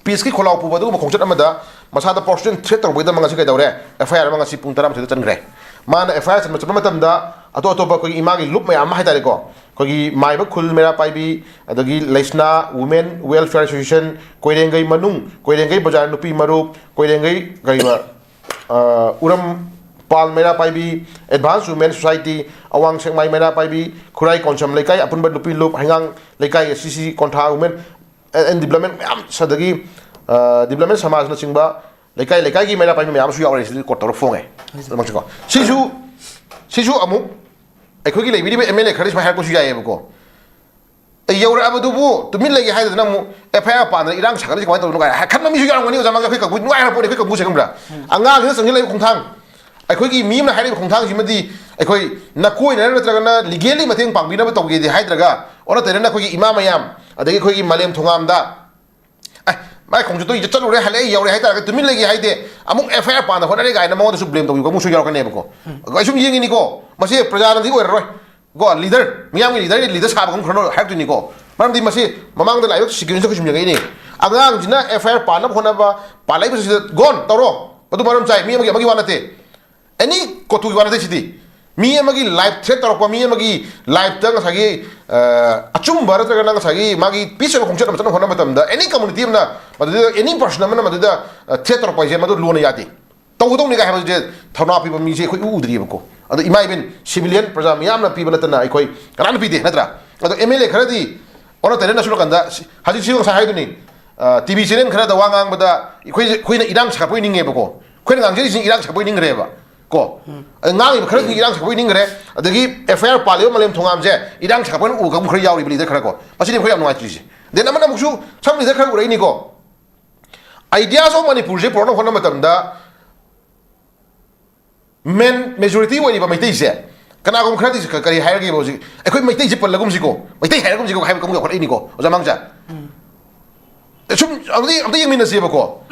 ꯄꯤꯁꯀꯤ ꯈꯣꯜꯂꯥꯎ ꯄꯨꯕ ꯑꯗꯨꯒꯨꯝꯕ ꯈꯣꯡꯆꯠ ꯑꯃꯗ ꯃꯁꯥꯗ ꯄꯔꯁꯣꯅꯦꯜ ꯊ꯭ꯔꯦꯠ ꯇꯧꯔꯛꯄꯒꯤꯗꯃꯛ ꯉꯁꯤ ꯀꯩꯗꯧꯔꯦ? ꯑꯦꯐ ꯑꯥꯏ ꯑꯥꯔ ꯑꯃ ꯉꯁꯤ ꯄꯨꯡ ꯇꯔꯥꯃꯥꯊꯣꯏꯗ ꯆꯟꯈ꯭ꯔꯦ꯫ ꯃꯥꯅ ꯑꯦꯐ ꯑꯥꯏ ꯑꯥꯔ ꯆꯟꯕ, ꯆꯠꯄ ꯃꯇꯝꯗ ꯑꯇꯣꯞ ꯑꯇꯣꯞꯄ ꯑꯩꯈꯣꯏꯒꯤ ꯏꯃꯥꯒꯤ ꯂꯨꯞ ꯃꯌꯥꯝ ꯑꯃ ꯍꯥꯏꯇꯥꯔꯦꯀꯣ, ꯑꯩꯈꯣꯏꯒꯤ ꯃꯥꯏꯕ ꯈꯨꯜ ꯃꯩꯔꯥ ꯄꯥꯏꯕꯤ, ꯑꯗꯒꯤ ꯂꯩꯁꯅꯥ ꯋꯨꯃꯦꯟ ꯋꯦꯜꯐꯤꯌꯔ ꯑꯦꯁꯣꯁꯤꯌꯦꯁꯟ, ꯀꯣꯏꯔꯦꯡꯒꯩ ꯃꯅꯨꯡ, ꯀꯣꯏꯔꯦꯡꯒꯩ ꯕꯖꯥꯔ ꯅꯨꯄꯤ ꯃꯔꯨꯞ, ꯀꯣꯏꯔꯦꯡꯒꯩ ꯀꯔꯤꯕ, ꯑ, ꯎꯔꯝꯄꯥꯜ ꯃꯩꯔꯥ ꯄꯥꯏꯕꯤ, ꯑꯦꯗꯚꯥꯟꯁ ꯋꯨꯃꯦꯟ ꯁꯣꯁꯥꯏꯇꯤ, ꯑꯋꯥꯡ ꯁꯦꯛꯃꯥꯏ ꯃꯩꯔꯥ ꯄꯥꯏꯕꯤ, ꯈꯨꯔꯥꯏ ꯀꯣꯟꯁꯝ ꯂꯩꯀꯥꯏ, ꯑꯄꯨꯟꯕ ꯅꯨꯄꯤ ꯂꯨꯞ, ꯍꯩꯉꯥꯡ ꯂꯩꯀꯥꯏ ꯑꯦꯁ ꯁꯤ ꯁꯤ, ꯀꯣꯟꯊꯥ ꯋꯨꯃꯦꯟ ꯑꯦꯟ ꯗꯤꯕ꯭ꯂꯞꯃꯦꯟ ꯃꯌꯥꯝ, ꯑꯗꯒꯤ, ꯑ, ꯗꯤꯕ꯭ꯂꯞꯃꯦꯟ ꯁꯃꯥꯖꯅꯆꯤꯡꯕ ꯂꯩꯀꯥꯏ ꯂꯩꯀꯥꯏꯒꯤ ꯃꯩꯔꯥ ꯄꯥꯏꯕꯤ ꯃꯌꯥꯝ ꯑꯃꯁꯨ ꯌꯥꯎꯔꯦ ꯁꯤꯗꯤ ꯀꯣꯠ ꯇꯧꯔ ꯐꯣꯡꯉꯦ꯫ ꯑꯗꯨꯃꯛꯁꯨꯀꯣ꯫ ꯁꯤꯁꯨ, ꯁꯤꯁꯨ ꯑꯃꯨꯛ ꯑꯩꯈꯣꯏꯒꯤ ꯂꯩꯕꯤꯔꯤꯕ ꯑꯦꯝ ꯑꯦꯜ ꯑꯦ ꯈꯔꯗꯤ ꯁꯨꯃꯥꯏꯅ ꯍꯥꯏꯔꯛꯄꯁꯨ ꯌꯥꯏꯌꯦꯕꯀꯣ꯫ ꯑꯩ ꯌꯧꯔꯛꯑꯕꯗꯨꯕꯨ ꯇꯨꯃꯤꯟ ꯂꯩꯒꯦ ꯍꯥꯏꯗꯅ ꯑꯃꯨꯛ ꯑꯦꯐ ꯑꯥꯏ ꯑꯥꯔ ꯄꯥꯟꯗꯅ ꯏꯔꯥꯡ ꯁꯥꯒꯠꯂꯤꯁꯦ ꯀꯃꯥꯏꯅ ꯇꯧꯗꯣꯏꯅꯣ ꯀꯥꯏꯅ ꯈꯟꯕ ꯃꯤꯁꯨ ꯌꯥꯎꯔꯝꯒꯅꯤ꯫ ꯑꯣꯖꯥ ꯃꯥꯡꯖꯧ, ꯑꯩꯈꯣꯏ ꯀꯥꯡꯕꯨ ꯅꯨꯡꯉꯥꯏꯔꯛꯄꯣꯠꯅꯤ, ꯑꯩꯈꯣꯏ ꯀꯥꯡꯕꯨꯁꯦ ꯈꯪꯕ꯭ꯔꯥ? ꯑꯉꯥꯡꯁꯤꯅ ꯆꯪꯁꯤꯜꯂꯛꯏꯕ ꯈꯣꯡꯊꯥꯡ, ꯑꯩꯈꯣꯏꯒꯤ ꯃꯤ ꯑꯃꯅ ꯍꯥꯏꯔꯛꯏꯕ ꯈꯣꯡꯊꯥꯡꯁꯤꯃꯗꯤ ꯑꯩꯈꯣꯏ ꯅꯀꯣꯏꯅꯅ ꯅꯠꯇ꯭ꯔꯒꯅ ꯂꯤꯒꯦꯜꯂꯤ ꯃꯇꯦꯡ ꯄꯥꯡꯕꯤꯅꯕ ꯇꯧꯒꯦꯗꯤ ꯍꯥꯏꯗ꯭ꯔꯒ, ꯑꯣꯟꯅ ꯇꯩꯅꯅ ꯑꯩꯈꯣꯏꯒꯤ ꯏꯃꯥ ꯃꯌꯥꯝ, ꯑꯗꯒꯤ ꯑꯩꯈꯣꯏꯒꯤ ꯃꯥꯂꯦꯝ ꯊꯣꯉꯥꯝꯗ, ꯑꯦ, ꯃꯥꯏ ꯈꯣꯡꯆꯠꯇꯣ ꯆꯠꯂꯨꯔꯦ, ꯍꯜꯂꯛꯑꯦ, ꯌꯧꯔꯦ ꯍꯥꯏꯇꯥꯔꯒꯗꯤ ꯇꯨꯃꯤꯟ ꯂꯩꯒꯦ ꯍꯥꯏꯗꯦ, ꯑꯃꯨꯛ ꯑꯦꯐ ꯑꯥꯏ ꯑꯥꯔ ꯄꯥꯟꯗ ꯍꯣꯠꯅꯔꯦ ꯀꯥꯏꯅ ꯃꯉꯣꯟꯗꯁꯨ ꯕ꯭ꯂꯦꯝ ꯇꯧꯕꯤꯕ ꯀꯥꯡꯕꯨꯁꯨ ꯌꯥꯎꯔꯛꯀꯅꯦꯕꯀꯣ꯫ ꯑꯩ ꯁꯨꯝ ꯌꯦꯡꯉꯤꯅꯤꯀꯣ, ꯃꯁꯤ ꯄ꯭ꯔꯖꯥꯅꯗꯤ ꯑꯣꯏꯔꯔꯣꯏ꯫ ꯀꯣ, ꯂꯤꯗꯔ, ꯃꯤꯌꯥꯝꯒꯤ ꯂꯤꯗꯔ, ꯂꯤꯗꯔ ꯁꯥꯕ ꯀꯥꯡꯕꯨ ꯈꯔꯅ ꯍꯥꯏꯔꯛꯇꯣꯏꯅꯤꯀꯣ꯫ ꯃꯔꯝꯗꯤ ꯃꯁꯤ ꯃꯃꯥꯡꯗ ꯂꯥꯛꯏꯕ ꯁꯤꯀ꯭ꯋꯦꯟꯁꯇ ꯑꯩꯈꯣꯏ ꯁꯨꯝ ꯌꯦꯡꯉꯛꯏꯅꯤ꯫ ꯑꯉꯥꯡꯁꯤꯅ ꯑꯦꯐ ꯑꯥꯏ ꯑꯥꯔ ꯄꯥꯟꯅꯕ ꯍꯣꯠꯅꯕ, ꯄꯥꯜꯂꯛꯏꯕꯁꯤꯗ ꯒꯣꯟ ꯇꯧꯔꯣ, ꯃꯗꯨ ꯃꯔꯝ ꯆꯥꯏ, ꯃꯤ ꯑꯃꯒꯤ, ꯑꯃꯒꯤ ꯋꯥ ꯅꯠꯇꯦ꯫ ꯑꯦꯅꯤ ꯀꯣꯇꯨꯒꯤ ꯋꯥ ꯅꯠꯇꯦ ꯁꯤꯗꯤ꯫ ꯃꯤ ꯑꯃꯒꯤ ꯂꯥꯏꯐ ꯊ꯭ꯔꯦꯠ ꯇꯧꯔꯛꯄ, ꯃꯤ ꯑꯃꯒꯤ ꯂꯥꯏꯐꯇ ꯉꯁꯥꯏꯒꯤ, ꯑ, ꯑꯆꯨꯝꯕ ꯅꯠꯇ꯭ꯔꯒꯅ ꯉꯁꯥꯏꯒꯤ ꯃꯥꯒꯤ ꯄꯤꯁ ꯑꯣꯏꯕ ꯈꯣꯡꯆꯠ ꯑꯃ ꯆꯠꯅꯕ ꯍꯣꯠꯅꯕ ꯃꯇꯝꯗ, ꯑꯦꯅꯤ ꯀꯝꯃꯨꯅꯤꯇꯤ ꯑꯃꯅ ꯃꯗꯨꯗ, ꯑꯦꯅꯤ ꯄꯔꯁꯟ ꯑꯃꯅ ꯃꯗꯨꯗ, ꯑ, ꯊ꯭ꯔꯦꯠ ꯇꯧꯔꯛꯄ ꯍꯥꯏꯁꯦ ꯃꯗꯨ ꯂꯣꯅ ꯌꯥꯗꯦ꯫ ꯇꯧꯒꯗꯧꯅꯤ ꯀꯥꯏ ꯍꯥꯏꯕꯁꯦ ꯊꯧꯅꯥ ꯄꯤꯕ ꯃꯤꯁꯦ ꯑꯩꯈꯣꯏ ꯎ ꯎꯗ꯭ꯔꯤꯑꯕꯀꯣ꯫ ꯑꯗꯣ ꯏꯃꯥ ꯏꯕꯦꯟ, ꯁꯤꯚꯤꯂꯤꯌꯟ ꯄ꯭ꯔꯖꯥ ꯃꯤꯌꯥꯝꯅ ꯄꯤꯕ ꯅꯠꯇꯅ ꯑꯩꯈꯣꯏ ꯀꯅꯥꯅ ꯄꯤꯗꯦ, ꯅꯠꯇ꯭ꯔꯥ? ꯑꯗꯣ ꯑꯦꯝ ꯑꯦꯜ ꯑꯦ ꯈꯔꯗꯤ ꯑꯣꯟꯅ ꯇꯩꯅꯅ ꯁꯨꯝ ꯅꯥꯀꯟꯗ ꯁꯤ-, ꯍꯧꯖꯤꯛꯁꯤ ꯉꯁꯥꯏ ꯍꯥꯏꯗꯨꯅꯤ, ꯑ, ꯇꯤ ꯚꯤ ꯆꯦꯅꯦꯜ ꯈꯔꯗ ꯋꯥ ꯉꯥꯡꯕꯗ ꯑꯩꯈꯣꯏ, ꯑꯩꯈꯣꯏꯅ ꯏꯔꯥꯡ ꯁꯥꯒꯠꯄ ꯑꯣꯏꯅꯤꯡꯉꯦꯕꯀꯣ꯫ ꯑꯩꯈꯣꯏꯅ ꯉꯥꯡꯖꯔꯤꯁꯤ ꯏꯔꯥꯡ ꯁꯥꯒꯠꯄ ꯑꯣꯏꯅꯤꯡꯈ꯭ꯔꯦꯕ ꯀꯣ꯫ ꯑꯗ ꯉꯥꯡꯉꯤꯕ ꯈꯔꯗꯤ ꯏꯔꯥꯡ ꯁꯥꯒꯠꯄ ꯑꯣꯏꯅꯤꯡꯈ꯭ꯔꯦ꯫ ꯑꯗꯒꯤ ꯑꯦꯐ ꯑꯥꯏ ꯑꯥꯔ ꯄꯥꯜꯂꯤꯕ ꯃꯥꯂꯦꯝ ꯊꯣꯉꯥꯝꯁꯦ ꯏꯔꯥꯡ ꯁꯥꯒꯠꯄ ꯑꯣꯏꯅ ꯎꯕ ꯀꯥꯡꯕꯨ ꯈꯔ ꯌꯥꯎꯔꯤꯕ, ꯂꯤꯗꯔ ꯈꯔ ꯀꯣ꯫ ꯃꯁꯤꯅꯤ ꯑꯩꯈꯣꯏ ꯌꯥꯝ ꯅꯨꯡꯉꯥꯏꯇ꯭ꯔꯤꯁꯦ꯫ ꯗꯦꯟ ꯑꯃꯅ ꯑꯃꯨꯛꯁꯨ ꯁꯝ ꯂꯤꯗꯔ ꯈꯔ ꯎꯔꯛꯏꯅꯤꯀꯣ꯫ Ideas of ꯃꯅꯤꯄꯨꯔꯁꯦ ꯄꯨꯔꯛꯅꯕ ꯍꯣꯠꯅꯕ ꯃꯇꯝꯗ main majority ꯑꯣꯏꯔꯤꯕ ꯃꯩꯇꯩꯁꯦ, ꯀꯅꯥꯒꯨꯝꯕ ꯈꯔꯗꯤ ꯀ- ꯀꯔꯤ ꯍꯥꯏꯔꯒꯦꯕ ꯍꯧꯖꯤꯛ? "ꯑꯩꯈꯣꯏ ꯃꯩꯇꯩꯁꯦ ꯄꯜꯂꯒꯨꯝꯁꯤꯀꯣ, ꯃꯩꯇꯩ ꯍꯥꯏꯔꯒꯨꯝꯁꯤꯀꯣ" ꯍꯥꯏꯕ ꯀꯥꯡꯕꯨ ꯌꯥꯎꯈꯠꯂꯛꯏꯅꯤꯀꯣ, ꯑꯣꯖꯥ ꯃꯥꯡꯖꯥ꯫ ꯁꯨꯝ ꯑꯝꯇ ꯑꯝꯇ ꯌꯦꯡꯃꯤꯟꯅꯁꯦꯕꯀꯣ꯫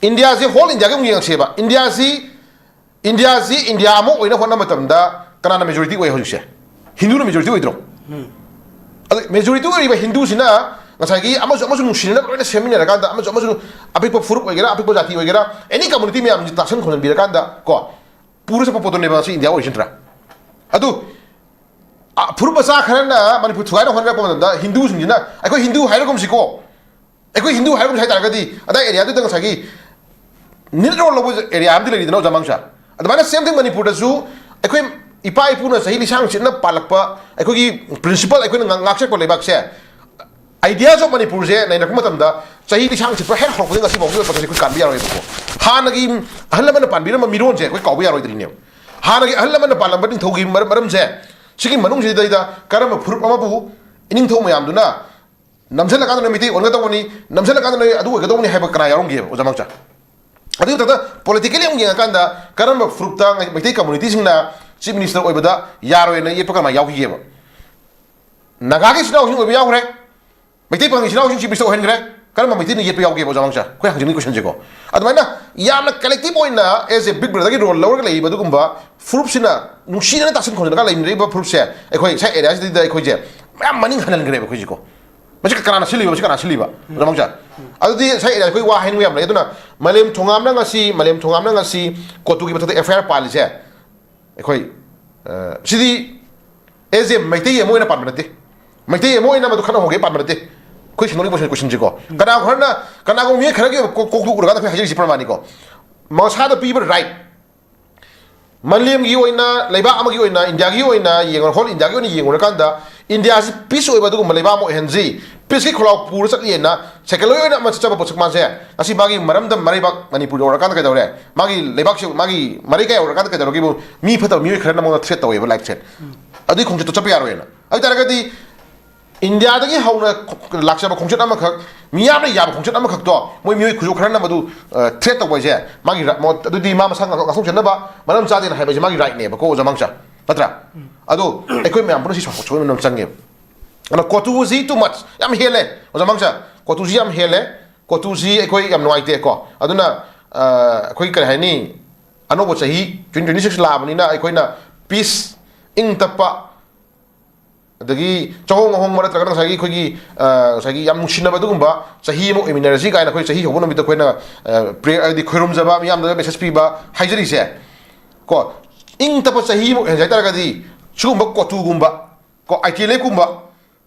ꯏꯟꯗꯤꯌꯥꯁꯦ, whole ꯏꯟꯗꯤꯌꯥꯒꯤ ꯑꯃꯨꯛ ꯌꯦꯡꯉꯛꯁꯦꯕ꯫ ꯏꯟꯗꯤꯌꯥꯁꯤ, ꯏꯟꯗꯤꯌꯥꯁꯤ ꯏꯟꯗꯤꯌꯥ ꯑꯃ ꯑꯣꯏꯅ ꯍꯣꯠꯅꯕ ꯃꯇꯝꯗ ꯀꯅꯥꯅ majority ꯑꯣꯏ ꯍꯧꯖꯤꯛꯁꯦ? ꯍꯤꯟꯗꯨꯅ majority ꯑꯣꯏꯗ꯭ꯔꯣ? ꯑꯗ majority ꯑꯣꯏꯔꯤꯕ ꯍꯤꯟꯗꯨꯁꯤꯅ ꯉꯁꯥꯏꯒꯤ ꯑꯃꯁꯨ ꯑꯃꯁꯨ ꯅꯨꯡꯁꯤꯅꯅꯕ ꯂꯣꯏꯅ ꯁꯦꯝꯃꯤꯟꯅꯔꯀꯥꯟꯗ, ꯑꯃꯁꯨ ꯑꯃꯁꯨ ꯑꯄꯤꯛꯄ ꯐꯨꯔꯨꯞ ꯑꯣꯏꯒꯦꯔꯥ, ꯑꯄꯤꯛꯄ ꯖꯥꯇꯤ ꯑꯣꯏꯒꯦꯔꯥ, any community ꯃꯌꯥꯝꯁꯤ ꯇꯥꯁꯟ ꯈꯣꯝꯖꯤꯟꯕꯤꯔꯀꯥꯟꯗ ꯀꯣ, ꯄꯨꯔ ꯆꯠꯄ ꯄꯣꯠꯇꯨꯅꯦꯕ ꯉꯁꯤ ꯏꯟꯗꯤꯌꯥ ꯑꯣꯏꯔꯤꯁꯤ ꯅꯠꯇ꯭ꯔꯥ? ꯑꯗꯨ, ꯑ, ꯐꯨꯔꯨꯞ ꯃꯆꯥ ꯈꯔꯅ ꯃꯅꯤꯄꯨꯔ ꯊꯨꯒꯥꯏꯅ ꯍꯣꯠꯅꯔꯛꯄ ꯃꯇꯝꯗ ꯍꯤꯟꯗꯨꯁꯤꯡꯁꯤꯅ "ꯑꯩꯈꯣꯏ ꯍꯤꯟꯗꯨ ꯍꯥꯏꯔꯒꯨꯝꯁꯤꯀꯣ, ꯑꯩꯈꯣꯏ ꯍꯤꯟꯗꯨ ꯍꯥꯏꯔꯒꯨꯝꯁꯤ" ꯍꯥꯏ ꯇꯥꯔꯒꯗꯤ, ꯑꯗꯥꯏ ꯑꯦꯔꯤꯌꯥꯗꯨꯗ ꯉꯁꯥꯏꯒꯤ ꯅꯤꯠ ꯔꯣꯜ ꯂꯧꯕ ꯑꯦꯔꯤꯌꯥ ꯑꯃꯗꯤ ꯂꯩꯔꯤꯗꯅ, ꯑꯣꯖꯥ ꯃꯥꯡꯁꯥ? ꯑꯗꯨꯃꯥꯏꯅ same thing ꯃꯅꯤꯄꯨꯔꯗꯁꯨ ꯑꯩꯈꯣꯏ ꯏꯄꯥ ꯏꯄꯨꯅ ꯆꯍꯤ ꯂꯤꯁꯥꯡ ꯆꯤꯠꯅ ꯄꯥꯜꯂꯛꯄ ꯑꯩꯈꯣꯏꯒꯤ principle, ꯑꯩꯈꯣꯏꯅ ꯉꯥꯛ-, ꯉꯥꯛꯆꯔꯛꯄ ꯂꯩꯕꯥꯛꯁꯦ, ideas of ꯃꯅꯤꯄꯨꯔꯁꯦ ꯅꯩꯅꯔꯛꯄ ꯃꯇꯝꯗ ꯆꯍꯤ ꯂꯤꯁꯥꯡ ꯆꯤꯠꯄ ꯍꯦꯛ ꯍꯧꯔꯛꯄꯗꯒꯤ ꯉꯁꯤ ꯐꯥꯎꯒꯤ ꯑꯣꯏꯕ ꯄꯣꯠꯁꯦ ꯑꯩꯈꯣꯏ ꯀꯥꯟꯕ ꯌꯥꯔꯣꯏꯕꯀꯣ꯫ ꯍꯥꯟꯅꯒꯤ ꯑꯍꯜ ꯂꯃꯟꯅ ꯄꯥꯟꯕꯤꯔꯝꯕ ꯃꯤꯔꯣꯟꯁꯦ ꯑꯩꯈꯣꯏ ꯀꯥꯎꯕ ꯌꯥꯔꯣꯏꯗ꯭ꯔꯤꯅꯦꯕ꯫ ꯍꯥꯟꯅꯒꯤ ꯑꯍꯜ ꯂꯃꯟꯅ ꯄꯥꯜꯂꯝꯕ ꯅꯤꯡꯊꯧꯒꯤ ꯃꯔꯝ-, ꯃꯔꯝꯁꯦ, ꯁꯤꯒꯤ ꯃꯅꯨꯡꯁꯤꯗꯩꯗ ꯀꯔꯝꯕ ꯐꯨꯔꯨꯞ ꯑꯃꯕꯨ ꯏꯅꯤꯡꯊꯧ ꯃꯌꯥꯝꯗꯨꯅ ꯅꯝꯁꯤꯜꯂꯀꯥꯟꯗ ꯅꯣꯏ ꯃꯩꯇꯩ ꯑꯣꯟꯒꯗꯧꯕꯅꯤ, ꯅꯝꯁꯤꯜꯂꯀꯥꯟꯗ ꯅꯣꯏ ꯑꯗꯨ ꯑꯣꯏꯒꯗꯧꯕꯅꯤ ꯍꯥꯏꯕ ꯀꯅꯥ ꯌꯥꯎꯔꯝꯒꯦꯕ, ꯑꯣꯖꯥ ꯃꯥꯡꯁꯥ? ꯑꯗꯨꯒꯤ ꯃꯊꯛꯇ politically ꯑꯃꯨꯛ ꯌꯦꯡꯉꯀꯥꯟꯗ ꯀꯔꯝꯕ ꯐꯨꯔꯨꯞꯇ ꯃꯩꯇꯩ communityꯁꯤꯡꯅ chief minister ꯑꯣꯏꯕꯗ ꯌꯥꯔꯣꯏꯅ ꯌꯦꯠꯄ ꯀꯃꯥꯏꯅ ꯌꯥꯎꯈꯤꯒꯦꯕ? ꯅꯥꯒꯥꯒꯤ ꯏꯆꯤꯜ ꯏꯅꯥꯎꯁꯤꯡ ꯑꯣꯏꯕ ꯌꯥꯎꯈ꯭ꯔꯦ, ꯃꯩꯇꯩ ꯄꯥꯉꯜꯒꯤ ꯏꯆꯤꯜ ꯏꯅꯥꯎꯁꯤꯡ chief minister ꯑꯣꯏꯍꯟꯈ꯭ꯔꯦ꯫ ꯀꯔꯝꯕ ꯃꯩꯇꯩꯅ ꯌꯦꯠꯄ ꯌꯥꯎꯒꯦꯕ, ꯑꯣꯖꯥ ꯃꯥꯡꯁꯥ? ꯑꯩꯈꯣꯏ ꯍꯪꯖꯅꯤꯡꯉꯤ questionꯁꯦꯀꯣ꯫ ꯑꯗꯨꯃꯥꯏꯅ ꯌꯥꯝꯅ collective ꯑꯣꯏꯅ as a big brotherꯒꯤ role ꯂꯧꯔꯒ ꯂꯩꯔꯤꯕ ꯑꯗꯨꯒꯨꯝꯕ ꯐꯨꯔꯨꯞꯁꯤꯅ ꯅꯨꯡꯁꯤꯅꯅ ꯇꯥꯁꯤꯟ ꯈꯣꯝꯖꯤꯜꯂꯒ ꯂꯩꯃꯤꯟꯅꯔꯤꯕ ꯐꯨꯔꯨꯞꯁꯦ, ꯑꯩꯈꯣꯏ ꯁ꯭ꯋꯥꯏ areaꯁꯤꯗ ꯑꯩꯈꯣꯏꯁꯦ ꯃꯌꯥꯝ ꯃꯅꯤꯡ ꯍꯟꯍꯟꯈ꯭ꯔꯦꯕ ꯑꯩꯈꯣꯏꯁꯤꯀꯣ꯫ ꯃꯁꯤ ꯀꯅꯥꯅ ꯁꯤꯜꯂꯤꯕ? ꯃꯁꯤ ꯀꯅꯥꯅ ꯁꯤꯜꯂꯤꯕ, ꯑꯣꯖꯥ ꯃꯥꯡꯁꯥ? ꯑꯗꯨꯗꯤ ꯁ꯭ꯋꯥꯏ areaꯗ ꯑꯩꯈꯣꯏ ꯋꯥ ꯍꯥꯏꯅꯤꯡꯕ ꯌꯥꯝ ꯂꯩ꯫ ꯑꯗꯨꯅ ꯃꯥꯂꯦꯝ ꯊꯣꯉꯥꯝꯅ ꯉꯁꯤ, ꯃꯥꯂꯦꯝ ꯊꯣꯉꯥꯝꯅ ꯉꯁꯤ ꯀꯣꯇꯨꯒꯤ ꯃꯊꯛꯇ F I R ꯄꯥꯜꯂꯤꯁꯦ, ꯑꯩꯈꯣꯏ, ꯑ, ꯁꯤꯗꯤ as a ꯃꯩꯇꯩ ꯑꯃ ꯑꯣꯏꯅ ꯄꯥꯟꯕ ꯅꯠꯇꯦ, ꯃꯩꯇꯩ ꯑꯃ ꯑꯣꯏꯅ ꯃꯗꯨ ꯈꯠꯅꯍꯧꯒꯦ ꯄꯥꯟꯕ ꯅꯠꯇꯦ꯫ ꯑꯩꯈꯣꯏ ꯁꯤꯡꯅꯧꯒꯤ question, questionꯁꯤꯀꯣ, ꯀꯅꯥꯒꯨꯝꯕ ꯈꯔꯅ, ꯀꯅꯥꯒꯨꯝꯕ ꯃꯤꯑꯣꯏ ꯈꯔꯒꯤ ꯀꯣꯛ, ꯀꯣꯛꯇꯨ ꯎꯔꯀꯥꯟꯗ ꯑꯩꯈꯣꯏ ꯍꯥꯏꯖꯔꯤꯁꯤ ꯄ꯭ꯔꯃꯥꯟꯅꯤꯀꯣ꯫ ꯃꯁꯥꯗ ꯄꯤꯕ right, ꯃꯥꯂꯦꯝꯒꯤ ꯑꯣꯏꯅ, ꯂꯩꯕꯥꯛ ꯑꯃꯒꯤ ꯑꯣꯏꯅ, ꯏꯟꯗꯤꯌꯥꯒꯤ ꯑꯣꯏꯅ ꯌꯦꯡꯉꯨꯔ-, whole ꯏꯟꯗꯤꯌꯥꯒꯤ ꯑꯣꯏꯅ ꯌꯦꯡꯉꯨꯔꯀꯥꯟꯗ, ꯏꯟꯗꯤꯌꯥꯁꯤ peace ꯑꯣꯏꯕ ꯑꯗꯨꯒꯨꯝꯕ ꯂꯩꯕꯥꯛ ꯑꯃ ꯑꯣꯏꯍꯟꯁꯤ, peaceꯀꯤ ꯈꯣꯜꯂꯥꯎ ꯄꯨꯔ ꯆꯠꯂꯤꯑꯅ ꯁꯦꯀꯦꯟ ꯂꯣꯏ ꯑꯣꯏꯅ ꯑꯃ ꯆꯠꯆꯕ ꯄꯣꯠꯁꯛ ꯃꯥꯁꯦ, ꯉꯁꯤ ꯃꯥꯒꯤ ꯃꯔꯝꯗꯝ ꯃꯔꯩꯕꯥꯛ ꯃꯅꯤꯄꯨꯔ ꯌꯧꯔꯀꯥꯟꯗ ꯀꯩꯗꯧꯔꯦ? ꯃꯥꯒꯤ ꯂꯩꯕꯥꯛꯁꯤ, ꯃꯥꯒꯤ ꯃꯔꯩꯀꯥꯏ ꯌꯧꯔꯀꯥꯟꯗ ꯀꯩꯗꯧꯔꯒꯦꯕꯨ? ꯃꯤ ꯐꯠꯇꯕ ꯃꯤꯑꯣꯏ ꯈꯔꯅ ꯃꯉꯣꯟꯗ threat ꯇꯧꯋꯦꯕ, like threat꯫ ꯑꯗꯨꯒꯤ ꯈꯣꯡꯆꯠꯇꯣ ꯆꯠꯄ ꯌꯥꯔꯣꯏꯅ꯫ ꯑꯗꯨ ꯇꯥꯔꯒꯗꯤ ꯏꯟꯗꯤꯌꯥꯗꯒꯤ ꯍꯧꯅ ꯂꯥꯛꯆꯕ ꯈꯣꯡꯆꯠ ꯑꯃꯈꯛ ꯃꯤꯌꯥꯝꯅ ꯌꯥꯕ ꯈꯣꯡꯆꯠ ꯑꯃꯈꯛꯇꯣ ꯃꯣꯏ ꯃꯤꯑꯣꯏ ꯈꯨꯁꯨ ꯈꯔꯅ ꯃꯗꯨ ꯊ꯭ꯔꯦꯠ ꯇꯧꯕ ꯍꯥꯏꯁꯦ ꯃꯥꯒꯤ ꯔ-, ꯃꯣ-, ꯑꯗꯨꯗꯤ ꯃꯥ ꯃꯁꯥ ꯉꯥꯛ-, ꯉꯥꯛꯊꯣꯛꯆꯅꯕ ꯃꯔꯝ ꯆꯥꯗꯦꯅ ꯍꯥꯏꯕ ꯍꯥꯏꯁꯦ ꯃꯥꯒꯤ ꯔꯥꯏꯠꯅꯦꯕꯀꯣ, ꯑꯣꯖꯥ ꯃꯥꯡꯁꯥ, ꯅꯠꯇ꯭ꯔꯥ? ꯑꯗꯣ ꯑꯩꯈꯣꯏ ꯃꯌꯥꯝ ꯄꯨꯟꯅ ꯁꯤ ꯁꯣꯏ-, ꯁꯣꯏꯗꯅ ꯑꯃ ꯆꯪꯉꯦꯕ꯫ ꯑꯗꯨꯅ ꯀꯣꯇꯨꯁꯤ too much, ꯌꯥꯝ ꯍꯦꯜꯂꯦ, ꯑꯣꯖꯥ ꯃꯥꯡꯁꯥ, ꯀꯣꯇꯨꯁꯤ ꯌꯥꯝ ꯍꯦꯜꯂꯦ꯫ ꯀꯣꯇꯨꯁꯤ ꯑꯩꯈꯣꯏ ꯌꯥꯝ ꯅꯨꯡꯉꯥꯏꯇꯦꯀꯣ꯫ ꯑꯗꯨꯅ, ꯑ, ꯑꯩꯈꯣꯏ ꯀꯔꯤ ꯍꯥꯏꯅꯤ, ꯑꯅꯧꯕ ꯆꯍꯤ twenty twenty-six ꯂꯥꯛꯑꯕꯅꯤꯅ ꯑꯩꯈꯣꯏꯅ ꯄꯤꯁ, ꯏꯪ ꯇꯞꯄ, ꯑꯗꯒꯤ ꯆꯍꯣꯡ ꯉꯍꯣꯡꯕ ꯅꯠꯇ꯭ꯔꯒꯅ ꯉꯁꯥꯏꯒꯤ ꯑꯩꯈꯣꯏꯒꯤ, ꯑ, ꯉꯁꯥꯏꯒꯤ ꯌꯥꯝ ꯅꯨꯡꯁꯤꯅꯕ ꯑꯗꯨꯒꯨꯝꯕ ꯆꯍꯤ ꯑꯃ ꯑꯣꯏꯃꯤꯟꯅꯔꯁꯤ ꯀꯥꯏꯅ ꯑꯩꯈꯣꯏ ꯆꯍꯤ ꯍꯧꯕ ꯅꯨꯃꯤꯠꯇ ꯑꯩꯈꯣꯏꯅ, ꯑ, prayer ꯍꯥꯏꯗꯤ ꯈꯣꯏꯔꯨꯝꯖꯕ, ꯃꯤꯌꯥꯝꯗ ꯃꯦꯁꯦꯖ ꯄꯤꯕ ꯍꯥꯏꯖꯔꯤꯁꯦ ꯀꯣ꯫ ꯏꯪ ꯇꯞꯄ ꯆꯍꯤ ꯑꯃ ꯑꯣꯏꯍꯟꯁꯦ ꯍꯥꯏꯇꯥꯔꯒꯗꯤ ꯁꯤꯒꯨꯝꯕ ꯀꯣꯇꯨꯒꯨꯝꯕ ꯀꯣ, ꯑꯥꯏ ꯇꯤ ꯑꯦꯜ ꯑꯦꯐꯀꯨꯝꯕ,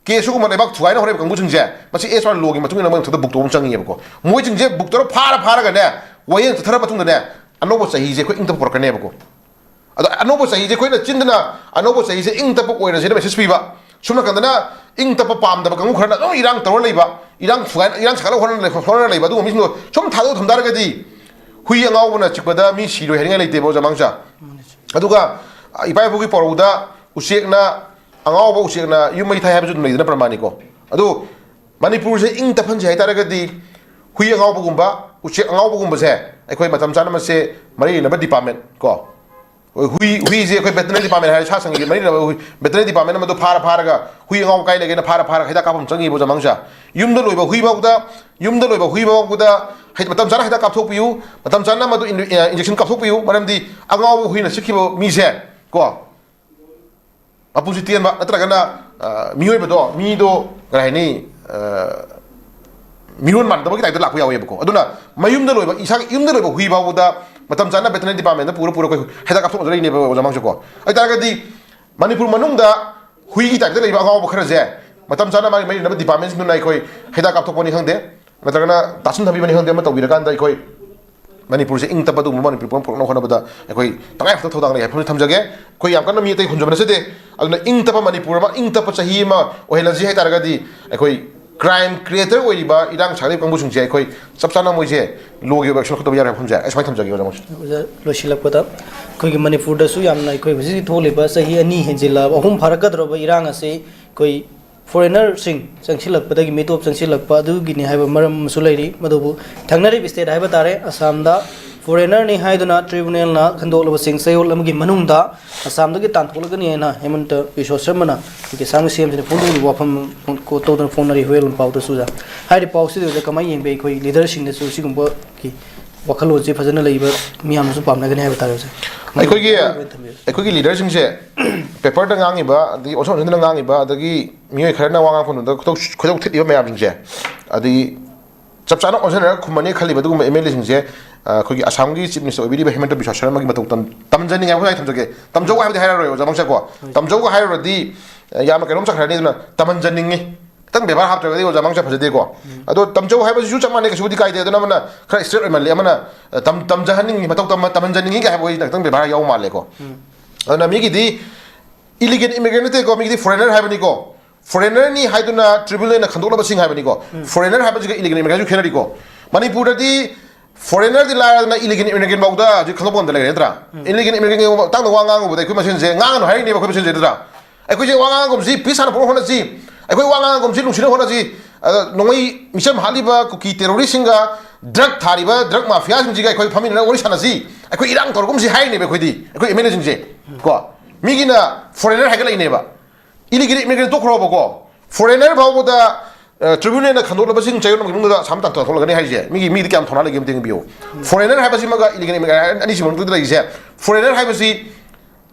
ꯀꯦ ꯑꯦꯁ ꯌꯨꯒꯨꯝꯕ ꯂꯩꯕꯥꯛ ꯊꯨꯒꯥꯏꯅ ꯍꯣꯠꯅꯔꯤꯕ ꯀꯥꯡꯕꯨꯁꯤꯡꯁꯦ, ꯃꯁꯤ ꯑꯦꯁ ꯑꯥꯔ ꯂꯣꯒꯤ ꯃꯇꯨꯡ ꯏꯟꯅ ꯃꯣꯏ ꯃꯊꯛꯇ ꯕꯨꯛ ꯇꯧꯕ ꯑꯃ ꯆꯪꯉꯤꯑꯕꯀꯣ꯫ ꯃꯣꯏꯁꯤꯡꯁꯦ ꯕꯨꯛ ꯇꯧꯔ ꯐꯥꯔ ꯐꯥꯔꯒꯅꯦ, ꯋꯥꯌꯦꯜ ꯆꯠꯊꯔ ꯃꯇꯨꯡꯗꯅꯦ, ꯑꯅꯧꯕ ꯆꯍꯤꯁꯦ ꯑꯩꯈꯣꯏ ꯏꯪ ꯇꯞꯄ ꯄꯨꯔꯛꯀꯅꯦꯕꯀꯣ꯫ ꯑꯗꯣ ꯑꯅꯧꯕ ꯆꯍꯤꯁꯦ ꯑꯩꯈꯣꯏꯅ ꯆꯤꯟꯗꯅ ꯑꯅꯧꯕ ꯆꯍꯤꯁꯦ ꯏꯪ ꯇꯞꯄ ꯑꯣꯏꯔꯁꯦꯅ ꯃꯦꯁꯦꯖ ꯄꯤꯕ, ꯁꯣꯝ ꯅꯥꯀꯟꯗꯅ ꯏꯪ ꯇꯞꯄ ꯄꯥꯝꯗꯕ ꯀꯥꯡꯕꯨ ꯈꯔꯅ ꯑꯗꯨꯝ ꯏꯔꯥꯡ ꯇꯧꯔ ꯂꯩꯕ, ꯏꯔꯥꯡ ꯊꯨꯒꯥꯏ-, ꯏꯔꯥꯡ ꯁꯥꯒꯠꯅꯕ ꯍꯣꯠꯅ-, ꯍꯣꯠꯅꯔ ꯂꯩꯕ ꯑꯗꯨꯒꯨꯝꯕ ꯃꯤꯁꯤꯡꯗꯣ ꯁꯨꯝ ꯊꯥꯗꯣꯛꯑ ꯊꯝ ꯇꯥꯔꯒꯗꯤ ꯍꯨꯏ ꯑꯉꯥꯎꯕꯅ ꯆꯤꯛꯄꯗ ꯃꯤ ꯁꯤꯔꯣꯏ ꯍꯥꯏꯅꯤꯡꯉꯥꯏ ꯂꯩꯇꯦꯕ, ꯑꯣꯖꯥ ꯃꯥꯡꯁꯥ꯫ ꯑꯗꯨꯒ, ꯑ, ꯏꯄꯥ ꯏꯄꯨꯒꯤ ꯄꯥꯎꯔꯧꯗ ꯎꯆꯦꯛꯅ, ꯑꯉꯥꯎꯕ ꯎꯆꯦꯛꯅ ꯌꯨꯝ ꯃꯩ ꯊꯥꯏ ꯍꯥꯏꯕꯁꯨ ꯑꯗꯨꯝ ꯂꯩꯗꯅ ꯄ꯭ꯔꯃꯥꯟꯅꯤꯀꯣ꯫ ꯑꯗꯨ ꯃꯅꯤꯄꯨꯔꯁꯦ ꯏꯪ ꯇꯞꯍꯟꯁꯦ ꯍꯥꯏꯇꯥꯔꯒꯗꯤ ꯍꯨꯏ ꯑꯉꯥꯎꯕꯒꯨꯝꯕ, ꯎꯆꯦꯛ ꯑꯉꯥꯎꯕꯒꯨꯝꯕꯁꯦ ꯑꯩꯈꯣꯏ ꯃꯇꯝ ꯆꯥꯅ ꯃꯁꯦ ꯃꯔꯤ ꯂꯩꯅꯕ ꯗꯤꯄꯥꯔꯠꯃꯦꯟ ꯀꯣ, ꯍꯣꯏ, ꯍꯨꯏ, ꯍꯨꯏꯁꯦ ꯑꯩꯈꯣꯏ ꯚꯦꯇꯅꯔꯤ ꯗꯤꯄꯥꯔꯠꯃꯦꯟ ꯍꯥꯏꯔꯦ, ꯁꯥ ꯁꯟꯒꯤ ꯃꯔꯤ ꯂꯩꯅꯕ ꯍꯨꯏ, ꯚꯦꯇꯅꯔꯤ ꯗꯤꯄꯥꯔꯠꯃꯦꯟ ꯑꯃꯗꯣ ꯐꯥꯔ ꯐꯥꯔꯒ ꯍꯨꯏ ꯑꯉꯥꯎꯕ ꯀꯥꯏ ꯂꯩꯒꯦꯅ ꯐꯥꯔ ꯐꯥꯔꯒ ꯍꯤꯗꯥꯛ ꯀꯥꯞꯄ ꯑꯃ ꯆꯪꯉꯤꯕ, ꯑꯣꯖꯥ ꯃꯥꯡꯁꯥ꯫ ꯌꯨꯝꯗ ꯂꯣꯏꯕ ꯍꯨꯏ ꯐꯥꯎꯗ, ꯌꯨꯝꯗ ꯂꯣꯏꯕ ꯍꯨꯏ ꯐꯥꯎꯕꯗ ꯍꯥꯏꯗꯤ ꯃꯇꯝ ꯆꯥꯅ ꯍꯤꯗꯥꯛ ꯀꯥꯞꯊꯣꯛꯄꯤꯌꯨ, ꯃꯇꯝ ꯆꯥꯅ ꯃꯗꯨ ꯏꯟ-, ꯑ, ꯏꯟꯖꯦꯛꯁꯟ ꯀꯥꯞꯊꯣꯛꯄꯤꯌꯨ, ꯃꯔꯝꯗꯤ ꯑꯉꯥꯎꯕ ꯍꯨꯏꯅ ꯆꯤꯛꯈꯤꯕ ꯃꯤꯁꯦ ꯀꯣ, ꯃꯄꯨꯟꯁꯤ ꯇꯦꯟꯕ ꯅꯠꯇ꯭ꯔꯒꯅ, ꯑ, ꯃꯤꯑꯣꯏꯕꯗꯣ, ꯃꯤꯗꯣ ꯀꯔꯤ ꯍꯥꯏꯅꯤ, ꯑ, ꯃꯤꯔꯣꯟ ꯃꯥꯟꯅꯗꯕꯒꯤ ꯇꯥꯏꯞꯇ ꯂꯥꯛꯄ ꯌꯥꯎꯋꯦꯕꯀꯣ꯫ ꯑꯗꯨꯅ ꯃꯌꯨꯝꯗ ꯂꯣꯏꯕ, ꯏꯁꯥꯒꯤ ꯌꯨꯝꯗ ꯂꯣꯏꯕ ꯍꯨꯏ ꯐꯥꯎꯕꯗ ꯃꯇꯝ ꯆꯥꯅ ꯚꯦꯇꯅꯔꯤ ꯗꯤꯄꯥꯔꯠꯃꯦꯟꯗ ꯄꯨꯔ ꯄꯨꯔ ꯑꯩꯈꯣꯏ ꯍꯤꯗꯥꯛ ꯀꯥꯞꯊꯣꯛꯅꯖꯔꯛꯏꯅꯦꯕ, ꯑꯣꯖꯥ ꯃꯥꯡꯁꯥꯀꯣ꯫ ꯑꯗꯨ ꯑꯣꯏꯇꯥꯔꯒꯗꯤ ꯃꯅꯤꯄꯨꯔ ꯃꯅꯨꯡꯗ ꯍꯨꯏꯒꯤ ꯇꯥꯏꯞꯇ ꯂꯩꯕ ꯑꯉꯥꯎꯕ ꯈꯔꯁꯦ ꯃꯇꯝ ꯆꯥꯅ ꯃꯥꯒꯤ ꯃꯔꯤ ꯂꯩꯅꯕ ꯗꯤꯄꯥꯔꯠꯃꯦꯟꯁꯤꯡꯗꯨꯅ ꯑꯩꯈꯣꯏ ꯍꯤꯗꯥꯛ ꯀꯥꯞꯊꯣꯛꯄꯅꯤ ꯈꯪꯗꯦ, ꯅꯠꯇ꯭ꯔꯒꯅ ꯇꯥꯁꯤꯟ ꯊꯝꯕꯤꯕꯅꯤ ꯈꯪꯗꯦ, ꯑꯃ ꯇꯧꯕꯤꯔꯀꯥꯟꯗ ꯑꯩꯈꯣꯏ ꯃꯅꯤꯄꯨꯔꯁꯦ ꯏꯪ ꯇꯞꯄ ꯑꯗꯨꯒꯨꯝꯕ ꯃꯅꯤꯄꯨꯔ ꯄꯨꯝꯅꯃꯛ ꯄꯨꯔꯛꯅꯕ ꯍꯣꯠꯅꯕꯗ ꯑꯩꯈꯣꯏ ꯇꯉꯥꯏ ꯐꯗꯕ ꯊꯧꯗꯥꯡ ꯂꯩ ꯍꯥꯏꯕ ꯑꯃ ꯊꯝꯖꯒꯦ꯫ ꯑꯩꯈꯣꯏ ꯌꯥꯝ ꯀꯟꯅ ꯃꯤ ꯑꯇꯩ ꯍꯨꯟꯖꯕ ꯅꯠꯆꯗꯦ꯫ ꯑꯗꯨꯅ ꯏꯪ ꯇꯞꯄ ꯃꯅꯤꯄꯨꯔ ꯑꯃ, ꯏꯪ ꯇꯞꯄ ꯆꯍꯤ ꯑꯃ ꯑꯣꯏꯍꯜꯂꯁꯤ ꯍꯥꯏꯇꯥꯔꯒꯗꯤ ꯑꯩꯈꯣꯏ ꯀ꯭ꯔꯥꯏꯝ ꯀ꯭ꯔꯤꯌꯦꯇꯔ ꯑꯣꯏꯔꯤꯕ ꯏꯔꯥꯡ ꯁꯥꯒꯠꯂꯤꯕ ꯀꯥꯡꯕꯨꯁꯤꯡꯁꯦ ꯑꯩꯈꯣꯏ ꯆꯞ ꯆꯥꯅ ꯃꯣꯏꯁꯦ ꯂꯣꯒꯤ ꯑꯣꯏꯕ ꯑꯦꯛꯁꯟ ꯂꯧꯈꯠꯇꯕ ꯌꯥꯔꯣꯏ ꯍꯥꯏꯕ ꯊꯝꯖꯒꯦ꯫ ꯑꯩ ꯁꯨꯃꯥꯏꯅ ꯊꯝꯖꯒꯦ, ꯑꯣꯖꯥ ꯃꯣꯏꯁꯦ꯫ ꯑꯣꯖꯥ, ꯂꯣꯏꯁꯤꯜꯂꯛꯄꯗ ꯑꯩꯈꯣꯏꯒꯤ ꯃꯅꯤꯄꯨꯔꯗꯁꯨ ꯌꯥꯝꯅ ꯑꯩꯈꯣꯏ ꯍꯧꯖꯤꯛ ꯍꯧꯖꯤꯛ ꯊꯣꯛꯂꯤꯕ ꯆꯍꯤ ꯑꯅꯤ ꯍꯦꯟꯖꯤꯜꯂꯛꯑꯕ, ꯑꯍꯨꯝ ꯐꯥꯔꯛꯀꯗꯧꯔꯕ ꯏꯔꯥꯡ ꯑꯁꯤ ꯑꯩꯈꯣꯏ ꯐꯣꯔꯦꯅꯔꯁꯤꯡ ꯆꯪꯁꯤꯜꯂꯛꯄꯗꯒꯤ, ꯃꯤꯇꯣꯞ ꯆꯪꯁꯤꯜꯂꯛꯄ ꯑꯗꯨꯒꯤꯅꯤ ꯍꯥꯏꯕ ꯃꯔꯝ ꯑꯃꯁꯨ ꯂꯩꯔꯤ꯫ ꯃꯗꯨꯕꯨ ꯊꯪꯅꯔꯤꯕ ꯁ꯭ꯇꯦꯠ ꯍꯥꯏꯕ ꯇꯥꯔꯦ, ꯑꯁꯥꯝꯗ ꯐꯣꯔꯦꯅꯔꯅꯤ ꯍꯥꯏꯗꯨꯅ ꯇ꯭ꯔꯤꯕꯨꯅꯦꯜꯅ ꯈꯟꯗꯣꯛꯂꯕꯁꯤꯡ ꯆꯌꯣꯜ ꯑꯃꯒꯤ ꯃꯅꯨꯡꯗ ꯑꯁꯥꯝꯗꯒꯤ ꯇꯥꯟꯊꯣꯛꯂꯒꯅꯤ ꯍꯥꯏꯅ ꯍꯦꯃꯟꯇ ꯕꯤꯁ꯭ꯋꯥ ꯁꯔꯃꯅ ꯑꯩꯈꯣꯏꯒꯤ ꯑꯁꯥꯝꯒꯤ ꯁꯤ ꯑꯦꯝꯁꯤꯅ ꯐꯣꯡꯗꯣꯛꯂꯤꯕ ꯋꯥꯐꯝ ꯇꯧꯗꯨꯅ ꯐꯣꯡꯅꯔꯤ ꯍꯨꯌꯦꯟ ꯂꯥꯟꯄꯥꯎꯗꯁꯨ꯫ ꯍꯥꯏꯔꯤꯕ ꯄꯥꯎꯁꯤꯗ ꯀꯃꯥꯏꯅ ꯌꯦꯡꯕꯤ? ꯑꯩꯈꯣꯏ ꯂꯤꯗꯔꯁꯤꯡꯗꯁꯨ ꯁꯤꯒꯨꯝꯕꯒꯤ ꯋꯥꯈꯜꯂꯣꯟꯁꯤ ꯐꯖꯅ ꯂꯩꯕ ꯃꯤꯌꯥꯝꯅꯁꯨ ꯄꯥꯝꯅꯒꯅꯤ ꯍꯥꯏꯕ ꯇꯥꯔꯦ, ꯑꯣꯖꯥ꯫ ꯑꯩꯈꯣꯏꯒꯤ, ꯊꯝꯕꯤꯌꯨ꯫ ꯑꯩꯈꯣꯏꯒꯤ ꯂꯤꯗꯔꯁꯤꯡꯁꯦ ꯄꯦꯄꯔꯗ ꯉꯥꯡꯉꯤꯕ, ꯑꯗꯒꯤ ꯑꯣꯟꯁꯣꯟ ꯑꯣꯟꯁꯤꯟꯗꯅ ꯉꯥꯡꯉꯤꯕ, ꯑꯗꯒꯤ ꯃꯤꯑꯣꯏ ꯈꯔꯅ ꯋꯥ ꯉꯥꯡꯐꯝꯗ ꯈꯣꯏꯗꯧ, ꯈꯣꯏꯗꯧ ꯊꯤꯠꯂꯤꯕ ꯃꯌꯥꯝꯁꯤꯡꯁꯦ, ꯑꯗꯒꯤ ꯆꯞ ꯆꯥꯅ ꯑꯣꯟꯁꯤꯟꯅꯔꯒ ꯈꯨꯝꯃꯅꯤ ꯈꯜꯂꯤꯕ ꯑꯗꯨꯒꯨꯝꯕ ꯑꯦꯝ ꯑꯦꯜ ꯑꯦꯁꯤꯡꯁꯦ, ꯑ, ꯑꯩꯈꯣꯏꯒꯤ ꯑꯁꯥꯝꯒꯤ ꯆꯤꯐ ꯃꯤꯅꯤꯁꯇꯔ ꯑꯣꯏꯕꯤꯔꯤꯕ ꯍꯤꯃꯟꯇ ꯕꯤꯁ꯭ꯋꯥ ꯁꯔꯃꯒꯤ ꯃꯇꯧ ꯇꯝ-, ꯇꯝꯖꯅꯤꯡꯉꯦ ꯍꯥꯏꯕ ꯋꯥꯍꯩ ꯊꯝꯖꯒꯦ꯫ ꯇꯝꯖꯧ ꯍꯥꯏꯕꯗꯤ ꯍꯥꯏꯔꯔꯣꯏ, ꯑꯣꯖꯥ ꯃꯪꯁꯦꯀꯣ꯫ ꯍꯣꯏ꯫ ꯇꯝꯖꯧꯒ ꯍꯥꯏꯔꯨꯔꯗꯤ, ꯑ, ꯌꯥꯝꯅ ꯀꯩꯅꯣꯝ ꯆꯠꯈ꯭ꯔꯅꯤ꯫ ꯑꯗꯨꯅ ꯇꯝꯍꯟꯖꯅꯤꯡꯉꯤ꯫ ꯈꯤꯇꯪ ꯕꯦꯕꯥꯔ ꯍꯥꯞꯇ꯭ꯔꯒꯗꯤ ꯑꯣꯖꯥ ꯃꯪꯁꯦ ꯐꯖꯗꯦꯀꯣ꯫ ꯎꯝ꯫ ꯑꯗꯣ ꯇꯝꯖꯧ ꯍꯥꯏꯕꯁꯤꯁꯨ ꯆꯞ ꯃꯥꯟꯅꯩ, ꯀꯩꯁꯨꯕꯨꯗꯤ ꯀꯥꯏꯗꯦ꯫ ꯑꯗꯨꯅ ꯑꯃꯅ ꯈꯔ ꯏꯁꯇ꯭ꯔꯤꯛ ꯑꯣꯏꯃꯜꯂꯤ, ꯑꯃꯅ, ꯑ, ꯇꯝ-, ꯇꯝꯖꯍꯟꯅꯤꯡꯉꯤ, ꯃꯇꯧ ꯇꯝ-, ꯇꯝꯍꯟꯖꯅꯤꯡꯉꯤ ꯀꯥꯏ ꯍꯥꯏꯕ ꯋꯥꯍꯩꯁꯤꯅ ꯈꯤꯇꯪ ꯕꯦꯕꯥꯔ ꯌꯥꯎ ꯃꯥꯜꯂꯦꯀꯣ꯫ ꯎꯝ꯫ ꯑꯗꯨꯅ ꯃꯤꯒꯤꯗꯤ ꯏꯂꯤꯒꯦꯜ ꯏꯃꯤꯒ꯭ꯔꯦꯟ ꯅꯠꯇꯦꯀꯣ, ꯃꯤꯒꯤꯗꯤ ꯐꯣꯔꯦꯅꯔ ꯍꯥꯏꯕꯅꯤꯀꯣ꯫ ꯐꯣꯔꯦꯅꯔꯅꯤ ꯍꯥꯏꯗꯨꯅ ꯇ꯭ꯔꯤꯕꯨꯅꯦꯜꯅ ꯈꯟꯗꯣꯛꯂꯕꯁꯤꯡ ꯍꯥꯏꯕꯅꯤꯀꯣ꯫ ꯎꯝ꯫ ꯐꯣꯔꯦꯅꯔ ꯍꯥꯏꯕꯁꯤꯒ ꯏꯂꯤꯒꯦꯜ ꯏꯃꯤꯒ꯭ꯔꯦꯟꯁꯨ ꯈꯦꯠꯅꯔꯤꯀꯣ꯫ ꯃꯅꯤꯄꯨꯔꯗꯗꯤ ꯐꯣꯔꯦꯅꯔꯗꯤ ꯂꯥꯏꯔꯗꯅ ꯏꯂꯤꯒꯦꯜ ꯏꯃꯤꯒ꯭ꯔꯦꯟ ꯐꯥꯎꯗ ꯍꯧꯖꯤꯛ ꯈꯪꯗꯣꯛꯄ ꯉꯝꯗ ꯂꯩꯔꯦ ꯅꯠꯇ꯭ꯔꯥ? ꯎꯝ꯫ ꯏꯂꯤꯒꯦꯜ ꯏꯃꯤꯒ꯭ꯔꯦꯟꯒꯤ ꯃꯇꯥꯡꯗ ꯋꯥ ꯉꯥꯡꯉꯨꯕꯗ ꯑꯩꯈꯣꯏ ꯃꯁꯦꯟꯁꯦ ꯉꯥꯡꯉꯅꯨ ꯍꯥꯏꯔꯤꯅꯦꯕ, ꯑꯩꯈꯣꯏ ꯃꯁꯦꯟꯁꯦ ꯅꯠꯇ꯭ꯔꯥ? ꯑꯩꯈꯣꯏꯁꯦ ꯋꯥ ꯉꯥꯡꯉꯒꯨꯝꯁꯤ, ꯄꯤꯁ ꯁꯥꯟꯅ ꯐꯣꯡ ꯍꯣꯠꯅꯁꯤ, ꯑꯩꯈꯣꯏ ꯋꯥ ꯉꯥꯡꯉꯒꯨꯝꯁꯤ, ꯅꯨꯡꯁꯤꯅ ꯍꯣꯠꯅꯁꯤ꯫ ꯑꯗ ꯅꯣꯡꯃꯩ ꯃꯤꯆꯝ ꯍꯥꯠꯂꯤꯕ ꯀꯨꯀꯤ ꯇꯦꯔꯣꯔꯤꯁꯁꯤꯡꯒ ꯗ꯭ꯔꯒ ꯊꯥꯔꯤꯕ ꯗ꯭ꯔꯒ ꯃꯥꯐꯤꯌꯥꯁꯤꯡꯁꯤꯒ ꯑꯩꯈꯣꯏ ꯐꯝꯃꯤꯟꯅꯔꯒ ꯋꯥꯔꯤ ꯁꯥꯟꯅꯁꯤ, ꯑꯩꯈꯣꯏ ꯏꯔꯥꯡ ꯇꯧꯔꯒꯨꯝꯁꯤ ꯍꯥꯏꯔꯤꯅꯦꯕ ꯑꯩꯈꯣꯏꯗꯤ, ꯑꯩꯈꯣꯏ ꯑꯦꯝ ꯑꯦꯜ ꯑꯦꯁꯤꯡꯁꯦ꯫ ꯀꯣ, ꯃꯤꯒꯤꯅ ꯐꯣꯔꯦꯅꯔ ꯍꯥꯏꯒꯠꯂꯛꯏꯅꯦꯕ, ꯏꯂꯤꯒꯦꯜ ꯏꯃꯤꯒ꯭ꯔꯦꯟ ꯇꯣꯛꯈ꯭ꯔꯣꯕꯀꯣ, ꯐꯣꯔꯦꯅꯔ ꯐꯥꯎꯕꯗ, ꯑ, ꯇ꯭ꯔꯤꯕꯨꯅꯦꯜꯅ ꯈꯟꯗꯣꯛꯂꯕꯁꯤꯡ ꯆꯌꯣꯜ ꯑꯃꯒꯤ ꯃꯅꯨꯡꯗ ꯑꯁꯥꯝ ꯇꯥꯟꯊꯣꯛꯂꯒꯅꯤ ꯍꯥꯏꯁꯦ, ꯃꯤꯒꯤ, ꯃꯤꯗꯤ ꯀꯌꯥꯝ ꯊꯧꯅꯥ ꯂꯩꯒꯦ ꯑꯝꯇ ꯌꯦꯡꯕꯤꯌꯨ꯫ ꯐꯣꯔꯦꯅꯔ ꯍꯥꯏꯕꯁꯤꯃꯒ ꯏꯂꯤꯒꯦꯜ ꯏꯃꯤꯒ꯭ꯔꯦꯟ ꯑꯅꯤꯁꯤ ꯃꯅꯨꯡꯗ ꯂꯩꯔꯤꯁꯦ, ꯐꯣꯔꯦꯅꯔ ꯍꯥꯏꯕꯁꯤ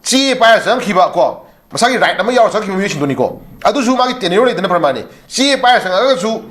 ꯆꯦ ꯄꯥꯏꯔ ꯆꯪꯉꯛꯈꯤꯕ ꯀꯣ, ꯃꯁꯥꯒꯤ ꯔꯥꯏꯠ ꯑꯃ ꯌꯥꯎꯔ ꯆꯪꯉꯛꯈꯤꯕ ꯃꯤꯑꯣꯏꯁꯤꯡꯗꯨꯅꯤꯀꯣ꯫ ꯑꯗꯨꯁꯨ ꯃꯥꯒꯤ ꯇꯦꯅ꯭ꯌꯨꯔ ꯂꯩꯗꯅ ꯄ꯭ꯔꯃꯥꯅꯤ꯫ ꯆꯦ ꯄꯥꯏꯔ ꯆꯪꯉꯛꯑꯒꯁꯨ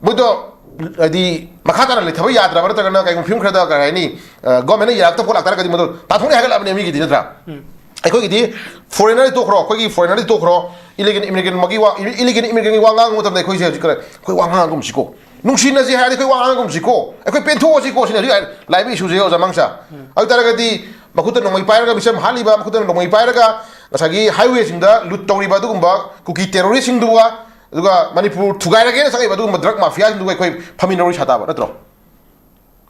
ꯃꯣꯏꯗꯣ, ꯍꯥꯏꯗꯤ, ꯃꯈꯥ ꯇꯥꯅ ꯂꯩꯊꯕ ꯌꯥꯗ꯭ꯔꯕ ꯅꯠꯇ꯭ꯔꯒꯅ ꯀꯩꯒꯨꯝꯕ ꯐꯤꯕꯝ ꯈꯔꯗ, ꯀꯩ ꯍꯥꯏꯅꯤ, ꯑ, ꯒꯣꯔꯃꯦꯟꯅ ꯌꯥꯔꯛꯇꯕ ꯄꯣꯠ ꯂꯥꯛꯇꯥꯔꯒꯗꯤ ꯃꯗꯨ ꯇꯥꯟꯊꯣꯛꯅꯤ ꯍꯥꯏꯒꯠꯂꯕꯅꯦ ꯃꯤꯒꯤꯗꯤ, ꯅꯠꯇ꯭ꯔꯥ? ꯎꯝ꯫ ꯑꯩꯈꯣꯏꯒꯤꯗꯤ ꯐꯣꯔꯦꯅꯔꯗꯤ ꯇꯣꯛꯈ꯭ꯔꯣ, ꯑꯩꯈꯣꯏꯒꯤ ꯐꯣꯔꯦꯅꯔꯗꯤ ꯇꯣꯛꯈ꯭ꯔꯣ, ꯏꯂꯤꯒꯦꯜ ꯏꯃꯤꯒ꯭ꯔꯦꯟ ꯃꯒꯤ ꯋꯥ, ꯏꯂꯤꯒꯦꯜ ꯏꯃꯤꯒ꯭ꯔꯦꯟꯒꯤ ꯋꯥ ꯉꯥꯡꯕ ꯃꯇꯝꯗ ꯑꯩꯈꯣꯏꯁꯦ ꯍꯧꯖꯤꯛ ꯀꯔꯤ, ꯑꯩꯈꯣꯏ ꯋꯥ ꯉꯥꯡꯉꯒꯨꯝꯁꯤꯀꯣ, ꯅꯨꯡꯁꯤꯅꯁꯤ ꯍꯥꯏꯔꯗꯤ ꯑꯩꯈꯣꯏ ꯋꯥ ꯉꯥꯡꯉꯒꯨꯝꯁꯤꯀꯣ, ꯑꯩꯈꯣꯏ ꯄꯦꯟꯊꯣꯛꯑꯁꯤꯀꯣ, ꯁꯤꯅꯤ ꯍꯧꯖꯤꯛ ꯂꯥꯛꯏꯕ ꯏꯁꯨꯁꯦ, ꯑꯣꯖꯥ ꯃꯪꯁꯥ꯫ ꯎꯝ꯫ ꯑꯗꯨ ꯇꯥꯔꯒꯗꯤ ꯃꯈꯨꯠꯇ ꯅꯣꯡꯃꯩ ꯄꯥꯏꯔꯒ, ꯃꯤꯆꯝ ꯍꯥꯠꯂꯤꯕ, ꯃꯈꯨꯠꯇ ꯅꯣꯡꯃꯩ ꯄꯥꯏꯔꯒ ꯉꯁꯥꯏꯒꯤ ꯍꯥꯏꯋꯦꯁꯤꯡꯗ ꯂꯨꯠ ꯇꯧꯔꯤꯕ ꯑꯗꯨꯒꯨꯝꯕ ꯀꯨꯀꯤ ꯇꯦꯔꯣꯔꯤꯁꯁꯤꯡꯗꯨꯒ, ꯑꯗꯨꯒ ꯃꯅꯤꯄꯨꯔ ꯊꯨꯒꯥꯏꯔꯒꯦꯅ ꯆꯪꯉꯛꯏꯕ ꯑꯗꯨꯒꯨꯝꯕ ꯗ꯭ꯔꯒ ꯃꯥꯐꯤꯌꯥꯁꯤꯡꯗꯨꯒ ꯑꯩꯈꯣꯏ ꯐꯝꯃꯤꯟꯅꯔ ꯋꯥꯔꯤ ꯁꯥ ꯇꯥꯕ ꯅꯠꯇ꯭ꯔꯣ?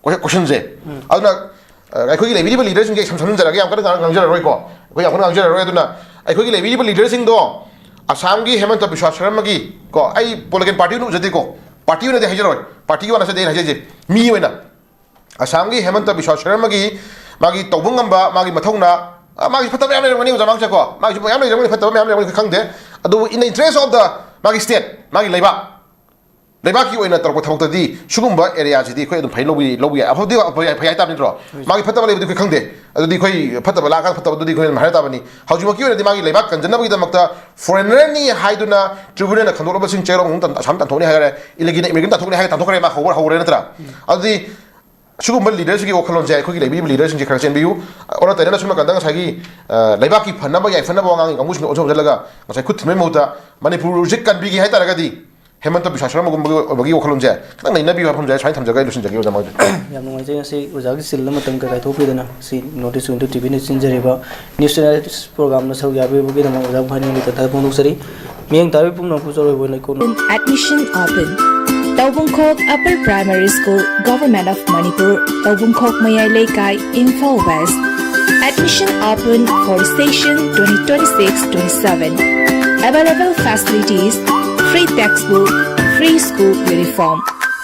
ꯀꯣꯏ-, ꯀꯣꯏꯁꯟꯁꯦ꯫ ꯎꯝ꯫ ꯑꯗꯨꯅ, ꯑ, ꯑꯩꯈꯣꯏꯒꯤ ꯂꯩꯕꯤꯔꯤꯕ ꯂꯤꯗꯔꯁꯤꯡꯁꯦ ꯏꯁꯝ ꯁꯝꯖꯤꯟꯖꯔꯒꯦ, ꯌꯥꯝ ꯀꯟꯅ ꯉꯥꯡ-, ꯉꯥꯡꯖꯔꯔꯣꯏꯀꯣ, ꯑꯩꯈꯣꯏ ꯌꯥꯝ ꯀꯟꯅ ꯉꯥꯡꯖꯔꯔꯣꯏ꯫ ꯑꯗꯨꯅ ꯑꯩꯈꯣꯏꯒꯤ ꯂꯩꯕꯤꯔꯤꯕ ꯂꯤꯗꯔꯁꯤꯡꯗꯣ ꯑꯁꯥꯝꯒꯤ ꯍꯦꯃꯟꯇ ꯕꯤꯁ꯭ꯋꯥ ꯁꯔꯃꯒꯤ, ꯀꯣ, ꯑꯩ ꯄꯣꯂꯤꯇꯤꯀꯦꯜ ꯄꯥꯔꯇꯤ ꯑꯣꯏꯅ ꯎꯖꯗꯦꯀꯣ, ꯄꯥꯔꯇꯤ ꯑꯣꯏꯅꯗꯤ ꯍꯥꯏꯖꯔꯣꯏ, ꯄꯥꯔꯇꯤꯒꯤ ꯋꯥ ꯅꯠꯆꯗꯦ, ꯑꯩꯅ ꯍꯥꯏꯖꯩꯁꯦ ꯃꯤ ꯑꯣꯏꯅ꯫ ꯑꯁꯥꯝꯒꯤ ꯍꯦꯃꯟꯇ ꯕꯤꯁ꯭ꯋꯥ ꯁꯔꯃꯒꯤ ꯃꯥꯒꯤ ꯇꯧꯕ ꯉꯝꯕ, ꯃꯥꯒꯤ ꯃꯊꯧꯅꯥ, ꯑ, ꯃꯥꯒꯤ ꯐꯠꯇꯕ ꯃꯌꯥꯝ ꯂꯩꯔꯝꯒꯅꯤ, ꯑꯣꯖꯥ ꯃꯥꯡꯁꯦꯀꯣ, ꯃꯥꯒꯤꯁꯨ ꯃꯌꯥꯝ ꯂꯩꯔꯝꯒꯅꯤ, ꯐꯠꯇꯕ ꯃꯌꯥꯝ ꯂꯩꯔꯝꯒꯅꯤ, ꯈꯪꯗꯦ꯫ ꯑꯗꯨꯕꯨ in the interest of the ꯃꯥꯒꯤ state, ꯃꯥꯒꯤ ꯂꯩꯕꯥꯛ, ꯂꯩꯕꯥꯛꯀꯤ ꯑꯣꯏꯅ ꯇꯧꯔꯛꯄ ꯊꯕꯛꯇꯗꯤ ꯁꯤꯒꯨꯝꯕ ꯑꯦꯔꯤꯌꯥꯁꯤꯗꯤ ꯑꯩꯈꯣꯏ ꯑꯗꯨꯝ ꯐꯩ ꯂꯧꯕ ꯌꯥꯏ, ꯂꯧꯕ ꯌꯥꯏ, ꯑꯐꯕꯗꯤ ꯑꯐꯕ ꯌꯥꯏ, ꯐꯩ ꯍꯥꯏ ꯇꯥꯕ ꯅꯠꯇ꯭ꯔꯣ? ꯃꯥꯒꯤ ꯐꯠꯇꯕ ꯂꯩꯕꯗꯤ ꯑꯩꯈꯣꯏ ꯈꯪꯗꯦ꯫ ꯑꯗꯨꯗꯤ ꯑꯩꯈꯣꯏ ꯐꯠꯇꯕ ꯂꯥꯛꯑꯀꯥꯟꯗ ꯐꯠꯇꯕꯗꯨꯗꯤ ꯑꯩꯈꯣꯏꯅ ꯑꯗꯨꯝ ꯍꯥꯏ ꯇꯥꯕꯅꯤ꯫ ꯍꯧꯖꯤꯛꯃꯛꯀꯤ ꯑꯣꯏꯅꯗꯤ ꯃꯥꯒꯤ ꯂꯩꯕꯥꯛ ꯀꯟꯖꯅꯕꯒꯤꯗꯃꯛꯇ ꯐꯣꯔꯦꯟꯅꯔꯅꯤ ꯍꯥꯏꯗꯨꯅ ꯇ꯭ꯔꯤꯕ꯭ꯌꯨꯅꯦꯜꯅ ꯈꯟꯗꯣꯛꯂꯕꯁꯤꯡ ꯆꯦꯔꯣꯡ ꯑꯍꯨꯝ ꯇꯥꯟ-, ꯑꯁꯥꯝ ꯇꯥꯟꯊꯣꯛꯅꯤ ꯍꯥꯏꯈꯔꯦ, ꯏꯂꯤꯒꯦꯜ ꯏꯃꯤꯒ꯭ꯔꯦꯟ ꯇꯥꯟꯊꯣꯛꯅꯤ ꯍꯥꯏꯔꯦ, ꯇꯥꯟꯊꯣꯛꯈ꯭ꯔꯦ, ꯃꯥ ꯍꯧꯕ ꯍꯧꯔꯦ ꯅꯠꯇ꯭ꯔꯥ? ꯑꯗꯨꯗꯤ ꯁꯤꯒꯨꯝꯕ ꯂꯤꯗꯔꯁꯤꯡꯒꯤ ꯋꯥꯈꯜꯂꯣꯟꯁꯦ ꯑꯩꯈꯣꯏꯒꯤ ꯂꯩꯕꯤꯔꯤꯕ ꯂꯤꯗꯔꯁꯤꯡꯁꯦ ꯈꯔ ꯆꯦꯟꯕꯤꯌꯨ꯫ ꯑꯣꯟꯅ ꯇꯩꯅꯅ ꯁꯣꯝ ꯅꯥꯀꯟꯗ ꯉꯁꯥꯏꯒꯤ, ꯑ, ꯂꯩꯕꯥꯛꯀꯤ ꯐꯅꯕ ꯌꯥꯏꯐꯅꯕ ꯋꯥ ꯉꯥꯡꯉꯤ ꯀꯥꯡꯕꯨꯁꯤꯡꯗꯣ ꯑꯣꯟꯁꯤꯟ ꯑꯣꯟꯁꯤꯜꯂꯒ ꯉꯁꯥꯏ ꯈꯨꯠ ꯊꯤꯟꯕꯒꯤ ꯃꯍꯨꯠꯇ ꯃꯅꯤꯄꯨꯔꯁꯤ ꯀꯟꯕꯤꯒꯦ ꯍꯥꯏ ꯇꯥꯔꯒꯗꯤ ꯍꯦꯃꯟꯇ ꯕꯤꯁ꯭ꯋꯥ ꯁꯔꯃꯒꯨꯝꯕꯒꯤ ꯑꯣꯏꯕꯒꯤ ꯋꯥꯈꯜꯂꯣꯟꯁꯦ ꯈꯤꯇꯪ ꯅꯩꯅꯕꯤꯌꯨ ꯍꯥꯏꯕ ꯊꯝꯖꯒꯦ, ꯁꯨꯃꯥꯏꯅ ꯊꯝꯖꯒꯦ, ꯑꯩ ꯂꯣꯏꯁꯤꯟꯖꯒꯦ ꯑꯣꯖꯥ ꯃꯣꯏꯗ꯫ ꯌꯥꯝ ꯅꯨꯡꯉꯥꯏꯖꯩ, ꯉꯁꯤ ꯑꯣꯖꯥꯒꯤ ꯆꯤꯜꯂ ꯃꯇꯝ ꯀꯩꯀꯥ ꯊꯣꯛꯄꯤꯗꯅ ꯉꯁꯤ North East Window ꯇꯤ ꯚꯤꯅ ꯁꯤꯟꯖꯔꯤꯕ ꯅ꯭ꯌꯨꯁ ꯑꯦꯅꯥꯂꯤꯁꯤꯁ ꯄ꯭ꯔꯣꯒ꯭ꯔꯥꯝꯗ ꯁꯔꯨꯛ ꯌꯥꯕꯤꯕꯒꯤꯗꯃꯛ ꯑꯣꯖꯥꯕꯨ ꯍꯥꯏꯅꯤꯡꯕ ꯇꯦꯟꯊꯥ ꯐꯣꯡꯗꯣꯛꯆꯔꯤ꯫ ꯃꯤꯠꯌꯦꯡ ꯇꯥꯕꯤꯕ ꯄꯨꯝꯅꯃꯛꯄꯨ ꯆꯥꯎꯔꯣꯏꯕ ꯂꯩꯀꯣꯜ꯫ Admission open. Taubungkhok Upper Primary School, Government of Manipur, Taubungkhok Mayai Leikai, Imphal West. Admission open for session twenty twenty-six twenty-seven. Available facilities: free textbook, free school uniform,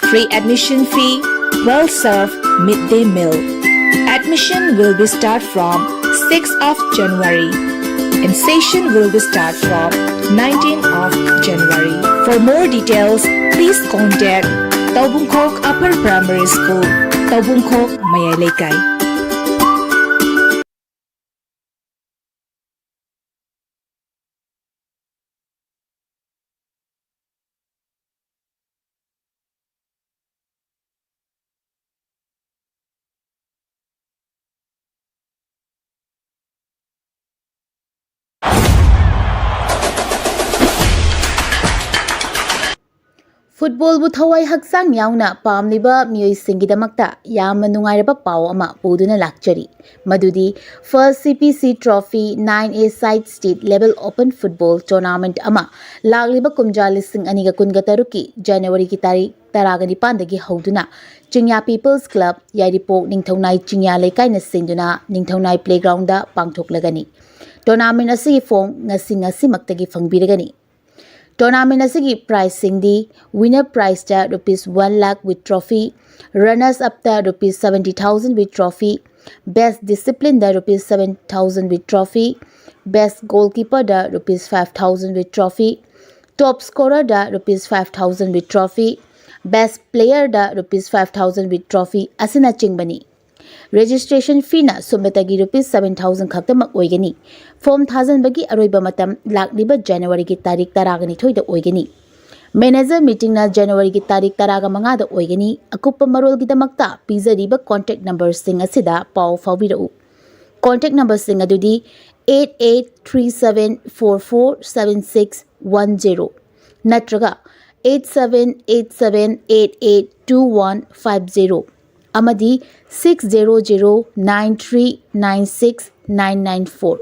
free admission fee, well served midday meal. Admission will be start from sixth of January, and session will be start from nineteenth of January. For more details, please contact Taubungkhok Upper Primary School, Taubungkhok, Mayai Leikai. ꯐꯨꯠꯕꯣꯜꯕꯨ ꯊꯋꯥꯏ ꯍꯛꯆꯥꯡ ꯌꯥꯎꯅ ꯄꯥꯝꯂꯤꯕ ꯃꯤꯑꯣꯏꯁꯤꯡꯒꯤꯗꯃꯛꯇ ꯌꯥꯝꯅ ꯅꯨꯡꯉꯥꯏꯔꯕ ꯄꯥꯎ ꯑꯃ ꯄꯨꯗꯨꯅ ꯂꯥꯛꯆꯔꯤ꯫ ꯃꯗꯨꯗꯤ First C P C Trophy nine A Side State Level Open Football Tournament ꯑꯃ ꯂꯥꯛꯂꯤꯕ ꯀꯨꯝꯖꯥ ꯂꯤꯁꯤꯡ ꯑꯅꯤꯒ ꯀꯨꯟꯒ ꯇꯔꯨꯛꯀꯤ ꯖꯅꯋꯥꯔꯤꯒꯤ ꯇꯥꯔꯤꯛ ꯇꯔꯥꯒ ꯅꯤꯄꯥꯟꯗꯒꯤ ꯍꯧꯗꯨꯅ ꯆꯤꯡꯌꯥ People's Club, ꯌꯥꯏꯔꯤꯄꯣꯛ ꯅꯤꯡꯊꯧꯅꯥꯏ ꯆꯤꯡꯌꯥ ꯂꯩꯀꯥꯏꯅ ꯁꯤꯟꯗꯨꯅ ꯅꯤꯡꯊꯧꯅꯥꯏ playgroundꯗ ꯄꯥꯡꯊꯣꯛꯂꯒꯅꯤ꯫ Tournament ꯑꯁꯤꯒꯤ form ꯉꯁꯤ ꯉꯁꯤꯃꯛꯇꯒꯤ ꯐꯪꯕꯤꯔꯒꯅꯤ꯫ Tournament ꯑꯁꯤꯒꯤ prizeꯁꯤꯡꯗꯤ: winner prizeꯇ rupees one lakh with trophy, runners upꯇ rupees seventy thousand with trophy, best disciplineꯗ rupees seven thousand with trophy, best goalkeeperꯗ rupees five thousand with trophy, top scorerꯗ rupees five thousand with trophy, best playerꯗ rupees five thousand with trophy ꯑꯁꯤꯅꯆꯤꯡꯕꯅꯤ꯫ Registration feeꯅ ꯁꯨꯞꯅꯇꯒꯤ rupees seven thousand ꯈꯛꯇꯃꯛ ꯑꯣꯏꯒꯅꯤ꯫ Form ꯊꯥꯖꯤꯟꯕꯒꯤ ꯑꯔꯣꯏꯕ ꯃꯇꯝ ꯂꯥꯛꯂꯤꯕ ꯖꯅꯋꯥꯔꯤꯒꯤ ꯇꯥꯔꯤꯛ ꯇꯔꯥꯒ ꯅꯤꯊꯣꯏꯗ ꯑꯣꯏꯒꯅꯤ꯫ Manager meetingꯅ ꯖꯅꯋꯥꯔꯤꯒꯤ ꯇꯥꯔꯤꯛ ꯇꯔꯥꯒ ꯃꯉꯥꯗ ꯑꯣꯏꯒꯅꯤ꯫ ꯑꯀꯨꯞꯄ ꯃꯔꯣꯜꯒꯤꯗꯃꯛꯇ ꯄꯤꯖꯔꯤꯕ contact numberꯁꯤꯡ ꯑꯁꯤꯗ ꯄꯥꯎ ꯐꯥꯎꯕꯤꯔꯛꯎ꯫ Contact numberꯁꯤꯡ ꯑꯗꯨꯗꯤ eight eight three seven four four seven six one zero ꯅꯠꯇ꯭ꯔꯒ eight seven eight seven eight eight two one five zero ꯑꯃꯗꯤ six zero zero nine three nine six nine nine four꯫